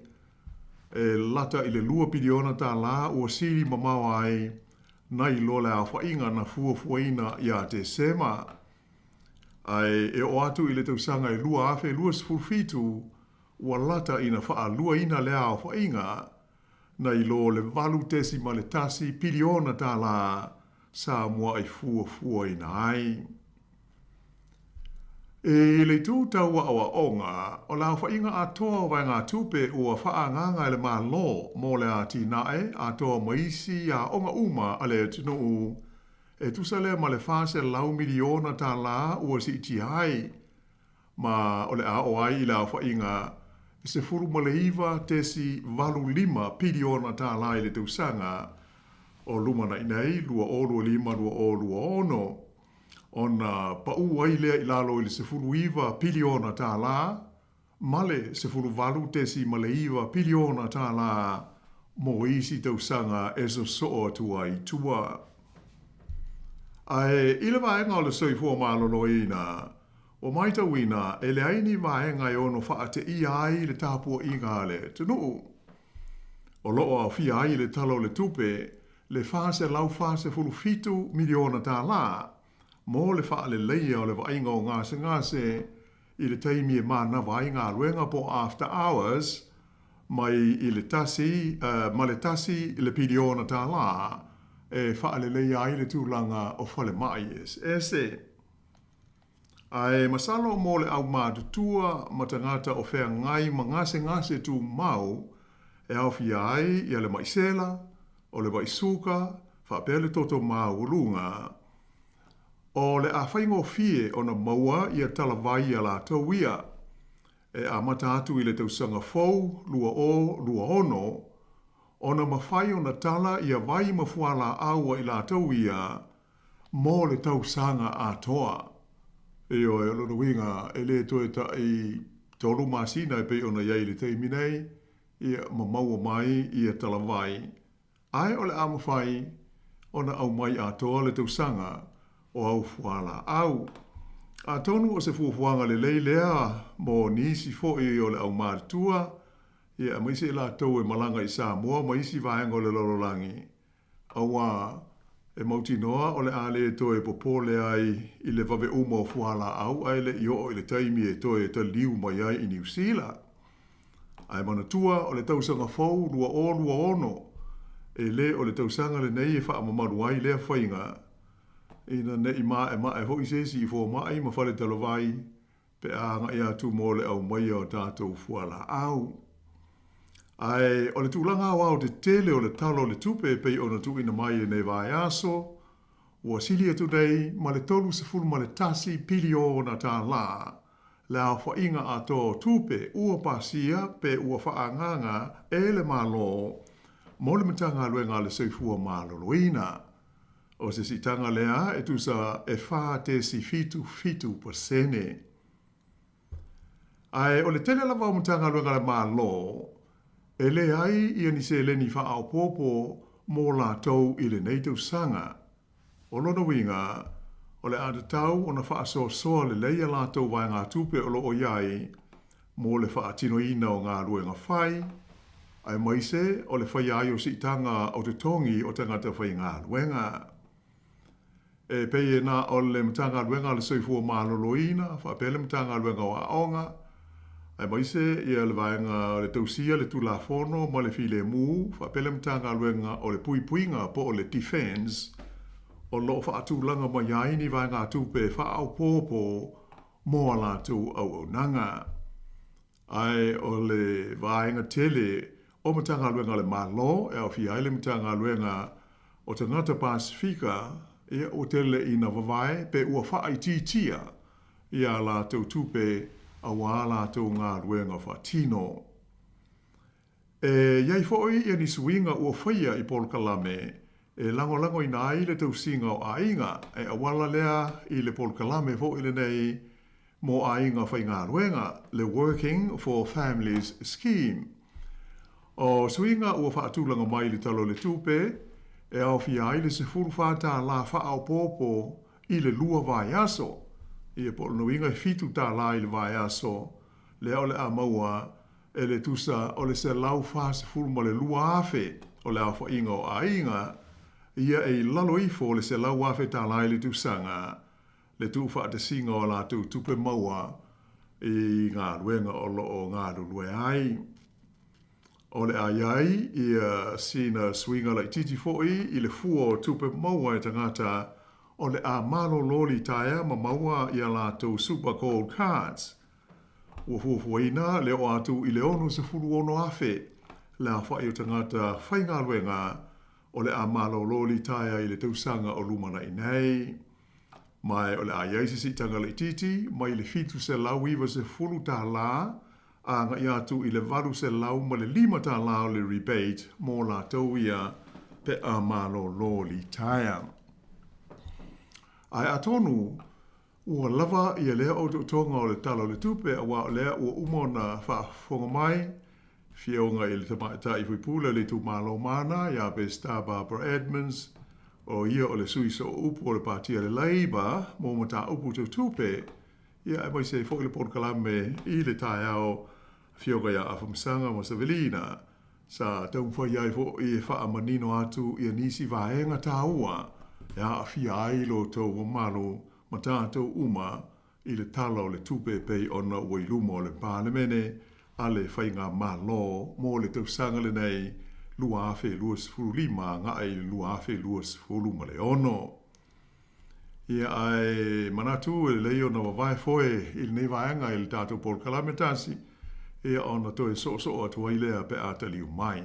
e lata i le $2 piliona tala ua sili mamao ai nai lo le aofaiga na fuafuaina ia Tesema. Ae e oo atu i le tausaga e 2027, ua lata ina faaluaina lea aofaiga, nai lo le $8.1 piliona tala sa mua'i fuafuaina ai. I le itu tau aoaoga, o le aofaiga atoa o vaegatupe ua faaagaaga e le Malo mo le atinae atoa ma isi aoga uma a le atunuu, e tusa lea ma le $400 miliona tala ua siitia ai ma o le a oo ai i le aofaiga e $19.85 piliona tala i le tausaga o lumanai nei 2025/2026, ona pau ai lea i lalo i le $19 piliona tala ma le $18.9 piliona tala mo isi tausaga e sosoo atu ai i tua. Ae i le vaega o le soifua maloloina, Ua maitauina, e leai ni vaega e ono faateia ai le tapuaiga a le atunuu. O lo o aofia ai i le Tala o le Tupe le $447 miliona tala mo le faaleleia o le vaaiga o gasegase i le taimi e manava ai galuega po o after hours mai i le tasi ma le tasi le piliona tala e faaleleia ai le tulaga o falemai eseese. Ae masalo mo le aumatutua ma tagata o feagai ma gasegase tumau e aofia ai ia le maʻi sela, o le maʻi suka, faapea le toto maualuga. O le a faigofie ona maua ia talavai ia latou ia. E amata atu i le tausaga fou 2026, ona mafai ona tala ia vai ma fualaau a i latou ia mō le tausaga atoa. Ioe, o lona uiga, e le toe taʻi tolu masina e pei ona i ai i le taimi nei, ia, ma maua mai ia talavai, ae o le a mafai ona aumai atoa le tausaga o au fualaau. Atonu o se fuafuaga lelei lea mo nisi foi o le aumatutua, ia, aemaise i latou e malaga i Samoa ma isi vaega o le lalolagi, Auā, E mautinoa o le a lē toe popole ai i le vave uma o fualaau ae le i oo i le taimi e toe taliu mai ai i Niu Sila. Ae manatua o le tausaga fou 2026, e lē o le tausaga lenei e faamamalu ai lea faiga, ina ne i maemae foi se isi i fomai ma faletalavai pe a agai atu mo le aumaia o tatou fualaau. Ae o le tulaga aoaotetele o le Tala o le Tupe e pei ona tuuina mai i lenei vaiaso, ua sili atu nei ma le $31 piliona tālā le aofaiga atoa o tupe ua pasia pe ua faaagaaga e le Malo mo le Matagaluega a le Soifua Maloloina. O se siitaga lea e tusa e 4.77 pasene. Ae o le tele lava o Matagaluega a le Malo e leai ia ni seleni faaopoopo mo latou i lenei tausaga. O lona uiga, o le a tatau ona faasoasoa lelei a latou vaegatupe o lo o i ai mo le faatinoina o galuega fai, aemaise o le faia ai o siitaga o totogi o tagata faigaluega. E pei e na o le Matagaluega a le Soifua Maloloina faapea le Matagaluega o Aoga, aemaise ia le Vaega o le Tausia le Tulafono ma le Filemu faapea le Matagaluega o le Puipuiga po o le Defence o lo o faatulaga mai ai ni vaegatupe faaopoopo mo a latou auaunaga. Ae o le vaega tele o Matagaluega a le Malo e aofia ai le Matagaluega o Tagata Pasefika, ia ua tele ina vavae pe ua faaitiitia ia a latou tupe auā latou galuega faatino. E i ai foi ia ni suiga ua faia i polokalame e lagolagoina ai le tausiga o aiga, e auala lea i le polokalame foi lenei mo aiga faigaluega, le Working for Families Scheme. O suiga ua faatulaga mai i le Tala o le Tupe, e aofia ai le $14 faaopoopo i le lua vaiaso, ia po o lona uiga e $7 i le vaiaso, lea o le a maua e le tusa o le 142,000 o le aofaiga o aiga ia e i lalo ifo o le $100,000 i le tausaga le tuufaatasiga o a latou tupe maua i galuega o lo o galulue ai. O le a i ai ia sina suiga laitiiti foi i le fua o tupe maua e tagata o le a malolo litaea ma maua i a latou Super Gold Cards. Ua fuafuaina le oo atu i le 66,000 le aofai o tagata faigaluega o le a malolo litaea i le tausaga o lumanai nei. Ma o le a i ai se siitaga laitiiti mai le $790 agai atu i le $805 o le rebate mo latou ia pe a malolo litaea. Ae atonu Ua lava ia lea otootoga o le Tala o le Tupe aua o lea ua uma ona faafofoga mai Afioga i le Tamaitai Faipule o le Itumalo Mana ia Peseta Barbara Edmonds, o ia o le sui sooupu o le Pāti a le Labour mo mataupu tau tupe, ia aemaise ai foi le polokalame i le taeao Afioga ia Afamasaga ma Savelina Sa taumafai ai foi e faamanino atu ia nisi vaega taua e aafia ai lo outou mamalu ma tatou uma i le Tala o le Tupe e pei ona ua i luma o le Palemene a le Faigamalo mo le tausaga lenei 2025 agai i le 2026. Ia, ae manatu e lelei ona vavae foe i lenei vaega i le tatou polokalame tasi, ia ona toe soosoo atu ai lea pe a taliu mai.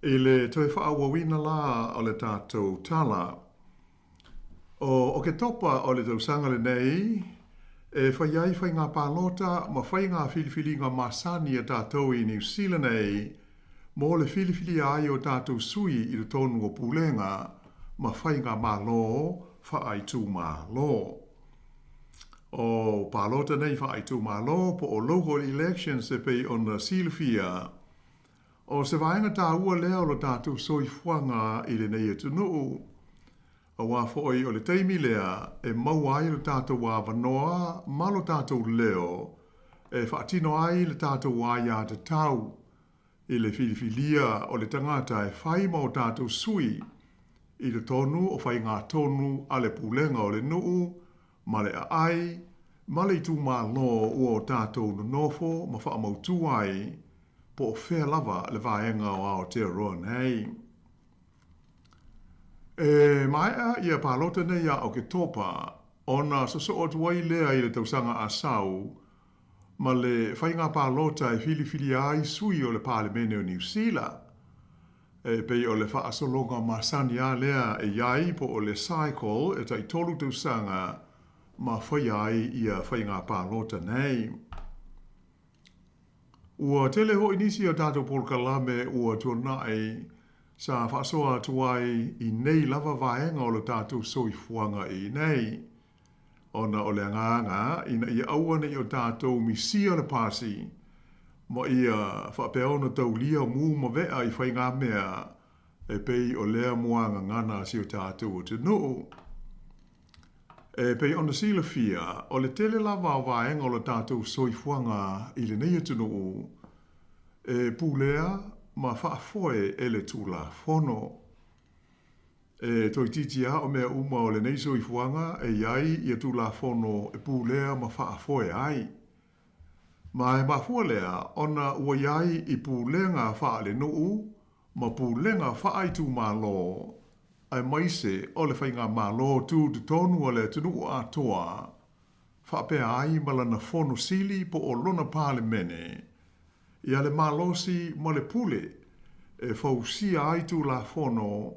I le toe faaauauina la o le tatou tala, o Oketopa o le tausaga lenei, e fai ai faiga palota ma faiga filifiliga masani a tatou i Niu Sila nei mo le filifilia ai o tatou sui i totonu o pulega ma faigamalo faaitumalo. O palota nei faaitumalo po o local elections e pei ona silafia, o se vaega taua lea o lo tatou soifuaga i lenei atunuu, aua foi o le taimi lea e maua ai lo tatou avanoa ma lo tatou leo e faatino ai le tatou aiatatau i le filifilia o le tagata e fai ma o tatou sui i totonu o faigatonu a le pulega o le nuu ma le aai ma le itumalo ua o tatou nonofo ma faamautū ai po o fea lava le vaega o Aotearoa nei. E maea ia palota nei ia Oketopa ona sosoo atu ai lea i le tausaga a sau ma le faiga palota e filifilia ai sui o le Palemene o Niu Sila. E pei o le faasologa masani a lea e i ai po o le cycle e tai tolu tausaga ma faia ai ia faiga palota nei. Ua tele hoʻi nisi o tatou polokalame ua tuanai sa faasoa atu ai i nei lava vaega o lo tatou soifuaga i nei. Ona o le agaga ina ia aua ne i o tatou misia le pasi, ma ia faapea ona taulia mu ma vea i faigamea e pei o lea muagagana a si o tatou atunuu. E pei ona silafia, o le tele lava o vaega o lo tatou soifuaga i lenei atunuu e pulea ma faafoe e le Tulafono. E toeitiiti lava o mea uma o lenei soifuaga e i ai ia Tulafono e pulea ma faafoe ai. Ma e mafua lea ona ua i ai i pulega faalenuu ma pulega faaitumalo aemaise o le faigamalo tutotonu a le atunuu atoa faapea ai ma lana Fono Sili po o lona Palemene ia le malosi ma le pule e fausia ai Tulafono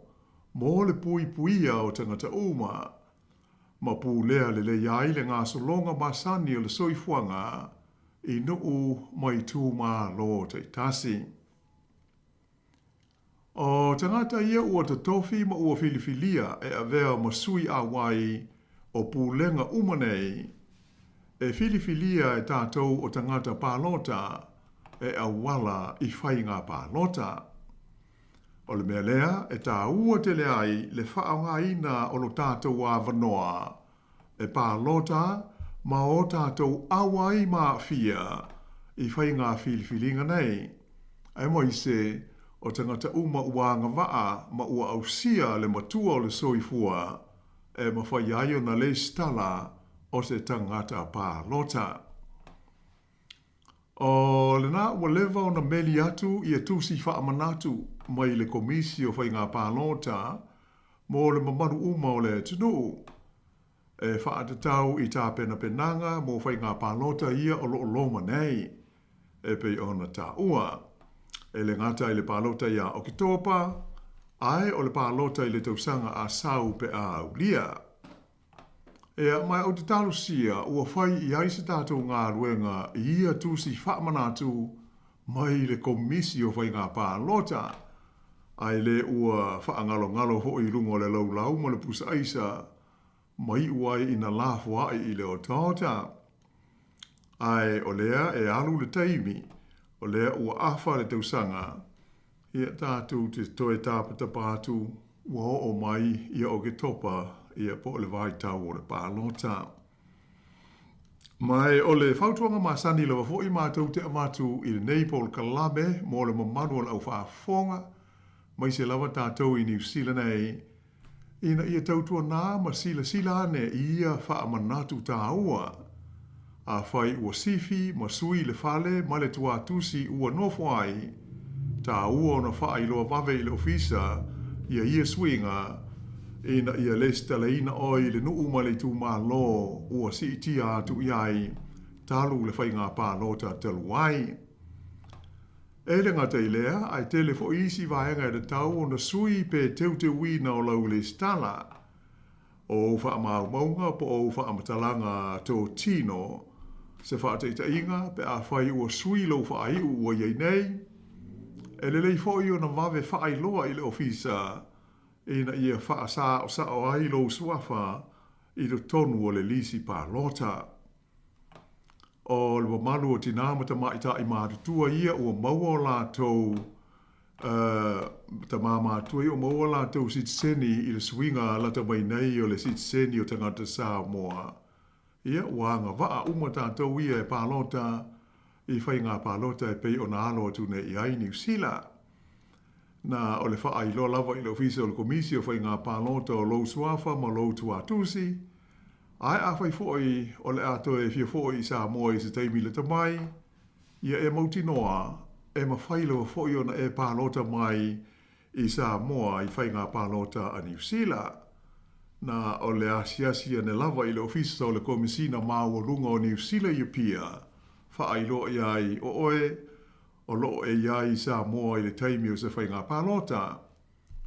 mo le puipuia o tagata uma, ma pulea lelei ai le gasologa masani o le soifuaga i nuu ma itumalo taitasi. O tagata ia ua totofi ma ua filifilia e avea ma sui auai o pulega uma nei, e filifilia e tatou o tagata palota e auala i faiga palota. O le mea lea e taua tele ai le faaaogaina o lo tatou avanoa e palota ma o tatou auai maafia i faiga filifiliga nei, aemaise o tagata uma ua agavaa ma ua ausia le matua o le soifua e mafai ai ona lesitala o se tagata palota. O lena ua leva ona meli atu ia tusi faamanatu mai le Komisi o Faiga Palota mo le mamalu uma o le atunuu e faatatau i tapenapenaga mo faiga palota ia o loo loma nei, e pei ona taua. E le gata i le palota ia Oketopa, ae o le palota i le tausaga a sau pe a aulia. Ea, ma ou te talosia ua fai i ai se tatou galuega i ia tusi faamanatu mai le Komisi o Faiga Palota, ae le ua faagalogalo foi i luga o le laulau ma le pusa aisa ma iu ai ina lafoai i le otaota. Ae o lea e alu le taimi, o lea ua afa le tausaga, ia tatou te toe tapatapa atu ua oo mai ia Oketopa ia po o le vaitau o le palota. Ma e o le fautuaga masani lava foi matou te avatu i lenei polokalame mo le mamalu o le au faafofoga, maise lava tatou i Niu Sila nei, ina ia tautuanā ma silasila ane i ia faamanatu tāua. Afai ua sifi ma sui le fale ma le tuatusi ua nofo ai, tāua ona faailoa vave i le ofisa ia ia suiga ina ia lesitalaina oe i le nuu ma le itumalo ua siitia atu i ai talu le faiga palota talu ai. E le gata i lea, ae tele foi isi vaega e tatau ona sui pe teuteuina o lau lesitala, o ou faamaumauga po o ou faamatalaga totino, se faataitaiga pe afai ua sui lou faaiu ua i ai nei. E lelei foi ona vave faailoa i le ofisa ina ia faasaosao ai lou suafa i totonu o le lisi palota. O le mamalu o tinā ma tamaitai matutua ia ua maua o latou tamā matua ia ua maua o latou sitiseni i le suiga lata mai nei o le sitiseni o tagata Samoa. Ia, ua agavaa uma tatou ia e palota i faiga palota e pei ona alo atu nei i ai Niu Sila. Na o le faailoa lava i le Ofisa o le Komisi o Faiga Palota o lou suafa ma lou tuatusi, Ae afai foi o le a toe fia foi i Samoa i se taimi lata mai, ia e mautinoa e mafai lava foi ona e palota mai i Samoa i faiga palota a Niu Sila. Na o le asiasi ane lava i le Ofisa o le Komesina Maualuga o Niu Sila i Apia, faailoa i ai o oe o lo o e i ai i Samoa i le taimi o se faiga palota.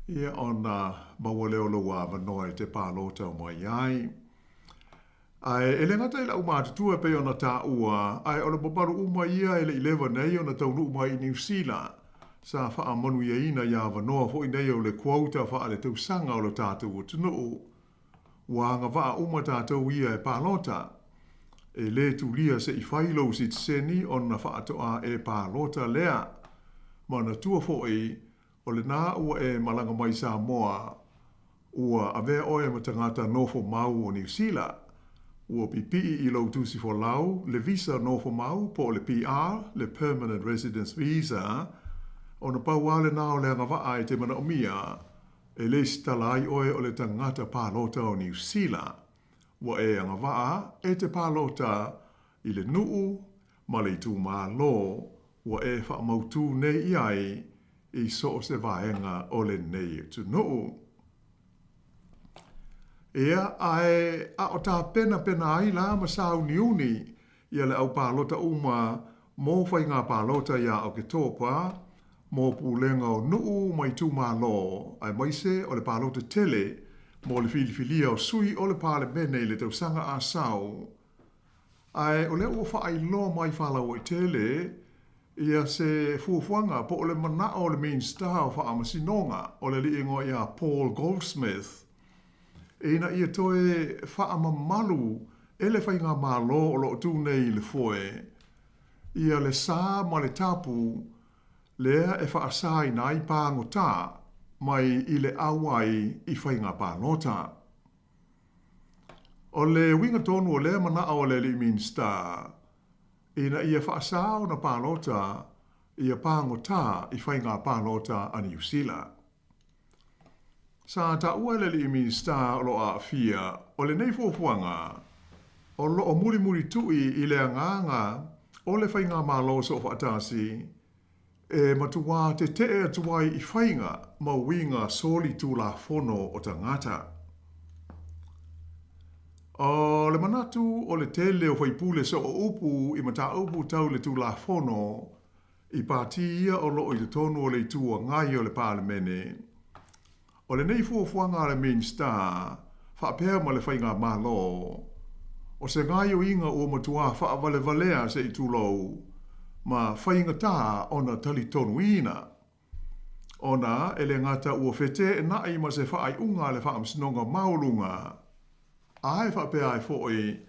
Ia ona maua lea o lou avanoa e te palota mai ai. Ae e le gata i le aumatutua e pei ona taua, ae o le mamalu uma ia e le i leva nei ona taunuu mai i Niu Sila, sa faamanuiaina i avanoa foi nei o le quota faaletausaga o lo tatou atunuu. Ua agavaa uma tatou ia e palota. E le tulia se i fai lou sitiseni ona faatoa e palota lea. Manatua foi, O lena ua e malaga mai Samoa, ua avea oe ma tagata nofo mau o Niu Sila. Ua pipii i lou tusi folau le visa nofo mau po o le PR, le Permanent Residence Visa, ona pau lava lena o le agavaa e te manaomia e lesitala ai oe o le tagata palota o Niu Sila. Ua e agavaa e te palota i le nuu ma le itumalo ua e faamautū nei i ai i so o se vaega o lenei atunuu. Ia, ae a o tapenapena ai la ma sauniuni ia le au palota uma mo faiga palota iā Oketopa, mo pulega o nuu ma itumalo, aemaise o le palota tele mo le filifilia o sui o le Palemene i le tausaga a sau, Ae o lea ua faailoa mai faalauaitele ia se fuafuaga po o le manao o le Minisita o Faamasinoga o le alii igoa ia Paul Goldsmith ina ia toe faamamalu e le faigamalo o lo o tu nei i le foe ia le sa ma le tapu lea e faasaina ai pagota mai i le auai i faiga palota. O le uiga tonu o lea manao o le alii Minisita, ina ia faasā ona palota ia pagota i faiga palota a Niu Sila. Sa taua e le alii Minisita o lo o aafia o lenei fuafuaga o lo o mulimulitu'i i le agaga o le faigamalo soofaatasi e matuā tete'e atu ai i faiga ma uiga solitulafono o tagata. O le manatu o le tele o faipule sooupu i mataupu tau le Tulafono i pati ia o lo o i totonu o le Itu Agai o le Palemene, O lenei fuafuaga a le Minisita, faapea ma le Faigamalo, o se gaoioiga ua matuā faavalevalea se i tulou ma faigata ona talitonuina, ona e le gata ua feteenai ma se faaiuga a le Faamasinoga Maualuga, ae faapea ai foi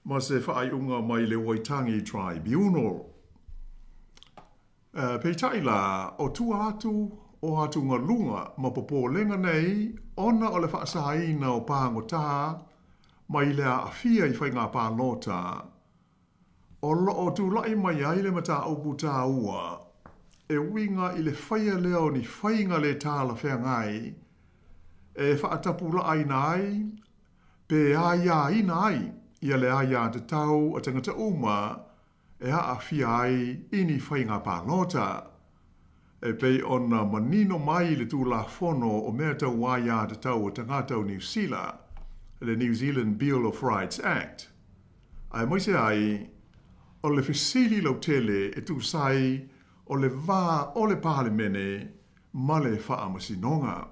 ma se faaiuga mai le Waitangi Tribunal. Peitai la, o tua atu o atugaluga ma popolega nei ona o le faasaina o pagota mai le aafia i faiga palota, o lo o tulai mai ai le mataupu taua e uiga i le faia lea o ni faiga le talafeagai e faatapulaaina ai pe aiaina ai ia le aiatatau a tagata uma e aafia ai i ni faiga palota. E pei ona manino mai i le Tulafono o Mea Tau Aiatatau a Tagata o Niu Sila, le New Zealand Bill of Rights Act, aemaise ai o le fesili lautele e tusa ai o le va o le Palemene ma le Faamasinoga.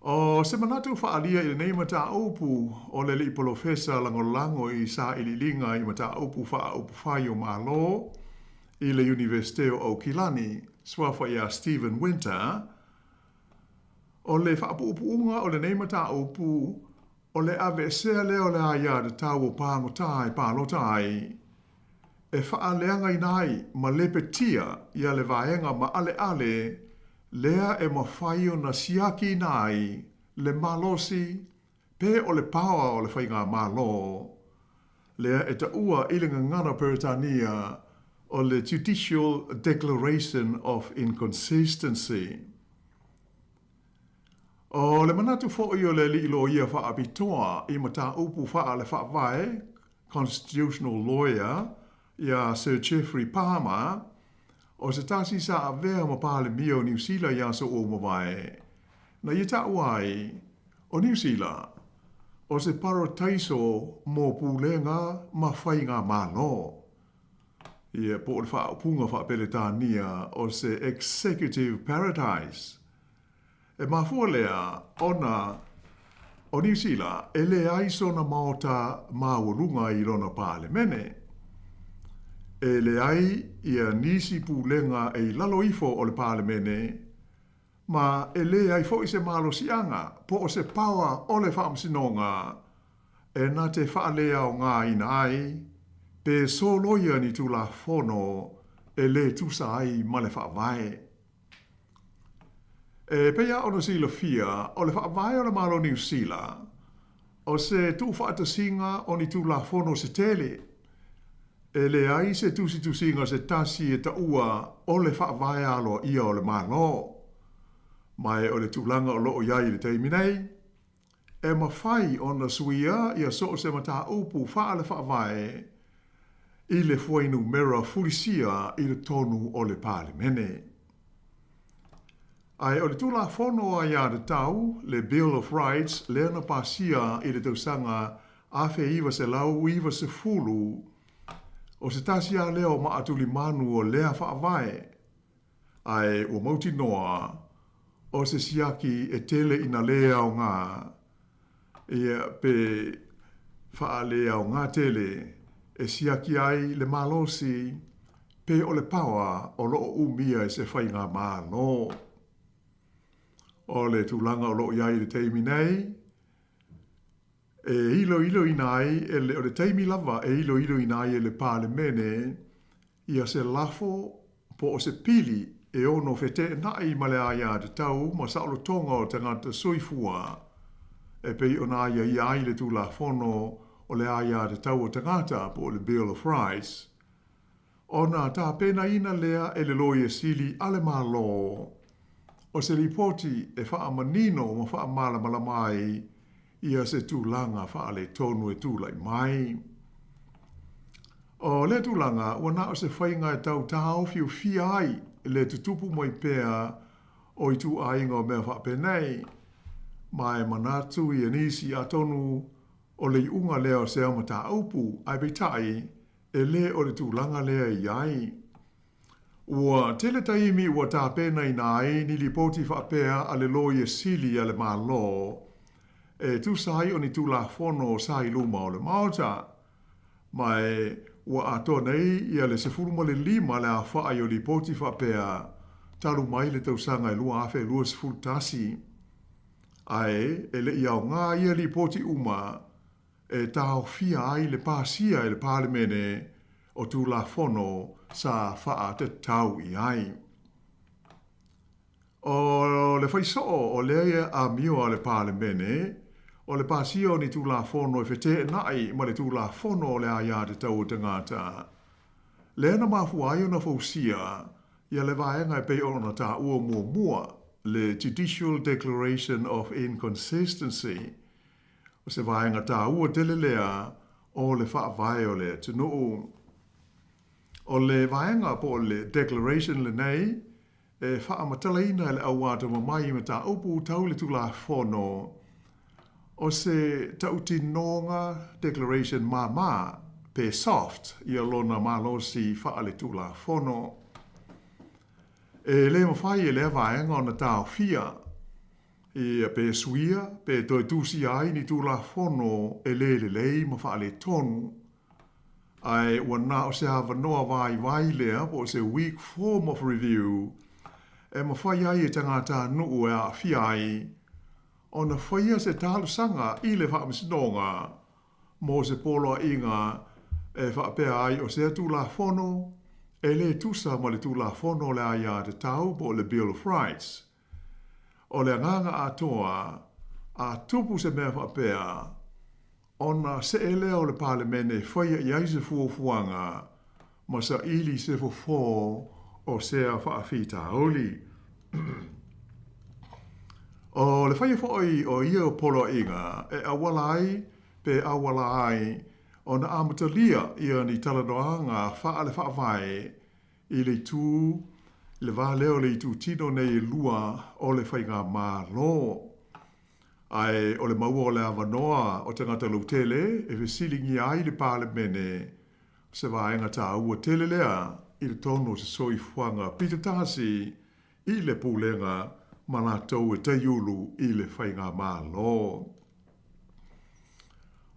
ʻO se manatu faaalia i lenei mataupu o le Alii Polofesa Lagolago i Sailiiliga i Mataupu Faaupufai o Malo i le Iunivesite o Aukilani, suafa iā Stephen Winter, o le faapuupuuga o lenei mataupu o le aveesea lea o le aiatatau o pagota e palota ai, e faaleagaina ai ma lepetia ia le vaega maaleale lea e mafai ona siakiina ai le malosi pe o le paoa o le faigamalo lea e taua i le gagana Peretania o le Judicial Declaration of Inconsistency. ʻO le manatu foi o le alii loia faapitoa i mataupu faale-faavae, constitutional lawyer, iā Sir Geoffrey Palmer, o se tasi sa avea ma Palemia o Niu Sila i aso ua mavae, na ia taua ai, ʻo Niu Sila, ʻo se parataiso mo pulega ma faigamalo. Ia, po o le faaupuga faa-Peretania o se executive paradise. E mafua lea ona o Niu Sila e leai sona maota maualuga i lona Palemene. E leai ia nisi pulega e i lalo ifo o le Palemene, ma e leai foi se malosiaga po o se paoa o le Faamasinoga e na te faaleaogaina ai pe soloia ni Tulafono e lē tusa ai ma le Faavae. E pei lava ona silafia, o le Faavae o le Malo o Niu Sila, o se tuufaatasiga o ni Tulafono se tele. E leai se tusitusiga se tasi e taua o le Faavae aloaia o le Malo. Ma e o le tulaga o lo o i ai i le taimi nei, e mafai ona suia ia so o se mataupu faale-faavae i le fuainumera fulisia i totonu o le Palemene. Ae o le Tulafono Aiatatau, le Bill of Rights, lea na pasia i le tausaga 1990, o se tasi lava lea o maatulimanu o lea faavae, Ae ua mautinoa, o se siaki e tele ina lē aoga, ia, pe faaleaoga tele e siaki ai le malosi pe o le paoa o lo o umia e se faigamalo. O le tulaga o lo o i ai i le taimi nei, e iloiloina ai e le, o le taimi lava e iloiloina ai e le Palemene ia se lafo po o se pili e ono feteenai ma le aiatatau ma saolotoga o tagata soifua e pei ona aiaia ai le Tulafono o le Aiatatau o Tagata po o le Bill of Rights, ona tapenaina lea e le Loia Sili a le Malo o se lipoti e faamanino ma faamalamalama ai ia se tulaga faaletonu e tulai mai. O lea tulaga, ua na o se faiga e tau taofiofia ai le tutupu mai pea o ituaiga o mea faapenei, ma e manatu ia nisi atonu o le iuga lea o sea mataupu, ae peitai, e lē o le tulaga lea e i ai. Ua tele taimi ua tapenaina ai ni lipoti faapea a le Loia Sili a le Malo e tusa ai o ni Tulafono sa i luma o le Maota, ma e ua atoa nei ia le 15 le aofai o lipoti faapea talu mai le tausaga e 2021, ae e le i aoga ia lipoti uma e taofia ai le pasia e le Palemene o Tulafono sa faatatau i ai. O le faisoo o lea amio a le Palemene, o le pasia o ni Tulafono e feteenai ma le Tulafono o le Aiatatau o Tagata, lea na mafua ai ona fausia ia le vaega e pei ona taua muamua, le Judicial Declaration of Inconsistency, O se vaega taua tele lea o le faavae o le atunuu. O le vaega po o le Declaration lenei e faamatalaina e le auatamamai i mataupu tau le Tulafono o se tautinoga declaration māmā pe soft ia lona malosi faaletulafono. E le mafai e lea vaega ona taofia ia pe suia pe toe tusia ai ni tulafono e le lelei ma faaletonu. Ae ua na o se avanoa vaivai lea po o se weak form of review e mafai ai e tagatanuu e aafia ai ona faia se talosaga i le Faamasinoga mo se poloaiga e faapea ai o sea Tulafono e le tusa ma le Tulafono o le Aiatatau po o le Bill of Rights. O le agaga atoa, a tupu se mea faapea, ona see lea o le Palemene e faia i ai se fuafuaga ma saili se fofo o sea faafitauli. O le faia foi o ia poloaiga e auala ai pe auala ai ona amatalia ia ni talanoaga faale-faavae i le itu i le va lea o le itutino nei e lua o le faigamalo. Ae o le maua o le avanoa o tagata lautele e fesiligia ai le Palemene o se vaega taua tele lea i totonu o se soifuaga pitotasi i le pulega ma latou e taiulu i le faigamalo.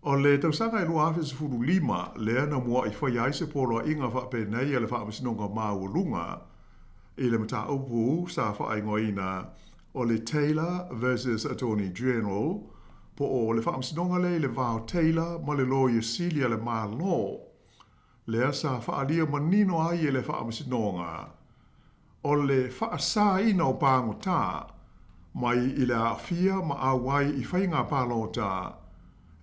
O le tausaga e 2015 lea na mua'i faia ai se poloaiga faapenei a le Faamasinoga Maualuga i le mataupu sa faaigoaina o le Taylor versus Attorney General po o le Faamasinoga lea i le va o Taylor ma le Loia Sili a le Malo lea sa faaalia manino ai e le Faamasinoga o le faasāina o pagota mai i le aafia ma auai i faiga palota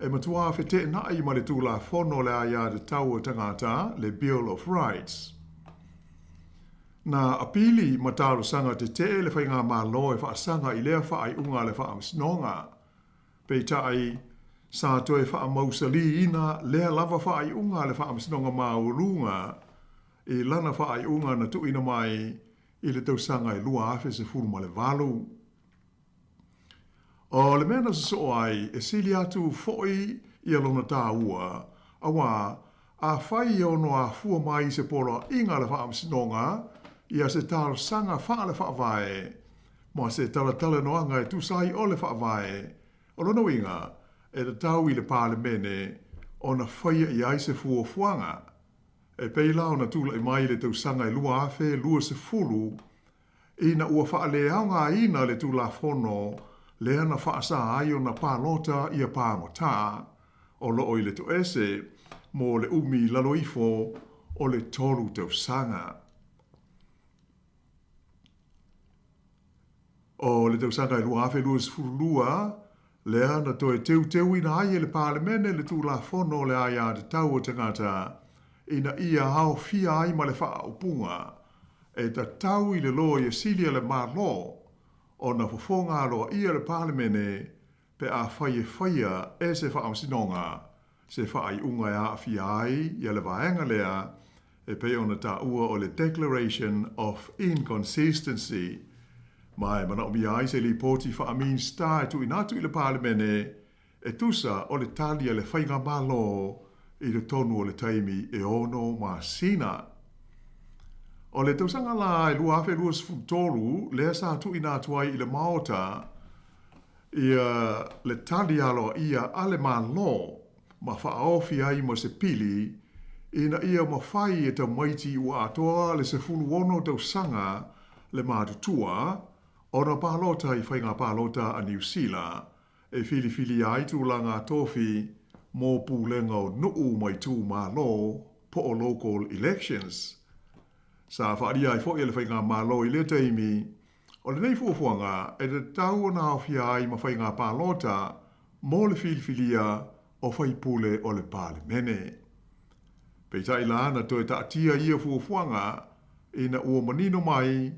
e matuā feteenai ma le Tulafono o le Aiatatau a Tagata, le Bill of Rights. Na apili ma talosaga tetee le faigamalo e faasaga i lea faaiuga a le Faamasinoga. Peitai, sa toe faamausalīina lea lava faaiuga a le Faamasinoga Maualuga i lana faaiuga na tuuina mai i le tausaga e 2018. O le mea na sosoo ai, e sili atu foi ia lona tāua, auā, afai e ono afua mai se poloaiga a le Faamasinoga ia se talosaga faale-faavae ma se talatalanoaga e tusa ai o le Faavae, o lona uiga, e tatau i le Palemene ona faia i ai se fuafuaga. E pei la ona tulai mai i le tausaga e 2020, ina ua faaleaogaina le Tulafono lea na faasa ai ona palota ia pagota o lo o i le toese mo le umi i lalo ifo o le tolu tausaga. O le tausaga e 2022 lea na toe teuteuina ai e le Palemene le Tulafono o le Aiatatau o Tagata ina ia aofia ai ma le faaupuga e tatau i le Loia Sili a le Malo ona fofoga aloaia le Palemene pe afai e faia e se Faamasinoga se faaiuga e aafia ai ia le vaega lea e pei ona taua o le Declaration of Inconsistency ma e manaomia ai se lipoti faa-Minisita e tuuina atu i le Palemene e tusa o le tali a le Faigamalo i totonu o le taimi e ono masina. O le tausaga la e 2023 lea sa tuuina atu ai i le Maota ia le tali aloaia a le Malo ma faaofi ai ma se pili ina ia mafai e tamaiti ua atoa le 16 tausaga le matutua ona palota i faiga palota a Niu Sila e filifilia ai tulaga tofi mo pulega o nuu ma itumalo po o local elections. Sa faaalia ai foi e le faigamalo i lea taimi O lenei fuafuaga e tatau ona aofia ai ma faiga palota mo le filifilia o faipule o le Palemene. Peitai la na toe taatia ia fuafuaga ina ua manino mai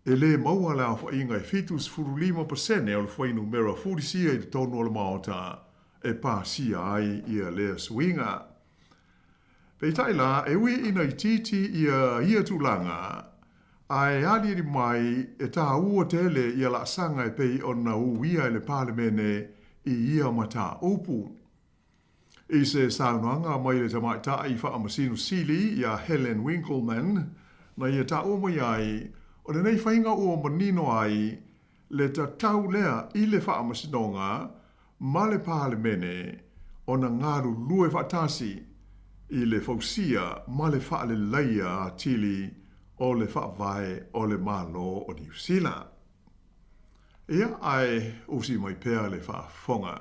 e le maua le aofaiga e 75% o le fuainumera fulisia i totonu o le Maota e pasia ai ia lea suiga. Peitai la, e ui ina itiiti ia ia tulaga, ae aliali mai e tāua tele ia laasaga e pei ona uia e le Palemene i ia mataupu. I se saunoaga mai le Tamaitai Faamasino Sili iā Helen Winkelmann, na ia taua mai ai, o lenei faiga ua manino ai le tatau lea i le Faamasinoga ma le Palemene ona galulue faatasi i le fausia ma le faaleleia atili o le Faavae o le Malo o Niu Sila. Ia, ae usi mai pea le faafofoga.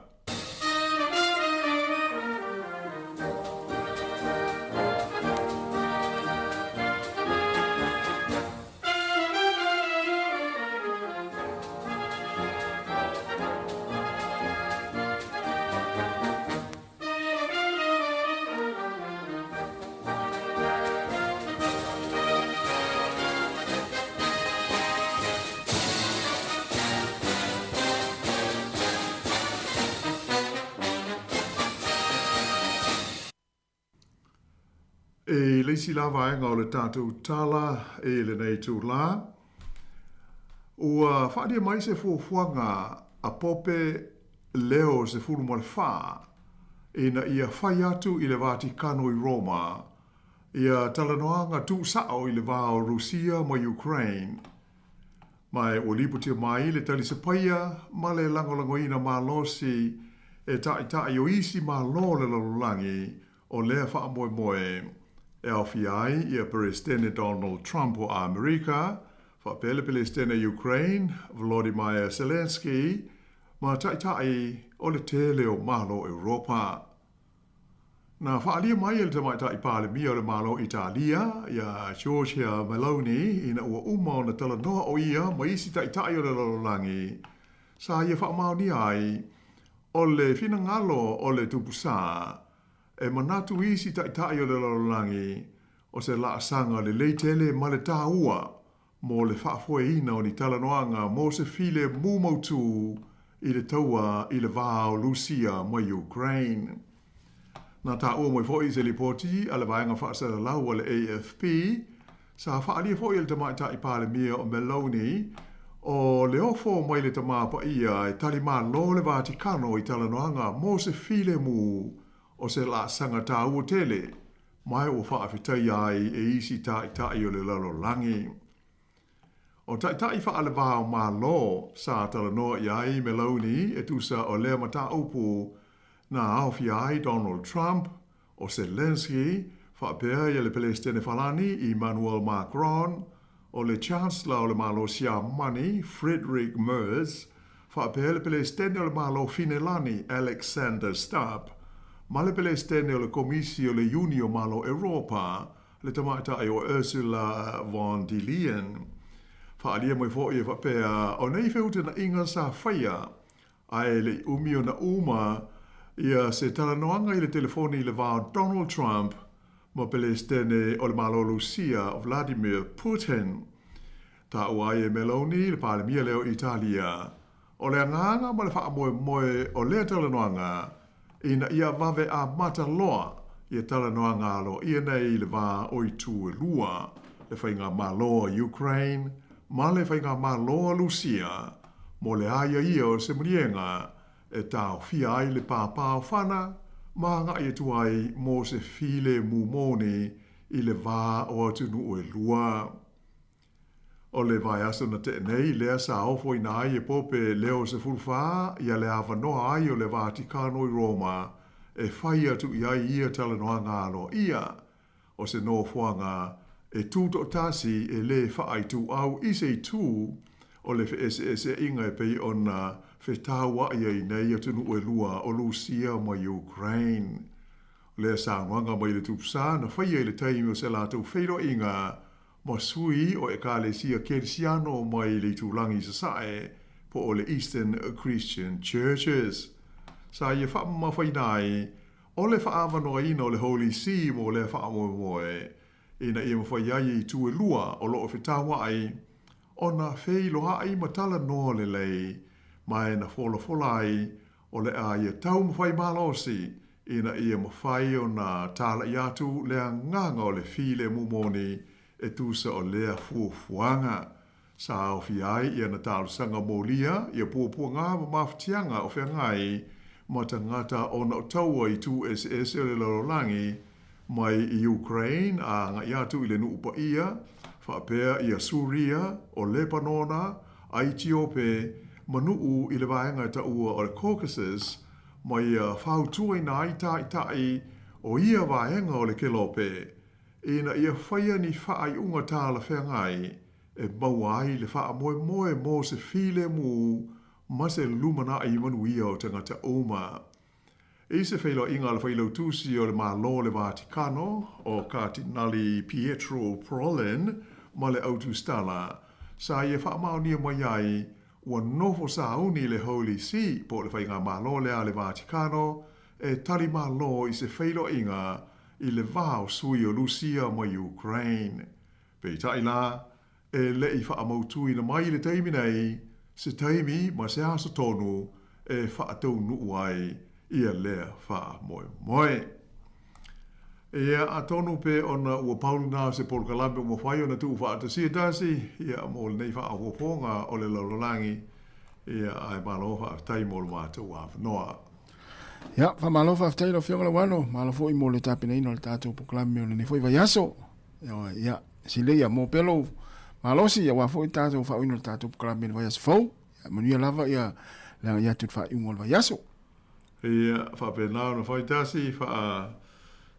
E le isi la vaega o le tatou tala i lenei itulā, ua faaalia mai se fuafuaga a Pope Leo XIV ina ia fai atu i le Vatikano i Roma ia talanoaga tuusao i le va o Rusia ma Ukraine. Ma ua lipotia mai le talisapaia ma le lagolagoina malosi e taitai o isi Malo o le lalolagi o lea faamoemoe e aofia ai ia Peresetene Donald Trump o Amerika, faapea le Peresetene Ukraine Volodymyr Zelensky ma taitai o le tele o Malo o Europa. Na faaalia mai e le Tamaitai Palemia o le Malo o Italia, ia Giorgia Meloni, ina ua uma ona talanoa o ia ma isi taitai o le lalolagi, sa ia faamaonia ai o le finagalo o le Tupu Sā, e manatu isi taitai o le lalolagi o se laasaga lelei tele ma le tāua mo le faafoeina o ni talanoaga mo se filemu mautū i le taua i le va o Lusia ma Ukraine. Na taua mai foi i se lipoti a le vaega faasalalau a le AFP, sa faaalia foi e le Tamaitai Palemia o Meloni o le ofo mai le Tama Paia e tali malo le Vatikano i talanoaga mo se filemu o se laasaga taua tele ma ua faafetaia ai e isi taitai o le lalolagi. O taitai faale-va o Malo sa talanoa i ai Meloni e tusa o lea mataupu na aofia ai Donald Trump, o Zelensky, faapea ia le Pelesitene Falani Emmanuel Macron, o le Chancellor o le Malo Siamani Friedrich Merz, faapea le Pelesitene o le Malo Finelani Alexander Stubb, ma le Pelesitene o le Komisi o le Iuni o Malo Eropa, le Tamaitai o Ursula von der Leyen. Faaalia mai foi e faapea, o nei feutagaiga sa faia, ae le i umi ona uma ia se talanoaga i le telefoni i le va o Donald Trump ma Pelesitene o le Malo Lusia Vladimir Putin. Taua ai e Meloni le Palemia lea o Italia. O le agaga ma le faamoemoe o lea talanoaga ina ia vave amata loa ia talanoaga aloaia nei i le va o itu e lua, le Faigamalo a Ukraine ma le Faigamalo a Lusia, mo le aiaia o se maliega e taofia ai le pāpāofana ma agai atu ai mo se filemu moni i le va o atunuu e lua. O le vaiaso na tea nei lea sa ofoina ai e Pope Leo XIV ia le avanoa ai o le Vatikano i Roma e fai atu i ai ia talanoaga aloaia o se nofoaga e tutoatasi e lē faaituau i se itu o le feeseeseaiga e pei ona fetauai ai nei atunuu e lua o Lusia ma Ukraine. O lea saunoaga mai le Tupu Sā na faia i le taimi o se latou feiloaiga ma sui o Ekalesia Kerisiano mai le itulagi i Sasae po o le Eastern Christian Churches. Sa ia faamamafaina ai o le faaavanoaina o le Holy See mo lea faamoemoe ina ia mafai ai e itu e lua o lo o fetauai ona feiloai ma talanoa lelei ma e na folafola ai o le a ia taumafai malosi ina ia mafai ona talai atu le agaga o le filemu moni e tusa o lea fuafuaga. Sa aofia ai i ana talosaga molia ia puapuaga ma mafatiaga o feagai ma tagata ona o taua i itu eseese o le lalolagi, mai i Ukraine a agai atu i le Nuu Paia, faapea ia Suria, o Lepanona, Aitiope, ma nuu i le vaega e taua o le Caucasus, ma ia fautuaina ai taitai o ia vaega o le kelope, ina ia faia ni faaiuga talafeagai e maua ai le faamoemoe mo se filemu ma se lumanai manuia o tagata uma. I se feiloaiga a le Failautusi o le Malo o le Vatikano, o Katinali Pietro Parolin ma le Autusitala, sa ia faamaonia mai ai ua nofo sauni le Holy See po o le Faigamalo lea a le Vatikano e tali malo i se feiloaiga i le va o sui o Lusia ma Ukraine. Peitai la, e le i faamautuina mai i le taimi nei se taimi ma se aso tonu e faataunuu ai ia lea faamoemoe. Ia, atonu pe ona ua pau lena o se polokalame ua mafai ona tuufaatasia tasi, ia, mo lenei faaopoopoga o le lalolagi, ia, ae malo faafetai mo lo matou avanoa. Ia, faamalo faafetai lau Afioga Lauano, malo foi mo le tapenaina o le tatou polokalame o lenei foi vaiaso. Ia, silei ia mo pea lou malosi aua foi tatou faaoina o le tatou polokalame i le vaiaso fou. Ia, manuia lava ia le agai atu i le faaiuga o le vaiaso. Ia, faapena ona fai tasi, faa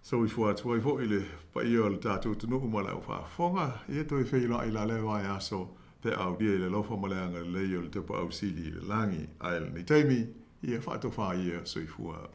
soifua atu ai foi le paia o le tatou atunuu ma le au faafofoga. Ia toe feiloai la lea vaiaso pe a aulia i le alofa ma le agalelei o le Tapaau Sili i le lagi. Ae lenei taimi, ia faatofa ia soifua.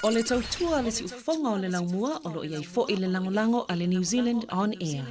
O le tautua a le siufofoga o le laumua o lo o i ai foi le lagolago a le New Zealand On Air.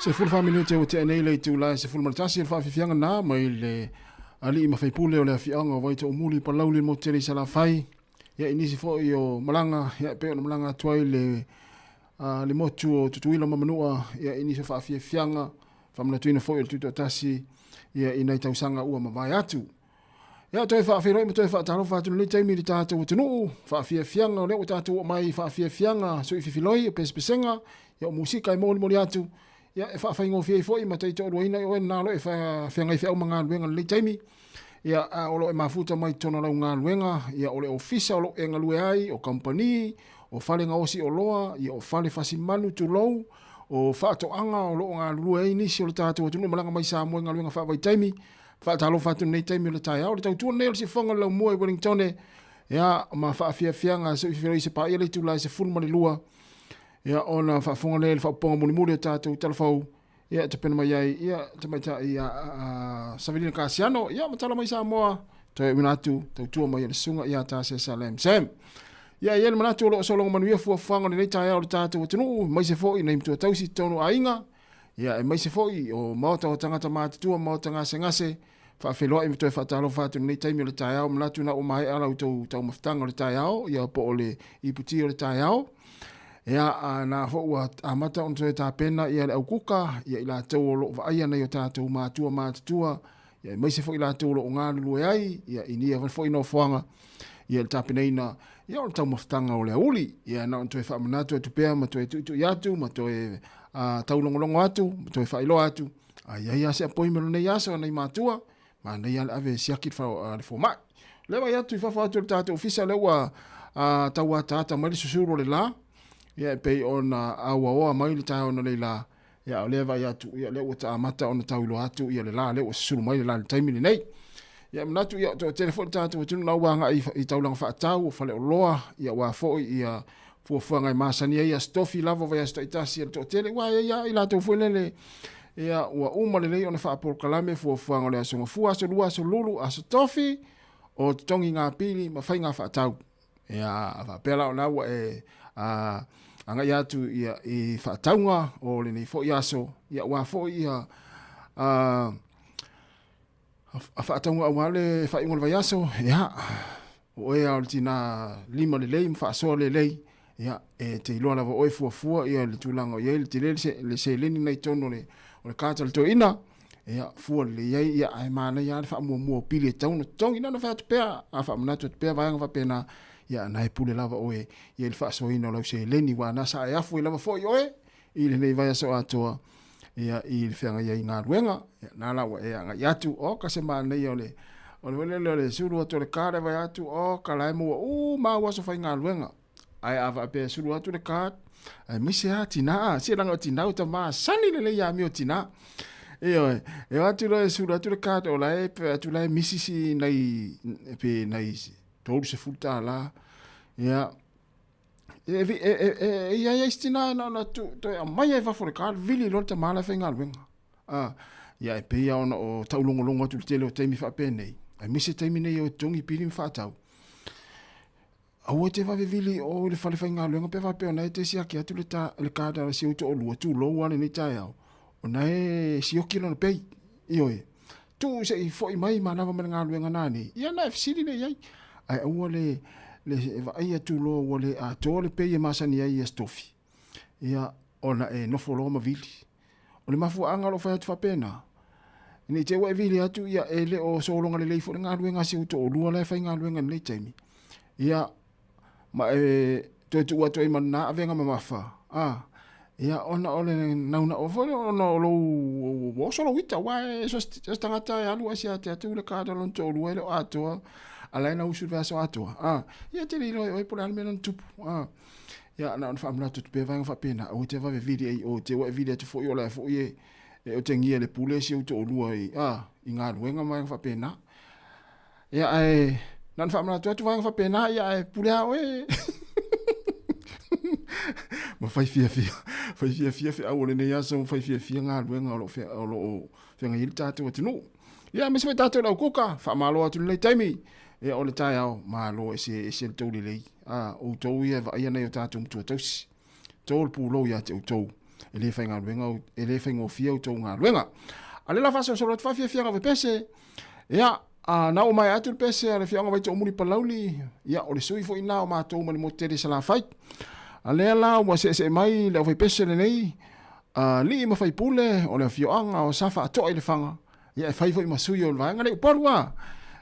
14 minute ua tea nei le itula e 11 le faafiafiaga na mai le alii ma faipule o le afiaga o Vaitoomuli Palauli le motu tele i Salafai. Ia i nisi foi o malaga ia e pei ona malaga atu ai le le motu o Tutuila ma Manua ia i nisi o faafiafiaga faamanatuina foi o le tutoatasi ia i nai tausaga ua mavae atu. Ia toe faafeiloai ma toe faatalofa atu lenei taimi i le tatou atunuu, faafiafiaga o lea ua tatou oo mai i faafiafiaga sui fifiloi o pesepesega, ia o musika e molimoli atu, ia e faafaigofie ai foi ma taitoaluaina i oe na lo e feagai feau ma galuega i lenei taimi. Ia a o lo e mafuta mai totonu o lau galuega, ia o le ofisa o lo e galue ai, o kamupani, o fale gaosi oloa, ia o fale fasimanu tulou, o faatoaga o lo o galulue ai nisi o le tatou atunuu malaga mai Samoa i galuega faavaitaimi. Faatalofa atu lenei taimi o le taeao, le tautua lenei o le sifofoga o le laumua i Wellingtone, ia, ma faafiafiaga se i fefelo i se paia le itula e 12, ia, ona faafofoga lea i le faapopoga mulimuli o tatou talafou, ia, e tapena mai ai, ia, tamaitai ia, a, Savelina Kasiano, ia, ma tala mai Samoa, toe uina atu, tautua mai e le susuga ia Tasia Salem Sam. Ia, e i ai le manatu o lo o sologa manuia fuafuaga o lenei taeao o le tatou atunuu, aemaise foi nai matua tausi i totonu o aiga, Ia, aemaise foi o maota o tagata matutua, maota gasegase, faafeiloai ma toe faatalofa atu i lenei taimi o le taeao. Manatu ina ua maea la outou taumafataga o le taeao, ia po o le iputi o le taeao. Ia, a na foi ua amata ona toe tapena ia le aukuka, ia i latou o lo o vaaia nai o tatou matua matutua, ia aemaise foi latou o lo o galulue ai, ia i nia foi nofoaga, ia le tapenaina ia o le taumafataga o le auli. Ia na ona toe faamanatu atu pea ma toe tuitui atu ma toe taulogologo atu ma toe faailoa atu, a i ai lava se appointment o lenei aso nai matua, manaia le ave e siaki le fomai. O lea vaai atu i fafo atu o le tatou ofisa lea ua tau ataata mai le susulu o le la, ia e pei ona auaoa mai le taeao nei la, ia o lea vaai atu, ia lea ua amata ona tauiloa atu ia le la, lea ua susulu mai le la i le taimi lenei. Ia manatu ia toatele foi le tatou atunuu la ua agai i taulaga faatau o faleoloa, ia aua foi ia fuafuaga e masani ai Aso Tofi lava o vaiaso taitasi a le toatele, aua e i ai lava i latou foi lele, ia ua uma lelei ona faapolokalame fuafuaga o le Aso Gafua, Aso Lua, Aso Lulu, Aso Tofi, o totogi ngā pili ma faiga faatau. Ia, faapea la o la ua e agai atu ia, i faatauga o lenei foi aso, ia aua foi ia a faatauga aua le faaiuga o le vaiaso, ia, o oe lava o le tina lima lelei ma faasoa lelei, ia, e te iloa lava oe fuafua ia le tulaga o i ai le tele le seleni na i totonu o le, o le kata le toeaina, ia, fua lelei ai, ia, ae manaia lava le faamuamua o pili e tatau ona totogi. Na ona fai atu pea, a faamanatu atu pea vaega faapena, ia, na e pule lava oe ia i le faasoaina o lau seleni, aua na sa e afu ai lava foi oe i lenei vaiaso atoa, ia, i le feagai ai i galuega, ia, na la ua e agai atu, oka se manaia o le, o le foi lele o le sulu atu o le card e vaai atu, oka la e maua uma lava au aso faigaluega. Ae a faapea e sulu atu le card, aemaise lava tina, se leaga o tina ua masani lelei ia amio tina. Ioe, e o atu loa e sulu atu le card, o la e pe atu la e misi si nai, pe nai $30, ia, E, e, e, e, e i ai ai si tina na ona tu, toe aumai ai fafo le card, vili loa le tama la e faigaluega. Ah, ia e pei ona o taulogologo atu i le tele o taimi faapenei, aemaise taimi nei o totogi pili ma faatau. Aua e te vave vili i o i le fale faigaluega pe faapea o na e te siaki atu le, ta, le card a si ou toalua, tulou lava lenei taeao, o na e sioki lona pay. Ioe. Tuu se i foi mai manava ma le galuega nanei, ia ona e fesili lea i ai. Ae aua le, le vaai atu loa ua le atoa le pay e masani ai ia Stofi, ia ona e nofo loa ma vili. O le mafuaaga o lou fai atu faapena, ne i te i ua e vili atu, ia e le o sologa lelei foi le galuega a si ou toalua la e faigaluega i lenei taimi. Ia, ma e toe tuu atu ai ma lena avega mamafa, a, ia, ona o le naunau foi lea ona o lou, ua oso lou ita, aua e so o se tagata e alu ae siate atu le card a lona toalua e le o atoa, a la e na usu i le vaiaso atoa, a, ia e te le iloa e oe po o le a le mea na tupu, a. Ia, na ona faamanatu atu pea vaega faapena, aua te vave vili ai i o, te ua e vili atu foi o la e foi e, e otegia e le pule si ou toalua i, a, i galuega ma vaega faapena. Ia, ae na ona faamanatu atu vaega faapena, ia, ae pule lava oe. Ma fai fiafia, fai fiafia feau o lenei aso, ma fai fiafia galuega o lo o, o lo o feagai ai le tatou atunuu. Ia, aemaise foi tatou le aukuka, faamalo atu i lenei taimi. Ia, o le taeao, malo ese, ese le tou lelei. A, outou ia e vaaia nai o tatou matua tausi. To le pulou ia te outou. E le faigaluega, e le faigofie outou galuega. A le la faasolosolo atu faafiafiaga o pese, ia, a na o mai atu le pese a le afioaga Vaitoomuli Palauli, ia, o le sui foi na o matou ma le motu tele i Salafai. A lea la ua seesee mai le aufaipese lenei, alii ma faipule o le afioaga o Safaatoa i Lefaga, ia e fai foi ma sui o le vaega lea i Upolu a.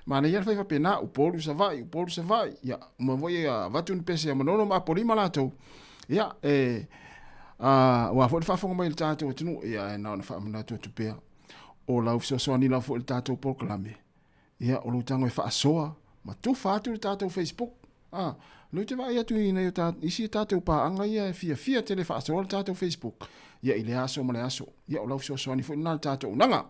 Manaia le fai faapena, Upolu Savaii, Upolu Savaii, ia uma foi e avatu ni pese a Manono ma Apolima latou, ia e aua foi le faafofoga mai a le tatou atunuu, ia e na ona faamanatu atu pea, o lau fesoasoani lava foi i le tatou polokalame, ia o lou tago e faasoa ma tufa atu le tatou Facebook. A, lea ou te vaai atu i nai o ta, isi tatou paaga ia e fiafia tele faasoa le tatou Facebook, ia i lea aso ma le aso. Ia o lau fesoasoani foi lena i le tatou auaunaga.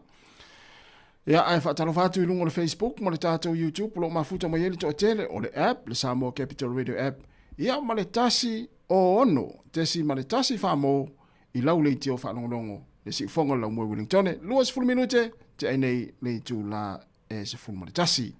Ia, ae faatalofa atu i luga o le Facebook ma le tatou YouTube o lo o mafuta mai ai le toatele, o le app, le Samoa Capital Radio app, ia ma le 106.1 Famo i lau leitio faalogologo, le siufoga o le laumua i Wellingtone, 20 minute te ai nei le itula e 11.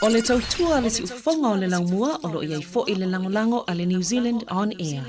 O le tautua a le siufofoga o le laumua o lo o i ai foi le lagolago a le New Zealand On Air.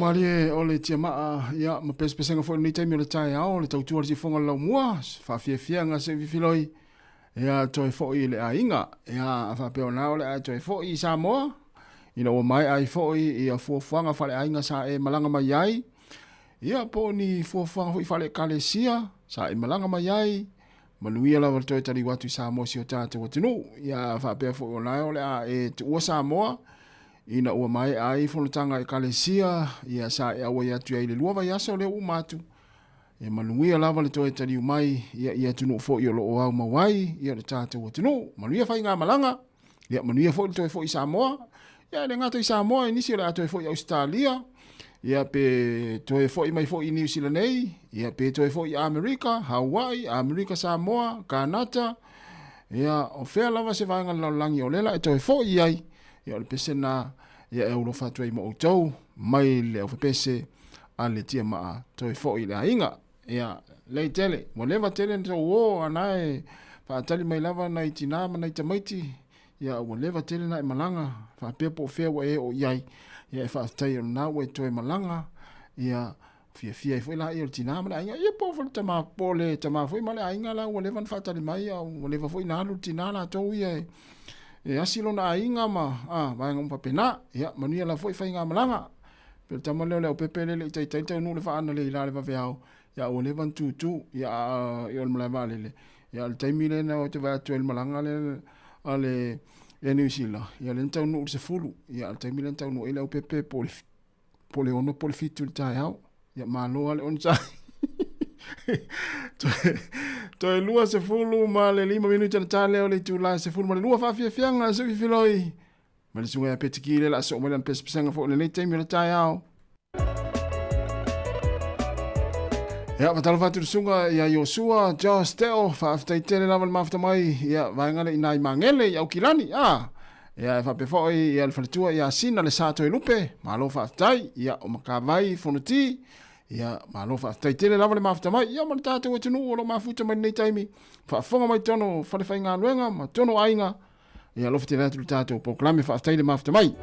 Malie o le tiamaa, ia, ma pesepesega foi lenei taimi o le taeao, le tautua le sifoga le laumua, faafiafiaga se fifiloi, ia, toe foi i le aiga, ia, a faapea o na o le a toe foi i Samoa, ina ua maea ai foi ia fuafuaga faaleaiga sa e malaga mai ai, ia, po o ni fuafuaga foi faale-ekalesia sa e malaga mai ai, Manuia lava le toe taliu atu i Samoa si o tatou atunuu. Ia faapea foi o la o le a e tuua Samoa ina ua maea ai fonotaga a Ekalesia, ia sa e auai atu ai i le 2 vaiaso lea ua uma atu. Ia manuia lava le toe taliu mai ia i atunuu foi o lo o aumau ai ia le tatou atunuu. Manuia faigamalaga, ia manuia foi le toe foi i Samoa. Ia e le gata i Samoa, i nisi o le a toe foi i Ausetalia, ia pe toe foi mai foi i Niu Sila nei, ia pe toe foi i Amerika, Hawaii, Amerika Samoa, Kanata, ia o fea lava se vaega o le lalolagi o lea la e toe foi i ai, ia o le pese lena ia e aulofa atu ai ma outou mai le aufepese a le tiamaa toe foi i le aiga. Ia, lei tele, ua leva tele na tou o, a na e faatali mai lava nai tinā ma nai tamaiti, ia ua leva tele na e malaga, faapea po o fea ua e oo i ai, ia e faafetai o lena ua e toe malaga, ia fiafia ai foi laia o le tinā ma le aiga, ia po o le tama, po o le tama foi ma le aiga la ua leva na faatali mai, a ua leva foi na alu le tinā latou ia e, e asi lona aiga ma, a, vaega uma faapena, ia manuia lava foi faigamalaga. Pei o le tama lea o Leaupepe lea e le i taitai taunuu le faana le ila le vaveao, ia ua leva ona tutu, ia a i o le malae vaalele, ia o le taimi lea na ou te vaai atu ai i le malaga lea a le Air New Zealand, ia lea na taunuu i le 10, ia a o le taimi lea na taunuu ai Leaupepe po o le po o le 6 po o le 7 i le taeao. Ia malo lava le onosai. Toe 25 minute ona ta lea o le itula e 12 faafiafiaga se fifiloi. Ma le susuga ia Petiki lea o le a soo mai lana pesepesega foi o lenei taimi o le taeao. Ia, faatalofa atu i le susuga ia Iosua Josh Teo, faafetai tele lava le mafuta mai, ia, vaega lea i ina i Magele i Aukilani, a, ia, e faapea foi ia le faletua ia Sina le Sa Toelupe, malo faafetai, ia, o Makavai Fonoti, ia, malo faafetai tele lava le mafuta mai, ia, ma le tatou atunuu o lo o mafuta mai lenei taimi, faafofoga mai totonu o falefaigaluega ma totonu o aiga, Ia alofa tele atu le tatou polokalame, faafetai le mafuta mai.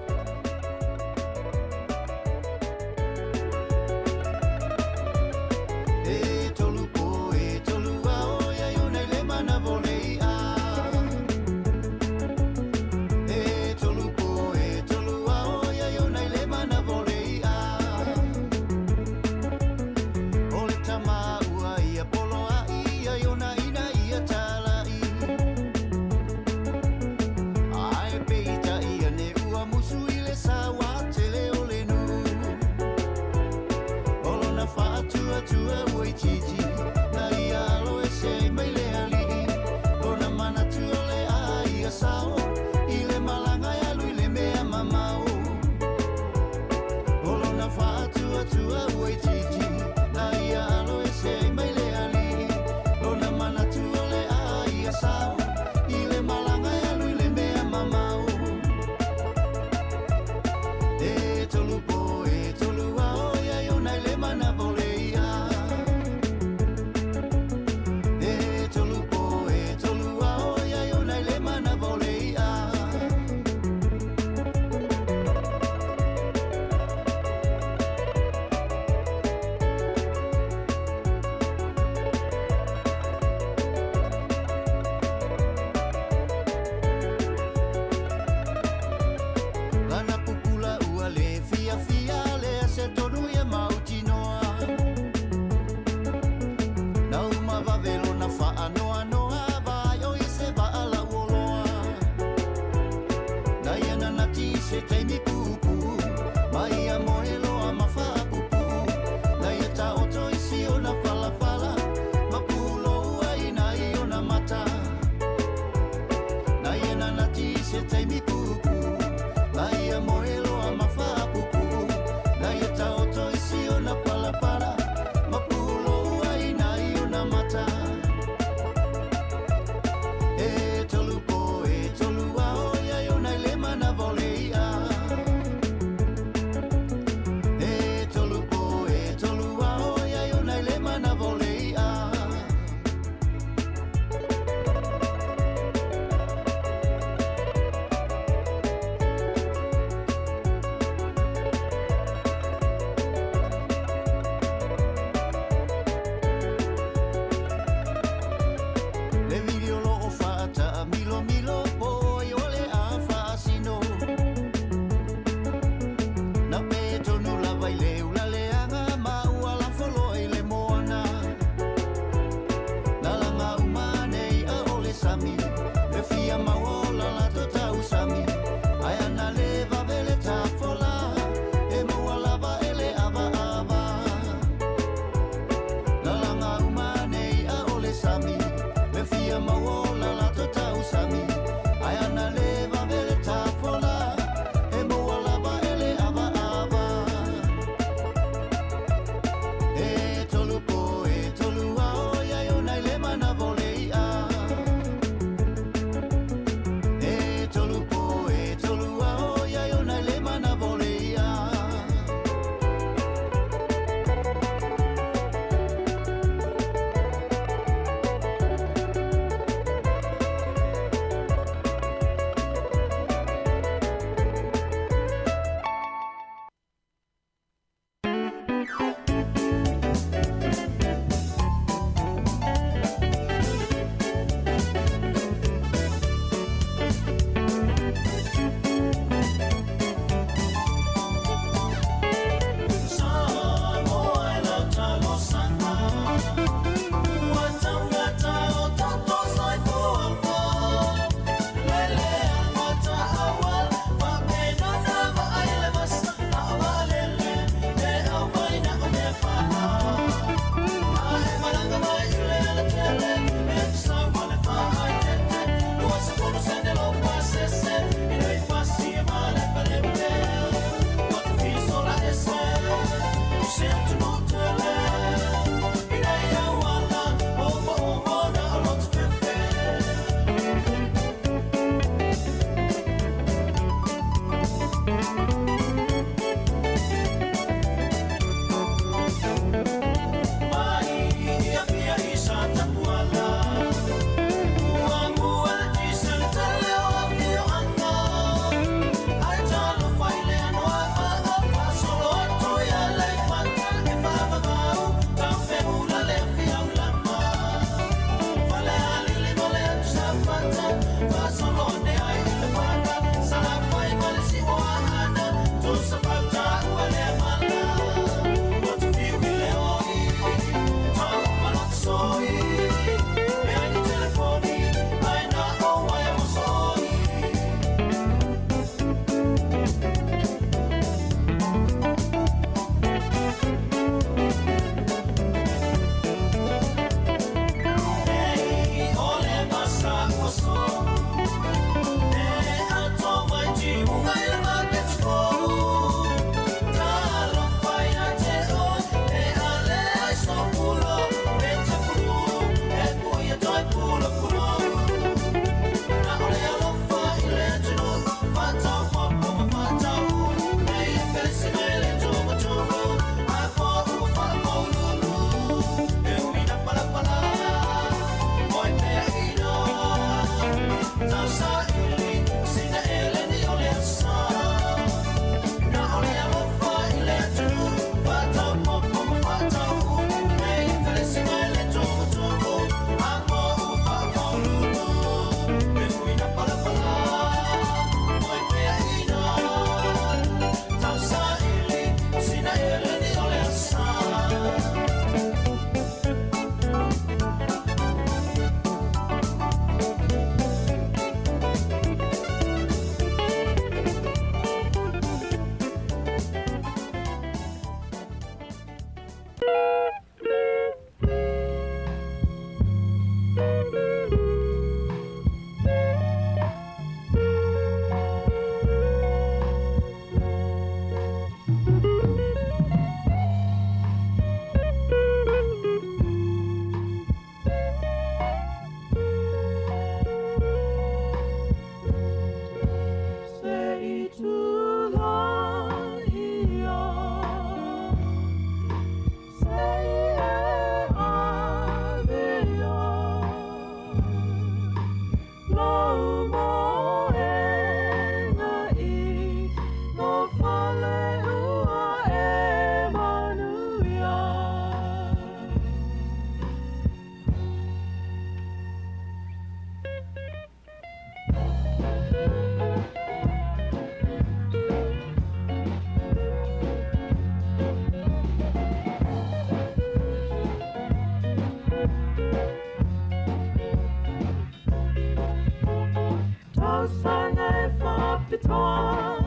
Tausaga e faapitoa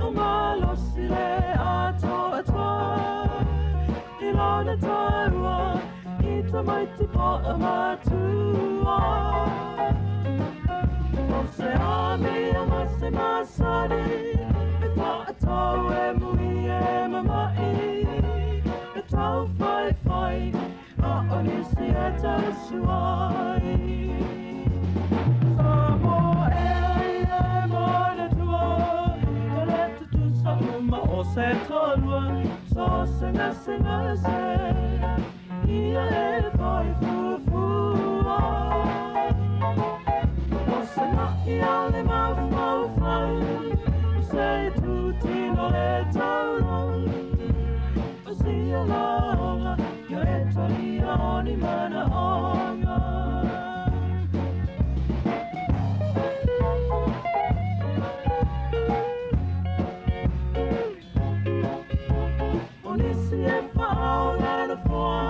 o malosi le atoatoa i lona taua i tamaiti po'a matua. O se amio ma se masani e fa'atau e mui e mama'i e taufaifai a o nisi e tausuai. Samoa e e manatua e le tutusa uma o se tolua so se gase gase ia e fai fuafua. O se ma'i a le mafaufau o se tutino le taulau o sia laoga ia e talia o ni manaoga. O nisi e fa'aoga na foa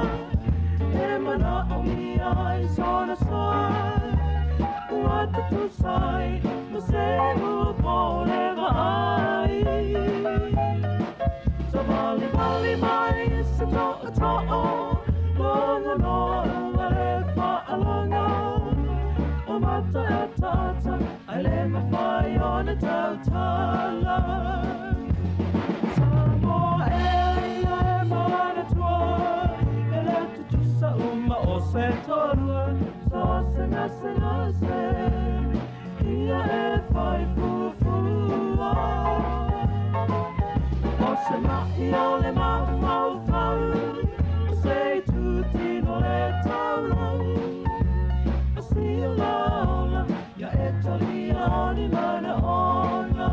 e mana'omia i sona soa ua tutusai ma se ua po le va'ai. Savalivali mai se to'oto'o logonoa ua le fa'alogo o mata e tata ai le mafai ona tautala. Samoa e ia e manatua e le tutusa uma o se tolua so se gase gase ia e fai fuafua. O se ma'i o le mafaufau o se tutino le taulau o sia laola ia e talia o ni manaoga.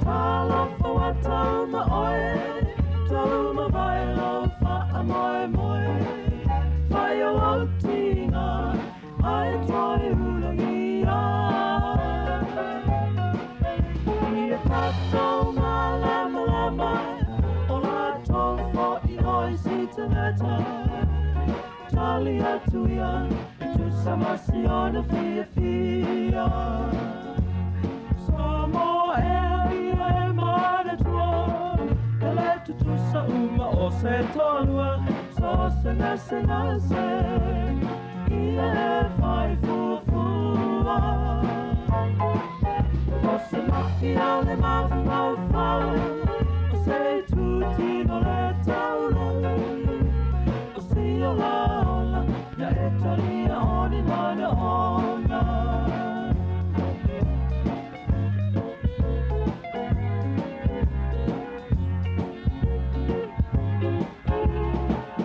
Talofa wa tauma oe, tauma vai lau fa'amoemoe. Whai o au tinga, ai toi ulangia. Ia tātou malamalama, o latou fo'i oi si tangata. Tali atu ia, e tusa ma si ona fiafia. Samoa e ia e manatua, e le tutusa uma o se tolua, so se gase gase, ia e fai fuafua. O se ma'i a le mafaufau, o se tutino le taulau, o sia laola, ia e talia o ni manaoga.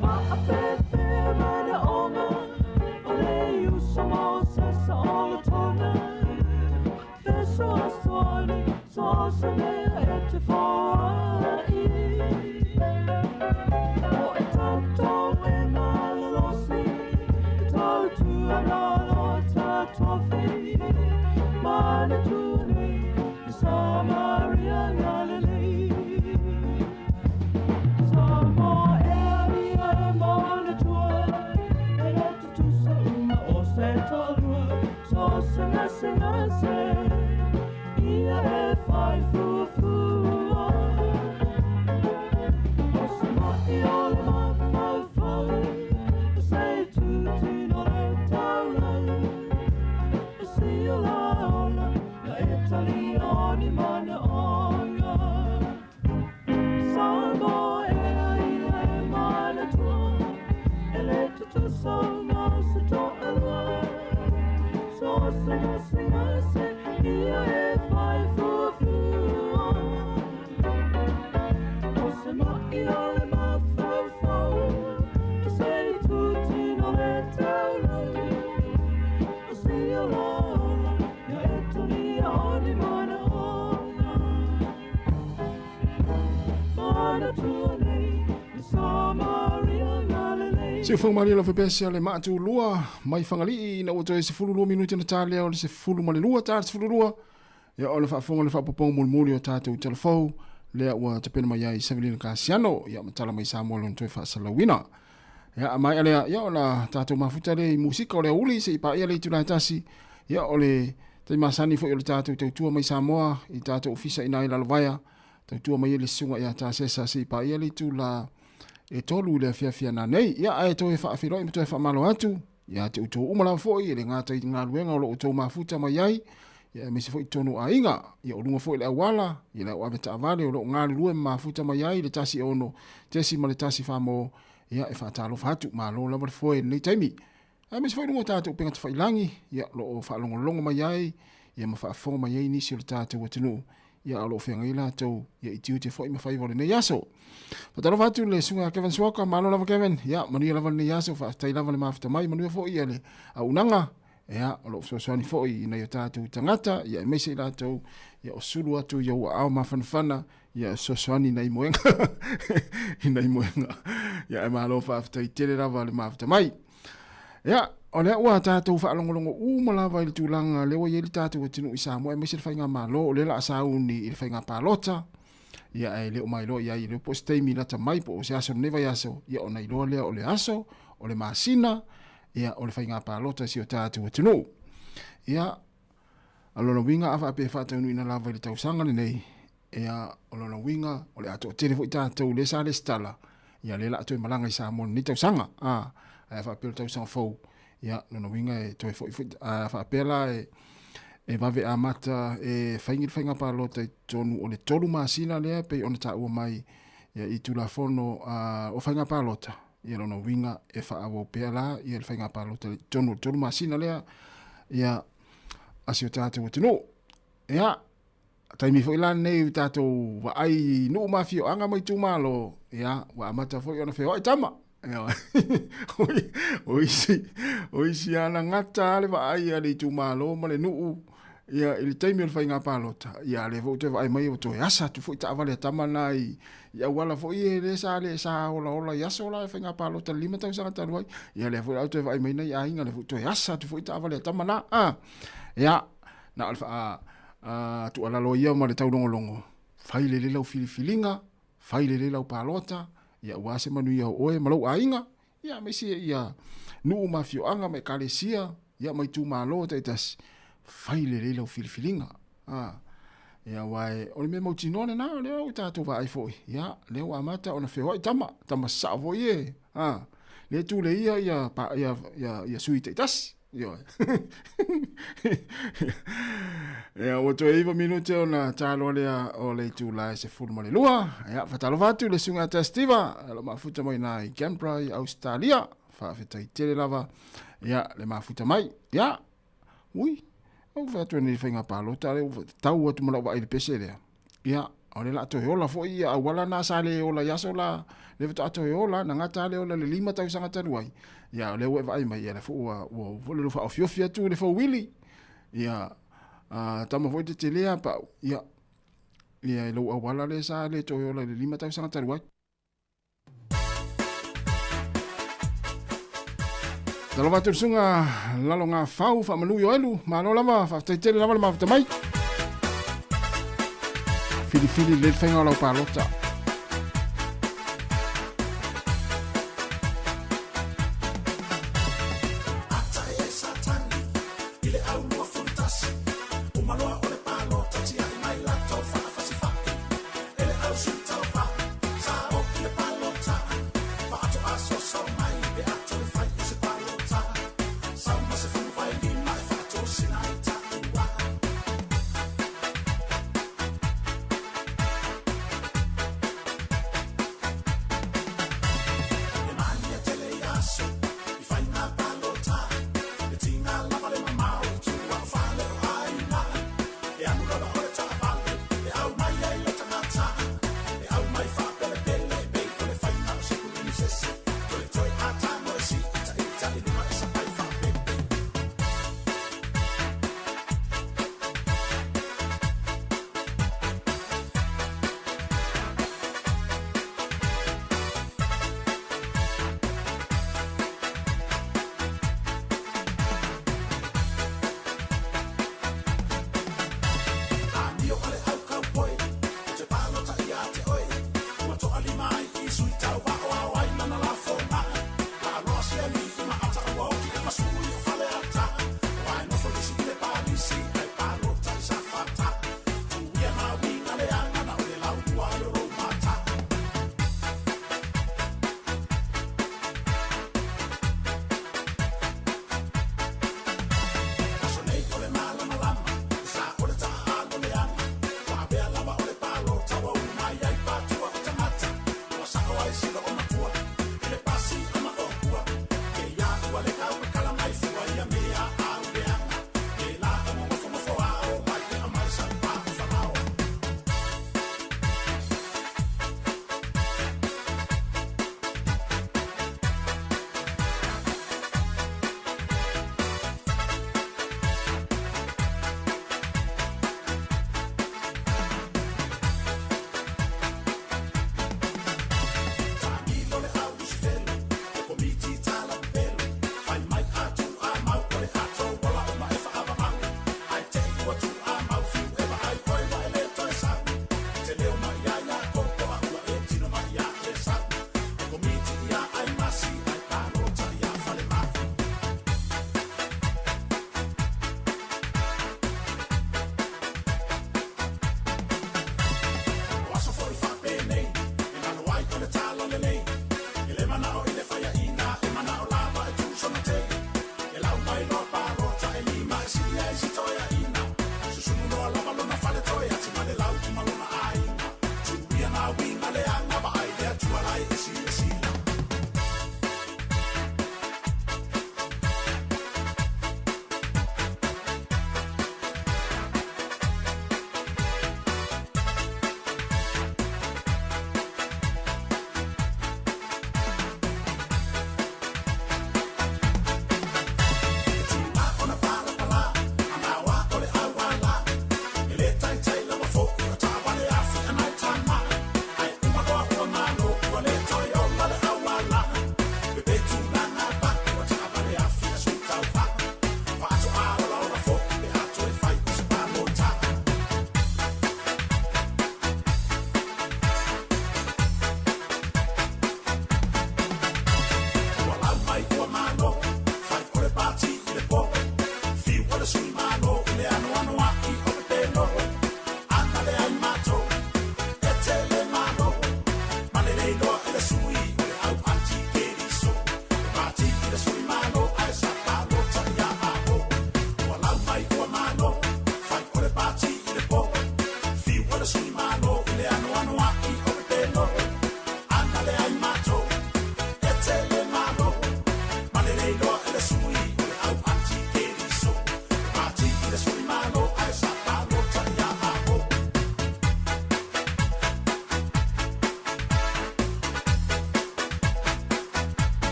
Fa'afefea manaoga, o le uso mo se sa o le tona. Fesoasoani, so se mea e te foa'i. O e tātou e malolosi, e tautua lalo tatofi. Manatua nui, i Samaria Galilei. Samoa e ia e manatua, e le tutusa uma o se tolua, so se gase gase, ia e fai fuafua. O se ma'i o le mafaufau, o se tutino le taulau, o sia laola, ia e talia o ni manaoga. Samoa e ia e manatua, e le tutusa uma o se to'alua, so se gase gase, ia e fai fuafua. O se ma'i o le mafaufau, o se tutino le taulau, Siufoga malie lau fepesi a le maatulua mai Fagalii ina ua toe 12 minute na ta lea o le 12 ta le 12 ia o le faafofoga le faapopoga mulimuli o tatou talafou lea ua tapena mai ai Savelina Kasiano ia ma tala mai Samoa lona toe faasalauina. Ia a maea lea ia ona tatou mafuta lea i musika o le aouli se i paia le itula e tasi ia o le taimi masani foi o le tatou tautua mai Samoa i tatou ofisa ina i Lalovaea tautua mai ai le susuga ia Tasesa se i paia le itula e tolu i le afiafi ana nei. Ia ae toe faafeiloai ma toe faamalo atu ia te outou uma lava foi e le gata i galuega o lo o outou mafuta mai ai, ia aemaise foi totonu o aiga, ia o luga foi le auala, ia le au ave taavale o lo o galulue ma mafuta mai ai le 16 ma le 14, ia e faatalofa atu, malo lava le foe i lenei taimi. Aemaise foi luga o tatou upega tafailangi, ia o lo o faalogologo mai ai, ia ma faafofoga mai ai nisi o le tatou atunuu, ia o lo o feagai latou ia i tiute foi ma faiva o lenei aso. Faatalofa atu le susuga ia Kevin Suaka, malo lava Kevin, ia manuia lava lenei aso, faafetai lava le mafuta mai, manuia foi ia le auaunaga, ia o lo o fesoasoani foi i nai o tatou tagata, ia aemaise i latou ia o sulu atu i ou aao mafanafana, ia fesoasoani i nai moega, i nai moega. Ia ae malo faafetai tele lava le mafuta mai. Ia, o lea ua tatou faalogologo uma lava i le tulaga lea ua i ai le tatou atunuu i Samoa aemaise le faigamalo, o lea o le a sauni i le faiga palota, ia ae le o mailoa i ai, le po o se taimi lata mai po o se aso o lenei vaiaso, ia ona iloa lea o le aso, o le masina, ia o le faiga palota i si o tatou atunuu. Ia, a lona uiga a faapea e faataunuuina lava i le tausaga lenei, Ia, o lona uiga, o le a toatele foi tatou lea sa resitala, ia lea o le a toe malaga i Samoa i lenei tausaga. A, ae a faapea o le tausaga fou, ia, lona uiga e toe foi foi, a faapea la e, e vave amata e fai le faiga palota i totonu o le tolu masina lea e pei ona taua mai ia, i Tulafono a, o faiga palota, ia lona uiga e faaauau pea la ia le faiga palota i totonu o le tolu masina lea ia, a si o tatou atunuu. Ia, taimi foi la lenei ua tatou vaai i nuu ma afioaga ma itumalo, ia, ua amata foi ona feoai tama. O isi, o isi anagata lava le vaai a le itumalo ma le nuu, ia, i le taimi o le faiga palota, ia, lea foi ua toe vaai mai ua toe asa atu foi taavale a tama na i, i auala foi ia lea sa le sa olaola i aso la o faiga palota i le 5 tausaga talu ai. Ia, lea foi la ua toe vaai mai nai aiga, lea foi ua toe asa atu foi taavale a tama na. A, ia, na o le faa tuualalo ia ma le taulogologo, fai lelei lau filifiliga, fai lelei lau palota, ia aua se manuia o oe ma lou aiga, ia aemaise ia nuu ma afioaga ma ekalesia, ia ma itumalo taitasi, fai lelei lau filifiliga. A, ia aua e, o le mea mautinoa lena, o lea ua tatou vaai foi, ia, lea ua amata ona feoai tama, tama sasao foi e, a, lea e tuleia ia, ia, ia, ia sui taitasi. Ioe. Ia, ua toe iva minute ona taloa lea o le itula e 12. Ia, faatalofa atu i le susuga ia Testiva, o lo o mafuta mai i Canberra i Ausetalia. Faafetai tele lava, ia, le mafuta mai. Ia, ui, ou fai atu nei faiga palota, lea ua tau atu ma lau vaai i le pese lea. Ia, o lea o le a toe ola foi ia auala na sa le ola i aso la, lea faatoa toe ola, na gata lava le ola i le 5 tausaga talu ai. Ia, o lea ua e vaai mai, ia lea foi ua, ua foi le faaofiofi atu le fouwili. Ia, a, tama foi te tele a pau, ia, ia i lou auala lea sa le toe ola i le 5 tausaga talu ai. Talofa atu le susuga Lalogafau Faamanu Ioelu, malo lava, faafetai tele lava le mafuta mai. Filifili lelei le faiga o lau palota.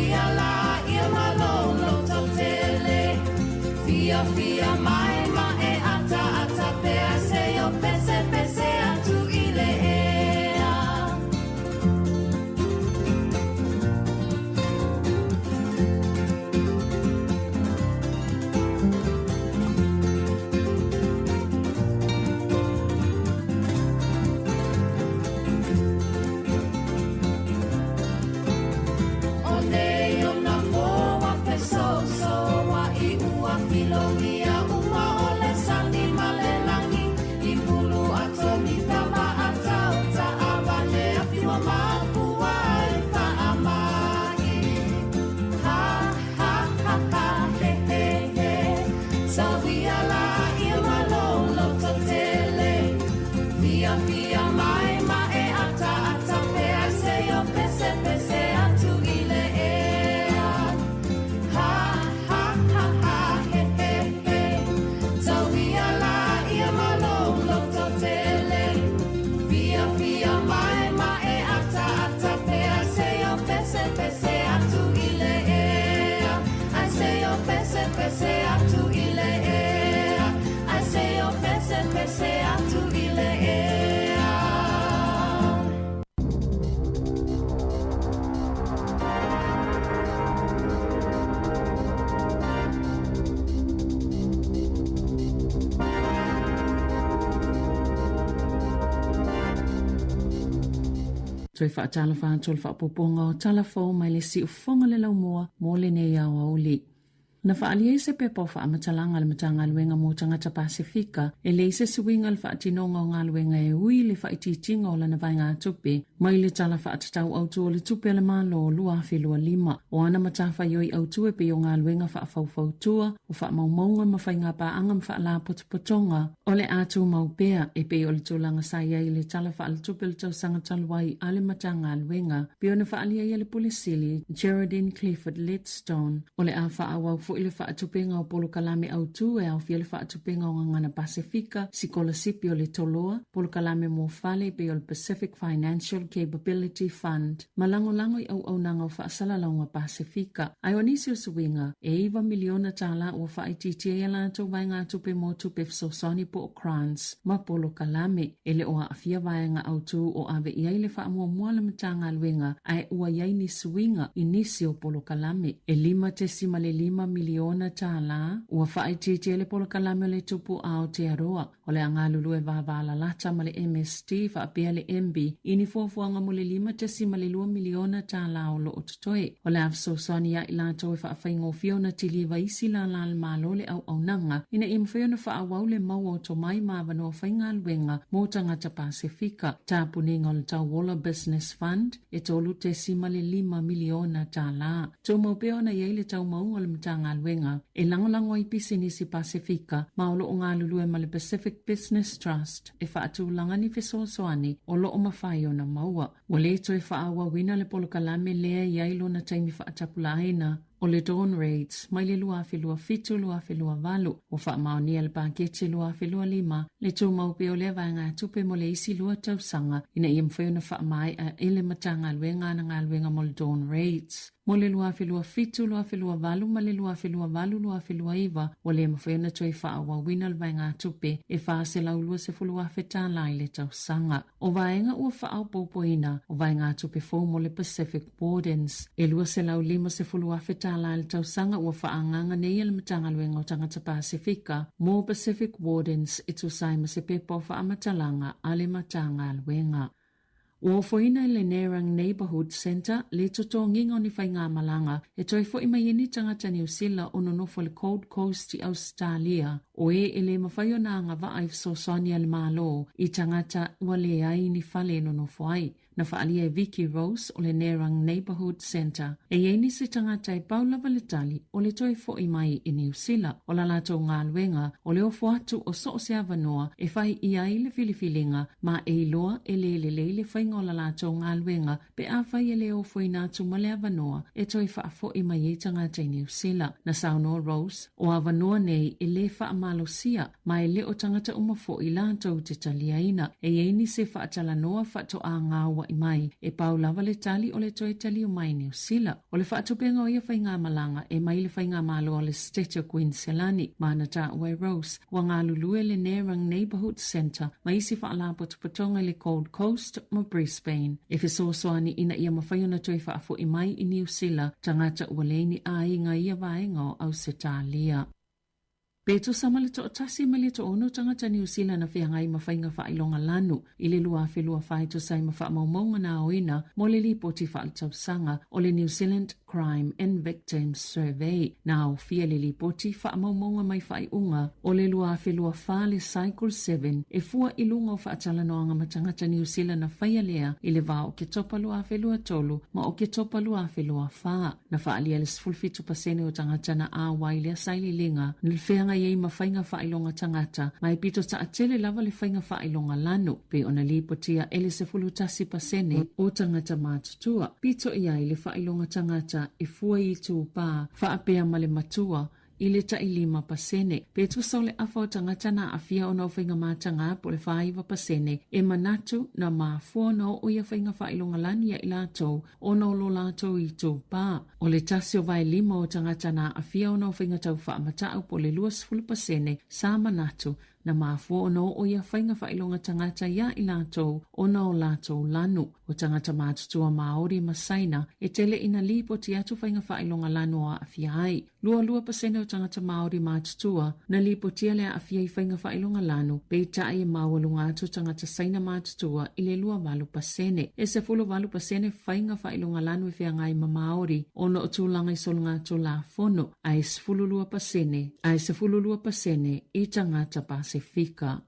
Sauia laia ma lou lototele, Fiafia mai ma e ataata pea seia pesepese atu i le ea. O nei o nā pō ua fesoasoaʻi ua filogia uma o le sani ma le lagi i pulu atomika ma atau taʻawale afi ua mafua ai faʻamai. Ha ha ha ha he he he Sauia laia ma lou lototele Fiafia mai ma e ataata pea seia pesepese atu i le ea. Ha ha ha ha he he he Sauia laia ma lou lototele Fiafia mai ma e ataata pea seia pesepese atu i le ea. Ai seia pesepese atu i le ea. Ai seia pesepese atu i le ea. Toe faatalofa atu le faaopoopoga o tala fou mai le siufofoga le laumua mo lenei aoauli. Na faaalia ai se pepa o faamatalaga a le Matagaluega mo Tagata Pasefika e leai se suiga i le faatinoga o galuega e ui i le faaitiitiga o lana vaegatupe mai le Tala Faatatau Autu o le Tupe a le Malo 2025. O ana matafaioi autu e pei o galuega faafaufautua, o faamaumauga ma faigapaaga ma faalapotopotoga, o le a tumau pea e pei o le tulaga sa i ai i le Tala Faaletupe o le tausaga talu ai a le Matagaluega, pei ona faaalia ai e le Pule Sili, Geraldine Clifford Letstone. O le a faaauau foi le faatupega o polokalame autu e aofia le faatupega o Gagana Pasefika, Sikolasipi o le Toloa, Polokalame mo Fale e pei o le Pacific Financial Capability Fund, ma lagolago i auaunaga o faasalalauga Pasefika. Ae o nisi o suiga, e $9 miliona tala ua faaitiitia ai a latou vaegatupe mo tupe fesoasoani po o grants ma polokalame. E le o aafia vaega autu o ave i ai le faamuamua a le Matagaluega ae ua i ai ni suiga i nisi o polokalame. E $5.5 miliona tala ua faaitiitia ai le polokalame o le Tupu Aotearoa. O le a galulue vavalalata ma le MSD faapea le MB i ni fuafuaga mo le $5.2 miliona tala o lo o totoe. O le a fesoasoani ia i latou e faafaigofie ona tiliva isi lala a le Malo le auaunaga ina ia mafai ona faaauau le maua o tomai ma avanoa faigaluega mo tagata Pasefika. Tapuniga o le Tauola Business Fund e $3.5 miliona tala. Tumau pea ona i ai le taumauga o le Matagaluega e lagolago ai pisinisi Pasefika ma o lo o galulue ma le Pacific Business Trust e faatulaga ni fesoasoani o lo o mafai ona maua. Ua le toe faaauauina le polokalame lea i ai lona taimi faatapulaaina o le Dawn Raids mai le 2027-2028. Ua faamaonia le paketi 2025 le tumau pea o lea vaegatupe mo le isi lua tausaga ina ia mafai ona faamaea e le Matagaluega ana galuega mo le Dawn Raids. Mo le 2027-2028 ma le 2028-2029, ua le mafai ona toe faaauauina le vaegatupe e $420,000 i le tausaga. O vaega ua faaopoopoina o vaegatupe fou mo le Pacific Wardens. E $250,000 i le tausaga ua faaagaaga nei e le Matagaluega o Tagata Pasefika mo Pacific Wardens e tusa ai ma se pepa o faamatalaga a le Matagaluega. Ua ofoina e le Nerang Neighbourhood Centre le totogiga o ni faigamalaga e toe fo'i mai ai ni tagata Niu Sila o nonofo i le Gold Coast i Ausetalia o e e le mafai ona agavaa i fesoasoani a le Malo i tagata ua leai ni fale e nonofo ai. Na faaalia e Vicki Rose o le Nerang Neighbourhood Centre, e i ai nisi tagata e pau lava le tali o le toe fo'i mai i Niu Sila. O la latou galuega o le ofo atu o so o se avanoa e fai i ai le filifiliga ma e iloa e le lelei le faiga o la latou galuega pe afai e le ofoina atu ma le avanoa e toe faafo'i mai ai tagata i Niu Sila. Na saunoa Rose, o avanoa nei e lē faamalosia ma e le o tagata uma fo'i latou te taliaina. E i ai nisi e faatalanoa faatoaga ua faafoua'i mai, e pau lava le tali o le toe taliu mai i Niu Sila. O le faatupega o ia faigamalaga e mai le faigamalo a le Setete o Kuiniselani, ma na taua e Rose, ua galulue le Nerang Neighbourhood Centre ma isi faalapotopotoga i le Gold Coast ma Brisbane e fesoasoani ina ia mafai ona toe faafo'i mai i Niu Sila tagata ua leai ni aiga i ia vaega o Ausetalia. Pe tusa ma le toatasi mai le toaono tagata Niu Sila na feagai ma faiga faailoga lanu i le 2024 e tusa ai ma faamaumauga na aoina mo le lipoti faaletausaga o le New Zealand Crime and Victims Survey. Na aofia le lipoti faamaumauga mai faaiuga o le 2024 le Cycle 7 e fua i luga o faatalanoaga ma tagata Niu Sila na faia lea i le va o Oketopa 2023 ma Oketopa 2024. Na faaalia le 17% o tagata na auai lea sailiiliga na feagai ai ma faiga faailoga tagata, ma e pito taatele lava le faiga faailoga lanu, pei ona lipotia e le 11% o tagata matutua. Pito i ai le faailoga tagata e fua i itupā faapea ma le matua i le tai 5%. Pe tusa o le afa o tagata na aafia ona o faiga matagā po o le 49% e manatu na mafua ona oo ia faiga faailoga lanu ia i latou ona o lo latou itupā. O le tasi o vaelima o tagata na aafia ona o faiga tau faamata'u po o le 20% sa manatu Na mafua ona oo ia faiga faailoga tagata iā i latou ona o latou lanu. O tagata matutua Māori ma Saina e tele ina lipoti atu faiga faailoga lanu o aafia ai. 22% o tagata Māori matutua na lipotia le aafia i faiga faailoga lanu, peitai e maualuga atu tagata Saina matutua i le 28%. E 18% faiga faailoga lanu e feagai ma Māori ona o tulaga i sologatulafono. Ae 12%, ae 12% i tagata Pasefika.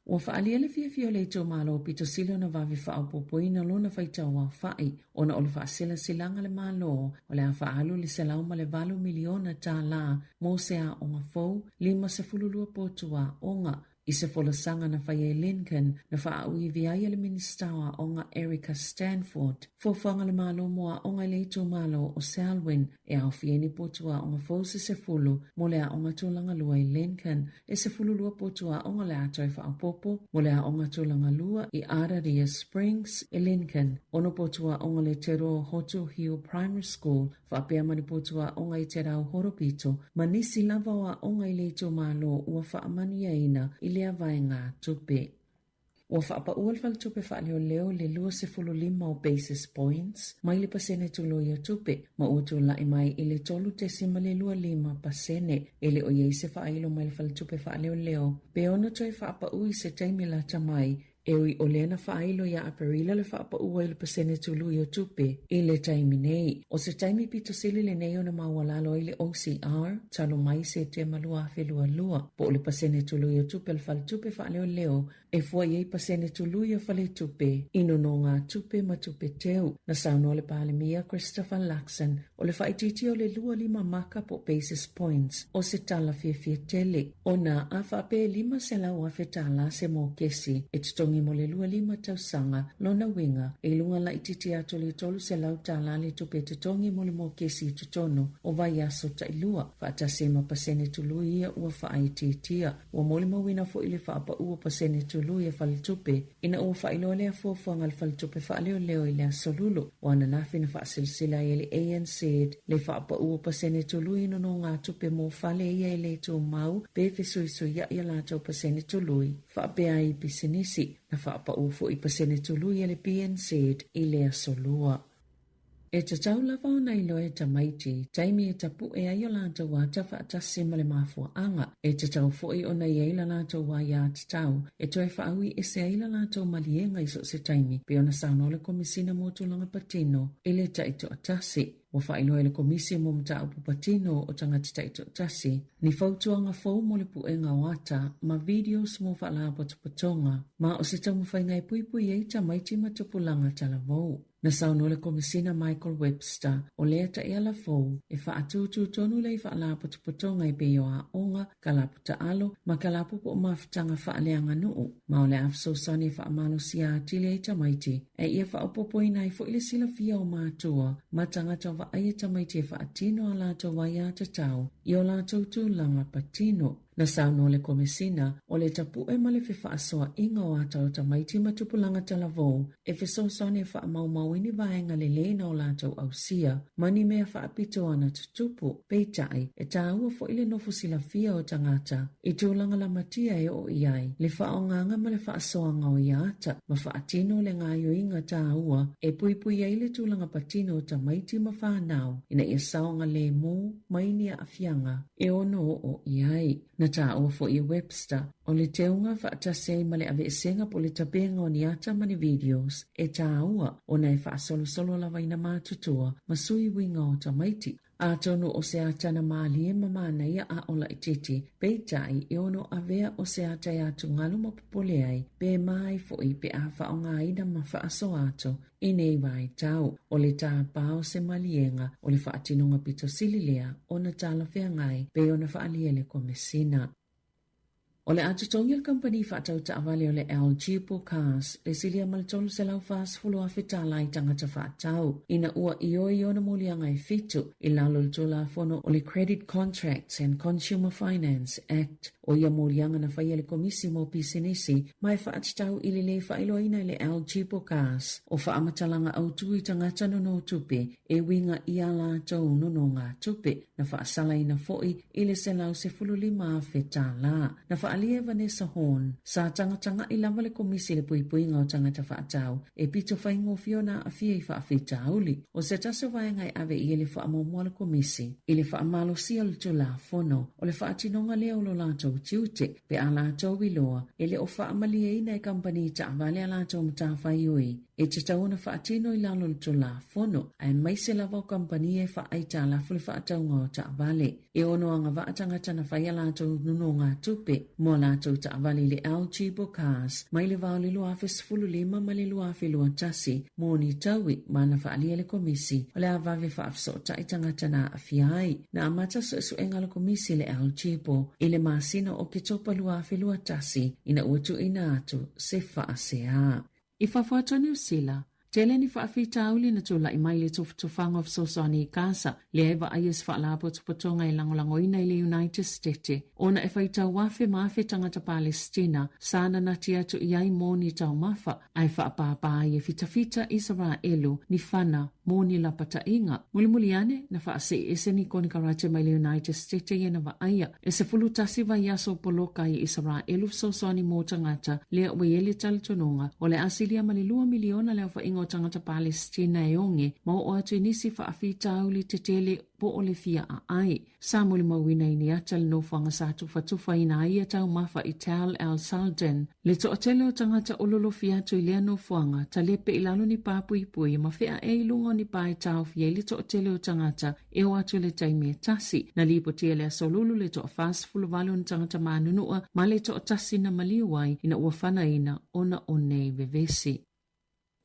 Ua faaalia le fiafia o le itumalo pito sili ona vave faaopoopoina lona faitau aofa'i ona o le faaselaselaga a le Malo o le a faaalu le $108 miliona tālā mo se aoga fou 52 potu aoga I se folasaga na faia i Lincoln, na faaauivi ai e le Minisita o Aoga Erica Stanford fuafuaga a le Malo mo aoga i le itumalo o Selwyn e aofia ai ni potu aoga fou se sefulu mo le aoga tulaga lua i Lincoln, e 12 potu aoga o le a toe faaopoopo mo le aoga tulaga lua i Araria Springs i Lincoln, ono potu aoga le Te Roa Hotu Hill Primary School Faapea ma ni potu aoga i te rau horopito ma nisi lava o aoga i le itumalo ua faamanuiaina i lea vaegatupe. Ua faapaua le Faletupe Faaleoleo i le 25 o basis points mai le pasene tului o tupe ma ua tulai mai i le 3.25%. E le o i ai se faailo mai le Faletupe Faaleoleo pe ono toe faapau i se taimi lata mai E ui o lea na faailo iā Aperila le faapaua i le pasene tului o tupe i le taimi nei. O se taimi pito sili lenei ona maualalo ai le OCR talu mai Setema 2022, po o le pasene tului o tupe a le Faletupe Faaleoleo e fua i ai pasene tului a faletupe i nonogatupe ma tupe teu. Na saunoa le Palemia Christopher Luxon o le faaitiitia o le 25 maka po o basis points o se tala fiafia tele. Ona a faapea e $500,000 se mokesi e totogi mo le 25 tausaga, lona uiga, e i luga laitiiti atu o le $300 le tupe e totogi mo le mokesi i totonu o vaiaso tailua, faatasi ai ma pasene tului ia ua faaitiitia. Ua molimauina foi le faapau o pasene tului a faletupe Ina ua faailoa lea fuafuaga a le Faletupe Faaleoleo i le Aso Lulu, o ananafi na faaselasela ai e le ANZ le faapau o pasene tului i nonogatupe mo fale ia e le tumau pe fesuisuia'i a latou pasene tului faapea ai i pisinisi. Na faapau foi pasene tului a le BNZ i le Aso Lua. E tatau lava ona iloa e tamaiti, taimi e tapu'e ai o latou ata faatasi ma le mafuaaga. E tatau foi ona i ai la latou aiā tatau e toe faaui ese ai la latou maliega i so o se taimi, pei ona saunoa le Komisina mo Tulaga Patino i le taitoatasi. Ua faailoa e le Komisi mo Mataupu Patino o Tagata Taitoatasi ni fautuaga fou mo le puega o ata ma videos mo faalapotopotoga, ma o se taumafaiga e puipui ai tamaiti ma tupulaga talavou. Na saunoa le Komisina Michael Webster, o lea taiala fou e faatūtū tonu lea i faalapotopotoga e pei o aoga, kalapu taalo, ma kalapu po o mafutaga faaleaganuu, ma o le a fesoasoani e faamalosia atili ai tamaiti, a ia faaopoopoina ai foi le silafia o matua ma tagata vaaia tamaiti e faatino a latou aiātatau i o latou tulaga patino. Na saunoa le Komesina, o le tapuʻe ma le fefaasoaʻiga o ata o tamaiti ma tupulaga talavou e fesoasoani e faamaumau ai ni vaega lelei na o latou ausia ma ni mea faapito ana tutupu. Peitai, e tāua foʻi le nofo silafia o tagata i tulaga lamatia e oo i ai le faaaogaga ma le faasoaga o ia ata ma faatino le gaoioiga tāua e puipui ai le tulaga patino o tamaiti ma fanau ina ia saogalemu mai ni aafiaga e ono oo i ai. Na tāua foʻi e Webster, o le teuga faatasi ai ma le aveesega po o le tapega o ni ata ma ni videos e tāua ona e faasolosolo lava i na matutua ma sui uiga o tamaiti. Atonu o se ata na mālie ma mānaia a o laitiiti, peitai e ono avea o se ata e atugalu ma popole ai, pe mā ai foʻi pe a faaaogaina ma faasoa atu i nei vaitau. O le tāpā o se maliega o le faatinoga pito sili lea ona talafeagai pei ona faaalia e le Komesina. O le a totogi e le kamupani faatau taavale o le El Jeepo Cars le silia ma le $340,000 tala i tagata faatau ina ua ioe i ona moliaga e fitu i lalo o le Tulafono o le Credit Contracts and Consumer Finance Act. O ia moliaga na faia e le Komisi mo Pisinisi ma e faatatau i le lē faailoaina e le El Jeepo Cars o faamatalaga autū i tagata nonōtupe e uiga i ā latou nonōgātupe. Na faasalaina foʻi i le $115,000 tālā. Na faaalia e Vanessa Horne, sa tagatagaʻi lava le Komisi i le Puipuiga o Tagata Faatau e pito faigofie ona aafia i faafitauli. O se tasi o vaega e ave i ai le faamuamua a le Komisi i le faamalosia o le Tulafono, o le faatinoga lea o lo latou tiute pe a latou iloa e le o faamalieina e kamupani taavale a latou matafaioi e tatau ona faatino i lalo o le Tulafono, aemaise lava o kamupani e faaaitalafu le faatauga o taavale. E ono agavaa tagata na fai a latou nonogatupe mo a latou taavale i le LG Bocars mai le va o le 2015 ma le 2021 mo ni taui ma na faaalia e le Komisi o le a vave faafesootai tagata na aafia ai. Na amata suesuega a le Komisi i le LG Bo i le masina o Oketopa 2021 ina ua tuuina atu se faasea. I fafo atu o Niu Sila, tele ni faafitauli na tulai mai i le tufatufaga o fesoasoani i Gaza, lea e vaaia se faalapotopotoga e lagolagoina i le United Stete, ona e faitau afe ma afe tagata Palesitina sa nanati atu i ai mo ni taumafa, ae faapāpā ai e fitafita Isaraelu ni fana mo ni lapataʻiga. Mulimuli ane, na faasee ese ni konekarate mai le United Stete ia na vaaia e 11 vaiaso o poloka ai Isaraelu fesoasoani mo tagata lea ua i ai le talitonuga o le a silia ma le lua miliona le aofaiga o tagata Palesitina e oge ma oo atu i nisi faafitauli tetele po o le fia aai. Sa molimauina i ni ata le nofoaga sa tufatufaina ai ia taumafa i Tel El Salden. Le toatele o tagata o lolofi atu i lea nofoaga, talepe i lalo ni pā puipui ma feaʻe i luga o ni pā e taofi ai le toatele o tagata e o atu i le taimi e tasi. Na lipotia i le aso Lulu le toa-48 o ni tagata manunua ma le toatasi na maliu ai ina ua fanaina ona o nei vevesi.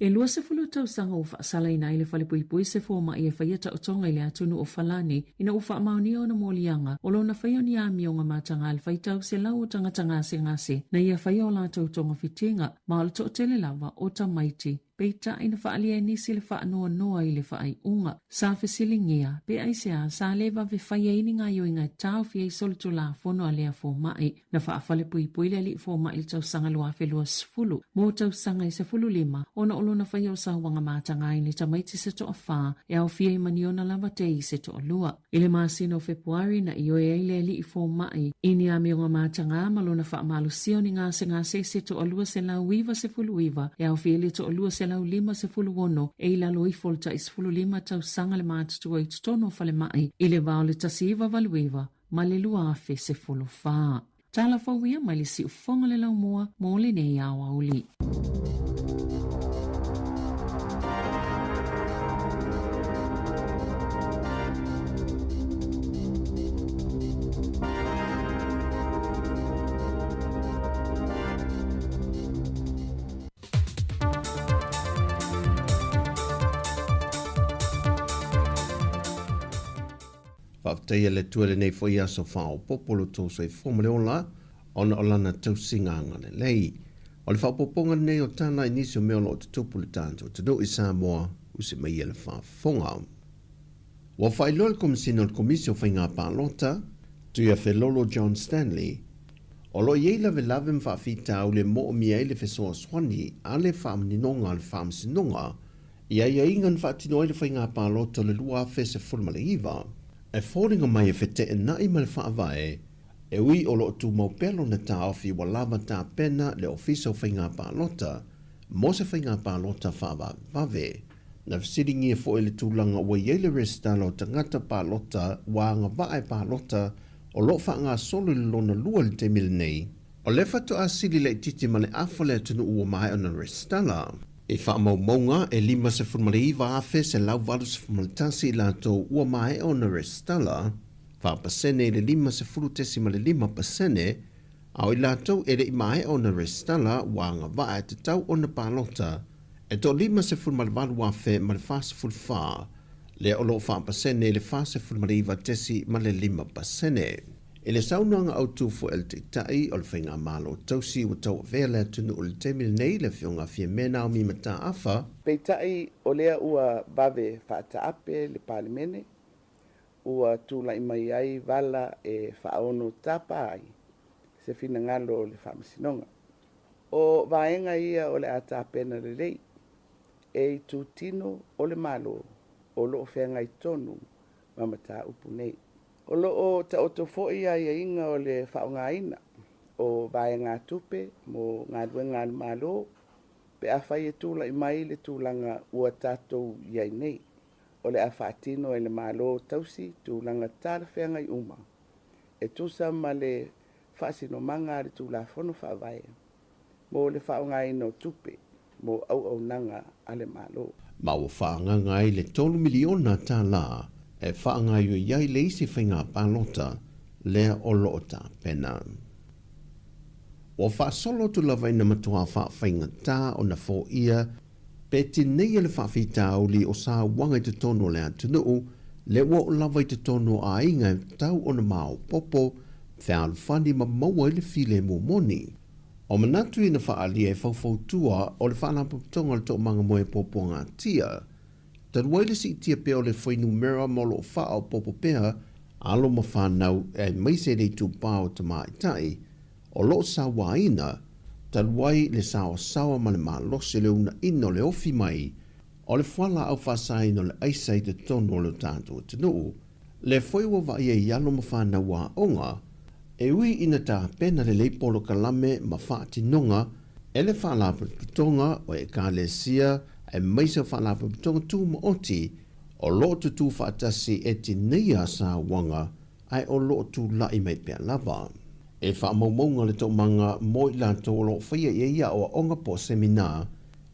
E 20 tausaga ua faasalaina ai le falepuipui se fomai e faia taotoga i le atunuu o Falani ina ua faamaonia ona moliaga o lona faia o ni amioga mataga a le faitau selau o tagata gasegase na ia faia o latou togafitiga ma o le toatele lava o tamaiti. Peitai na faaalia e nisi le faanoanoa i le faaiuga. Sa fesiligia, pe aisea sa le vave faia ai ni gaoioiga e taofi ai solitulafono a lea fomai. Na faafalepuipui le alii fomai i le tausaga 2020 mo tausaga e 15 ona o lona faia o sauaga mataga i ni tamaiti se toafā e aofia i maniona lava te i se toalua. I le masina o Fepuari na ioe ai le alii fomai i ni amioga mataga ma lona faamalosia o ni gasegase i se toalua 199 e aofia i le toalua 156 e i lalo ifo o le tai 15 tausaga le matutua i totonu o falemai i le va o le 1989 ma le 2014. Tala fou ia mai le siufofoga le laumua mo lenei aoauli. Faafetai e le Atua i lenei foi aso faaopoopo lo outou soifua ma le ola ona o Lana tausiga agalelei. O le faaopoopoga lenei o tala i nisi o mea o lo o tutupu i le tatou atunuu i Samoa, usi mai ia le faafofoga. Ua faailoa le Komesina o le Komisi o Faiga Palota Tuiafelolo John Stanley, O lo o i ai lavelave ma faafitauli e moomia ai le fesoasoani a le Faamaninoga a le Faamasinoga i aiaiga na faatino ai le faiga palota o le 2019. E foliga mai e feteenai ma le Faavae, e ui o lo o tumau pea lona taofi ua lava tapena le Ofisa o Faiga Palota mo se faiga palota faavavevave. Na fesiligia foi le tulaga ua i ai le resitala o tagata palota ua agavaa e palota o lo o faagasolo i le lona lua i le taimi lenei. O lea faatoa sili laitiiti ma le afa le atunuu ua maea ona resitala. I faamaumauga, e 59,181 i latou ua maea ona resitala, 4% i le 50.5%, a o i latou e le i maea ona resitala ua agavaa e tatau ona palota, e 58,044, lea o lo o faapasene i le 49.5%. I le saunoaga autu foi a le Taitai o le Faigamalo Tausi ua tauavea le atunuu i le taimi lenei, le Afioga a Fiame Naomi Mataafa, Peitai, o lea ua vave faataape le Palemene, ua tulai mai ai vala e faaono tapa ai se finagalo o le Faamasinoga. O vaega ia o le a tapena lelei e itutino o le Malo o lo o feagai tonu ma mataupu nei. O lo o taoto foi aiaiga o le faaaogaina o vaegatupe mo galuega a le Malo pe afai e tulai mai le tulaga ua tatou i ai nei. O le a faatino e le Malo tausi tulaga talafeagai uma e tusa ma le faasinomaga a le Tulafono Faavae mo le faaaogaina o tupe mo auaunaga a le Malo. Ma ua faaagaga ai le $3 miliona e faagaoioi ai le isi faiga palota lea o lo o tapena. Ua faasolo atu lava ina matuā faafaigata ona foia pe tineia le faafitauli o sauaga i totonu o le atunuu, lea ua oo lava i totonu o aiga e tatau ona maopoopo, fealofani ma maua ai le filemu moni. O manatu ia na faaalia e faufautua o le Faalapotopotoga o le Toomaga Moe Puapuagatia, talu ai le siitia pea o le fuainumera ma o lo o faaopoopo pea alo ma fanau aemaise le itupa o tamaitai o lo o sauaina, talu ai le saoasaoa ma le malosi o le uunaina o le ofi mai o le fualaau faasaina o le aisa i totonu o lo tatou atunuu. Lea foi ua vaaia i alo ma fanau aoga, e ui ina tapena lelei polokalame ma faatinoga e le Faalapotopotoga o Ekalesia aemaise o Faalapotopotoga Tumaoti o lo o tutū faatasi e tineia sauaga ae o lo o tula'i mai pea lava. E faamaumauga le toomaga mo i latou o lo o faia i ai aoaoga po o seminar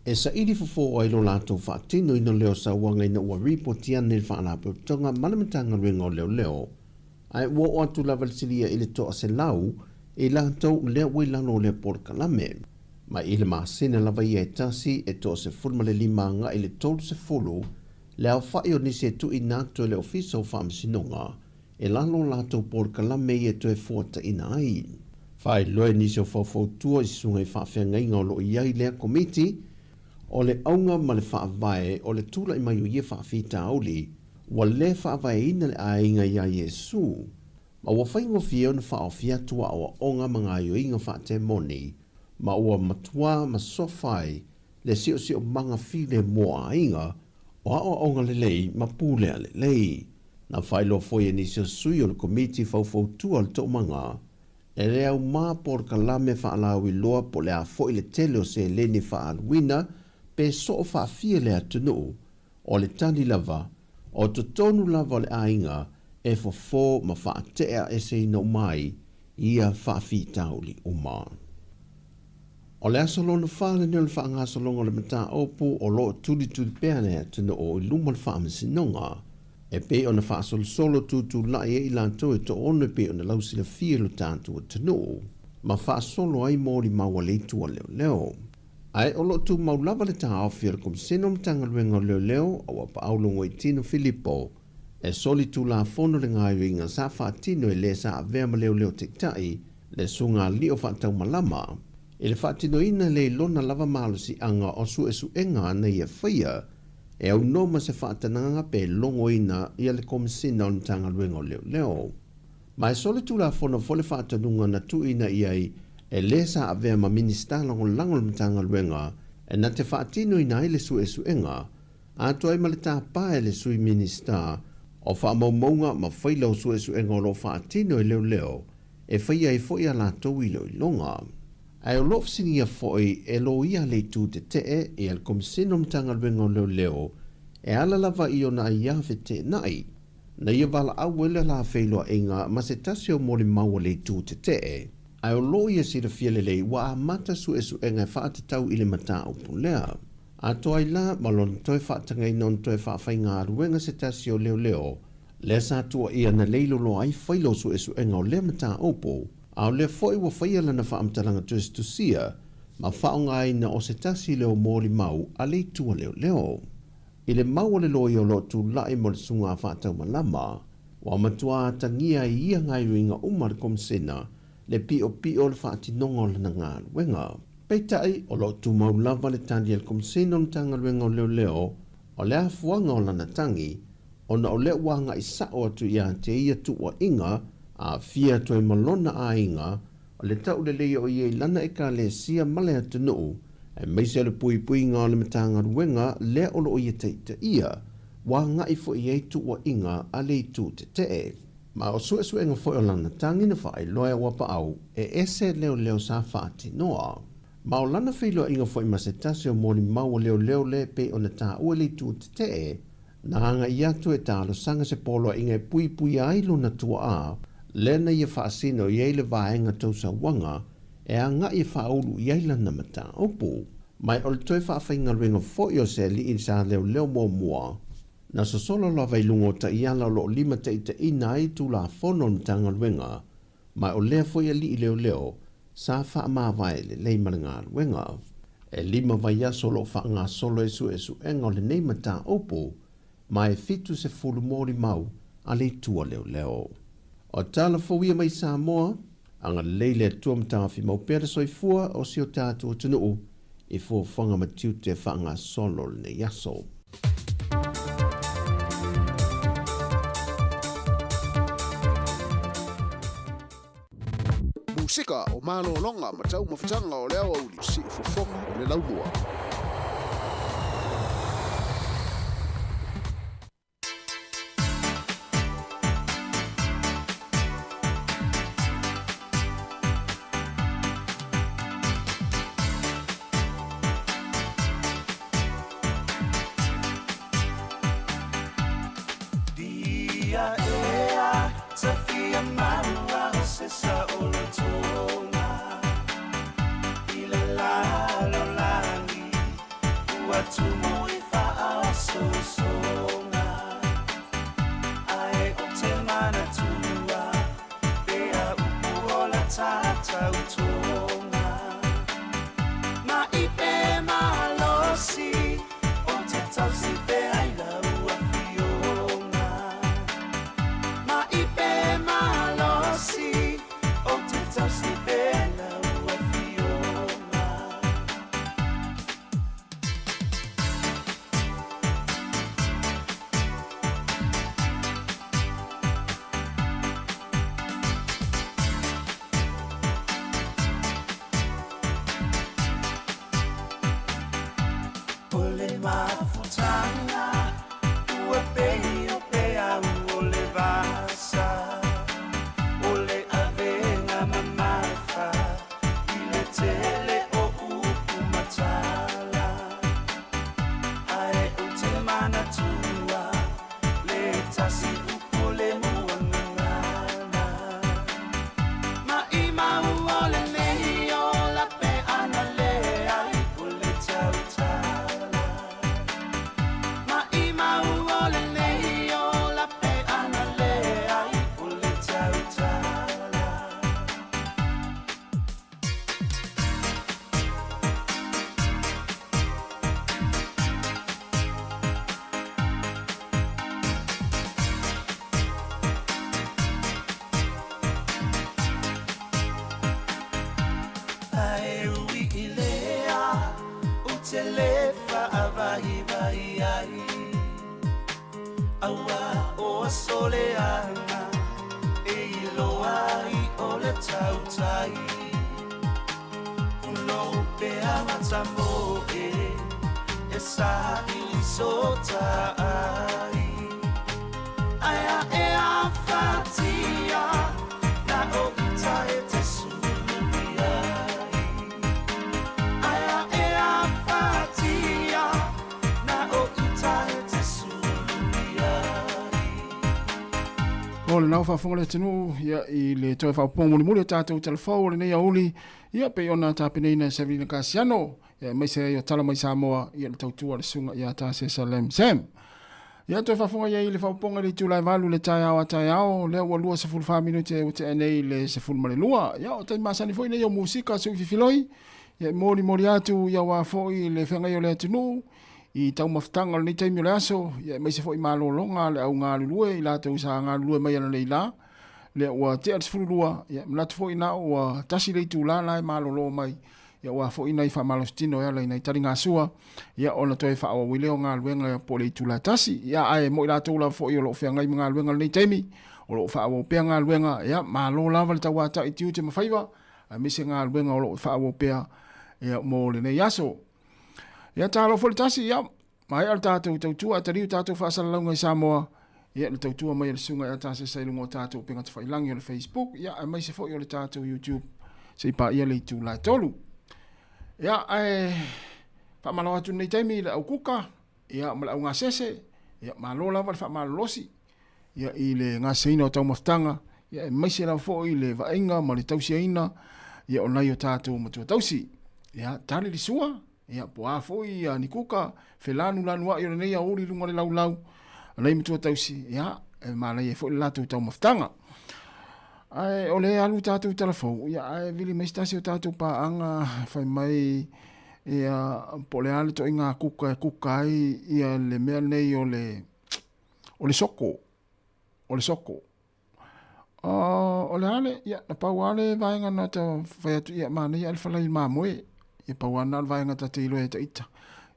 e saili fofo ai lo latou faatinoina lea o sauaga ina ua ripoti ane i le Faalapotopotoga ma le Matagaluega o Leoleo ae ua oo atu lava le silia i le 100 i latou lea ua i lalo o lea polokalame. Ma i le masina lava ia e tasi e 15 agai i le 30 le aofa'i o nisi e tuuina atu e le Ofisa o Faamasinoga e lalo o latou polokalame ia e toe fuataina ai. Faailoa e nisi o faufautua i susuga i faafeagaiga o lo o i ai lea komiti, o le auga ma le faavae o le tula'i mai o ia faafitauli ua le faavaeina le aiga iā Iesu, ma ua faigofie ona faaofi atu aoaoga ma gaoioiga faatemoni, ma ua matuā masofa ai le siosiomaga filemu o aiga, o aoaoga lelei ma pulea lelei. Na faailoa foi e nisi o sui o le Komiti Faufautua o le Toomaga, e le aumā polokalame faalauiloa po o le a foi le tele o seleni faaaluina pe soo faafia le atunuu, o le tali lava, o totonu lava o le aiga e fofo ma faatea eseina uma ai ia faafitauli uma. O le aso lona fa lenei o le faagasologa o le mataupu o lo o tulituli pea le atunuu i luma o le Faamasinoga e pei ona faasolosolo tutulai ai i latou e toaono e pei ona lausilafia i lo tatou atunuu ma faasolo ai molimau a le Itu a Leoleo. Ae o lo o tumau lava le taofi o le Komisena o Matagaluega o Leoleo a ua paau Logoitino Filipo e solitulafono le gaoioiga sa faatino e le sa avea ma leoleo taitai le sugalio faataumalama i le faatinoina le lona lava malosiaga o suesuega ana ia faia e aunoa ma se faatanagaga pe logoina ia le Komisina o le Matagaluega o Leoleo. Ma e solitulafono foi le faatonuga na tuuina i ai e lē sa avea ma Minisita Lagolago o le Matagaluega e na te faatinoina ai le suesuega, atoa ai ma le tapa e le Sui Minisita o Faamaumauga ma Faila o Suesuega o lo o faatino e leoleo e faia ai foi a latou iloiloga. Ae o lo o fesiligia foi e loia a le Itu Tetee ia le Komesina o Matagaluega o Leoleo e ala lava i ona aiā feteenai na ia valaau ai le la feiloaiga ma se tasi o molimau a le Itu Tetee, ae o lo o ia silafia lelei ua amata suesuega e faatatau i le mataupu lea. Atoa ai la ma lona toe faatagaina ona toe faafaigaluega se tasi o leoleo lea sa tuuaia na leiloloa ai faila o suesuega o lea mataupu, a o lea foi ua faia lana faamatalaga tusitusia ma faaaogaina o se tasi leo molimau a le Itu a Leoleo. I le mau a le loia o lo o tulai mo le suga faataumalama, ua matua atagia ai ia gaoioiga uma a le Komisena le piopio o le faatinoga o lana galuega. Peitai, o lo o tumau lava le tali a le Komisena o le Matagaluega o Leoleo o le afuaga o lana tagi ona o lea ua agai sao atu ia te ia tuuaiga aafia atu ai ma lona aiga o le taulelei o ia i lana ekalesia ma le atunuu, aemaise o le puipuiga o le Matagaluega lea o lo o ia taitaia, ua agai foi i ai tuuaiga a le itu tetee. Ma o suesuega foi o lana tagi na faailoa e Uapaau e ese leoleo sa faatinoa. Ma o lana feiloaiga foi ma se tasi o molimau o leoleo le pei ona taua i le itu tetee, Na agai atu e talosaga se poloaiga e puipuia ai lona tuaa, lea na ia faasino i ai le vaega tausauaga e agai e faaulu i ai lana mataupu. Ma o le toe faafaigaluega foi o se alii sa leoleo muamua, na sosolo lava i luga o taiala o lo o limataitaiina ai Tulafono o le Matagaluega, ma o lea foi alii leoleo sa faamavae lelei ma le galuega. E lima vaiaso o lo o faagasolo ai suesuega o lenei mataupu, ma e 70 molimau a le itu a leoleo. O tala fou ia mai Samoa, agalelei le Atua ma taofi mau pea le soifua o si o tatou atunuu i fuafuaga ma tiute faagasolo o lenei aso. Musika o malologa ma taumafataga o le aoauli siufofoga o le laumua. tautai Punou pea matamoe E saili sota ai Aia e a whatia Na o ita e te sulu ai Aia e a whatia Na o ita e te sulu ai O lena ua faafofoga le atunuu ia i le toe faaopoopoga mulimuli o tatou talafou o lenei aoauli ia pei ona tapenaina e Savelina Kasiano ia aemaise ai o Tala Mai Samoa ia le tautua a le Susuga ia Tasesa Lam Sam. Ia toe faafofoga i ai i le faaopoopoga i le itula e 8 i le taeao a taeao lea ua 24 minute ua tea nei le 12. Ia o taimi masani foi nei o musika sui fifiloi ia e molimoli atu ia aua foi le feagai o le atunuu i taumafataga o lenei taimi o le aso, ia aemaise foi malologa a le au galulue i latou sa galulue mai ananei la, lea ua tea le 12, ia manatu foi na ua tasi le itula la e malolo mai, ia aua foi nai faamalositino e ala i nai taligasua, ia ona toe faaauau ai lea o galuega po o le itula e tasi. Ia ae mo i latou lava foi o lo o feagai ma galuega i lenei taimi, o lo o faaauau pea galuega, ia malo lava le tauatai i tiute ma faiva, aemaise galuega o lo o faaauau pea ia mo lenei aso. Ia talofa le tasi, ia, maea le tatou tautua ae taliu tatou faasalalauga i Samoa, ia le tautua mai a le Susuga ia Tasesa i luga o tatou upega tafailagi o le Facebook, ia aemaise foi o le tatou YouTube se i paia le itula e 3. Ia ae faamalo atu lenei taimi i le au kuka, ia ma le au gasese, ia malo lava le faamalolosi, ia i le gaseina o taumafataga, ia aemaise lava foi le vaaiga ma le tausiaina ia o nai o tatou matua tausi. Ia tali le sua, ia po o a foi ia ni kuka felanulanuai o lenei aoauli i luga o le laulau a nai matua tausi, ia e manaia ai foi le latou taumafataga. Ae o le alu tatou i Talafou, ia ae vili mai se tasi o tatou paaga fai mai ia po o le a le ituaiga kuka e kuka ai ia le mea lenei o le o le soko, o le soko. O le a le, ia, na pau lava le vaega na ta fai atu, ia, manaia lava le falai mamoe. Ia, pau lava lena o le vaega ta te iloa e ita.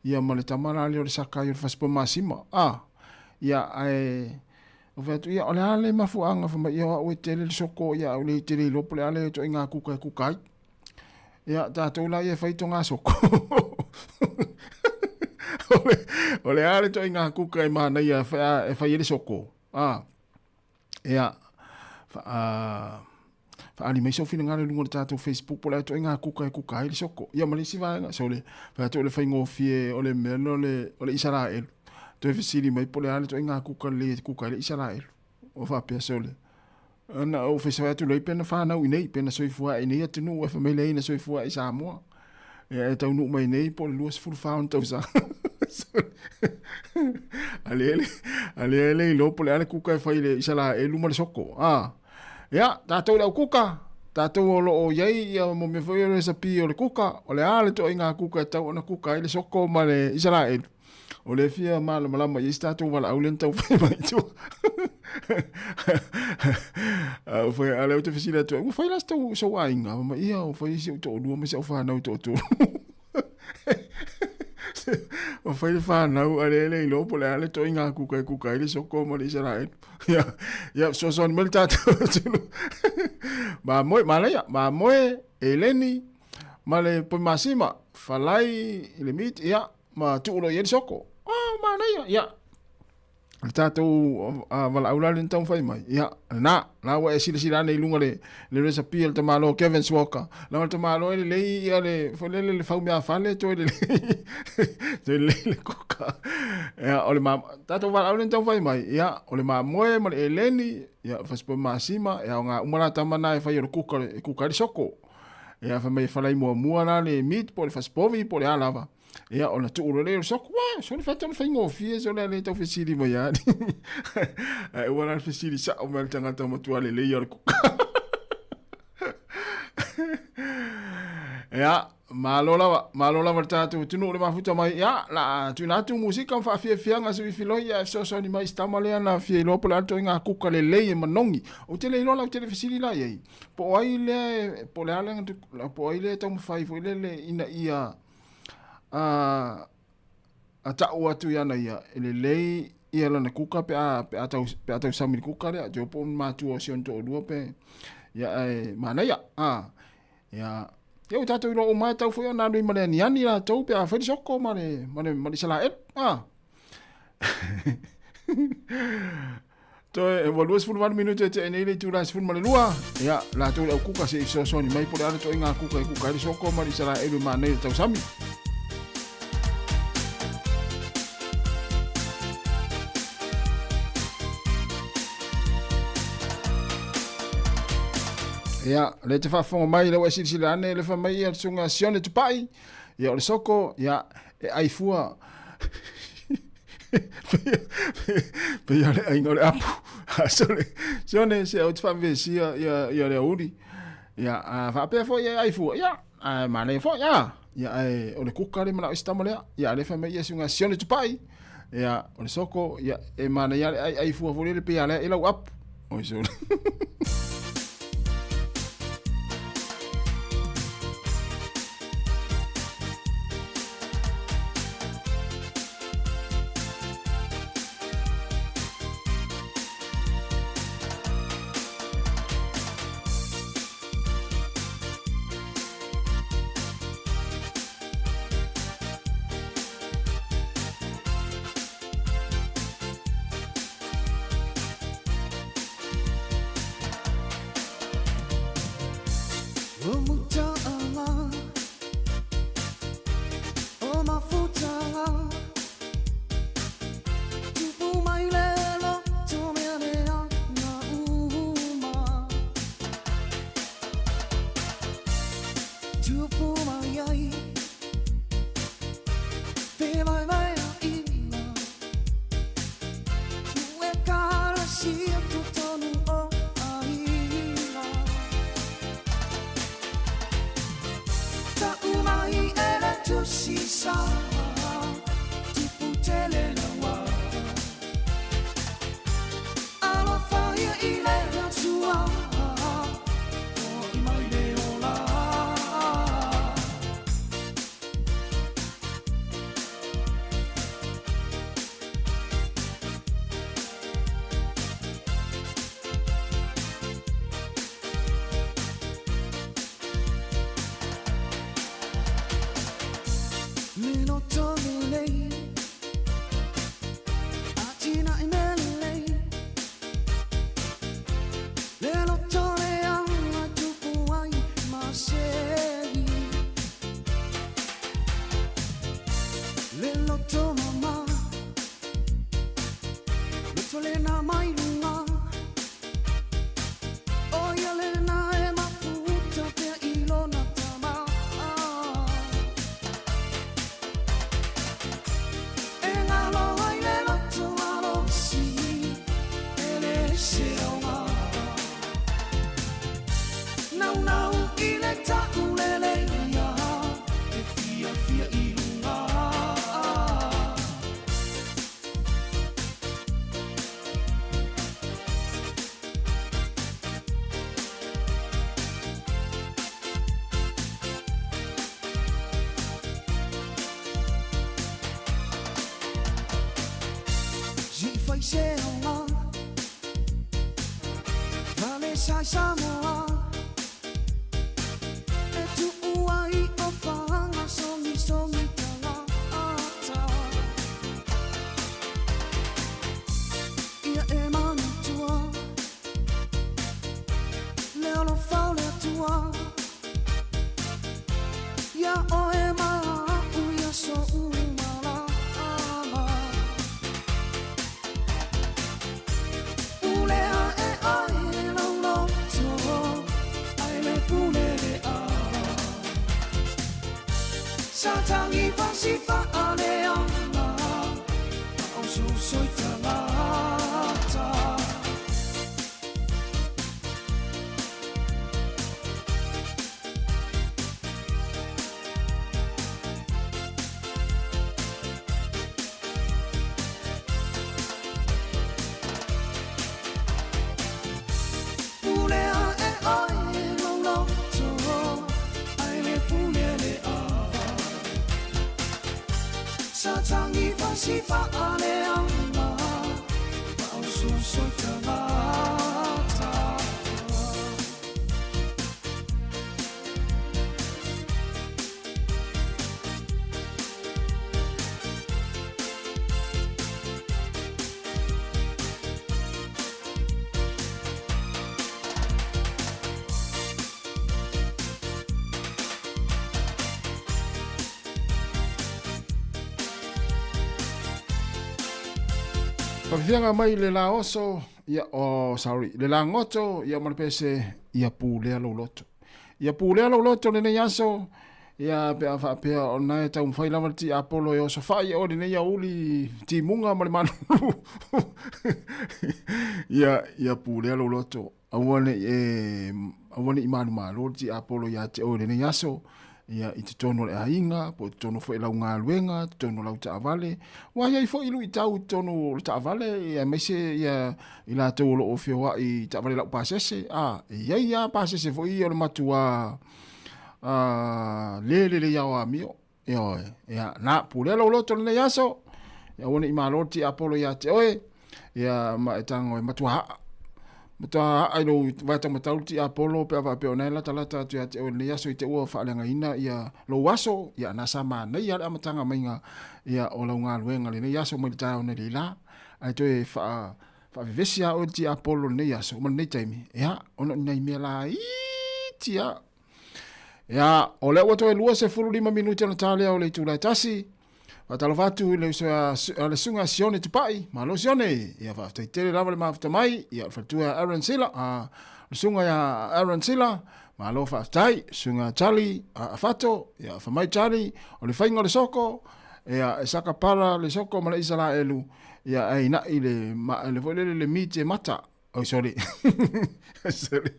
Ia, ma le tama la lea o le saka ai o le fasipovi masima. A, ia, ae, ou fai atu, ia, o le a le mafuaaga fai mai, ia, o au e tele le soko, ia, au le tele iloa po o le a le ituaiga kuka e kuka ai. Ia, tatou la ia e fai toga soko. O le a le ituaiga kuka e manaia e fai ai le soko. A, ia, faaali mai sou finagalo i luga o le tatou Facebook po o le a ituaiga kuka e kuka ai le soko. Ia ma le isi vaega, so le, fai atu o le faigofie o le mea lea o le Isaraelu. Toe fesili mai po o le a le ituaiga kuka lelei e kuka ai le Isaraelu. O faapea sole. Ana ou fai atu loi pe na whanau i nei, pe na soifua i nei atunuu, e fai mai leai na soifua i Samoa. E taunuu mai nei po o le 24 ona tausaga. A lea le, a lea le iloa po o le a le kuka e fai i le Isaraelu ma le soko. A, ia, tatou le au kuka, tatou o lo o i ai ia mo mea foi o le resapi o le kuka, o le a le ituaiga kuka e tatau ona kuka ai le soko ma le Isaraelu. O lea e fia malamalama i ai se tatou valaau lea na taumafai mai i tua. A ua fai, a lea ou te fesili atu ai, ua fai la se tau, sou aiga? Fai mai, ia, ua fai si ou toalua ma si au fanau e toatolu. Ua fai le fanau, a lea e le iloa po o le a le ituaiga kuka e kuka ai le soko ma le Isaraelu. Ia, ia, fesoasoani mai le tatou atunuu. Mamoe, manaia, mamoe, eleni, ma le poimasima, falai i le meat, ia, ma tuu loa i ai le soko. Oh, manaia, ia. Le tatou valaau la lea na taumafai mai, ia, lena, la ua e silasila ane i luga le, le recipe a le tamaloa Kevin Walker. Leaga le tamaloa e lelei ia le, foi lele le fau meafale toe lelei, toe lelei le kuka. Ia, o le ma, tatou valaau lea na taumafai mai, ia, o le mamoe ma le eleni, ia, fasipovi masima, ia, o ngā uma la tama na e fai o le kuka, e kuka ai le soko. Ia, fai mai e falai muamua la le meat po o le fasipovi po o le a lava. Ia, ona tuu loa lea o le soko, ua, sole fai tonu faigofie, sole a le tau fesili mai lava. Ae ua la le fesili sao mai a le tagata matua lelei o le kuka. Ia, malo lava, malo lava le tatou atunuu le mafuta mai. Ia, la tuuina atu musika ma faafiafiaga sui filoi ia e fesoasoani mai i si tama lea na fia iloa po o le a le ituaiga kuka lelei e manogi. Ou te le iloa la, ou te le fesili la i ai. Po o ai lea, po o le a le, po o ai lea e taumafai foi lele ina ia a a ta'u atu i ana ia, e lelei ia lana kuka pe a, pe a tau, pe a tausami i le kuka lea, te iloa po o ni matua o si ona toalua pe. Ia ae manaia, a, ia, ia ua tatou iloa uma e tau foi ona alu ai ma le aniani latou pe a fai le soko ma le, ma le, ma le Isalaelu, a. Toe ua 28 minute e tea nei le itula e 12, ia, latou le au kuka se i fesoasoani mai po o le a le toaiga kuka e kuka ai le soko ma le Isalaelu e manaia i le tausami. Ia, le te faafofoga mai, lea ua e silasila ane, le fai mai ia le susuga Sione Tupai, ia o le soko, ia, e ai fua. Pei o le aiga o le apu. Sole, Sione, se au te faavevesia ia, ia le auli. Ia, a faapea foi e ai fua, ia, a manaia foi, a. Ia, ae o le kuka le manao i se tama lea. Ia, a le fai mai ia susuga Sione Tupai, ia, o le soko, ia, e manaia le ai ai fua foi lele pei a lea e lau apu. Oi sole. Faafefiaga mai le la oso, ia, oh, sorry, le lagoto, ia ma le pese, ia pulea lou loto. Ia pulea lou loto lenei aso, ia pe a faapea o na e taumafai lava le tiapolo e oso fai o lenei auli timuga ma le malulu. Ia, ia pulea lou loto. Aua ne i e, aua ne i malumalo le tiapolo ia te oe lenei aso, ia i totonu o le aiga, po o totonu foi o lau galuega, totonu o lau taavale. Ua i ai foi luitau i totonu o le taavale, ia aemaise ia i latou o lo o feoai i taavale laupasese, a, e i ai lava pasese foi ia o le matua a, le lelei ao amio. Ioe, ia, na, pulea lou loto lenei aso, ia aua ne i malo le tiapolo ia te oe, ia ma e tago e matua haa. Matua haa i lou vaetaumatau le tiapolo pe a faapea o na e latalata atu ia te oe lenei aso i te ua faaleagaina ia lou aso, ia na sa manaia le amataga maiga ia o lau galuega lenei aso mai le taeao nei le la. Ae toe faa faavevesi lava oe le tiapolo lenei aso ma lenei taimi, ia, ona o ni nai mea laiti lava. Ia, o lea ua toe 25 minute ona ta lea o le itula e tasi. Faatalofa atu i le uso a le susuga a Sione Tupai. Malo Sione. Ia, faafetai tele lava le mafuta mai. Ia, o le faletua ia Aaron Sila, a le susuga ia Aaron Sila. Malo faafetai. Susuga Charlie Afato. Ia, fa mai Charlie, o le faiga o le soko, ia, e saka pala le soko ma le Isaraelu, ia, ae ina'i le, ma, le foi lele le miti e mata. Oh, sorry. Sorry.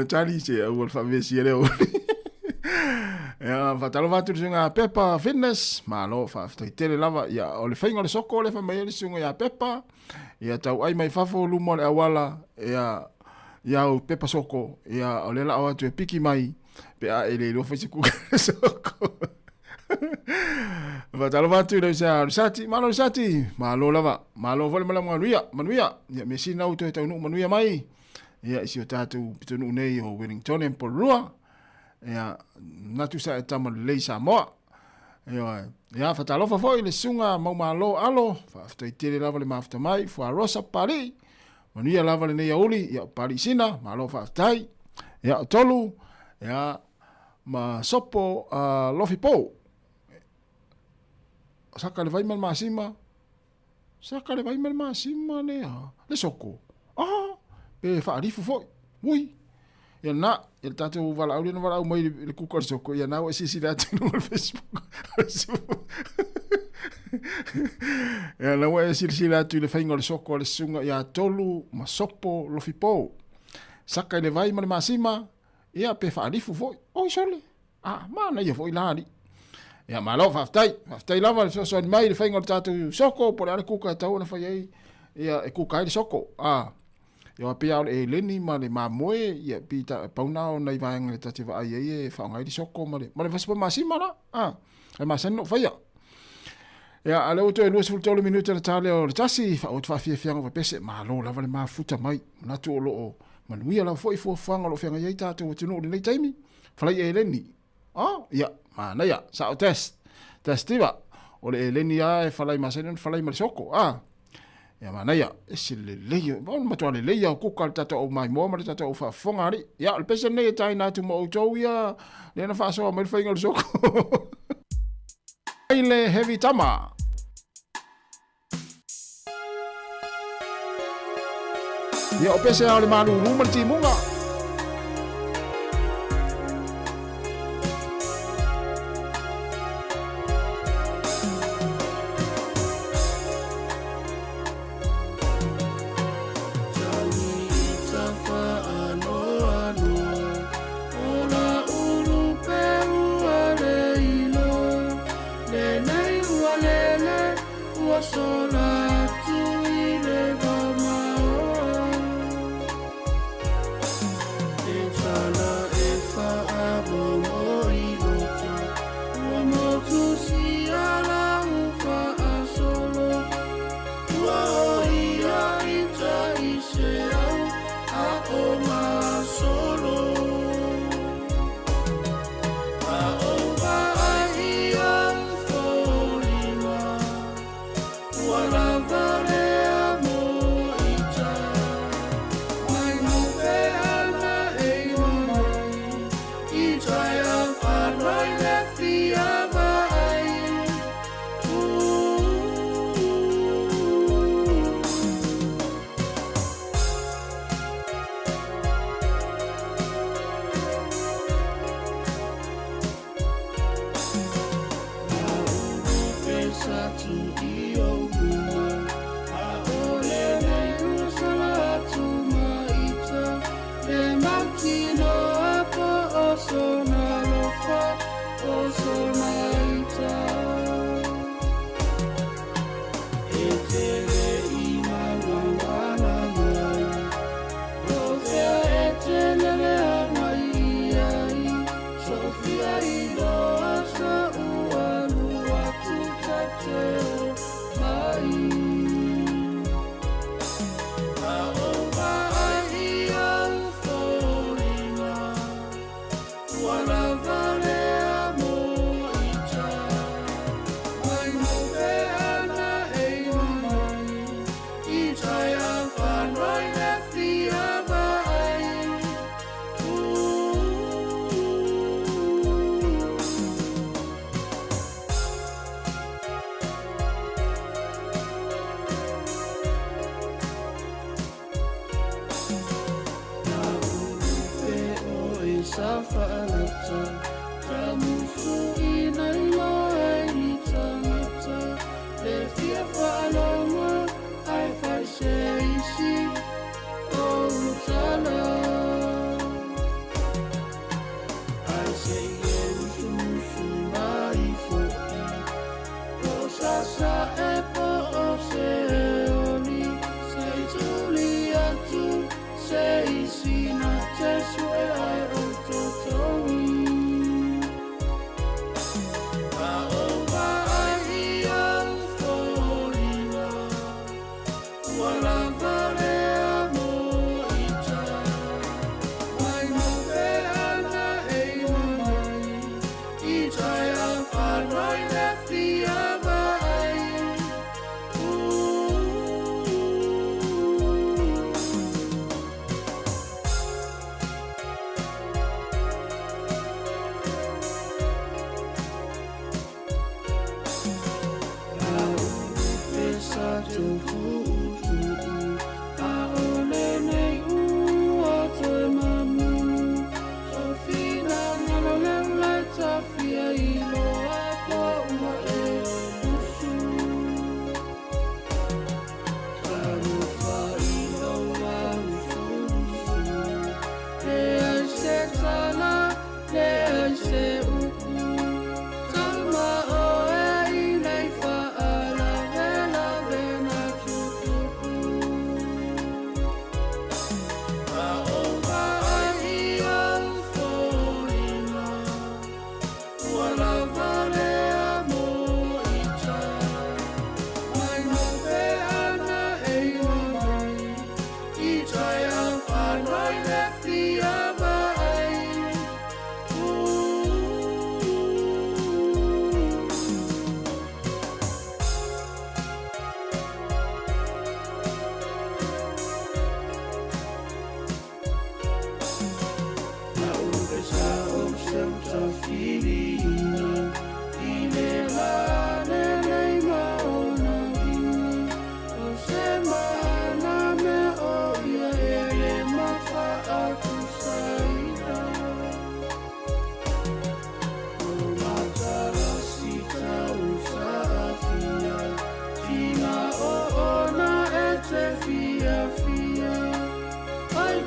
Charlie se au al whaavesi ele o. Ia, whaatalofa atu le susuga a Pepa Fitness, malo faafetai tele lava. Ia, o le faiga o le soko le whamai le susuga ia Pepa. Ia, tau ai mai fafo luma o le awala. Ia, ia au Pepa soko. Ia, o le la o atu e piki mai. Pe a e le iloa fai se kuka soko. Faatalofa atu i le uso a Lusati. Malo Lusati, malo lava. Malo foi le malaga manuia, manuia. Ia mea sili na ua toe taunuu manuia mai. Ia i si o tatou pitonuu nei o Wellington and Porirua. Ia manatu sa e tama lelei Samoa. Ioe. Ia faatalofa foi i le susuga Maumalo Alo, faafetai tele lava le mafuta mai, Fuarosa Papalii. Manuia lava lenei aouli, ia o Papalii Sina, malo faafetai. Ia o Tolu, ia ma Sopo a Lofi Pou. Saka le vai ma le masima. Saka le vai ma le masima le a. Le soko. Ah, pe whaarifu foi. Ui. Ia na, ia le tātou valaau lena valaau mai le kuka le soko. Ia na ua sisi le atu i le Facebook. Ia na ua e silasila atu i le whainga o le soko a le susuga ia Tolu ma Sopo Lofi Pou. Saka i le vai ma le masima. Ia, pe faalifu foi. Oi sole. Ah, manaia foi la alii. Ia, malo, faafetai. Faafetai lava le fesoasoani mai i le faiga o le tatou soko, po o le a le kuka e tatau ona fai ai, ia, e kuka ai le soko. Ah, ia, aua pei lava o le eleni ma le mamoe, ia, pei ta, pau na o nai vaega e ta te vaai ai e faaaoga ai le soko ma le, ma le fasipa masima la. Ah, e masani ona ou faia. Ia, a o lea ua toe 23 minute ona ta lea o le tasi, faaauau atu faafiafiaga o Papese, malo lava le mafuta mai. Manatu o lo o manuia lava foi fuafuaga o lo o feagai ai tatou atunuu i lenei taimi. Falai eleni. Oh, ia, manaia, sao test. Test iva. O le eleni lava e falai masani ona falai ma le soko. Ah. Ia manaia, ese lelei, o le matua lelei o kuka le tatou au maimoa ma le tatou au faafofoga alii. Ia, o le pese lenei e taina atu ma outou ia, lea na faasoa mai le faiga o le soko. Ai le heavy tama. Ia, o pese o le malūlū ma le timuga.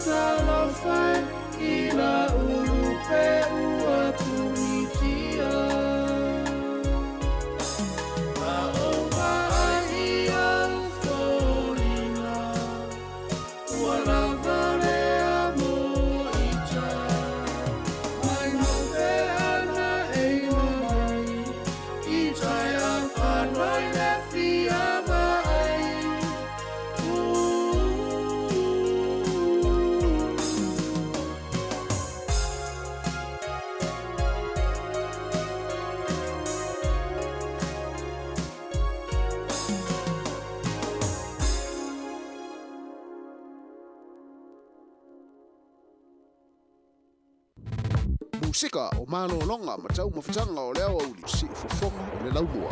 Talofa e i la ulupe ua punitia. A o vaai i au foliga, ua lava lea mo ita. Mai nope ana e mai, i tai a whanoi le fia vaai. Musika o malologa ma taumafataga o le aoauli, siufofoga o le laumua.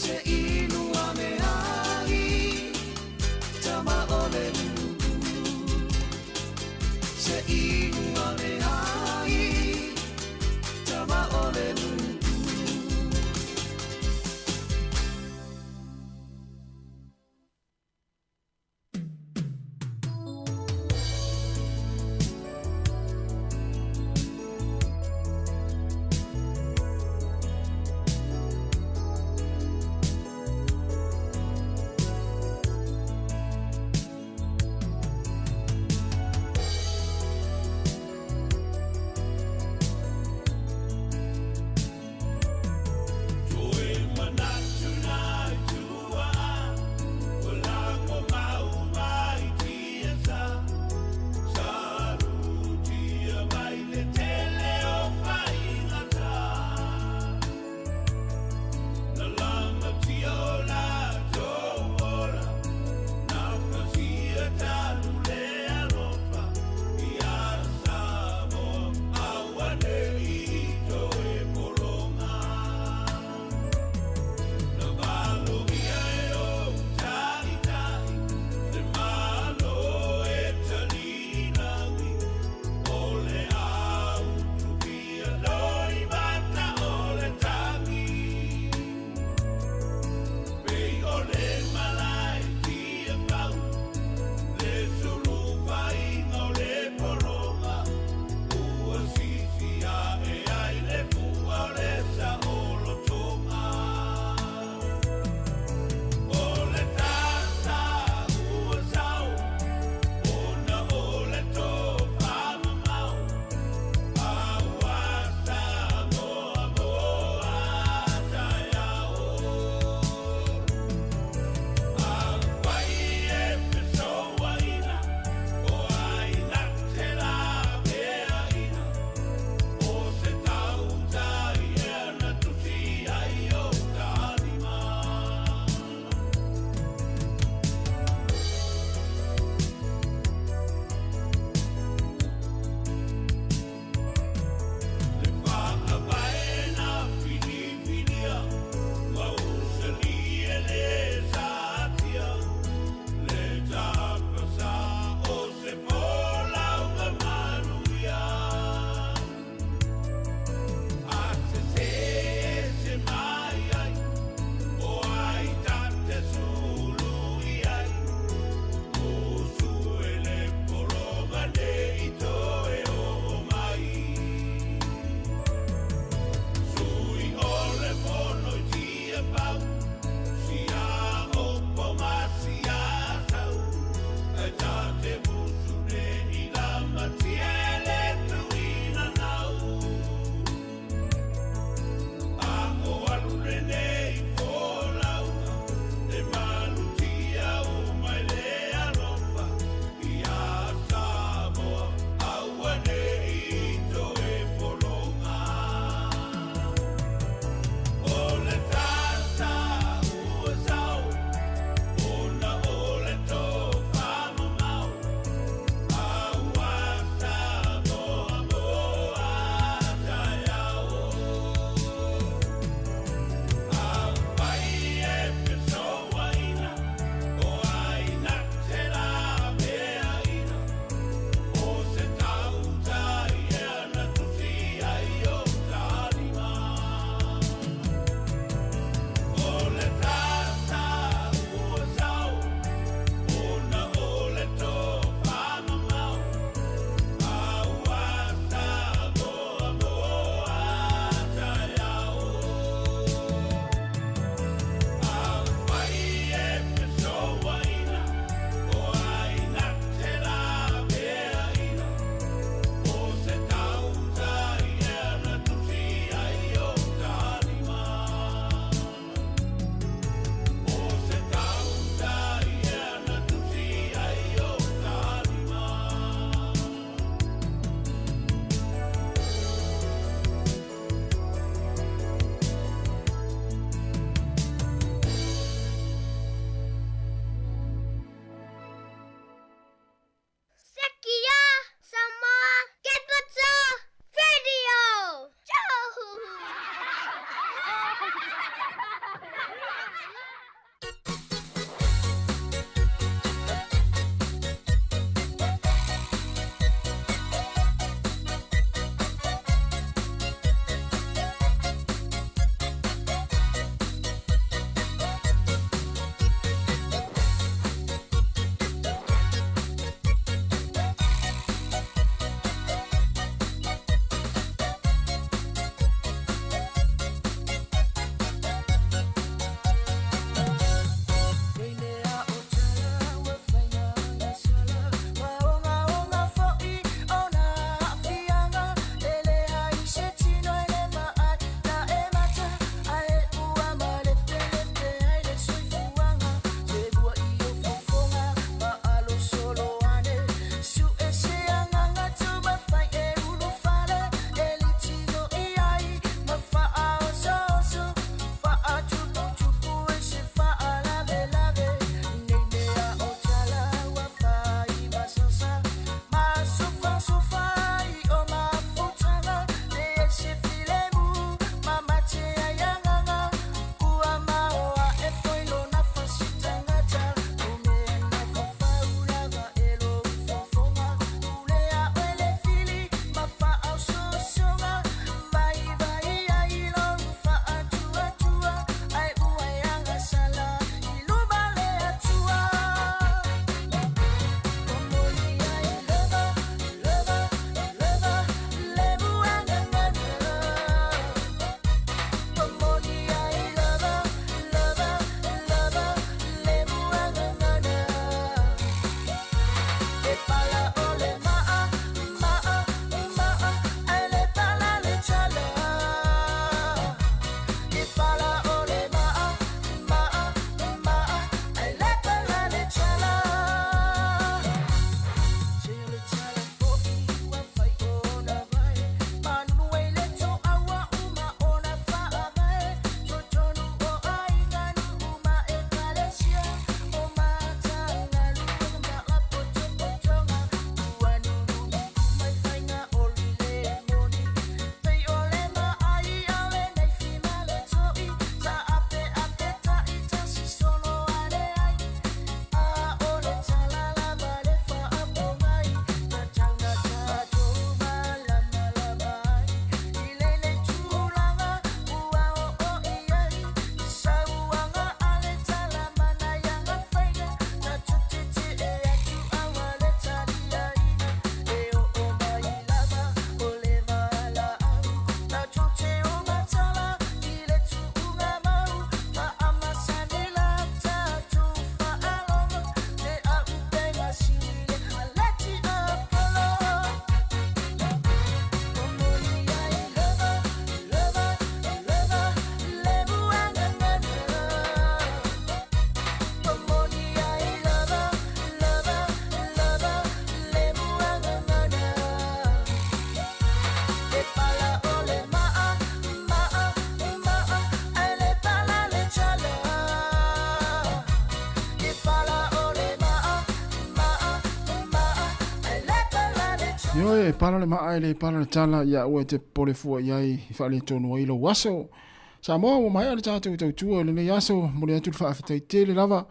Se inu ane ai. Ioe, e pala le maa e le pala le tala, ia aua e te popole fua i ai i faaletonu ai lou aso. Samoa, ua maea le tatou tautua i lenei aso, momoli atu le faafetai tele lava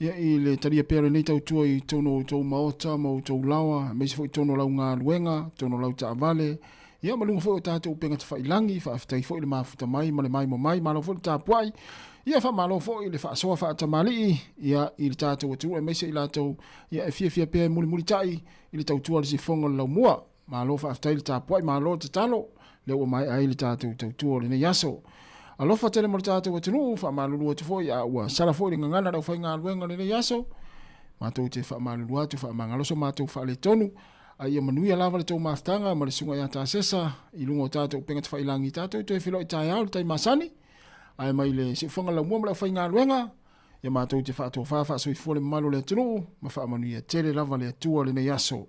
ia i le talia pea o lenei tautua i totonu o outou maota ma outou laoa, aemaise foi totonu o lau galuega, totonu o lau taavale, ia ma luga foi o tatou upega tafailagi, faafetai foi le mafuta mai ma le maimoa mai, malo foi le tapuai, ia faamalo foi le faasoa faatamalii ia i le tatou atunuu aemaise i latou ia e fiafia pea e mulimulitai i le tautua a le sifoga o le laumua. Malo faafetai le tapuai, malo le tatalo, lea ua maea ai le tatou tautua o lenei aso. Alofa tele mo le tatou atunuu, faamalulu atu foi a ua sala foi le gagana a le aufaigaluega o lenei aso. Matou te faamalulu atu, faamagalo so matou faaletonu, a ia manuia lava le tou mafutaga ma le susuga ia Tasesa i luga o tatou upega tafailagi tatou toe feiloai taeao i le tai masani. Ae mai le siufoga laumua ma le aufaigaluega, ia matou te faatofa faasoifua le mamalu o le atunuu ma faamanuia tele lava le Atua lenei aso.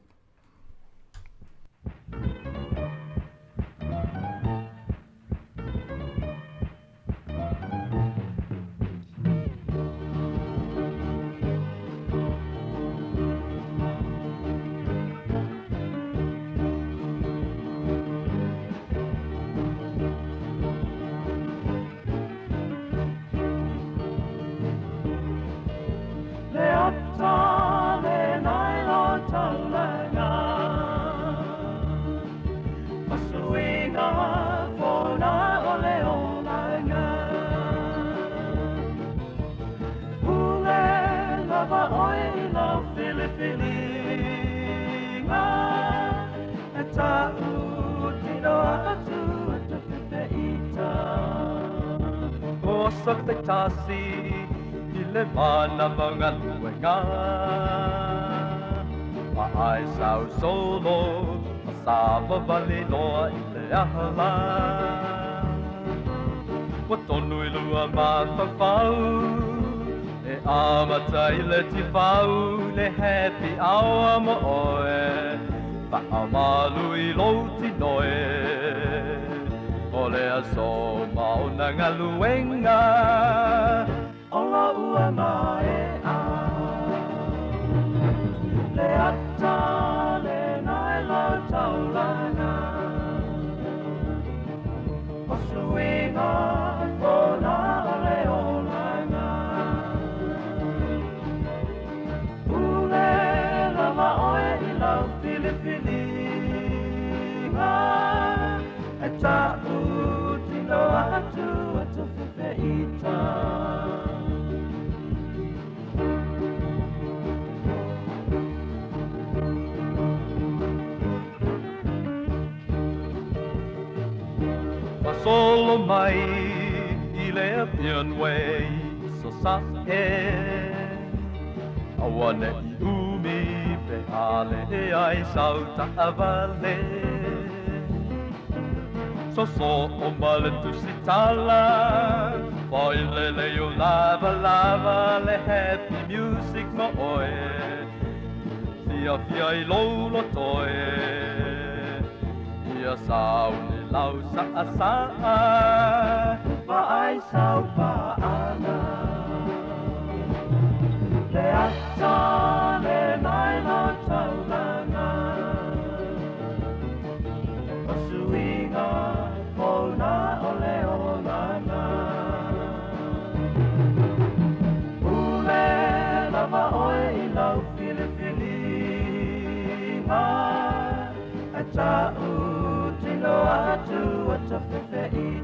Le ata le nai lo taulaga O suiga fona o le olaga Pule lava oe i lau filifiliga E ta'u tino atu e te fefeita O aso taitasi i le manava galuega Ma ai sau solo ma savavali loa i le aha lā Ua tonu i lua mafaufau e amata i le tifau le happy hour mo oe Faamalu i lou tino e O le aso ma ona galuega O la ua maea Le ata lena e lau taulaga O suiga fona o le olaga Pule lava oe i lau filifiliga E ta'u tino atu e te fefeita Faasolo mai i le Appian Way so sa'e Aua ne'i umi pe a leai sau taavale Soso o ma le tusitala Failele o lava lava le happy music mo oe Fiafia i lou loto e Ia sauni lau saasaa Vaai sau paaga Le ata lena i lau taulaga O suiga fona o le olaga Pule lava oe i lau filifiliga E ta'u tino atu e te fefeita.